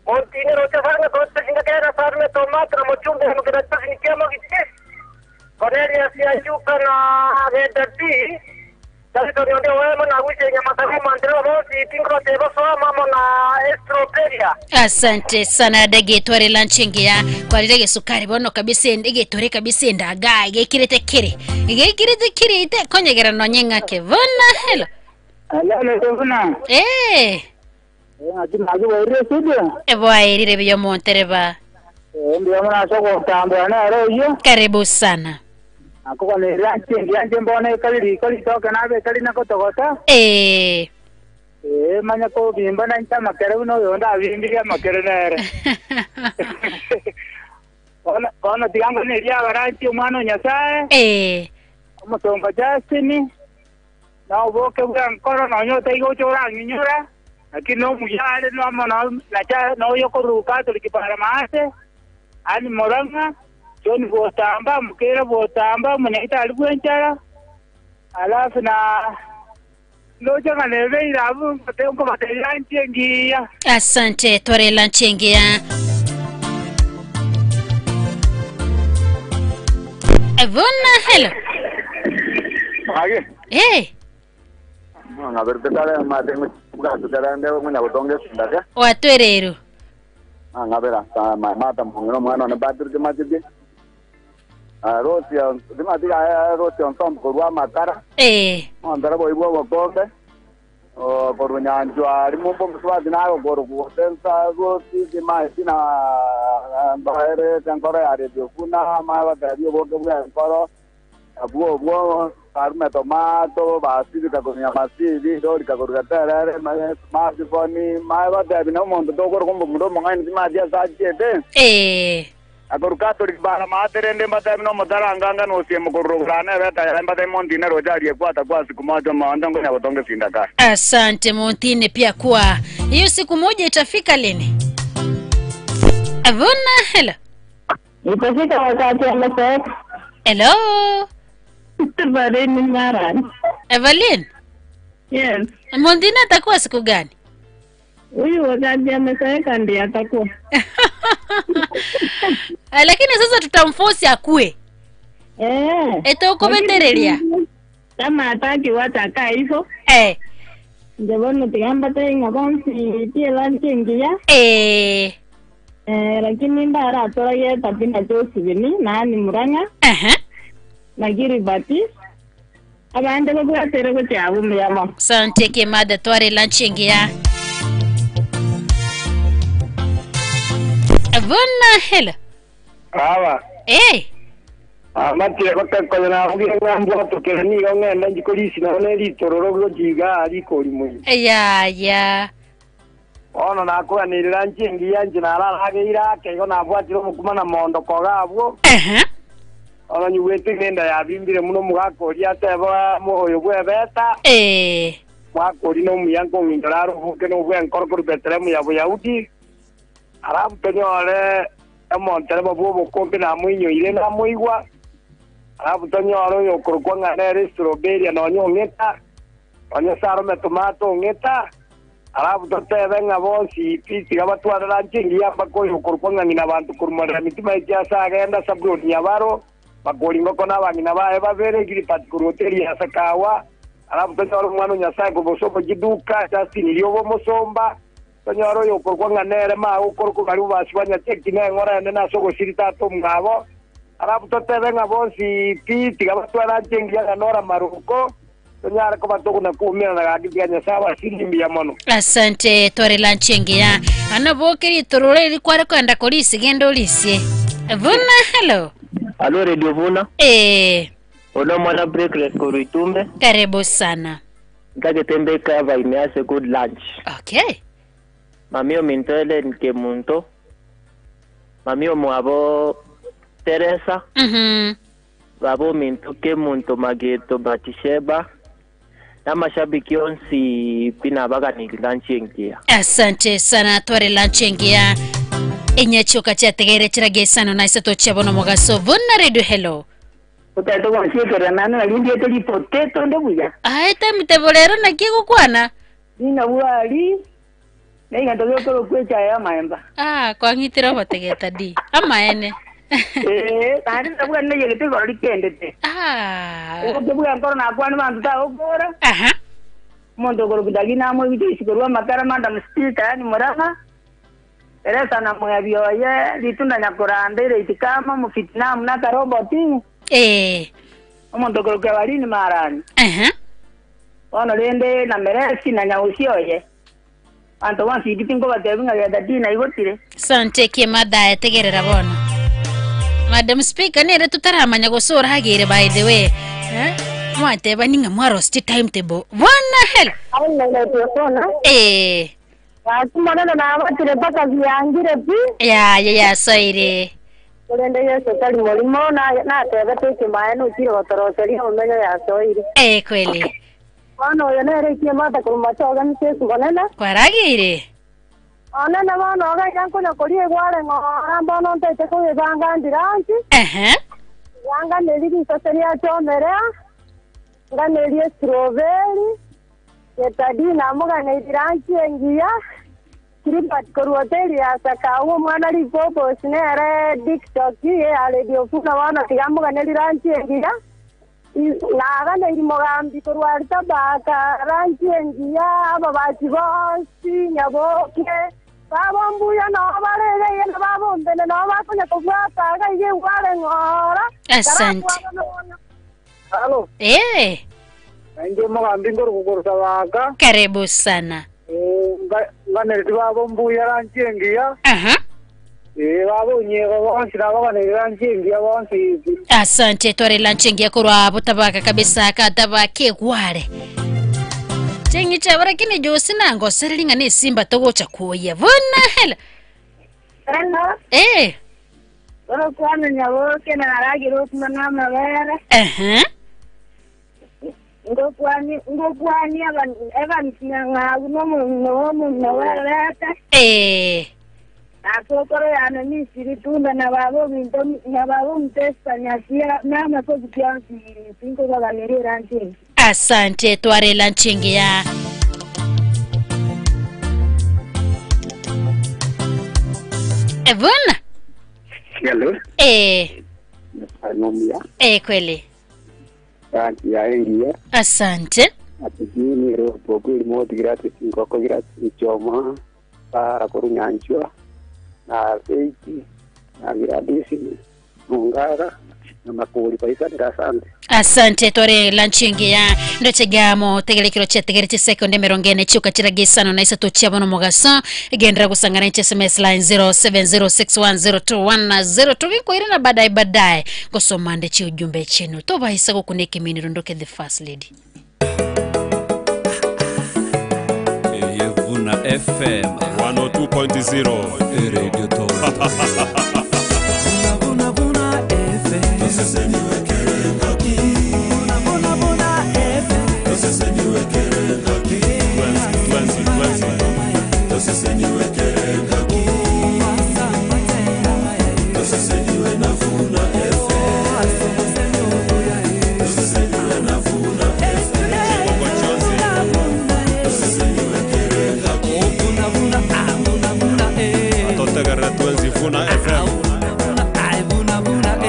Montine rocha faranga tocha singa kera mbuya. Asante sana dagetware lunch engiya kwarire gesukari bono kabisa egetore kabisa endaga gekirete kere gekirete kere ite konyegera nonye ng'ake vona hello. Hello, vuna. Eh. Ng'aki nakiboirire studio. Ebwairire buya omontereba. Mbuya mono ase ogotambura nere oyio. Karibu sana. Nakogonerera nche engiya nche mbono ekari riko ritoke nabe ekari nakotogota. Eh. Eh, manya kobimba na inche amakere buna oyonde abimbirie amakere nere. Bono bono tiga ngonerie abaranchi omwana o Nyasaye. Eh. Omosomba Justin, na oboke bwa nkoro nonya otaiga oche orang'inyora, lakini nomuya are nomo na noyo okorwa Catholic para maase, Ann Murang'a, John Botamba, Mukere Botamba, omonyagetari bw'enchara, alafu na ndoche ng'a nebeire abwo nkobatebi lunch engiya. Asante tware lunch engiya. Vuna hello. Age. Eh. Ng'aberete kare mate ng'ugatu kare nde ng'unya gotonga esindaka. Watwereru. Ng'abera mata mong'ina omwana one Patrick Matiti. Rosi timati rosi ontombo korwa amakara. Eh. Ontara boibwa obokombe. Korwa nyanchwa ari mombo mosubati nagokorwa gotensa rosi timaeti na mbaere enkoro ya Radio Funa mabatebi oboke bwa enkoro abwo obwo karume tomato basibika korunya masibi dorika koruga terere masifoni mabatebi na omonto tokorwa omonto omong'aini timati ase achiete. Eh. Akoru Catholic bara materende mbatebi no motaranganga nosiemo korurogorana ebeta yaye mbatebi montine roche arie kwata kwa siku moja maonde ngonya gotonga esindaka. Asante Montine pia kwa hiyo siku moja itafika lini? Vuna hello. Itafika wakati wa masomo. Hello. Evelyn Maran. Evelyn. Yes. Montine atakuwa siku gani? Huyu wakati amezeeka ndiye atakuwa. Lakini sasa tutamforce akue. Eh. Etokobetereria. Kama hataki watakaa hivyo. Eh. Ndio tigamba ng'a bonsi tie lunch engiya. Eh. Eh, lakini ndara atoragie tabina Josephine na Ann Murang'a. Aha. Na Gilbert. Abande babwatere gochia buya mono. Asante kemada tware lunch engiya. Vuna hello. Aba. Eh. Amatire bakakonya navugira ng'a mbwatokere nigo ng'enda njikorisi nabo na eritororo gochiga rikori moino. Ya ya. Bono nakoganirera nche engiya nche nararageire ake igo nabwatire omokuma na mondo koga abwo. Bono nyigwete ng'enda yabimbire muno omogakoria ateba oyo bwebeta. Eh. Mwakori na omuya nkong'indora are oboke na obwenkoro korwa Bethlehemu ya Boyahudi. Alafu tonyore omontereba bwa obokombe namoinyoire namoigwa. Alafu tonyore oyo okorokwa ng'a nere strawberry nonya ong'eta. Nonya sarome tomato ong'eta. Alafu totebe ng'a bonsi pi tiga batwarera nche engiya mpaka oyo okorokwa ng'a ng'ina bantu korumorera mitima eki ase agenda Sabuloni Nyabaro bakori ngoko na abang'ina baye babere Gilbert korwa hoteli ya Sakawa. Alafu tonyore omwana o Nyasaye kobosa obochiduka Justin Riobo omosomba. Tonyore oyo okorokwa ng'a nere mago okorokwa karibu basi banyacheki na eng'ora ende nase ogosirita ate omwabo. Alafu totebe ng'a bonsi pi tiga batwara nche engiya ng'a nora maruko tonyare koba tokona kuumirana gaki tiga Nyasaye abasiri mbuya mono. Asante tware lunch engiya. Ano boke ritorore rikware kwenda korisi genda orisie. Vuna hello. Halo Radio Vuna. Eh. Ono mwana break korwa Itumbe. Karibu sana. Nkagetembe cover imease good lunch. Okay. Mamio mintele nke muntu. Mamio mwabo Teresa. Mhm. Babo mintu ke muntu mageto Batisheba. Na mashabiki onsi pina baga ni lunch engia. Asante sana tware lunch engiya. Enyachoka chategere chirage sana na isato chabono mogaso. Vuna Radio hello. Utaito gwasiekera nane narindiete ripoteto nde buya. Aete mtebolero na kigukwana. Nina bwari. Naiga ndogekoro kwecha ya maemba. Ah, kwang'itira obotegeta di. Amaene. Eh, kandi ndabwa neyegete igoro rikendete. Ah. Okobwa nkoro nakwani bantu tagokora. Aha. Omonto okorokwa Dagi namoigite isiko rwa amakara madam speaker yani Murang'a. Teresa na mwebi oye, ritunda nyakoranda ire itikama omofitinamu na akaroboti. Eh. Omonto okorokwa Ebarini Maarani. Ehe. Bono rende na Meresi na Nyausi oye. Abanto bonsi inki tinkobatebia ng'a genda Dina igotire. Sante ki mother tegerera bono. Madam Speaker nere totaramanya gose oragere by the way. Eh? Mwateba ning'a mwarosetie timetable. Bwana hell. Eh. Gaki monene nabatire mpaka biangire pi. Yaya yasoire. Korende Yeso tari morimo, natebete ekimaene ochire gotoroseria obomenyo yasoire. Eh kweli. Bono oyo nere ekiemata korwa machoge Mrs. Monene. Kwarageire. Onene bono iga iga nkonya koria egware ng'ora mbono ntaete koyebanga ndiranchi. Ehe. Yanganerie risase ria chomerea, nganerie estroberi, Getadina amoganerie ranchi engiya, Gilbert korwa hoteli ya Sakau omwana Ripoposi nere Diktok ya Radio Funa bono tiga amoganerie ranchi engiya. Naganeiri mogambi korwa Aritabaka ranchi engiya, ababachi bonsi, nyaboke, babo mbuya nao bare iga iga na babo ombene nao bakonya kobwata iga iga egware ng'ora. Asante. Halo. Eh. Nainche omogambi nkoruga korwa Sabaka. Karibu sana. Eh, nganereti babo mbuya ranchi engiya. Aha. Eh, babo onyego bonsi nabaganeri ranchi engiya bonsi. Asante tware lunch engiya korwa botabaka kabisa kataba kegware. Ching'icha lakini josi nangosere ring'ana esimba togocha kuoyia buna hela. Hello. Eh. Orokwana nyaboke na naragera okuma na amabere. Ehe. Ngokwani ngokwani Evans Nyang'au nomonto werete. Eh. Asokoro yane Misiri tunda na baba ominto na baba omutesa nyasia na amasozi kionsi tinkobaganera erangi eye. Asante tware lunch engiya. Ebona. Hello. Eh. Anomia. Eh kweli. Ranchi ya engiya. Asante. Atijini robo kweli moti gratis ngoko gratis choma. Para korunyanchwa. Na feiti. Na gradisi. Mungara. Na makuri paisa asante. Asante tware lunch engiya ndochegamo tegerekero chetegere chisekonde emerongo ene chiuka chiraga isano na isato chia bono mogaso egendera gosangana inche sms line 0706102102 ginkoire na baadaye baadaye gosoma nde chiujumbe chenu tobaisa gokuna ekeminiro ndoke the first lady. Eyevuna FM 102.0 Radio Toronto. Vuna, vuna, FM. Vuna, vuna, FM. Atotegerera twenzi Vuna FM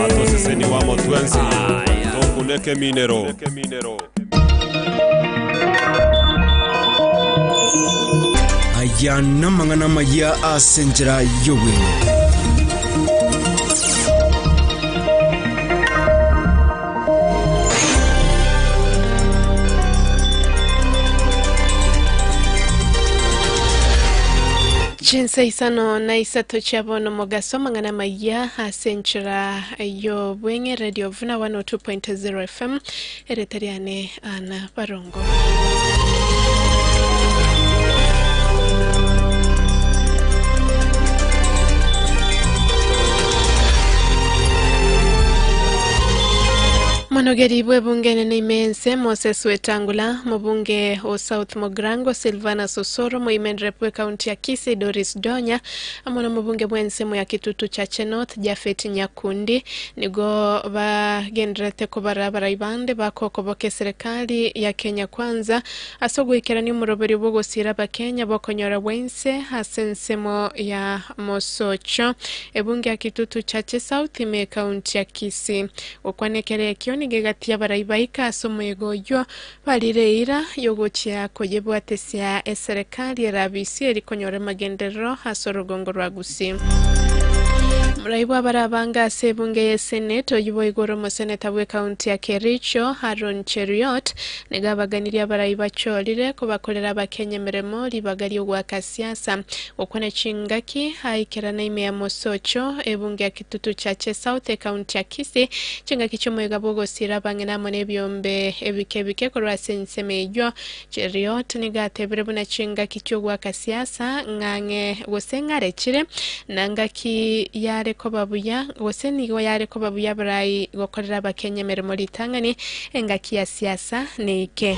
atoseseni wamo twenzi tokuneke minero. Aya namang'ana maya ase enchera y'obweng'e. Chinsa isano na isato chiabono mogaso mang'ana maya ase enchera y'obweng'e Radio Vuna 102.0 FM ereteriane ana barongo. Monogeri bw'ebunge nene imense Moses Wetangula mubunge o South Mogrango Silvana Sosoro muimenrep we kaunti ya Kisii Doris Donya amo na mubunge bw'ensemo ya Kitutu Chache North Jafet Nyakundi nigo bagenderete kobarabara ibande bakokoboka serikali ya Kenya Kwanza ase ogwikerania omoroberi bw'ogosira abakenya bokonyora bwense ase ensemo ya Mosocho ebunge ya Kitutu Chache South ime kaunti ya Kisii gokwanekera ekio ni Gegati abarai baika ase omoyega oyio barire eira yogochia koyebwatesia eserekari erabisi erikonyora amagenderero ase orogongo rwa Gusii. Morai bw'abarabanga ase ebunge y'esenate oyio boigo ore omoseneta bw'ekaunti ya Kericho, Aaron Cheruiyot, nigo abaganirie abarai bachorire kobakorera abakenya emeremo ribaga ri'ogoaka siasa. Gokwana chingaki aikerana ime ya Mosocho, ebunge ya Kitutu Chache South, ekaunti ya Kisii, chingaki chi'omoyega bw'ogosiira abang'ina amo nebiombe ebike ebike korwa ase ensemo eyio. Cheruiyot nigo atebire buna chingaki chi'ogoaka siasa ng'ang'e gose ng'arechire, na ngaki yare koba buya, gose nigo yare koba buya abarai gokorera Abakenya emeremo ritang'ani engaki ya siasa neike.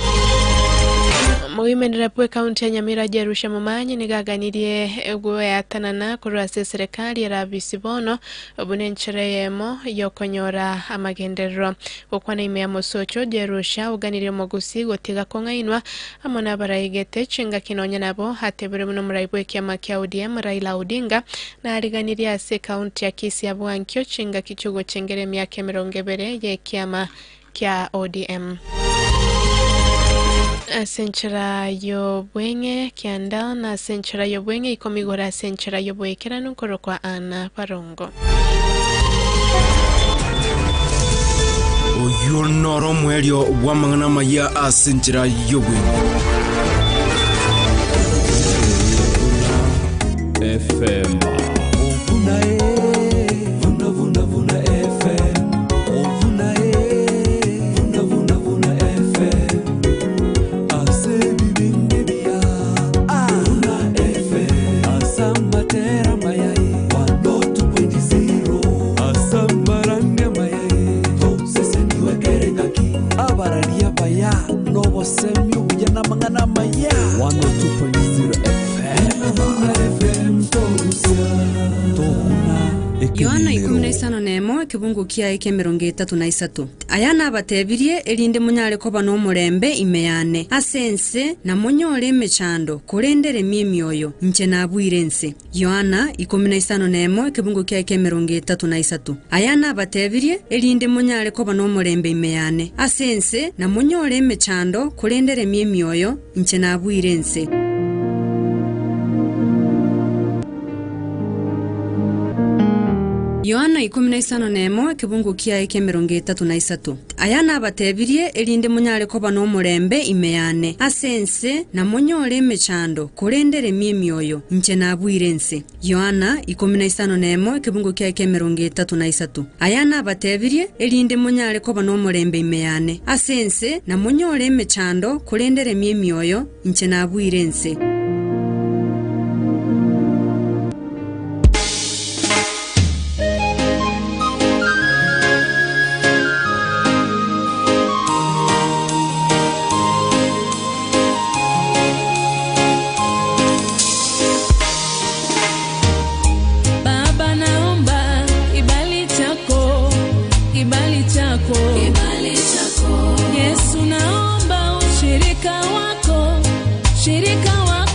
Omoimenera bw'ekaunti ya Nyamira Jerusha Momanyi nigo aganirie goeatanana korwa ase eserekari erabisi bono buna enchera eyemo y'okonyora amagenderero. Gokwana ime ya mosocho, Jerusha oganirie omogusii gotiga kong'ainwa amo nabaraigete chingaki nonya nabo atebire buna omorai bw'ekiama kia ODM Raila Odinga nariganirie ase ekaunti ya Kisii abwo ankio chingaki chiogochengera emiaka 20 y'ekiama kia ODM. Ase enchera y'obweng'e kianda na ase enchera y'obweng'e ikomi igoro ase enchera y'oboikeranu nkorokwa Anna Barongo. Oyio noro omoerio bw'amang'ana amaya ase enchera y'obweng'e. FM. Vuna eh, vuna vuna vuna FM. Vuna eh, vuna vuna vuna FM. Ase bibindi bia Vuna FM. Asamatera mayai 102.0. Asamaranga mayai. Toseseniwe kerengaki. Abararia baya n'obosemi obuya n'amang'ana amaya 102.0 FM. Vuna FM togusia tobuna Yohana 51 ekebungo kiaye kia 33 Aya nabatebirie, erinde monyare koba nomorembe ime yane. Ase ense namonyore emechando, korende remia emioyo, inche nabuire ense. Yohana 51 ekebungo kiaye kia 33 Aya nabatebirie, erinde monyare koba nomorembe ime yane. Ase ense namonyore emechando, korende remia emioyo, inche nabuire ense. Yohana 51 ekebungo kiaye kia 33 Aya nabatebirie, erinde monyare koba nomorembe ime yane. Ase ense namonyore emechando, korende remia emioyo, inche nabuire ense. Yohana 51 ekebungo kiaye kia 33 Aya nabatebirie, erinde monyare koba nomorembe ime yane. Ase ense namonyore emechando, korende remia emioyo, inche nabuire ense. Baba naomba kibali chako, kibali chako, kibali chako. Yesu naomba ushirika wako, shirika wako.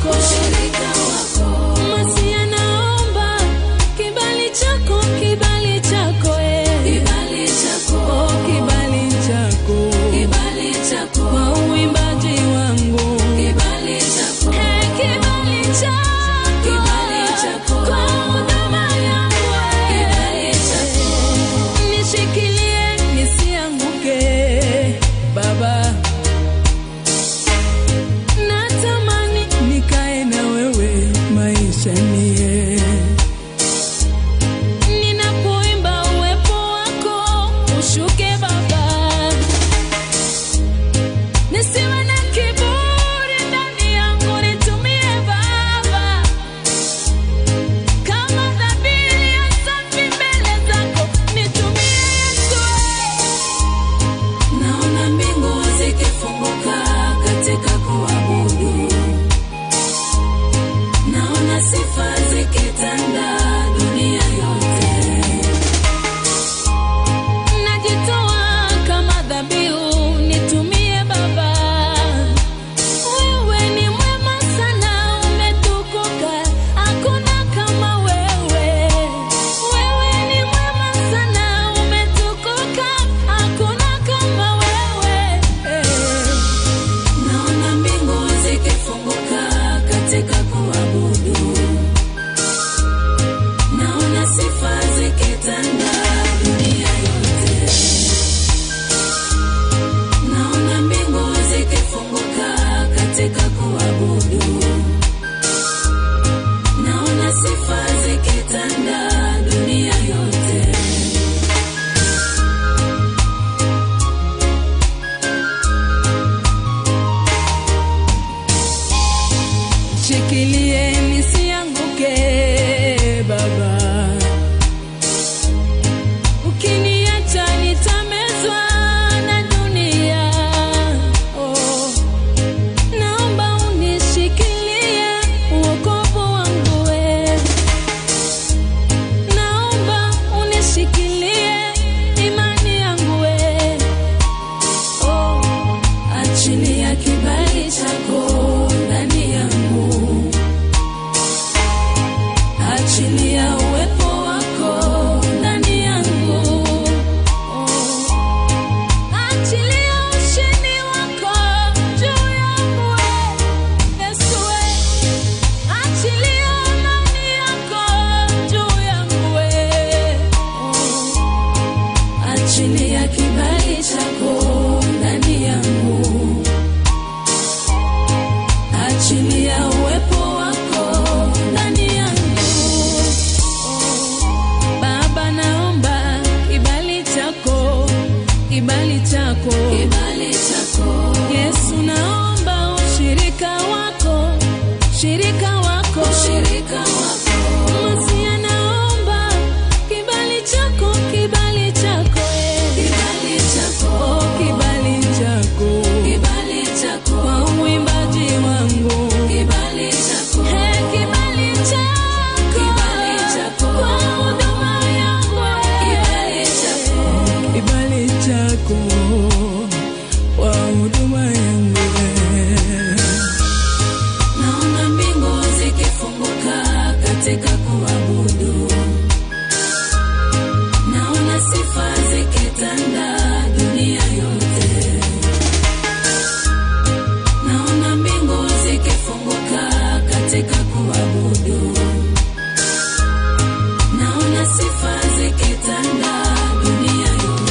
sifa zikitanda dunia yote. Naona mbingu zikifunguka katika kuabudu. Naona sifa zikitanda dunia yote. Shikilie nisianguke Baba, ukiniacha nitamezwa na dunia. Oh, naomba unishikilie uokovu wangu we, naomba unishikilie imani yangu we. Oh, achilia kibali chako ndani yangu, achilia uwepo wako ndani yangu. Oh, achilia ushindi wako juu yangu we, Yesu we. Achilia amani yako juu yangu we. Oh, achilia kibali chako ndani yangu, achilia uwepo wako ndani yangu. Oh, Baba, naomba kibali chako, kibali chako, kibali chako. Yesu, naomba ushirika wako, shirika wako, ushirika wako. Masia, naomba kibali chako, kibali chako, eh. Kibali chako, oh, kibali chako, kibali chako kwa uimbaji wangu, kibali chako, hey, kibali chako, kibali chako kwa huduma yangu, kibali chako, kibali chako kwa huduma yangu Naona mbingu zikifunguka katika kuabudu, naona sifa zikitanda dunia yote. Naona mbingu zikifunguka katika kuabudu, naona sifa zikitanda dunia yote.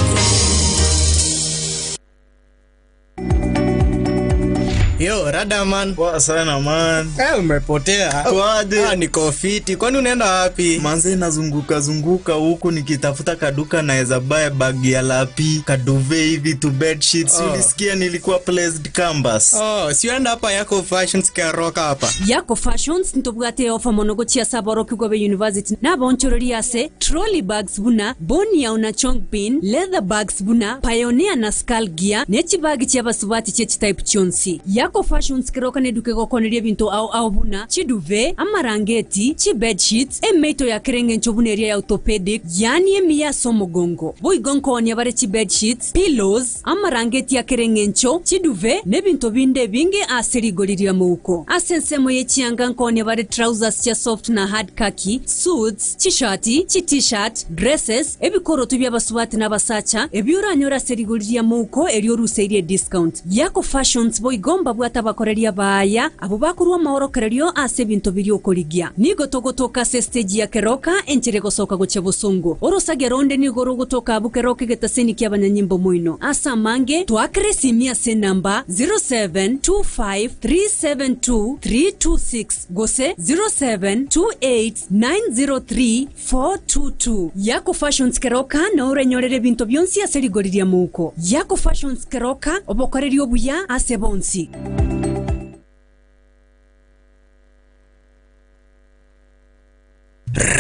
Yo, rada man. Poa sana man. Eh, umepotea. Kwaje? Ah, niko fiti. Kwani unaenda wapi? Manze nazunguka zunguka huku nikitafuta kaduka naweza buy bag ya lapi, kaduve hivi tu bed sheets. Oh. Ulisikia nilikuwa placed canvas. Oh, si uenda hapa yako fashions karoka hapa. Yako Fashions ntobwate ofa mono gochia saboro kigobe university nabonchoreria ase trolley bags buna bonia na chongbin leather bags buna pioneer na skull gear ne chibagi chia basubati che chitype chionsi. Yako Fashions keroka neduke gokoneria binto ao ao buna chiduve amarangeti chi bed sheets emeito ya kerenge buna eria ya orthopedic yani emiya ase omogongo boigo nkonia bare chi bed sheets pillows amarangeti ya kerengencho chiduve nebinto binde ebinge ase rigori ria mouko ase ensemo yechianga nkonia bare trousers chia soft na hard khaki suits chishati chi t-shirt dresses ebikoroto bia basubati na basacha ebioranyora ase rigori ria mouko erio oruseirie discount. Yako Fashions boigomba bwata bakoreria baya abo bakorwa amaorokererio ase ebinto biri okorigia nigo togotoka ase stage ya keroka enchere gosoka gochia bosongo orosage ronde nigo rogotoka abu keroka egetaseni kia abanyanyimbo moino ase amange twakere esimi ase enamba 0725372326 gose 0728903422. Yako Fashions Keroka norenyorere ebinto bionsi ase rigori ria mouko. Yako Fashions Keroka obokoreria obuya ase bonsi.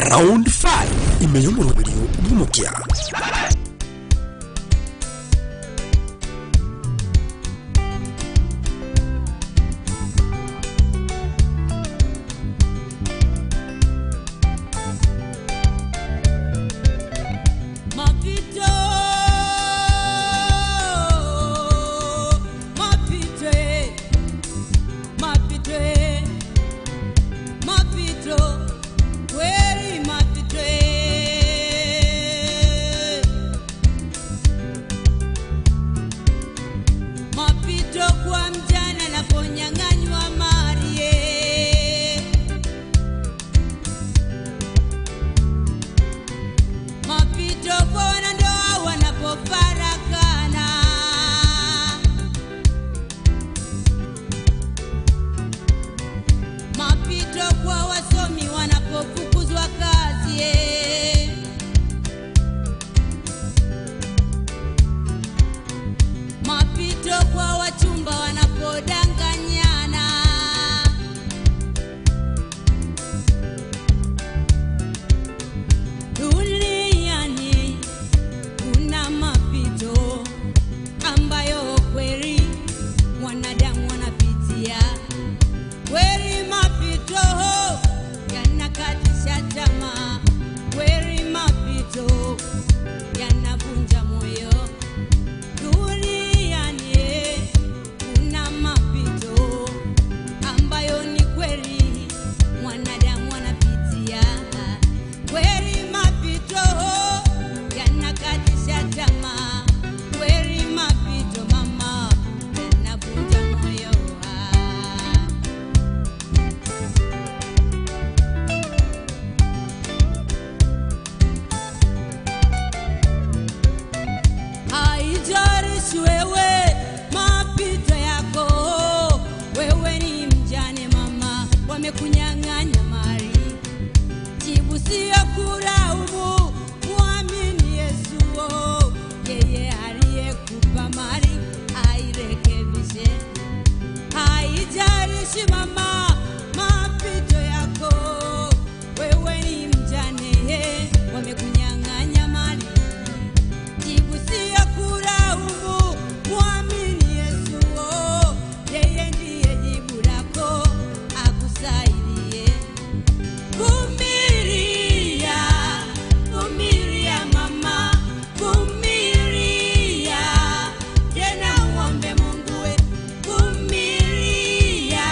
Round 5 imeyo moroberio bw'omokia. Mapito, mapito, mapito, mapito, kweli mapito. Jibu sio kulaumu, muamini Yesu, oh, yeye aliyekupa mali airekebishe. Haijalishi mama mapito yako, wewe ni mjane, wamekunyang'anya mali. Jibu sio kulaumu, muamini Yesu, oh, yeye ndiye jibu lako, akusaidie. Vumilia, vumilia mama, vumilia tena uombe Mungu we. Vumilia,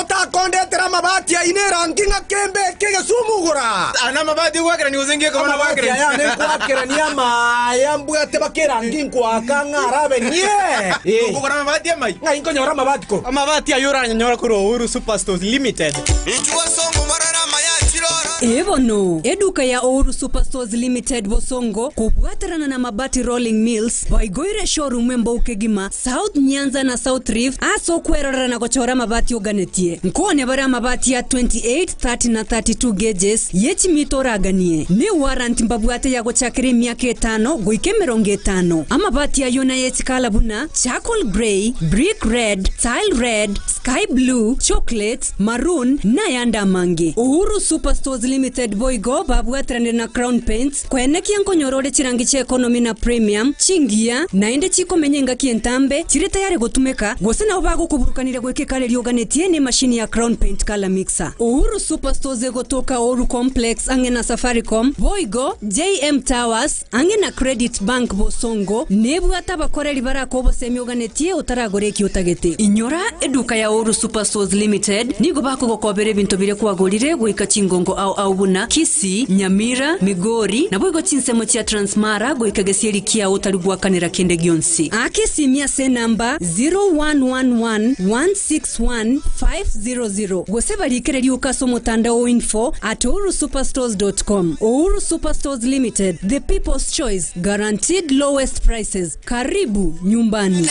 Otakondetera amabati aino erangi ng'a kembe eke egesumugura. Ana amabati ogwakerania gose nki ekobana Amabati gwakerania? aya ane nkwakerania amaya mbwate baka erangi nkoaka ng'a arabe nie. Okogora amabati amaya? Ng'ai nkonyora amabati korwa? Amabati ayio oranyanyore korwa Uhuru Superstores Limited. Ee bono, eduka ya Uhuru Superstores Limited Bosongo kobwaterana na Mabati Rolling Mills baigoire eshowroom embou kegima South Nyanza na South Rift ase okwerorera na gochora amabati oganetie. Nkoonia bare amabati ya 28, 30 na 32 gauges ye chimita oraganie. Ne warranty mbabwate ya gochakera emiaka etano goika 50. Amabati ayio naye chikala buna charcoal grey, brick red, tile red, sky blue, chocolate, maroon na ayande amange. Uhuru Superstores Limited boigo babwateranire na Crown Paints koenekia nkonyora ore chirangi chia economy na premium, chingiya, naende chikomenya engaki entambe, chire tayari gotumeka, gose nabo bagokoburukaniria goika ekara eria oganetie ne emashini ya Crown Paint Colour Mixer. Uhuru Superstores egotoka Uhuru Complex ang'e na Safaricom, boigo JM Towers ang'e na Credit Bank Bosongo nebwate abakoreri barake obosemi oganetie otaragora eki otagete. Inyora, eduka ya Uhuru Superstores Limited nigo bakogokobera ebinto biria kwagorire goika chingongo ao ao buna Kisii, Nyamira, Migori, naboigo chinsemo chia Transmara goika gesieri kiao otari goakanera kende gionsi. Aka esimi ase enamba 0111 161 500 gose barikere rioka ase omotandao o info at uhurusuperstores.com. Uhuru Superstores Limited, the people's choice, guaranteed lowest prices. Karibu nyumbani.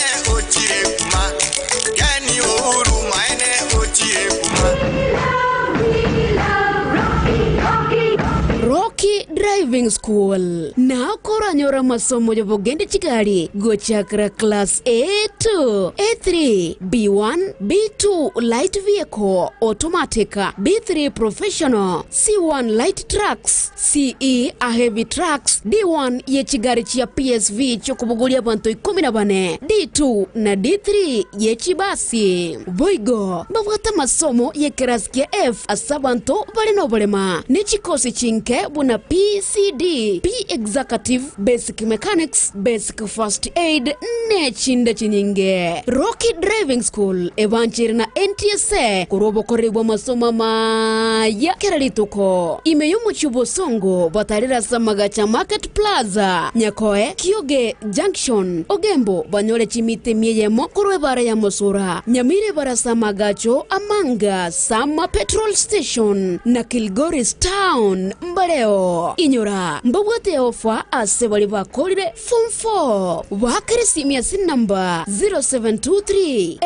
Rocky Driving School nakoranyora masomo yobogende chigari gochakra class A2 A3 B1 B2 light vehicle automatic B3 professional C1 light trucks CE a heavy trucks D1 yechigari chia PSV chokubuguria abantu 14 D2 na D3 yechibasi boigo babwata masomo yekerasi kia F ase abanto bare noborema nechikosi chinke buna PCD P executive basic mechanics basic first aid nechinde chinyinge Rocky Driving School ebanchire na NTSA korwa masomo amaya kera rituko ime y'omochi bosongo batarera samagacha Market Plaza Nyakoe Kioge Junction Ogembo banyore chimite mieyemo korwa ebara ya Mosura Nyamire barasa magacho Amanga Sama Petrol Station na Kilgoris Town Mbareo inyora mbabwate ofa ase bari bakorire form 4 bakere simia sin namba 0723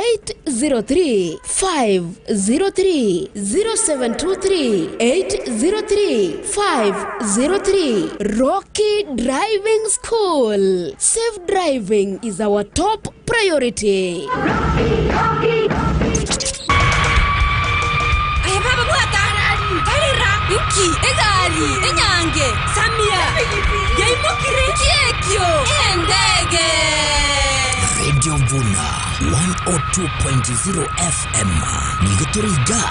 803 503 0723 803 503 Rocky Driving School. Safe driving is our top priority. Aya baba bwata karira inki egari enyange samia yaimukire kiekio endege Radio Vuna 102.0 FM nigotoriga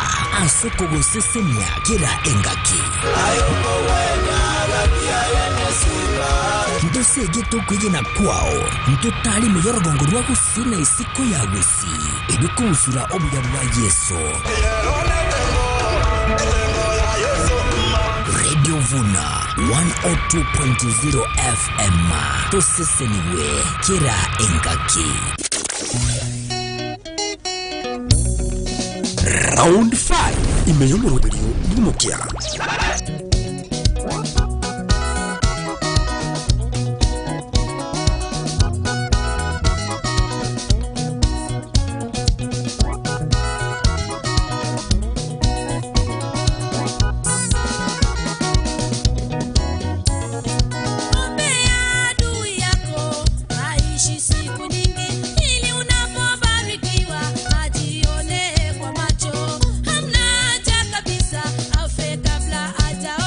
asoko gosesemia kera engaki ntosege tokwigena kwao ntotali meyorogongo rwa gusina isiko ya gwisi ebikubusura obuya bwa Yesu. Radio Vuna 102.0 FM toseseniwe kera engaki. Round 5 imeyomoroberio bw'omokia. Ombea adui yako aishi siku nyingi, ili unapobarikiwa ajionee kwa macho. Hamna haja kabisa afe kabla hajaona.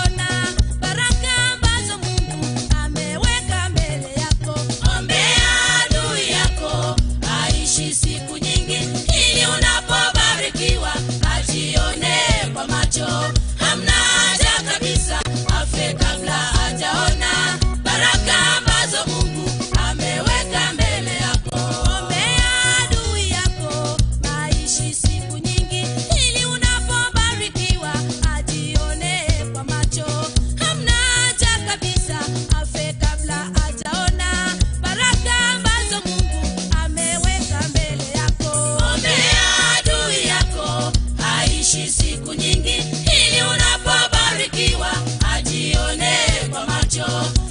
Aishi siku nyingi ili unapobarikiwa ajione kwa macho.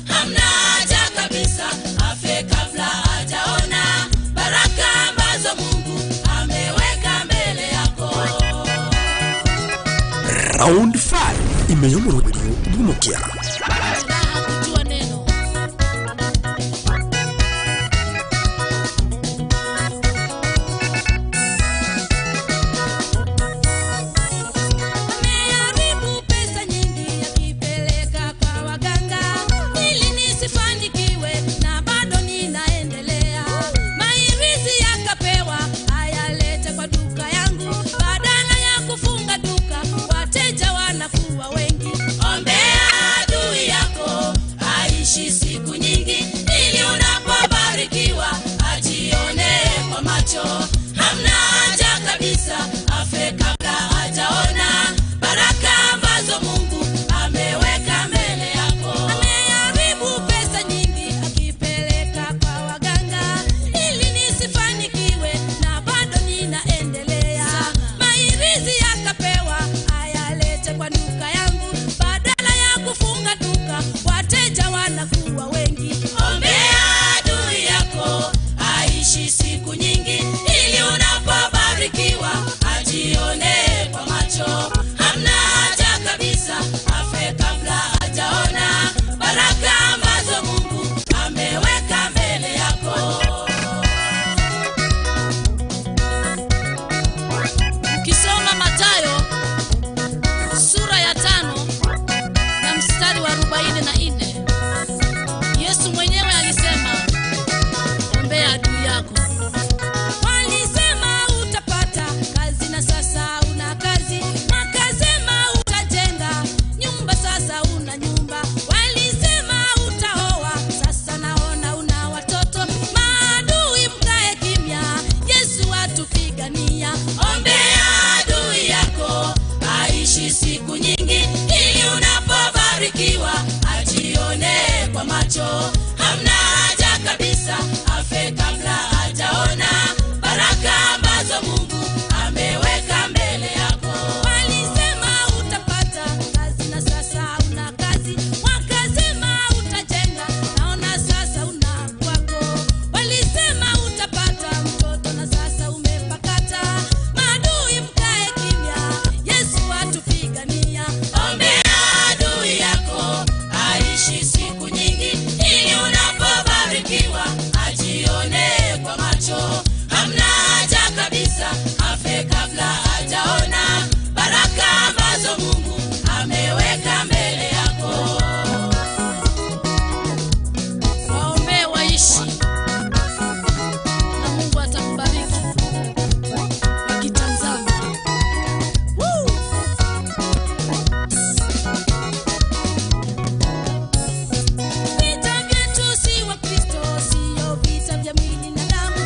Hamna haja kabisa afe kabla hajaona baraka ambazo Mungu ameweka mbele yako. Round 5 imeyomoroberio bw'omokia. Raha kujua neno. Ameharibu pesa nyingi akipeleka kwa waganga ili nisifanikiwe na bado ninaendelea. Mairizi yakapewa ayalete kwa duka yangu, badala ya kufunga duka wateja wanakuwa wengi. Ombea adui yako aishi siku nyingi, ili unapobarikiwa ajione kwa macho. Hamna haja kabisa afe kabla hajaona baraka ambazo Mungu ameweka mbele yako. Ameharibu pesa nyingi akipeleka kwa waganga ili nisifanikiwe na bado ninaendelea. Mairizi yakapewa ayalete kwa duka yangu, badala ya kufunga duka wateja wanakuwa wengi. Ombea adui yako aishi siku nyingi, ili unapobarikiwa ajione kwa macho. Hamna haja kabisa afe kabla hajaona baraka ambazo Mungu ameweka mbele yako. Ukisoma Mathayo sura ya 5 na mstari wa 44, Yesu mwenyewe alisema, ombea adui yako. Walisema utapata kazi na sasa una kazi, wakasema utajenga nyumba sasa una nyumba, walisema utaoa sasa naona una watoto. Maadui mkae kimya, Yesu atupigania. Ombea adui yako aishi siku nyingi, ili unapobarikiwa ajione kwa macho. Hamna haja kabisa afe kabla hajaona baraka ambazo Mungu ameweka mbele yako. Walisema utapata kazi na sasa una kazi, wakasema utajenga naona sasa una kwako. Walisema utapata mtoto na sasa umepakata. Maadui mkae kimya, Yesu atupigania. Ombea adui yako aishi siku nyingi, ili unapobarikiwa ajione kwa macho. Hamna haja kabisa afe kabla hajaona baraka ambazo Mungu ameweka mbele yako. Waombee waishi na Mungu atakubariki wakitazama. Woo! Vita vyetu si wa Kristo, siyo vita vya mwili na damu.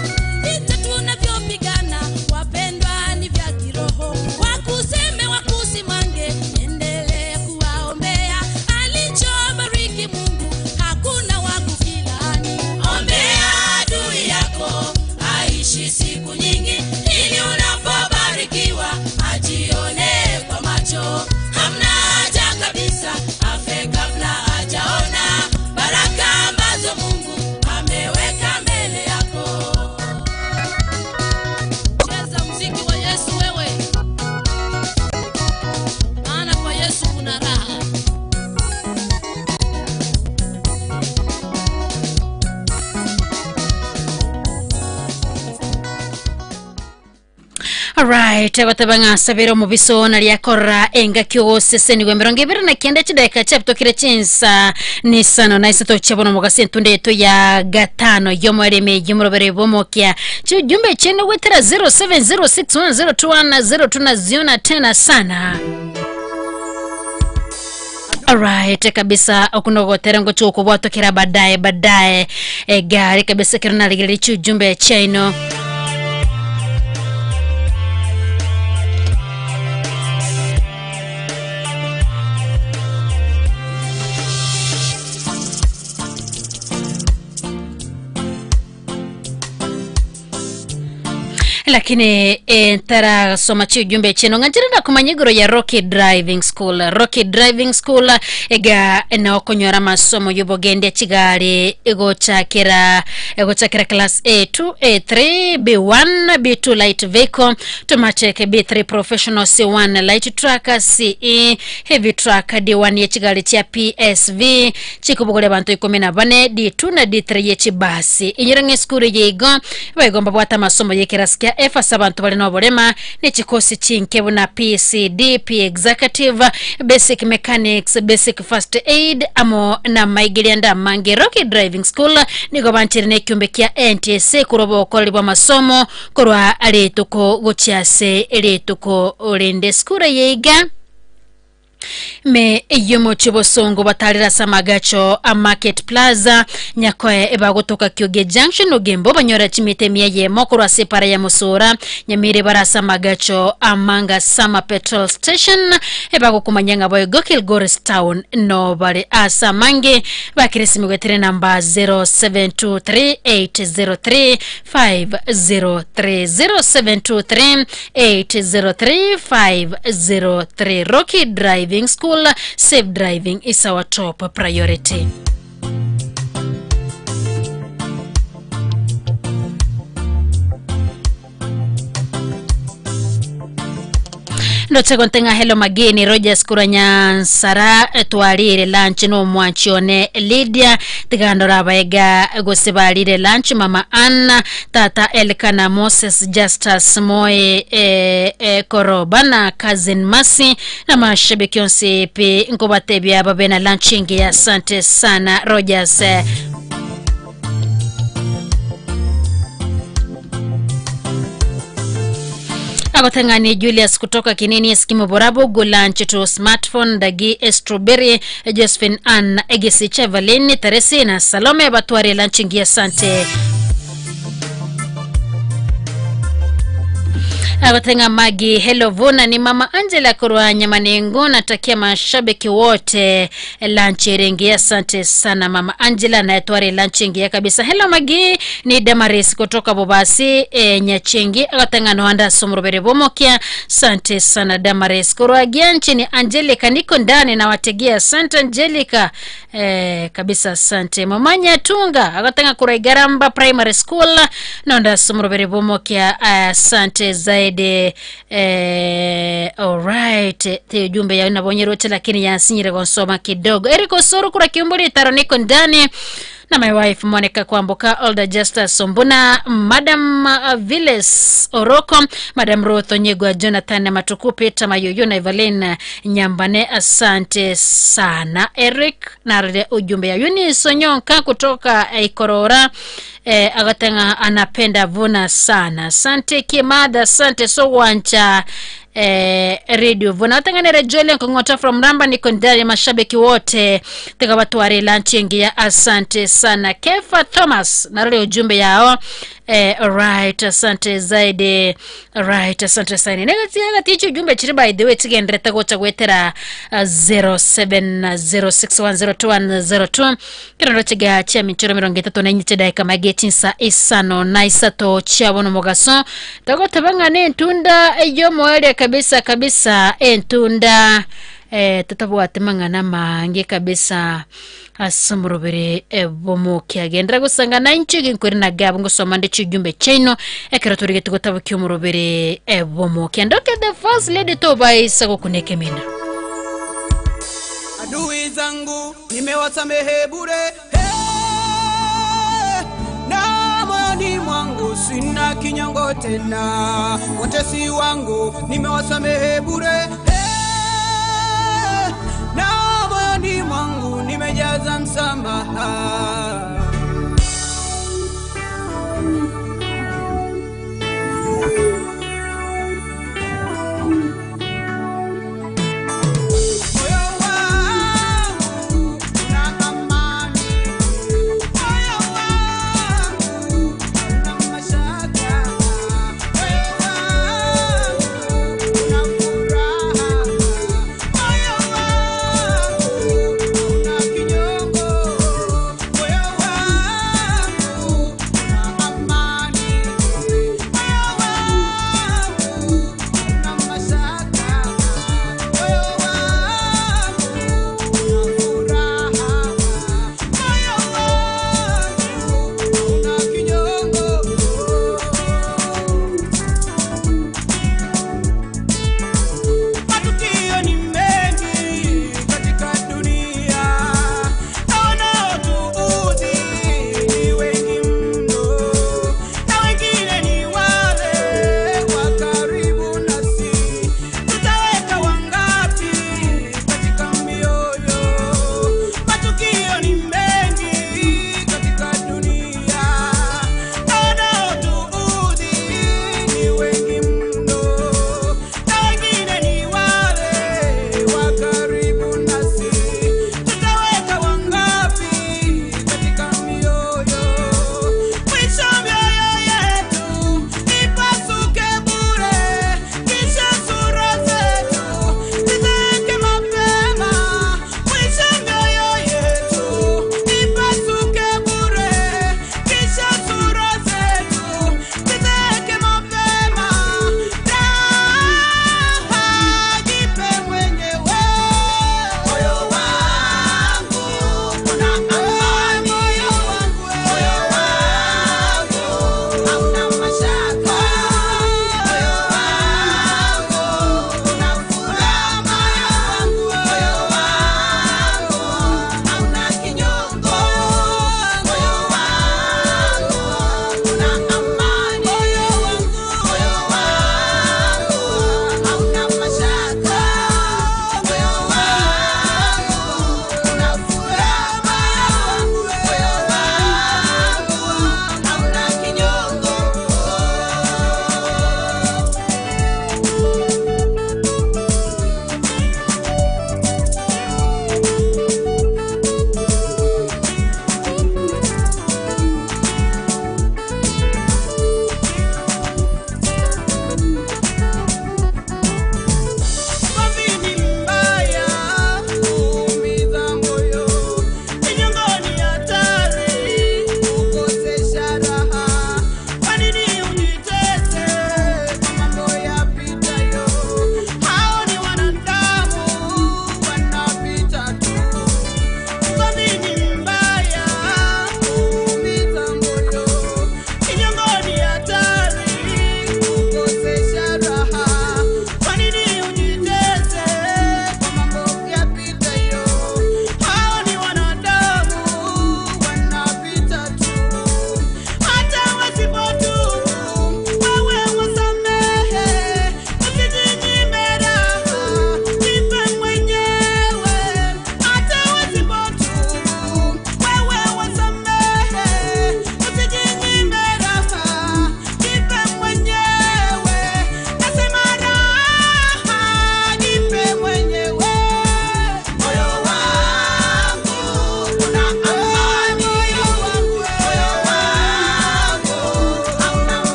Vita tunavyopigana wapendwa, ni vya kiroho. Wakuseme wakusimange, endelea kuwaombea. Alichobariki Mungu hakuna wa kukilaani. Ombea adui yako aishi siku nyingi, ili unapobarikiwa ajione kwa macho. Hamna haja kabisa afe kabla hajaona baraka ambazo Mungu ameweka mbele yako. Cheza muziki wa Yesu wewe, maana kwa Yesu kuna raha. Alright, abataba ng'asabira omubiso nariakora engaki ogoseseniwa 29 chidakika chapitokire chinsa nisano na isato chabono mugase entunde yetu ya gatano yomwareme yomurobere bomokia chijumbe chene gwetera 0706102102 naziona tena sana. Alright, kabisa okunogotera ngo chukubwatokera baadaye baadaye egari kabisa kero narigereria chijumbe chaino. Lakini ntarasoma chiujumbe chino ng'anchire ndakumanya igoro ya Rocky Driving School. Rocky Driving School ega naokonyora masomo yobogendia chigari egochakera egochakera class A2 A3 B1 B2 light vehicle tomateke B3 professional C1 light truck CE heavy truck D1 yechigari chia PSV chikobogoria bantu 14 D2 na D3 yechibasi inyira ng'esukuru yeigo baigomba bwata masomo yekerasi kia F ase abantu bari noborema nechikosi chinke buna PCD P executive basic mechanics basic first aid amo na maigiria ndamange Rocky Driving School nigo banchire nekiumbe kia NTSA kuroba okoreri bwa masomo korwa rituko gochia ase rituko rinde skuru yeiga me eyomochi bosongo batarira samagacho a market plaza nyakoe ebagotoka kyoge junction ogembo banyora chimite mia yemo korwa separa ya musura nyamire barasa magacho amanga sama petrol station ebagokumanya ng'abo ego Kilgoris town no bare asa mange bakiresimigwetere namba 0723803503 0723803503 Rocky Driving School, safe driving is our top priority. Ndotegontenga helo mageni Rogers kuranyansara twarire lunch no mwanchione Lydia tigandora baega gose barire lunch mama Anna tata Elkana Moses Justus Moe Koroba na cousin Masi na mashabiki onse pe nkobatebya babe na lunch ingi. Asante sana Rogers. Agotengani Julius kutoka Kinini Eskimo Borabo Gulanch to smartphone Dagi Strawberry Josephine Ann Egesi Chevalini Teresi na Salome Batware lanchingi, asante. Agotenga Magi hello Vuna ni mama Angela kurwa Nyamanengo, natakia mashabiki wote lunch rengi, asante sana mama Angela na tware lunch ingia kabisa. Hello Magi ni Damaris kutoka Bobasi Nyachengi agotenga no anda somrobere bomokia, asante sana Damaris kurwa Gianchi ni Angelica, niko ndani na wategea, asante Angelica kabisa, asante mama Nyatunga agotenga kurwa Igaramba Primary School nonda somrobere bomokia, asante zaidi. Alright te ujumbe ya nabonye rote lakini yasinyire gonsoma kidogo. Eric Osoro kura kiumbuli taro niko ndani na my wife Monica Kwamboka, Olda Justus Sombuna, Madam Viles Oroko, Madam Ruth Onyegwa, Jonathan Matuku, Peter Mayuyu na Evelyn Nyambane, asante sana Eric na ujumbe ya Eunice Onyonka kutoka Ikorora. Agatenga anapenda vuna sana, asante Kimada, asante so wancha radio vuna atenganere Joel Nkong'ota from Ramba, niko ndani mashabiki wote tikabatware lunch ingia, asante sana Kefa Thomas narole ujumbe yao. Alright, asante zaidi. Alright, asante sana negatichi ujumbe chiri by the way chigenderete gocha gwetera 0706102102 kirando chiga chia michoro 34 chidakika mage chinsa 53 chiabono mogaso tagotebang'ana entunda eyomoeria kabisa kabisa entunda tutabwate mang'ana mange kabisa ase omorobere bomokia gendera gosanga na inche ginkweri na gabo ngosoma nde chijumbe chaino ekero torigete gotabokia omorobere bomokia ndoke the first lady tobaisa gokuneka emina. Adui zangu nimewasamehe bure, hey, na moyoni mwangu sina kinyongo tena. Watesi wangu nimewasamehe bure, hey, na moyoni mwangu nimejaza msamaha. Moyo wangu una kinyongo, moyo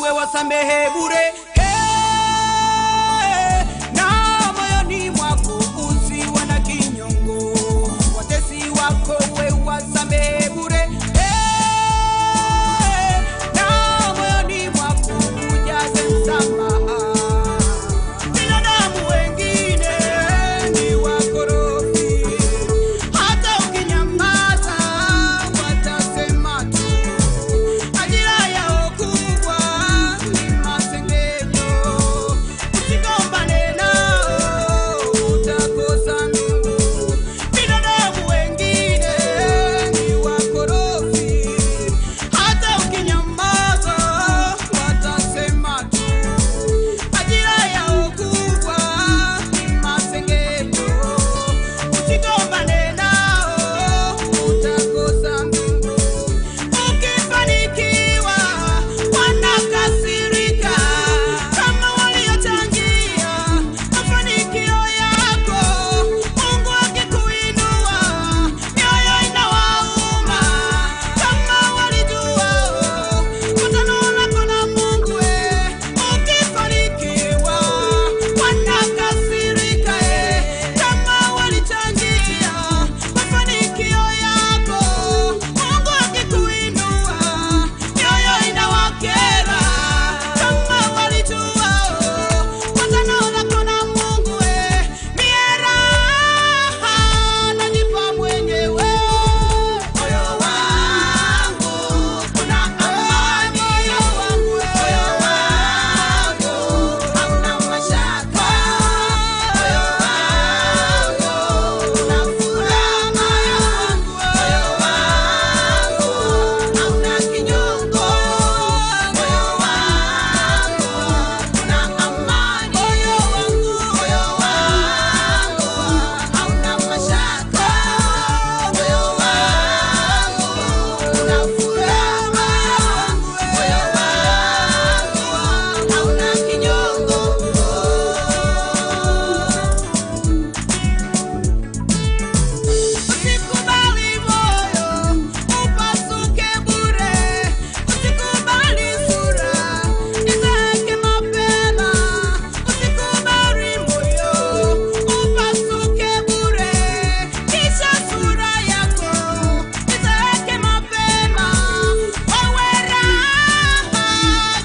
wewe wasamehe bure. Hey, na moyoni mwako usiwe na kinyongo, watesi wako wewe wasamehe bure. Hey, na moyoni mwako ujaze msamaha. Binadamu wengine ni wakorofi, hata ukinyamaza watasema tu. Ajira yao kubwa ni masengenyo, usigombane nao utakosa ndugu. Binadamu wengine ni wakorofi, hata ukinyamaza watasema tu. Ajira yao kubwa ni masengenyo, usigombane nao utakosa mbingu. Ukifanikiwa wanakasirika, kama waliochangia mafanikio yako. Mungu akikuinua mioyo inawauma, kama walijua kutano lako na Mungu. Ukifanikiwa wanakasirika, kama walichangia mafanikio yako. Mungu akikuinua mioyo inawakera, kama walijua kutano lako na Mungu. Mie raha najipa mwenyewe, moyo wangu una amani, moyo wangu hauna mashaka, moyo wangu una furaha, moyo wangu hauna kinyongo, moyo wangu una amani, moyo wangu hauna mashaka, moyo wangu una furaha, moyo wangu hauna kinyongo. Usikubali moyo upasuke bure, usikubali sura izeeke mapema, usikubali moyo upasuke bure, kisha sura yako izeeke mapema. Wewe raha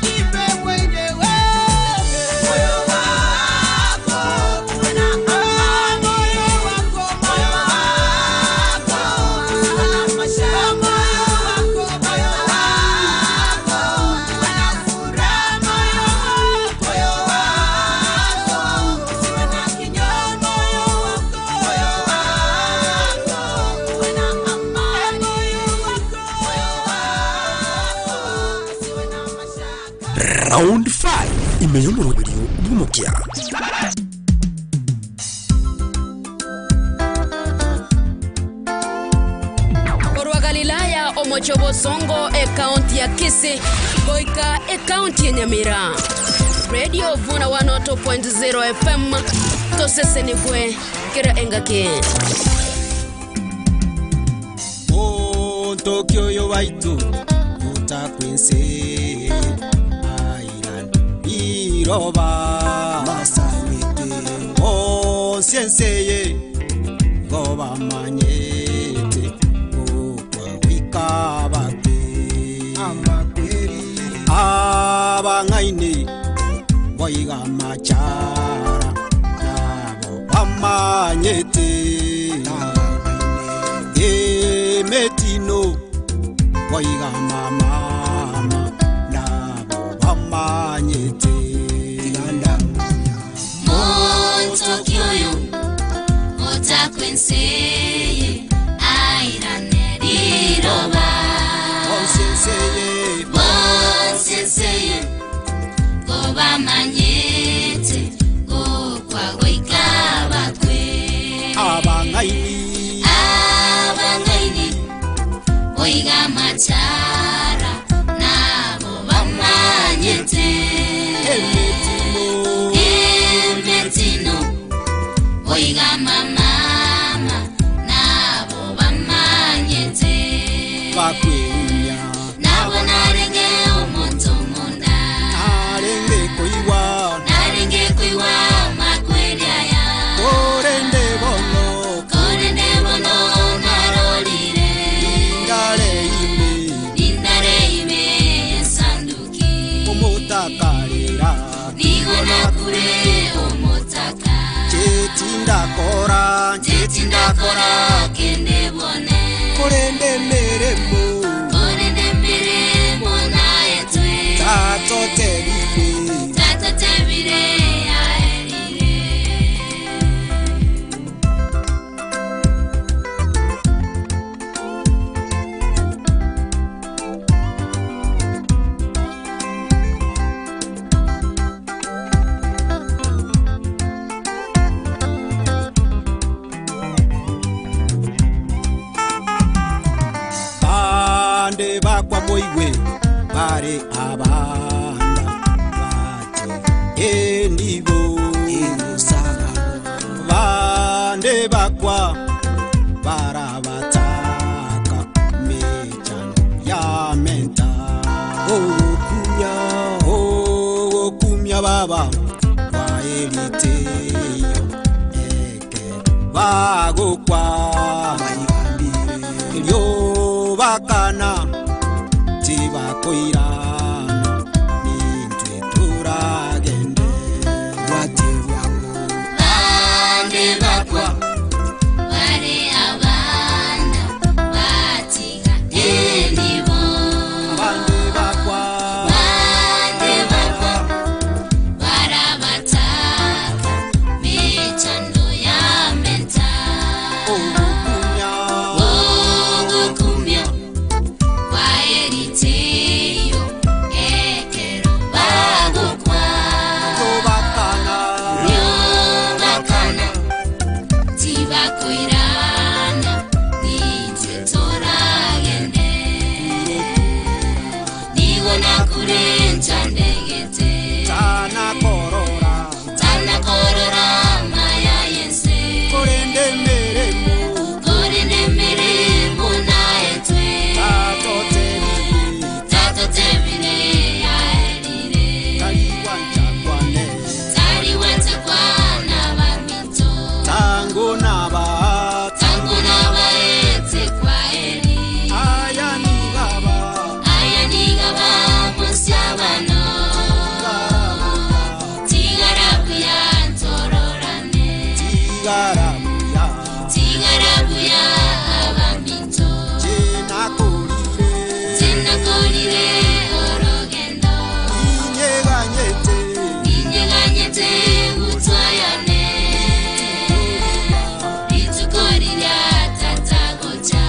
jipe mwenyewe, moyo wako uwe na amani, moyo wako moyo wako hauna mashaka, moyo wako moyo wako una furaha, moyo wako usiwe na kinyongo, moyo wako moyo wako uwe na amani, moyo wako moyo wako usiwe na mashaka. Round 5 imeyomorwerio bw'omokia. Korwa Galilaya omocho bosongo ekaunti ya Kisii goika ekaunti ya Nyamira. Radio Vuna 102.0 FM tosesenigwe kera engaki. Tokyo waitu utakwinse airan iroba masawete osienseye gobamanyete okwa wikabakwe amakweri abang'aini boiga machara nabo bamanyete emetino boiga mamama nabo bamanyete Montoki oyo otakwenseye airane riroba Bonsenseye bonsenseye gobamanyete gokwa goika bakwe abang'aini abang'aini boiga machara nabo bamanyete emetino boiga mamama nabo bamanyete bakweunya nabo narenge omonto munda. Nigo nakure omotaka. Chetindakora Chetindakora kende bwone. Korende meremo Korende mirimo naetwe. Tatotebire Tatotebire yaerire. Bande bakwa boiwe bare abanda bati endibo bande bakwa barabataka mechano ya menta okumya okumya baba kwaeliteyo eke bagokwa elyo bakana tibakoirana nintwe turagende Bande bakwa bare abana batiga endibo. Bande bakwa Bande bakwa barabataka mechando ya menta. Ogukumya kwa eriteyo ekero bagokwa. Ryobakana tibakoirana nitwe toragende. Nigo nakure nchandegete tanakorora tanakorora maya yense korende meremo korende mirimo naetwe tatotebire yaerire tari wanchakwana bamito tango naba tango nabaete kwa eri aya nigaba aya nigaba musiabano tigarabuya ntororane tigarabuya tigarabuya abamito chenakorire sinakorire orugendo inyeganyete inyeganyete gutwayane rituko rirya tatagoca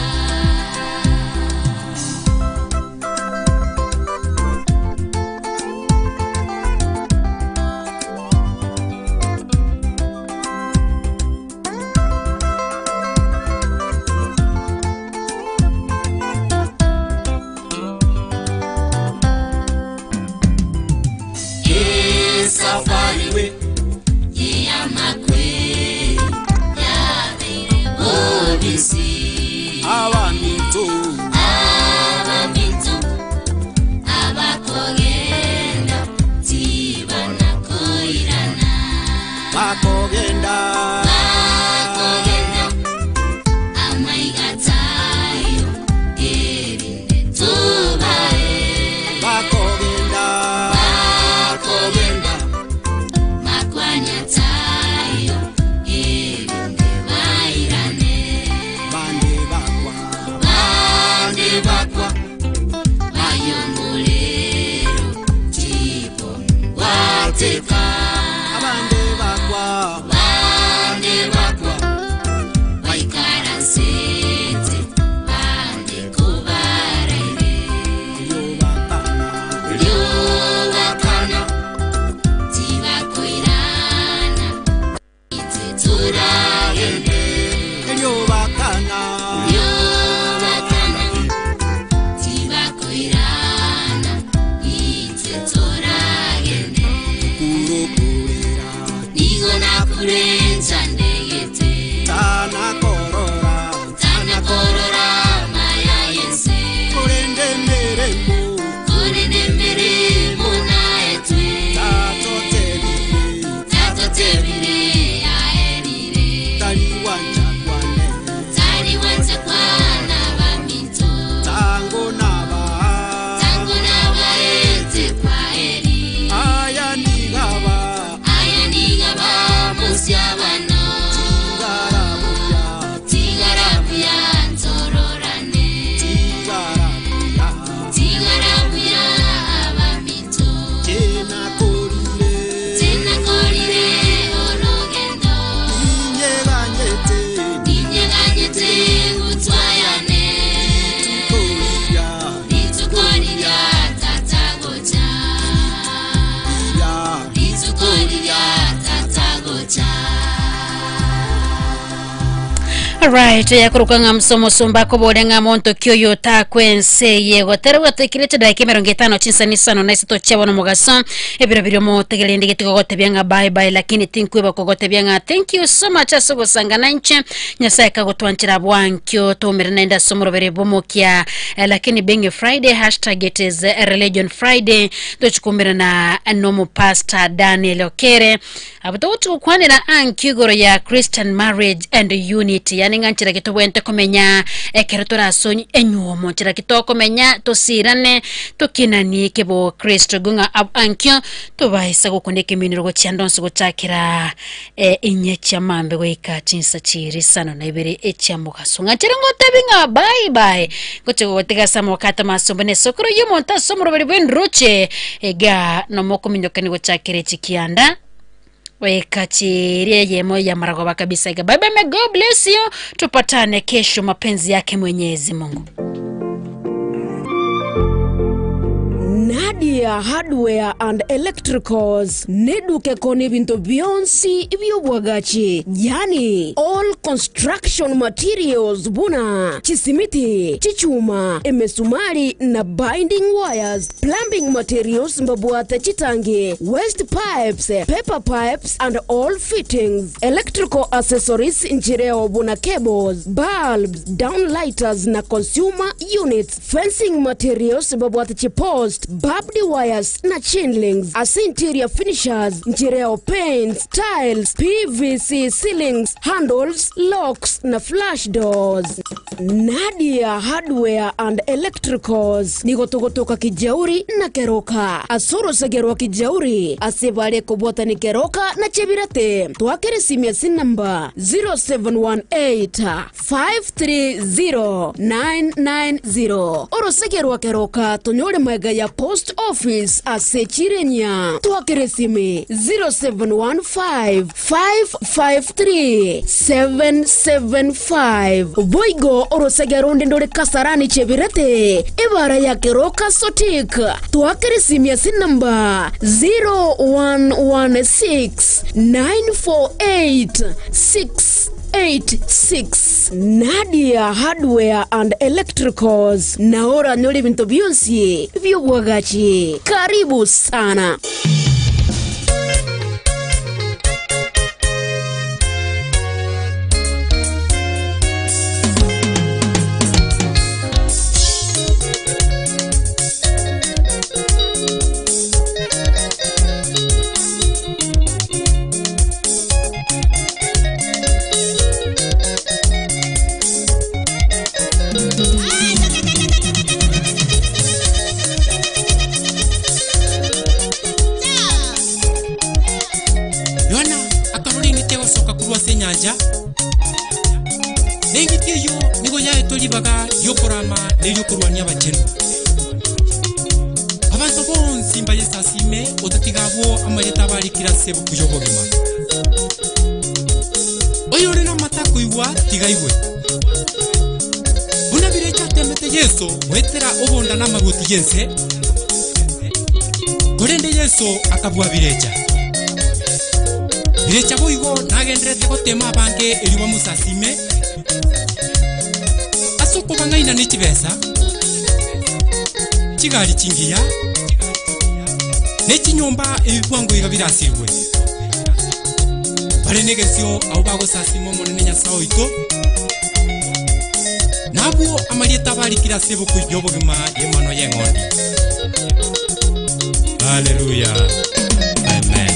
esafari we yeyamakweri yabeire bobisi abaminto abaminto abakogenda tibanakoirana bakogenda bakogenda amaigatayo erinde tubae bakogenda bakogenda makwanyatayo erinde bairane bande bakwa bande bakwa bayongolero tipo wateka abande bakwa bande bakwa baikaransete bande kubaraire ryubakana tibakoirana itwe turagende eryobakana ryubakana tibakoirana itwe turagende kuro Right, yakoruka ng'a msomo akobore ng'a monto ki oyo otakwense eye gotera gwatekire chidaika emerongo etano chinsani isano na isato chia bono mogaso ebiro biria omotegereri ndigeti gogotebia ng'a bye bye lakini tinkweba kogotebia ng'a thank you so much ase ogosanga nainche Nyasaye kagotwanchera bwankio toumere naende ase omorobere bw'omokia eh, lakini being a Friday hashtag it is a religion Friday tochikumerana nomopastor Daniel Okere Abwo togochi gokwanera ankio igoro ya Christian marriage and unity, yaani ng'a nchera ki tobwenerete komenya ekero tore ase enywomo, nchera ki tokomenya tosirane tokinanie kebokristo. Igo ng'a ab ankio tobaisa gokuna ekeminero gochia ande onsi gochakera inye chia mambe goika chinsa chiria isano na ibere echia mogaso. Ng'a nchera ngotebi ng'a bye bye, ngochia gogotiga ase amaboko a Tomaso mbuna esokoro y'omonto ase omoroberi bw'enduruche, igaa nomokominyokani gochakera echi kianda goika chiria eyemo ya maragoba kabisa iga. Bye bye, may God bless you, tupatane kesho mapenzi yake Mwenyezi Mungu. Nadia Hardware and Electricals neduka ekona ebinto bionsi bi'obwagachi, yaani all construction materials buna chisimiti, chichuma, emesumari na binding wires, plumbing materials mbabwate chitangi, waste pipes, paper pipes and all fittings, electrical accessories nchireo buna cables, bulbs, downlighters na consumer units, fencing materials mbabwate chipost, barbed wires na chain links, ase interior finishers nchireo paints, tiles, PVC ceilings, handles, locks na flush doors. Nadia Hardware and Electricals nigo togotoka Kijauri na Keroka ase orosege rwa Kijauri ase bare kobwatani Keroka na Chebirate. Twakere esimi ase enamba 0718 530 990. Orosege rwa Keroka tonyore magega ya Post Office ase Chirenya. Twakere esimi 0715 553 775. Boigo orosege ronde ndore Kasarani Chebirete, ebara ya Keroka Sotik. Twakere esimi ase enamba 0116 948 686. Nadia Hardware and Electricals, nao oranyore ebinto bionsi bi'obwagachi. Karibu sana. Yohana akarora eng'iti egosoka korwa ase enyancha, na eng'iti eyio nigo yaetwe ribaga ri'okorama na eri'okorwania abachenu. Abanto bonsi mbayesasime otatiga abwo amarieta abarikire ase ebuku y'obogima. Oyore namato akoigwa, tiga aigwe. Buna birecha atemete Yeso goetera obonda na amaruoti y'ense, korende Yeso akabua birecha. Birecha boigo nagendererete gotema abange erio bamosasime ase okobang'aina ne chibesa, chigari chingiya, ne chinyomba ebi bwango iga birasirwe. Bare negesio abwo bagosasima Omonene Nyasae oito, na abwo amarieta abarikire ase ebuku y'obogima y'Emanwa y'Eng'ondi. Haleluya! Amen.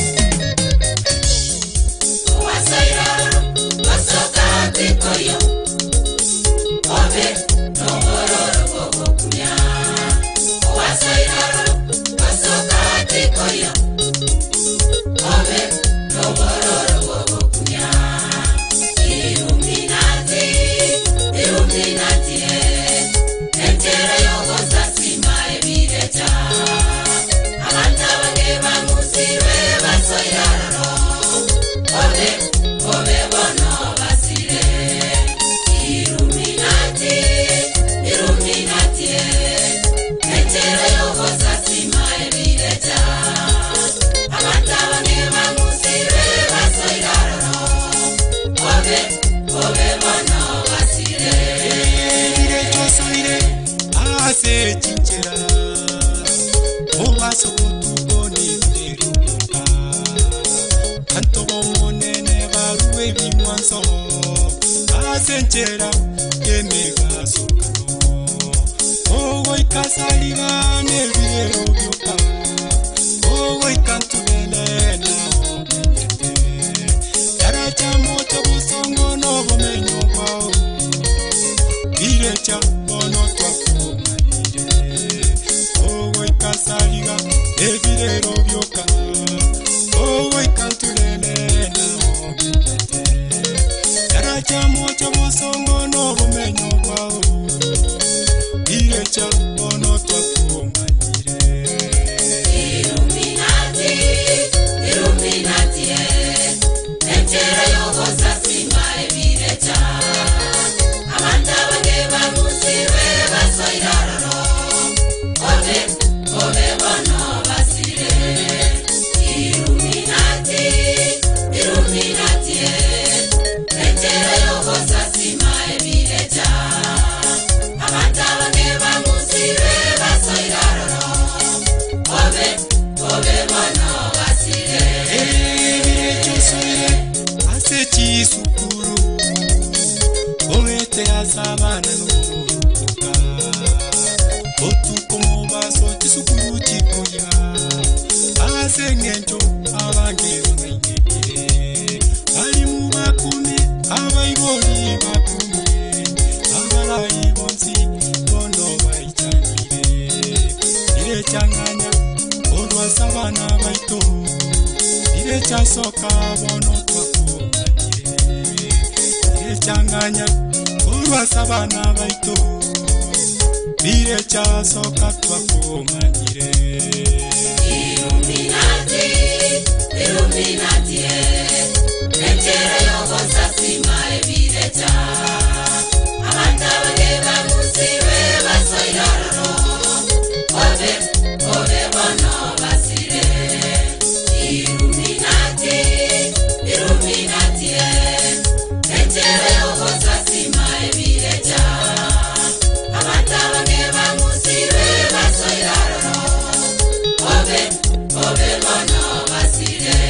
Asenchera y'emegasokano ogoika saliga n'ebirero byoka ogoika ntubele naomenyete daraja moto busongo n'obumenyo bwao birecha bono twakumanyire ogoika saliga ebirero byoka ogoika ntulele naomenyete daraja moto busongo n'obumenyo bwao birecha bono twakumanyire. Illuminati, Illuminati, enchera yogosasima ebirecha. Abantu abange bang'usirwe basoirororo, obe obe bono basire. Illuminati, Illuminati, enchera yogosasima ebirecha. Abantu abange bang'usirwe basoirororo, obe obe bono basire. Ebirechosoire ase chisukuru owete ase abana nokuruka otuko mobaso chisukuru chikoya ase eng'encho abange bang'ainekire barimu bakume abaibori bakume abarayi bonsi bono baichanire irechang'anya olwasa abana baito irechasoka bono twakumanyire irechang'anya olwasa abana baito birechasoka twakumanyire. Illuminati, Illuminati, enchera yogosasima ebirecha. Abantu abange bang'usirwe basoirororo, obe obe bono basire. Illuminati, Illuminati, enchera yogosasima ebirecha. Abantu abange bang'usirwe basoirororo, obe obe bono basire.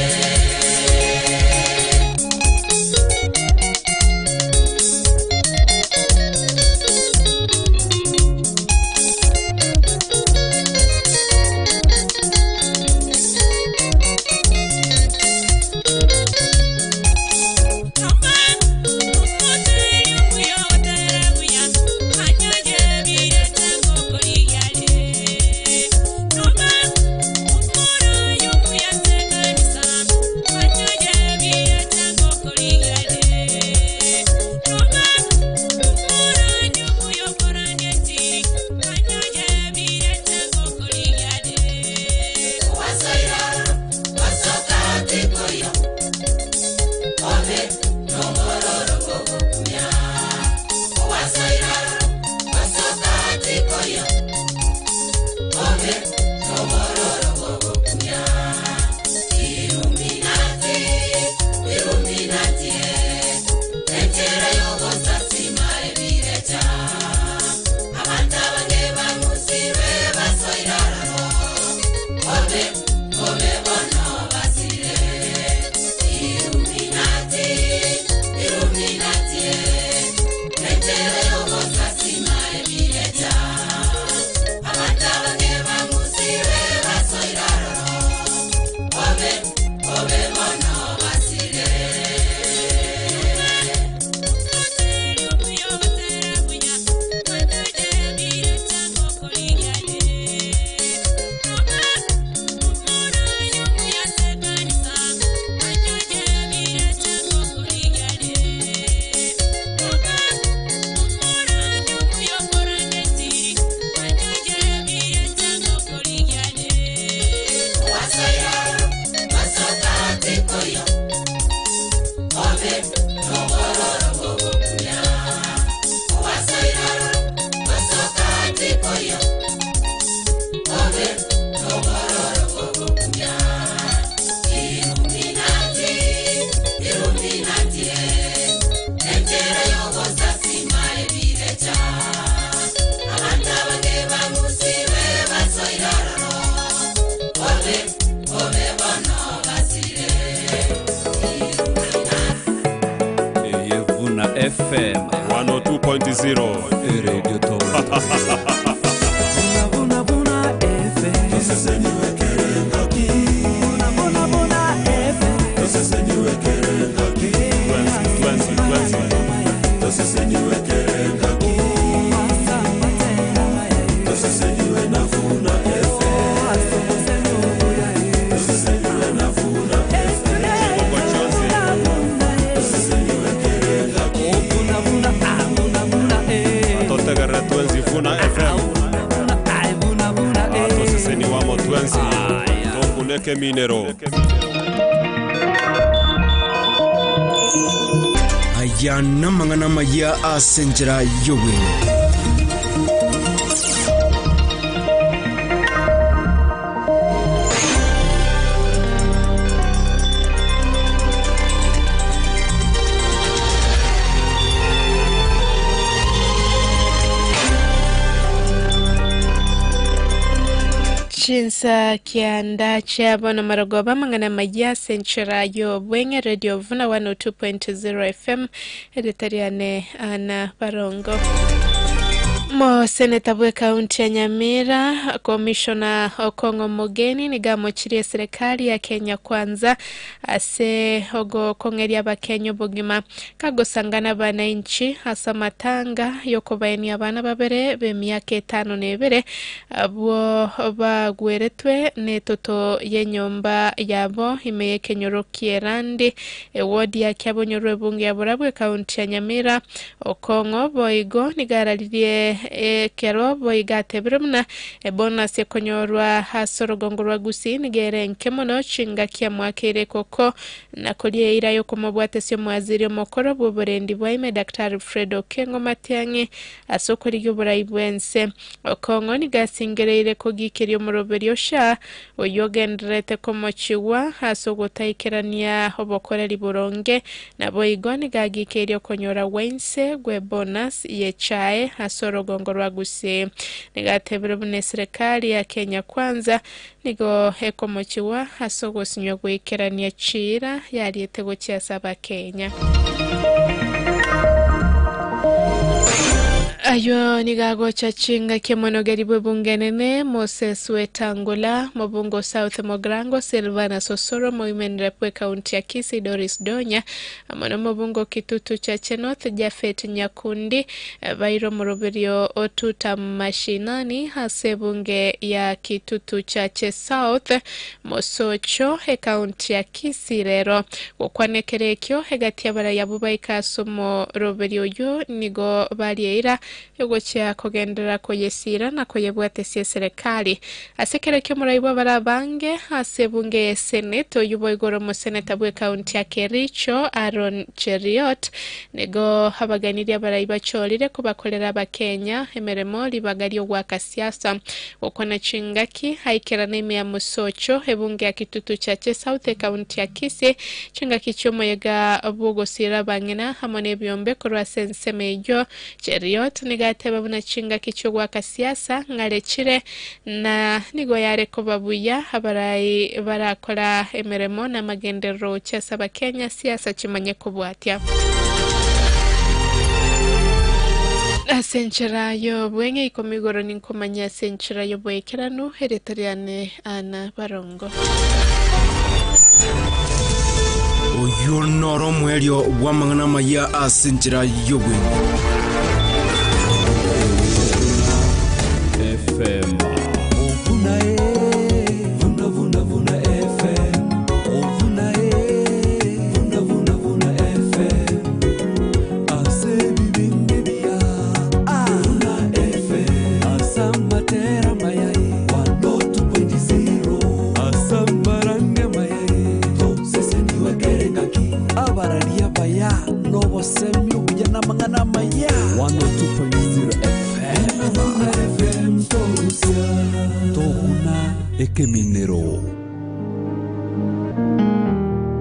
FM 102.0 Radio Totegerera twenzi Vuna FM atoseseni wamo twenzi tokuneke minero Aya namang'ana maya ase enchera y'obwenge. Chinsa kianda chiabo na marogoba mang'ana maya senchera yo bwenge radio vuna 102.0 fm editariane ana barongo mo seneta bwe kaunti ya Nyamira komishona Okong'o Mogeni nigamochirie serikali ya Kenya Kwanza ase ogokong'eria abakenya obogima kagosangana bananchi ase amatanga yokobaenia abana babere b'emiaka etano na ebere abwo bagweretwe n'etoto y'enyomba yabo ime y'ekenyoro kierandi ewodi ya kiabonyorwa ebunge ya burabwo ekaunti ya Nyamira Okong'o boigo nigararirie ekero boigo atebire buna ebonus ekonyorwa ase orogongo rwa Gusii nigere enke mono chingaki amwakeire koko nakoria eira yokomobwatesia omwaziri omokoro bwa oborendi bwaime Daktari Fred Okengo Matiang'i ase okorigia oborai bwense Okong'o nigasingereire kogikeria omoroberi osha oyo ogendererete komochigwa ase ogotaikerania obokoreri boronge naboigo nigagikeirie okonyora gwainse gwe bonus yechae ase orogongo rwa Gusii nigatebire buna eserikali ya Kenya Kwanza nigo ekomochiwa ase ogosinywa goikerania chiira yariete gochia ase abakenya ayo nigagocha chinga kiemonogeri bwe bunge nene Moses Wetangula mobungo South Mogrango Silvana Sosoro moimen rep we kaunti ya Kisii Doris Donya amo na mobungo Kitutu Chache North Jafet Nyakundi bairo moroberio otuta mashinani ase bunge ya Kitutu Chache South Mosocho ekaunti ya Kisii rero gokwanekera ekio egati abaraya bo baika ase omoroberi oyo nigo barieira yogochia kogenderera koyesira na koyebwatesia eserikali ase ekero ekio omorai bwa abare abange ase ebunge ya senate oyo boigoro omoseneta bwa ekaunti ya Kericho Aaron Cheriot nigo abaganirie abarai bachorire kobakorera abakenya emeremo ribaga riogwaka siasa gokwana chingaki aikerana ime ya Mosocho ebunge ya Kitutu Chache South ekaunti ya Kisii chingaki chiomoyega bwogosira abang'ina amo na ebiombe korwa ase ensemo eywo Cheriot nigateba buna chingaki chiogwaka siasa ng'arechire na nigo yare koba buya abarai barakora emeremo na amagenderero chiase abakenya siasa chimanye kobwatia ase enchera y'obweng'e ikomi igoro ninkomanya ase enchera y'oboikeranu ereta riane ana barongo Oyo noro omwerio bw'amang'ana amaya ase enchera y'obweng'e. FM. Abararia baya n'obosemi obuya n'amang'ana amaya 102.0 FM toguna ekeminero.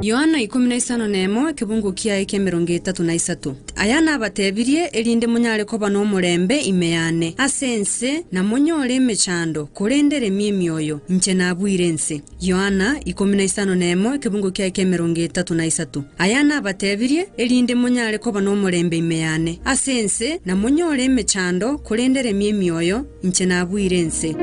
Yohana 51 ekebungo kiaye kia 33. Aya nabatebirie, erinde monyare koba nomorembe ime yane. Ase ense namonyore emechando, korende remia emioyo, inche nabuire ense. Yohana 51 ekebungo kiaye kia 33. Aya nabatebirie, erinde monyare koba nomorembe ime yane. Ase ense namonyore emechando, korende remia emioyo, inche nabuire ense.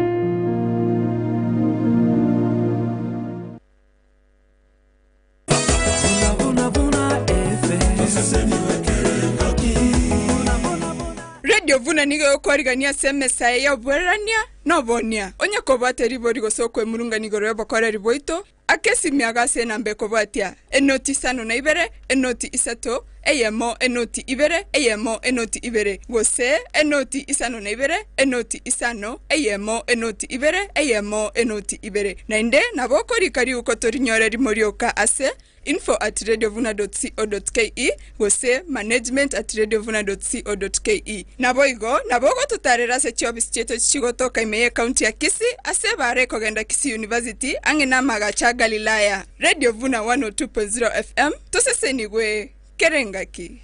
Radio Vuna nigo egokwarigania ase emesae y'oboererania na obonia. Onye kobwate ribori gose okwemurungania igoro y'obokoreri bwaito, aka esimi iga ase enamba ekobwatia, enoti isano na ibere, enoti isato, eyemo, enoti ibere, eyemo, enoti ibere, gose enoti isano na ibere, enoti isano, eyemo, enoti ibere, eyemo, enoti ibere. Naende nabo okorika riuko torinyore rimo rioka ase info at radiovuna dot co dot ke gose management at radiovuna dot co dot ke. Naboigo nabo ogototarera ase chiofisi chiaito chigotoka ime y'ecounty ya Kisii ase ebaara ekogenda Kisii University ang'e namagacho a Galilaya. Radio Vuna 102.0 FM, tosesenigwe kera engaki.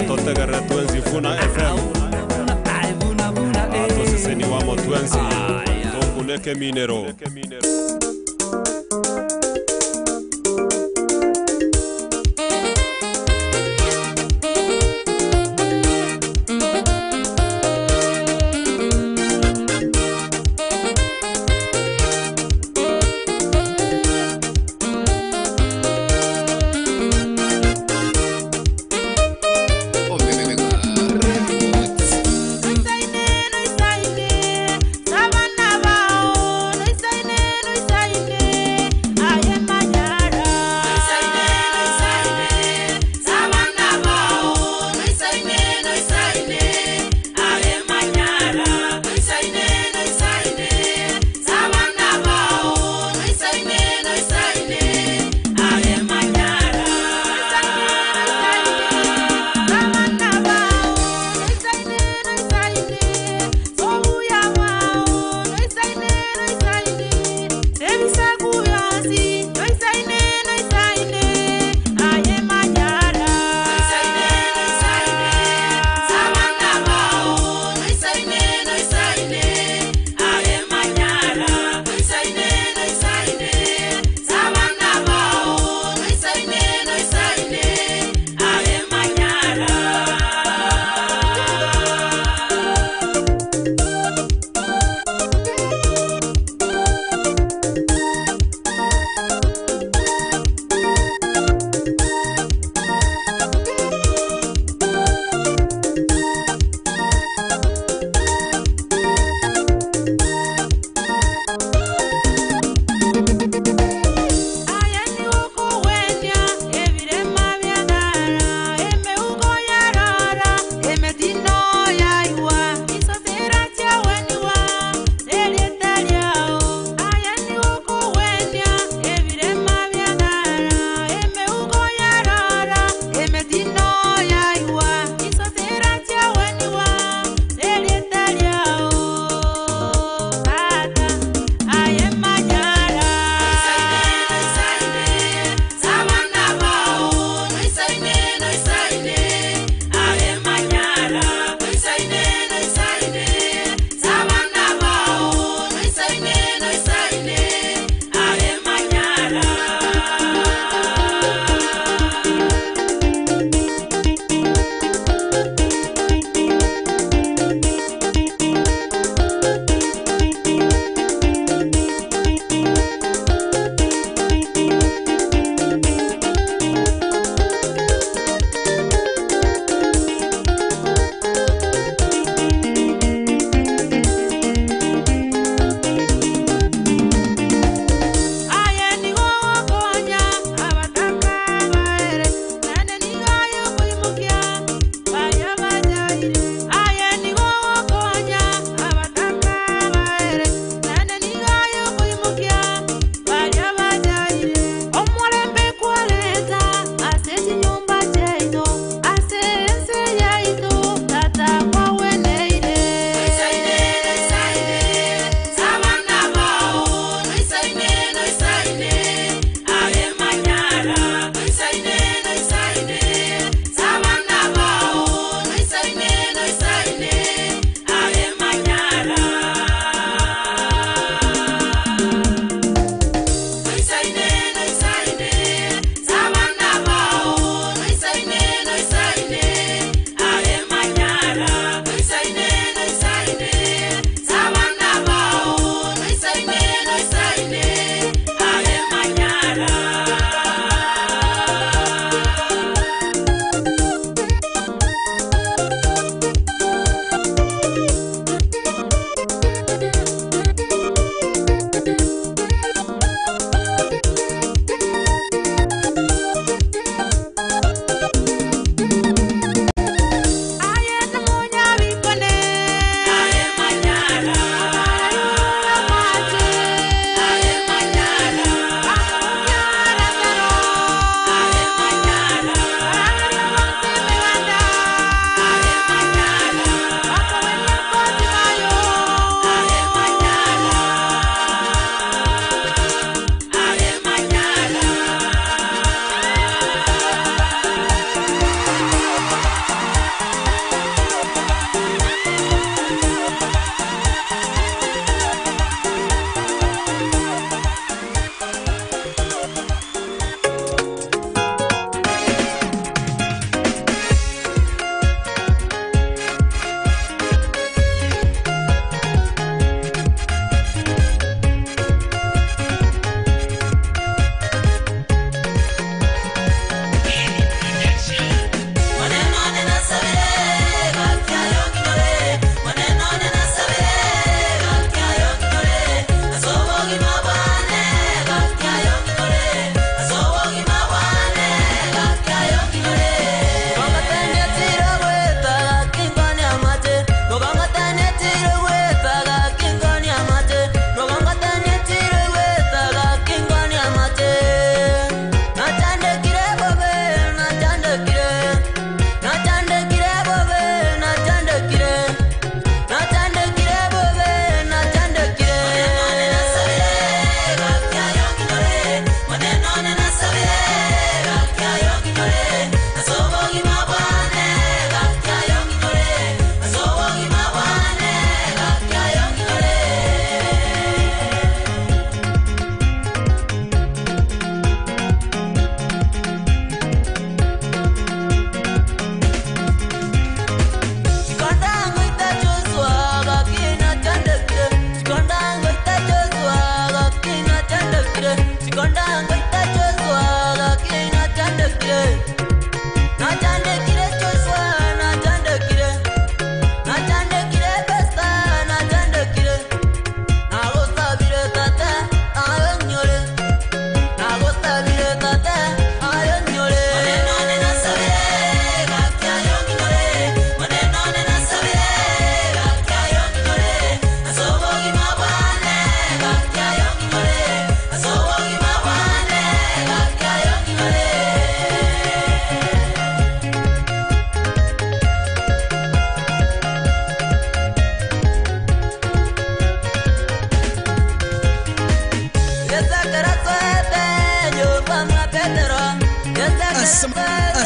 Totegerere twensi Vuna FM. Toseseniwe amo twensi. Tokuneke eminero.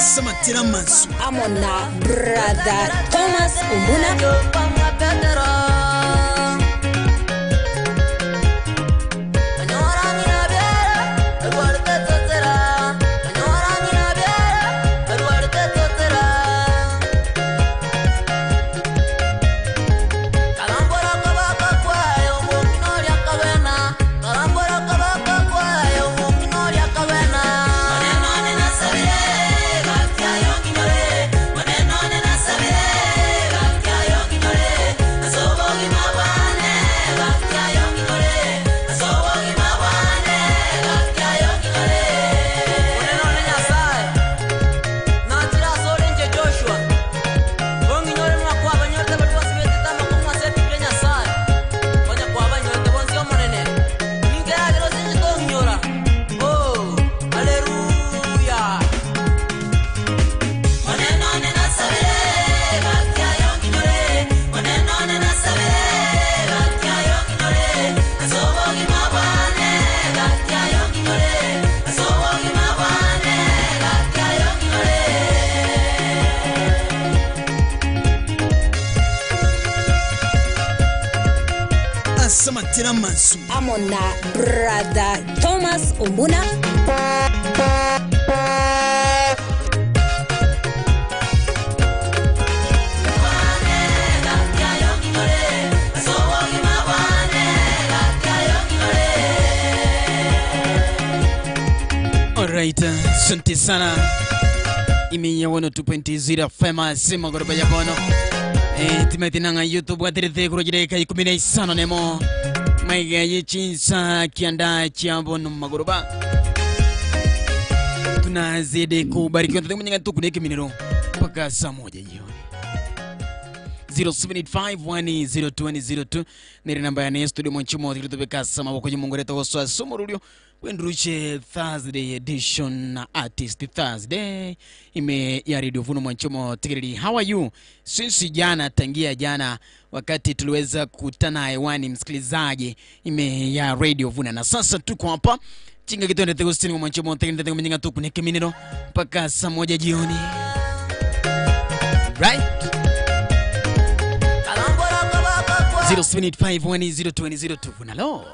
Ase amatera amansu. Amo na brother Thomas Ombuna. Ase amatera amansu. Amo na brother Thomas Ombuna. Alright, asante sana. Iminya 102.0 FM sema goroba ya bono. Timothy nanga YouTube watirite kurojireka 15 nemo. Maiga yechinsa kianda cha bono magoroba. Tunazidi kubarikiwa tatizo mwenye tukuneke minero mpaka saa 1 jioni. 0785102002 niri namba ya studio mwanchumo tilitubeka sama boko mungoreta goswa somo wendruche Thursday edition na Artist Thursday ime ya Radio Vuno mwanchumo tikiriri. How are you? Since jana, tangia jana wakati tuliweza kukutana hewani msikilizaji ime ya Radio Vuna, na sasa tuko hapa chinga kitende tegosini mwanchumo tikiriri mwenye tukuneke minero mpaka saa 1 jioni. Right? 0785102002 Vunalo.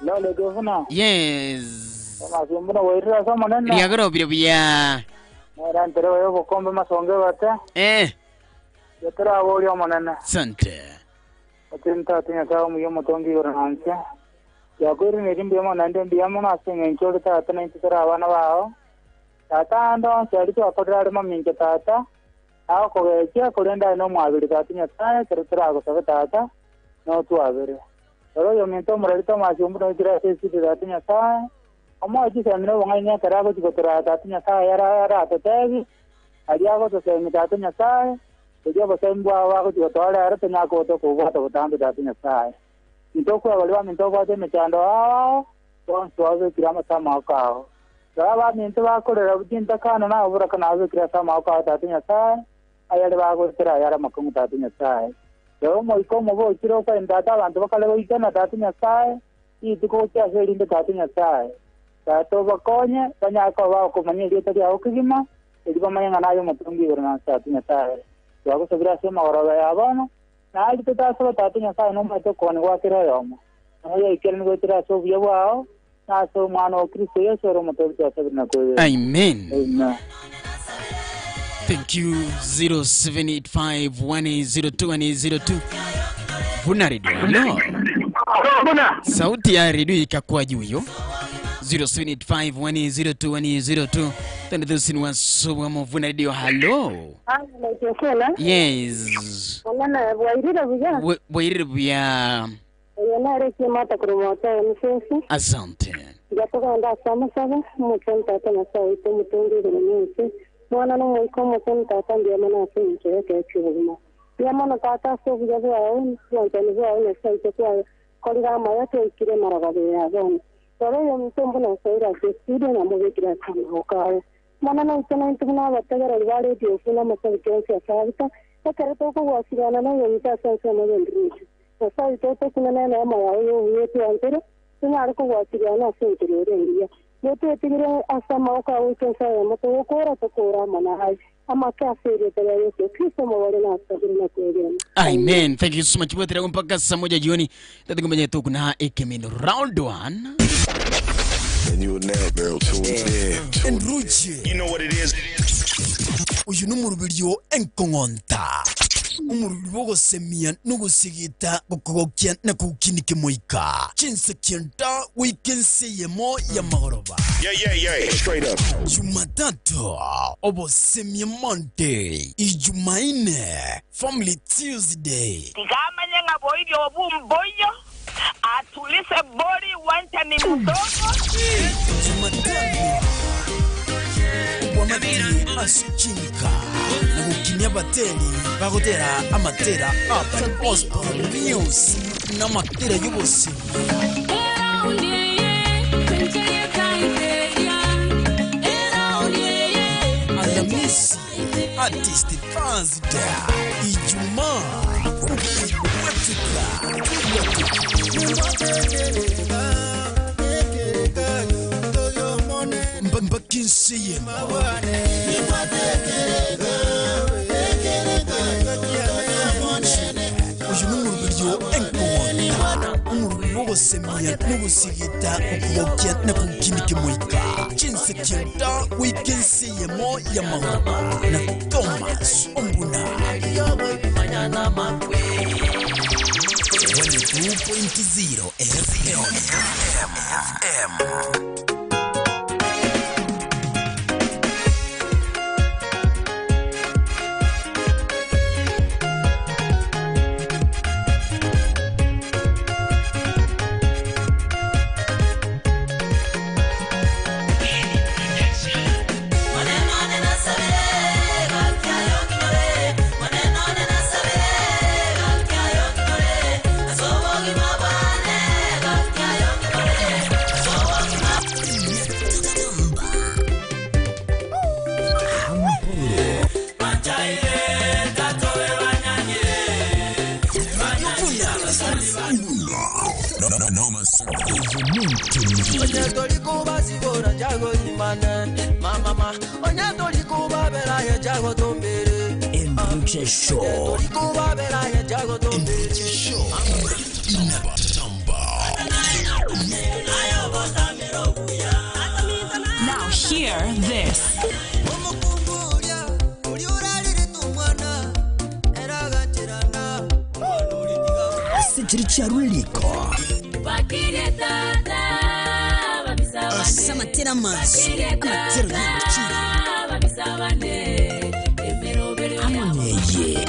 Lolo gavana. Yes. Masumbuna wairira somo nene. Riagoro biro bia. Era ntere wayo bokombe masonge bate. Yatara aboli omonene. Sante. Atinta tinya sawo muyo motongi yoranse. Yakwiri nerimbi omonende mbiyamo nasinga enchori tata na intitara abana bao. Tata ando chali twakorera ari maminke tata. Aho kogekia kurenda no mwabiri tata nyasaye keretera agosabe tata no twabire. Oro yo minto murarito masiumbu no kira sisi tata nyasaye. Omo chisemire obong'aini ekero agochigotora tata nyasaye yara atotebi aria agotosemi tata nyasaye erio obosemi bwabo agochigotora ere tonyakogota kobwata botambe tata nyasaye. Ntokwabari baminto obwate emechando ao bonsi twabekire amase amaboko ao. Rora baminto bakorera chintakano naoboraka nabekire ase amaboko ao tata nyasaye ayare bagotera ayare amakong'u tata nyasaye. Rora omoika omobe ochire okwaini tata abanto bakare goikana tata nyasaye rituko gochia ase erinde tata nyasaye. Tata obakonye banyaka bakomanya erieta riao kegima eri bamanye ng'a naye omotongi igoro na tata nyasaye. Twagosabire ase amagoroba ya bono naari totasaba tata nyasaye nomaete okogani gwakera oyomo noyo yaikere nigoetera ase obuya bwao na ase omwana wa Kristo Yesu ore omotoori twasabire na kwebera. Amen. Amen. Thank you. 0785102102 Vuna Radio. Hello. Vuna. Sauti ya redio ikakuwa juu hiyo. 0785102102 tandithusinwasobwamuvuna radio. Hallo. Naitesena. Yes. Onana bwairire buya. Bwairire buya. Oyo narekie mata kurumota emisesi. Asante. Ngatugenda ase amasabe omochenu tata Nyasaye oito omotongi igoro na ense mwana na omoika omochenu tata mbuya mono ase engencho y'ekeegwa ki'obogima. Mbuya mono tata ase obuya bwao obwanchani bwao Nyasaye oito twakorire amaya twaikire emarogobio ya bono. Rora oyominto mbuna osoire ase estudio na mobekire ase amaboko aye. Mono naintwe naintwe buna abategereri ba radio buna amasabiki onsi ase Abita, ekero tokogwasirana noyominto ase ensemo y'endurusu. Nyasae oito otokune neneema yao y'obuya otwanchere, tonyare kogwasiriana ase enchera ere engiya. Nigo twetigire ase amaboko ao goika ensa eyemo togokora, tokore amo naye amake ase erieta ria Yeso Kristo omobori nasabire na kwegena. Amen. Thank you so much. Bwatira mpaka saa moja jioni. Tatikumenya tukuna ekemino round one. And you are now tuned in. Enruche. You know what it is. Oyo nomoruberio enkong'onta, omorubiri bw'ogosemia na ogosigita gokogokia na kogokinia kemoika, chinsa kianda goika ense eyemo y'amagoroba. Yeah, yeah, yeah. Straight up. Jumatatu, obosemia Monday, Ijumaine, Family Tuesday. Tiga amanye ng'a boirio obwo mboiyo, atulise bori wanchani mdogo. Jumatano, obwamati ase chinka na gokinia abateri bagotera amatera Urban Gospel Music na amatera y'obosemi. Alamisi, Artist Thursday, Ijumaa, Okubwatika, mpaka ense eyemo. Oyo nomoroberio enkogonta, omoroberi bw'ogosemia nogosigita okogokia na kogokinia kemoika, chinse kianda goika ense eyemo y'amagoroba na Thomas Ombuna. 102.0 FM. FM. Enruche Show. Enruche Show. Inatamba. Now hear this. Ase chiri chiarure riko. Ase amatera amansu, amatero y'enchiri. Amo neye.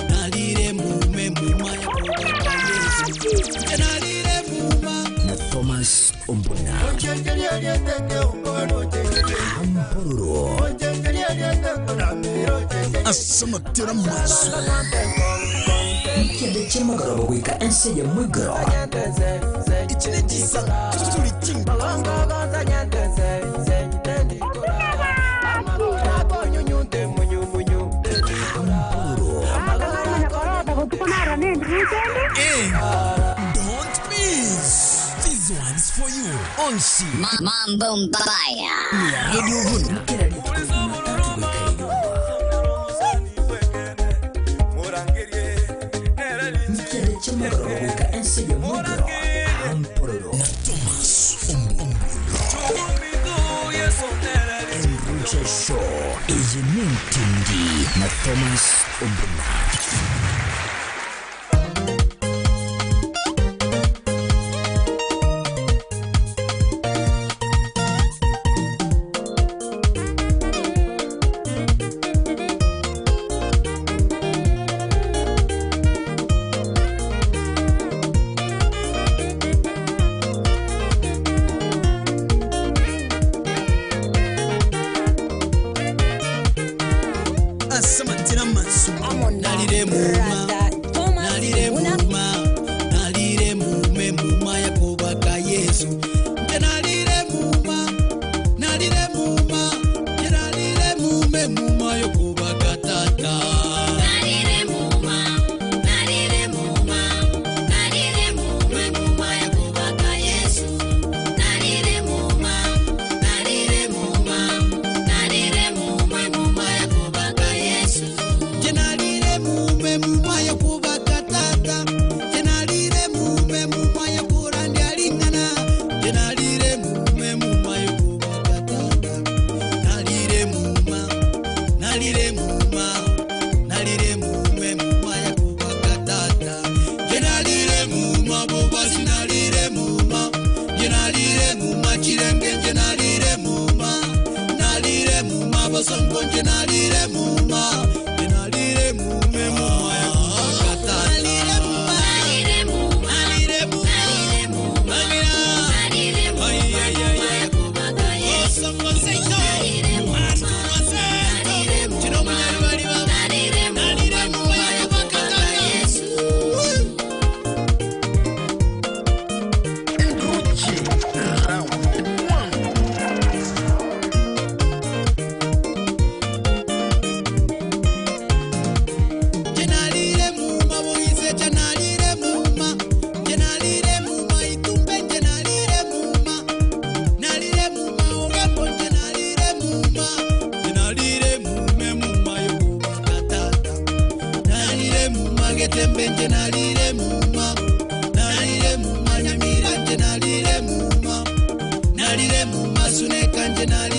Na Thomas Ombuna. Ampororo. Ase amatera amansu. Ekianda ki'amagoroba goika ense ya mwigoro. Iki ni gisa turi kinga. Don't miss. This one's for you. On C. Mambo mbaya. Radio Vuna. Ekianda ki'amagoroba goika ense ya mwigoro. Ampororo. Na Thomas Ombuna. Enruche Show. Eye nentindi na Thomas Ombuna. Inche nari.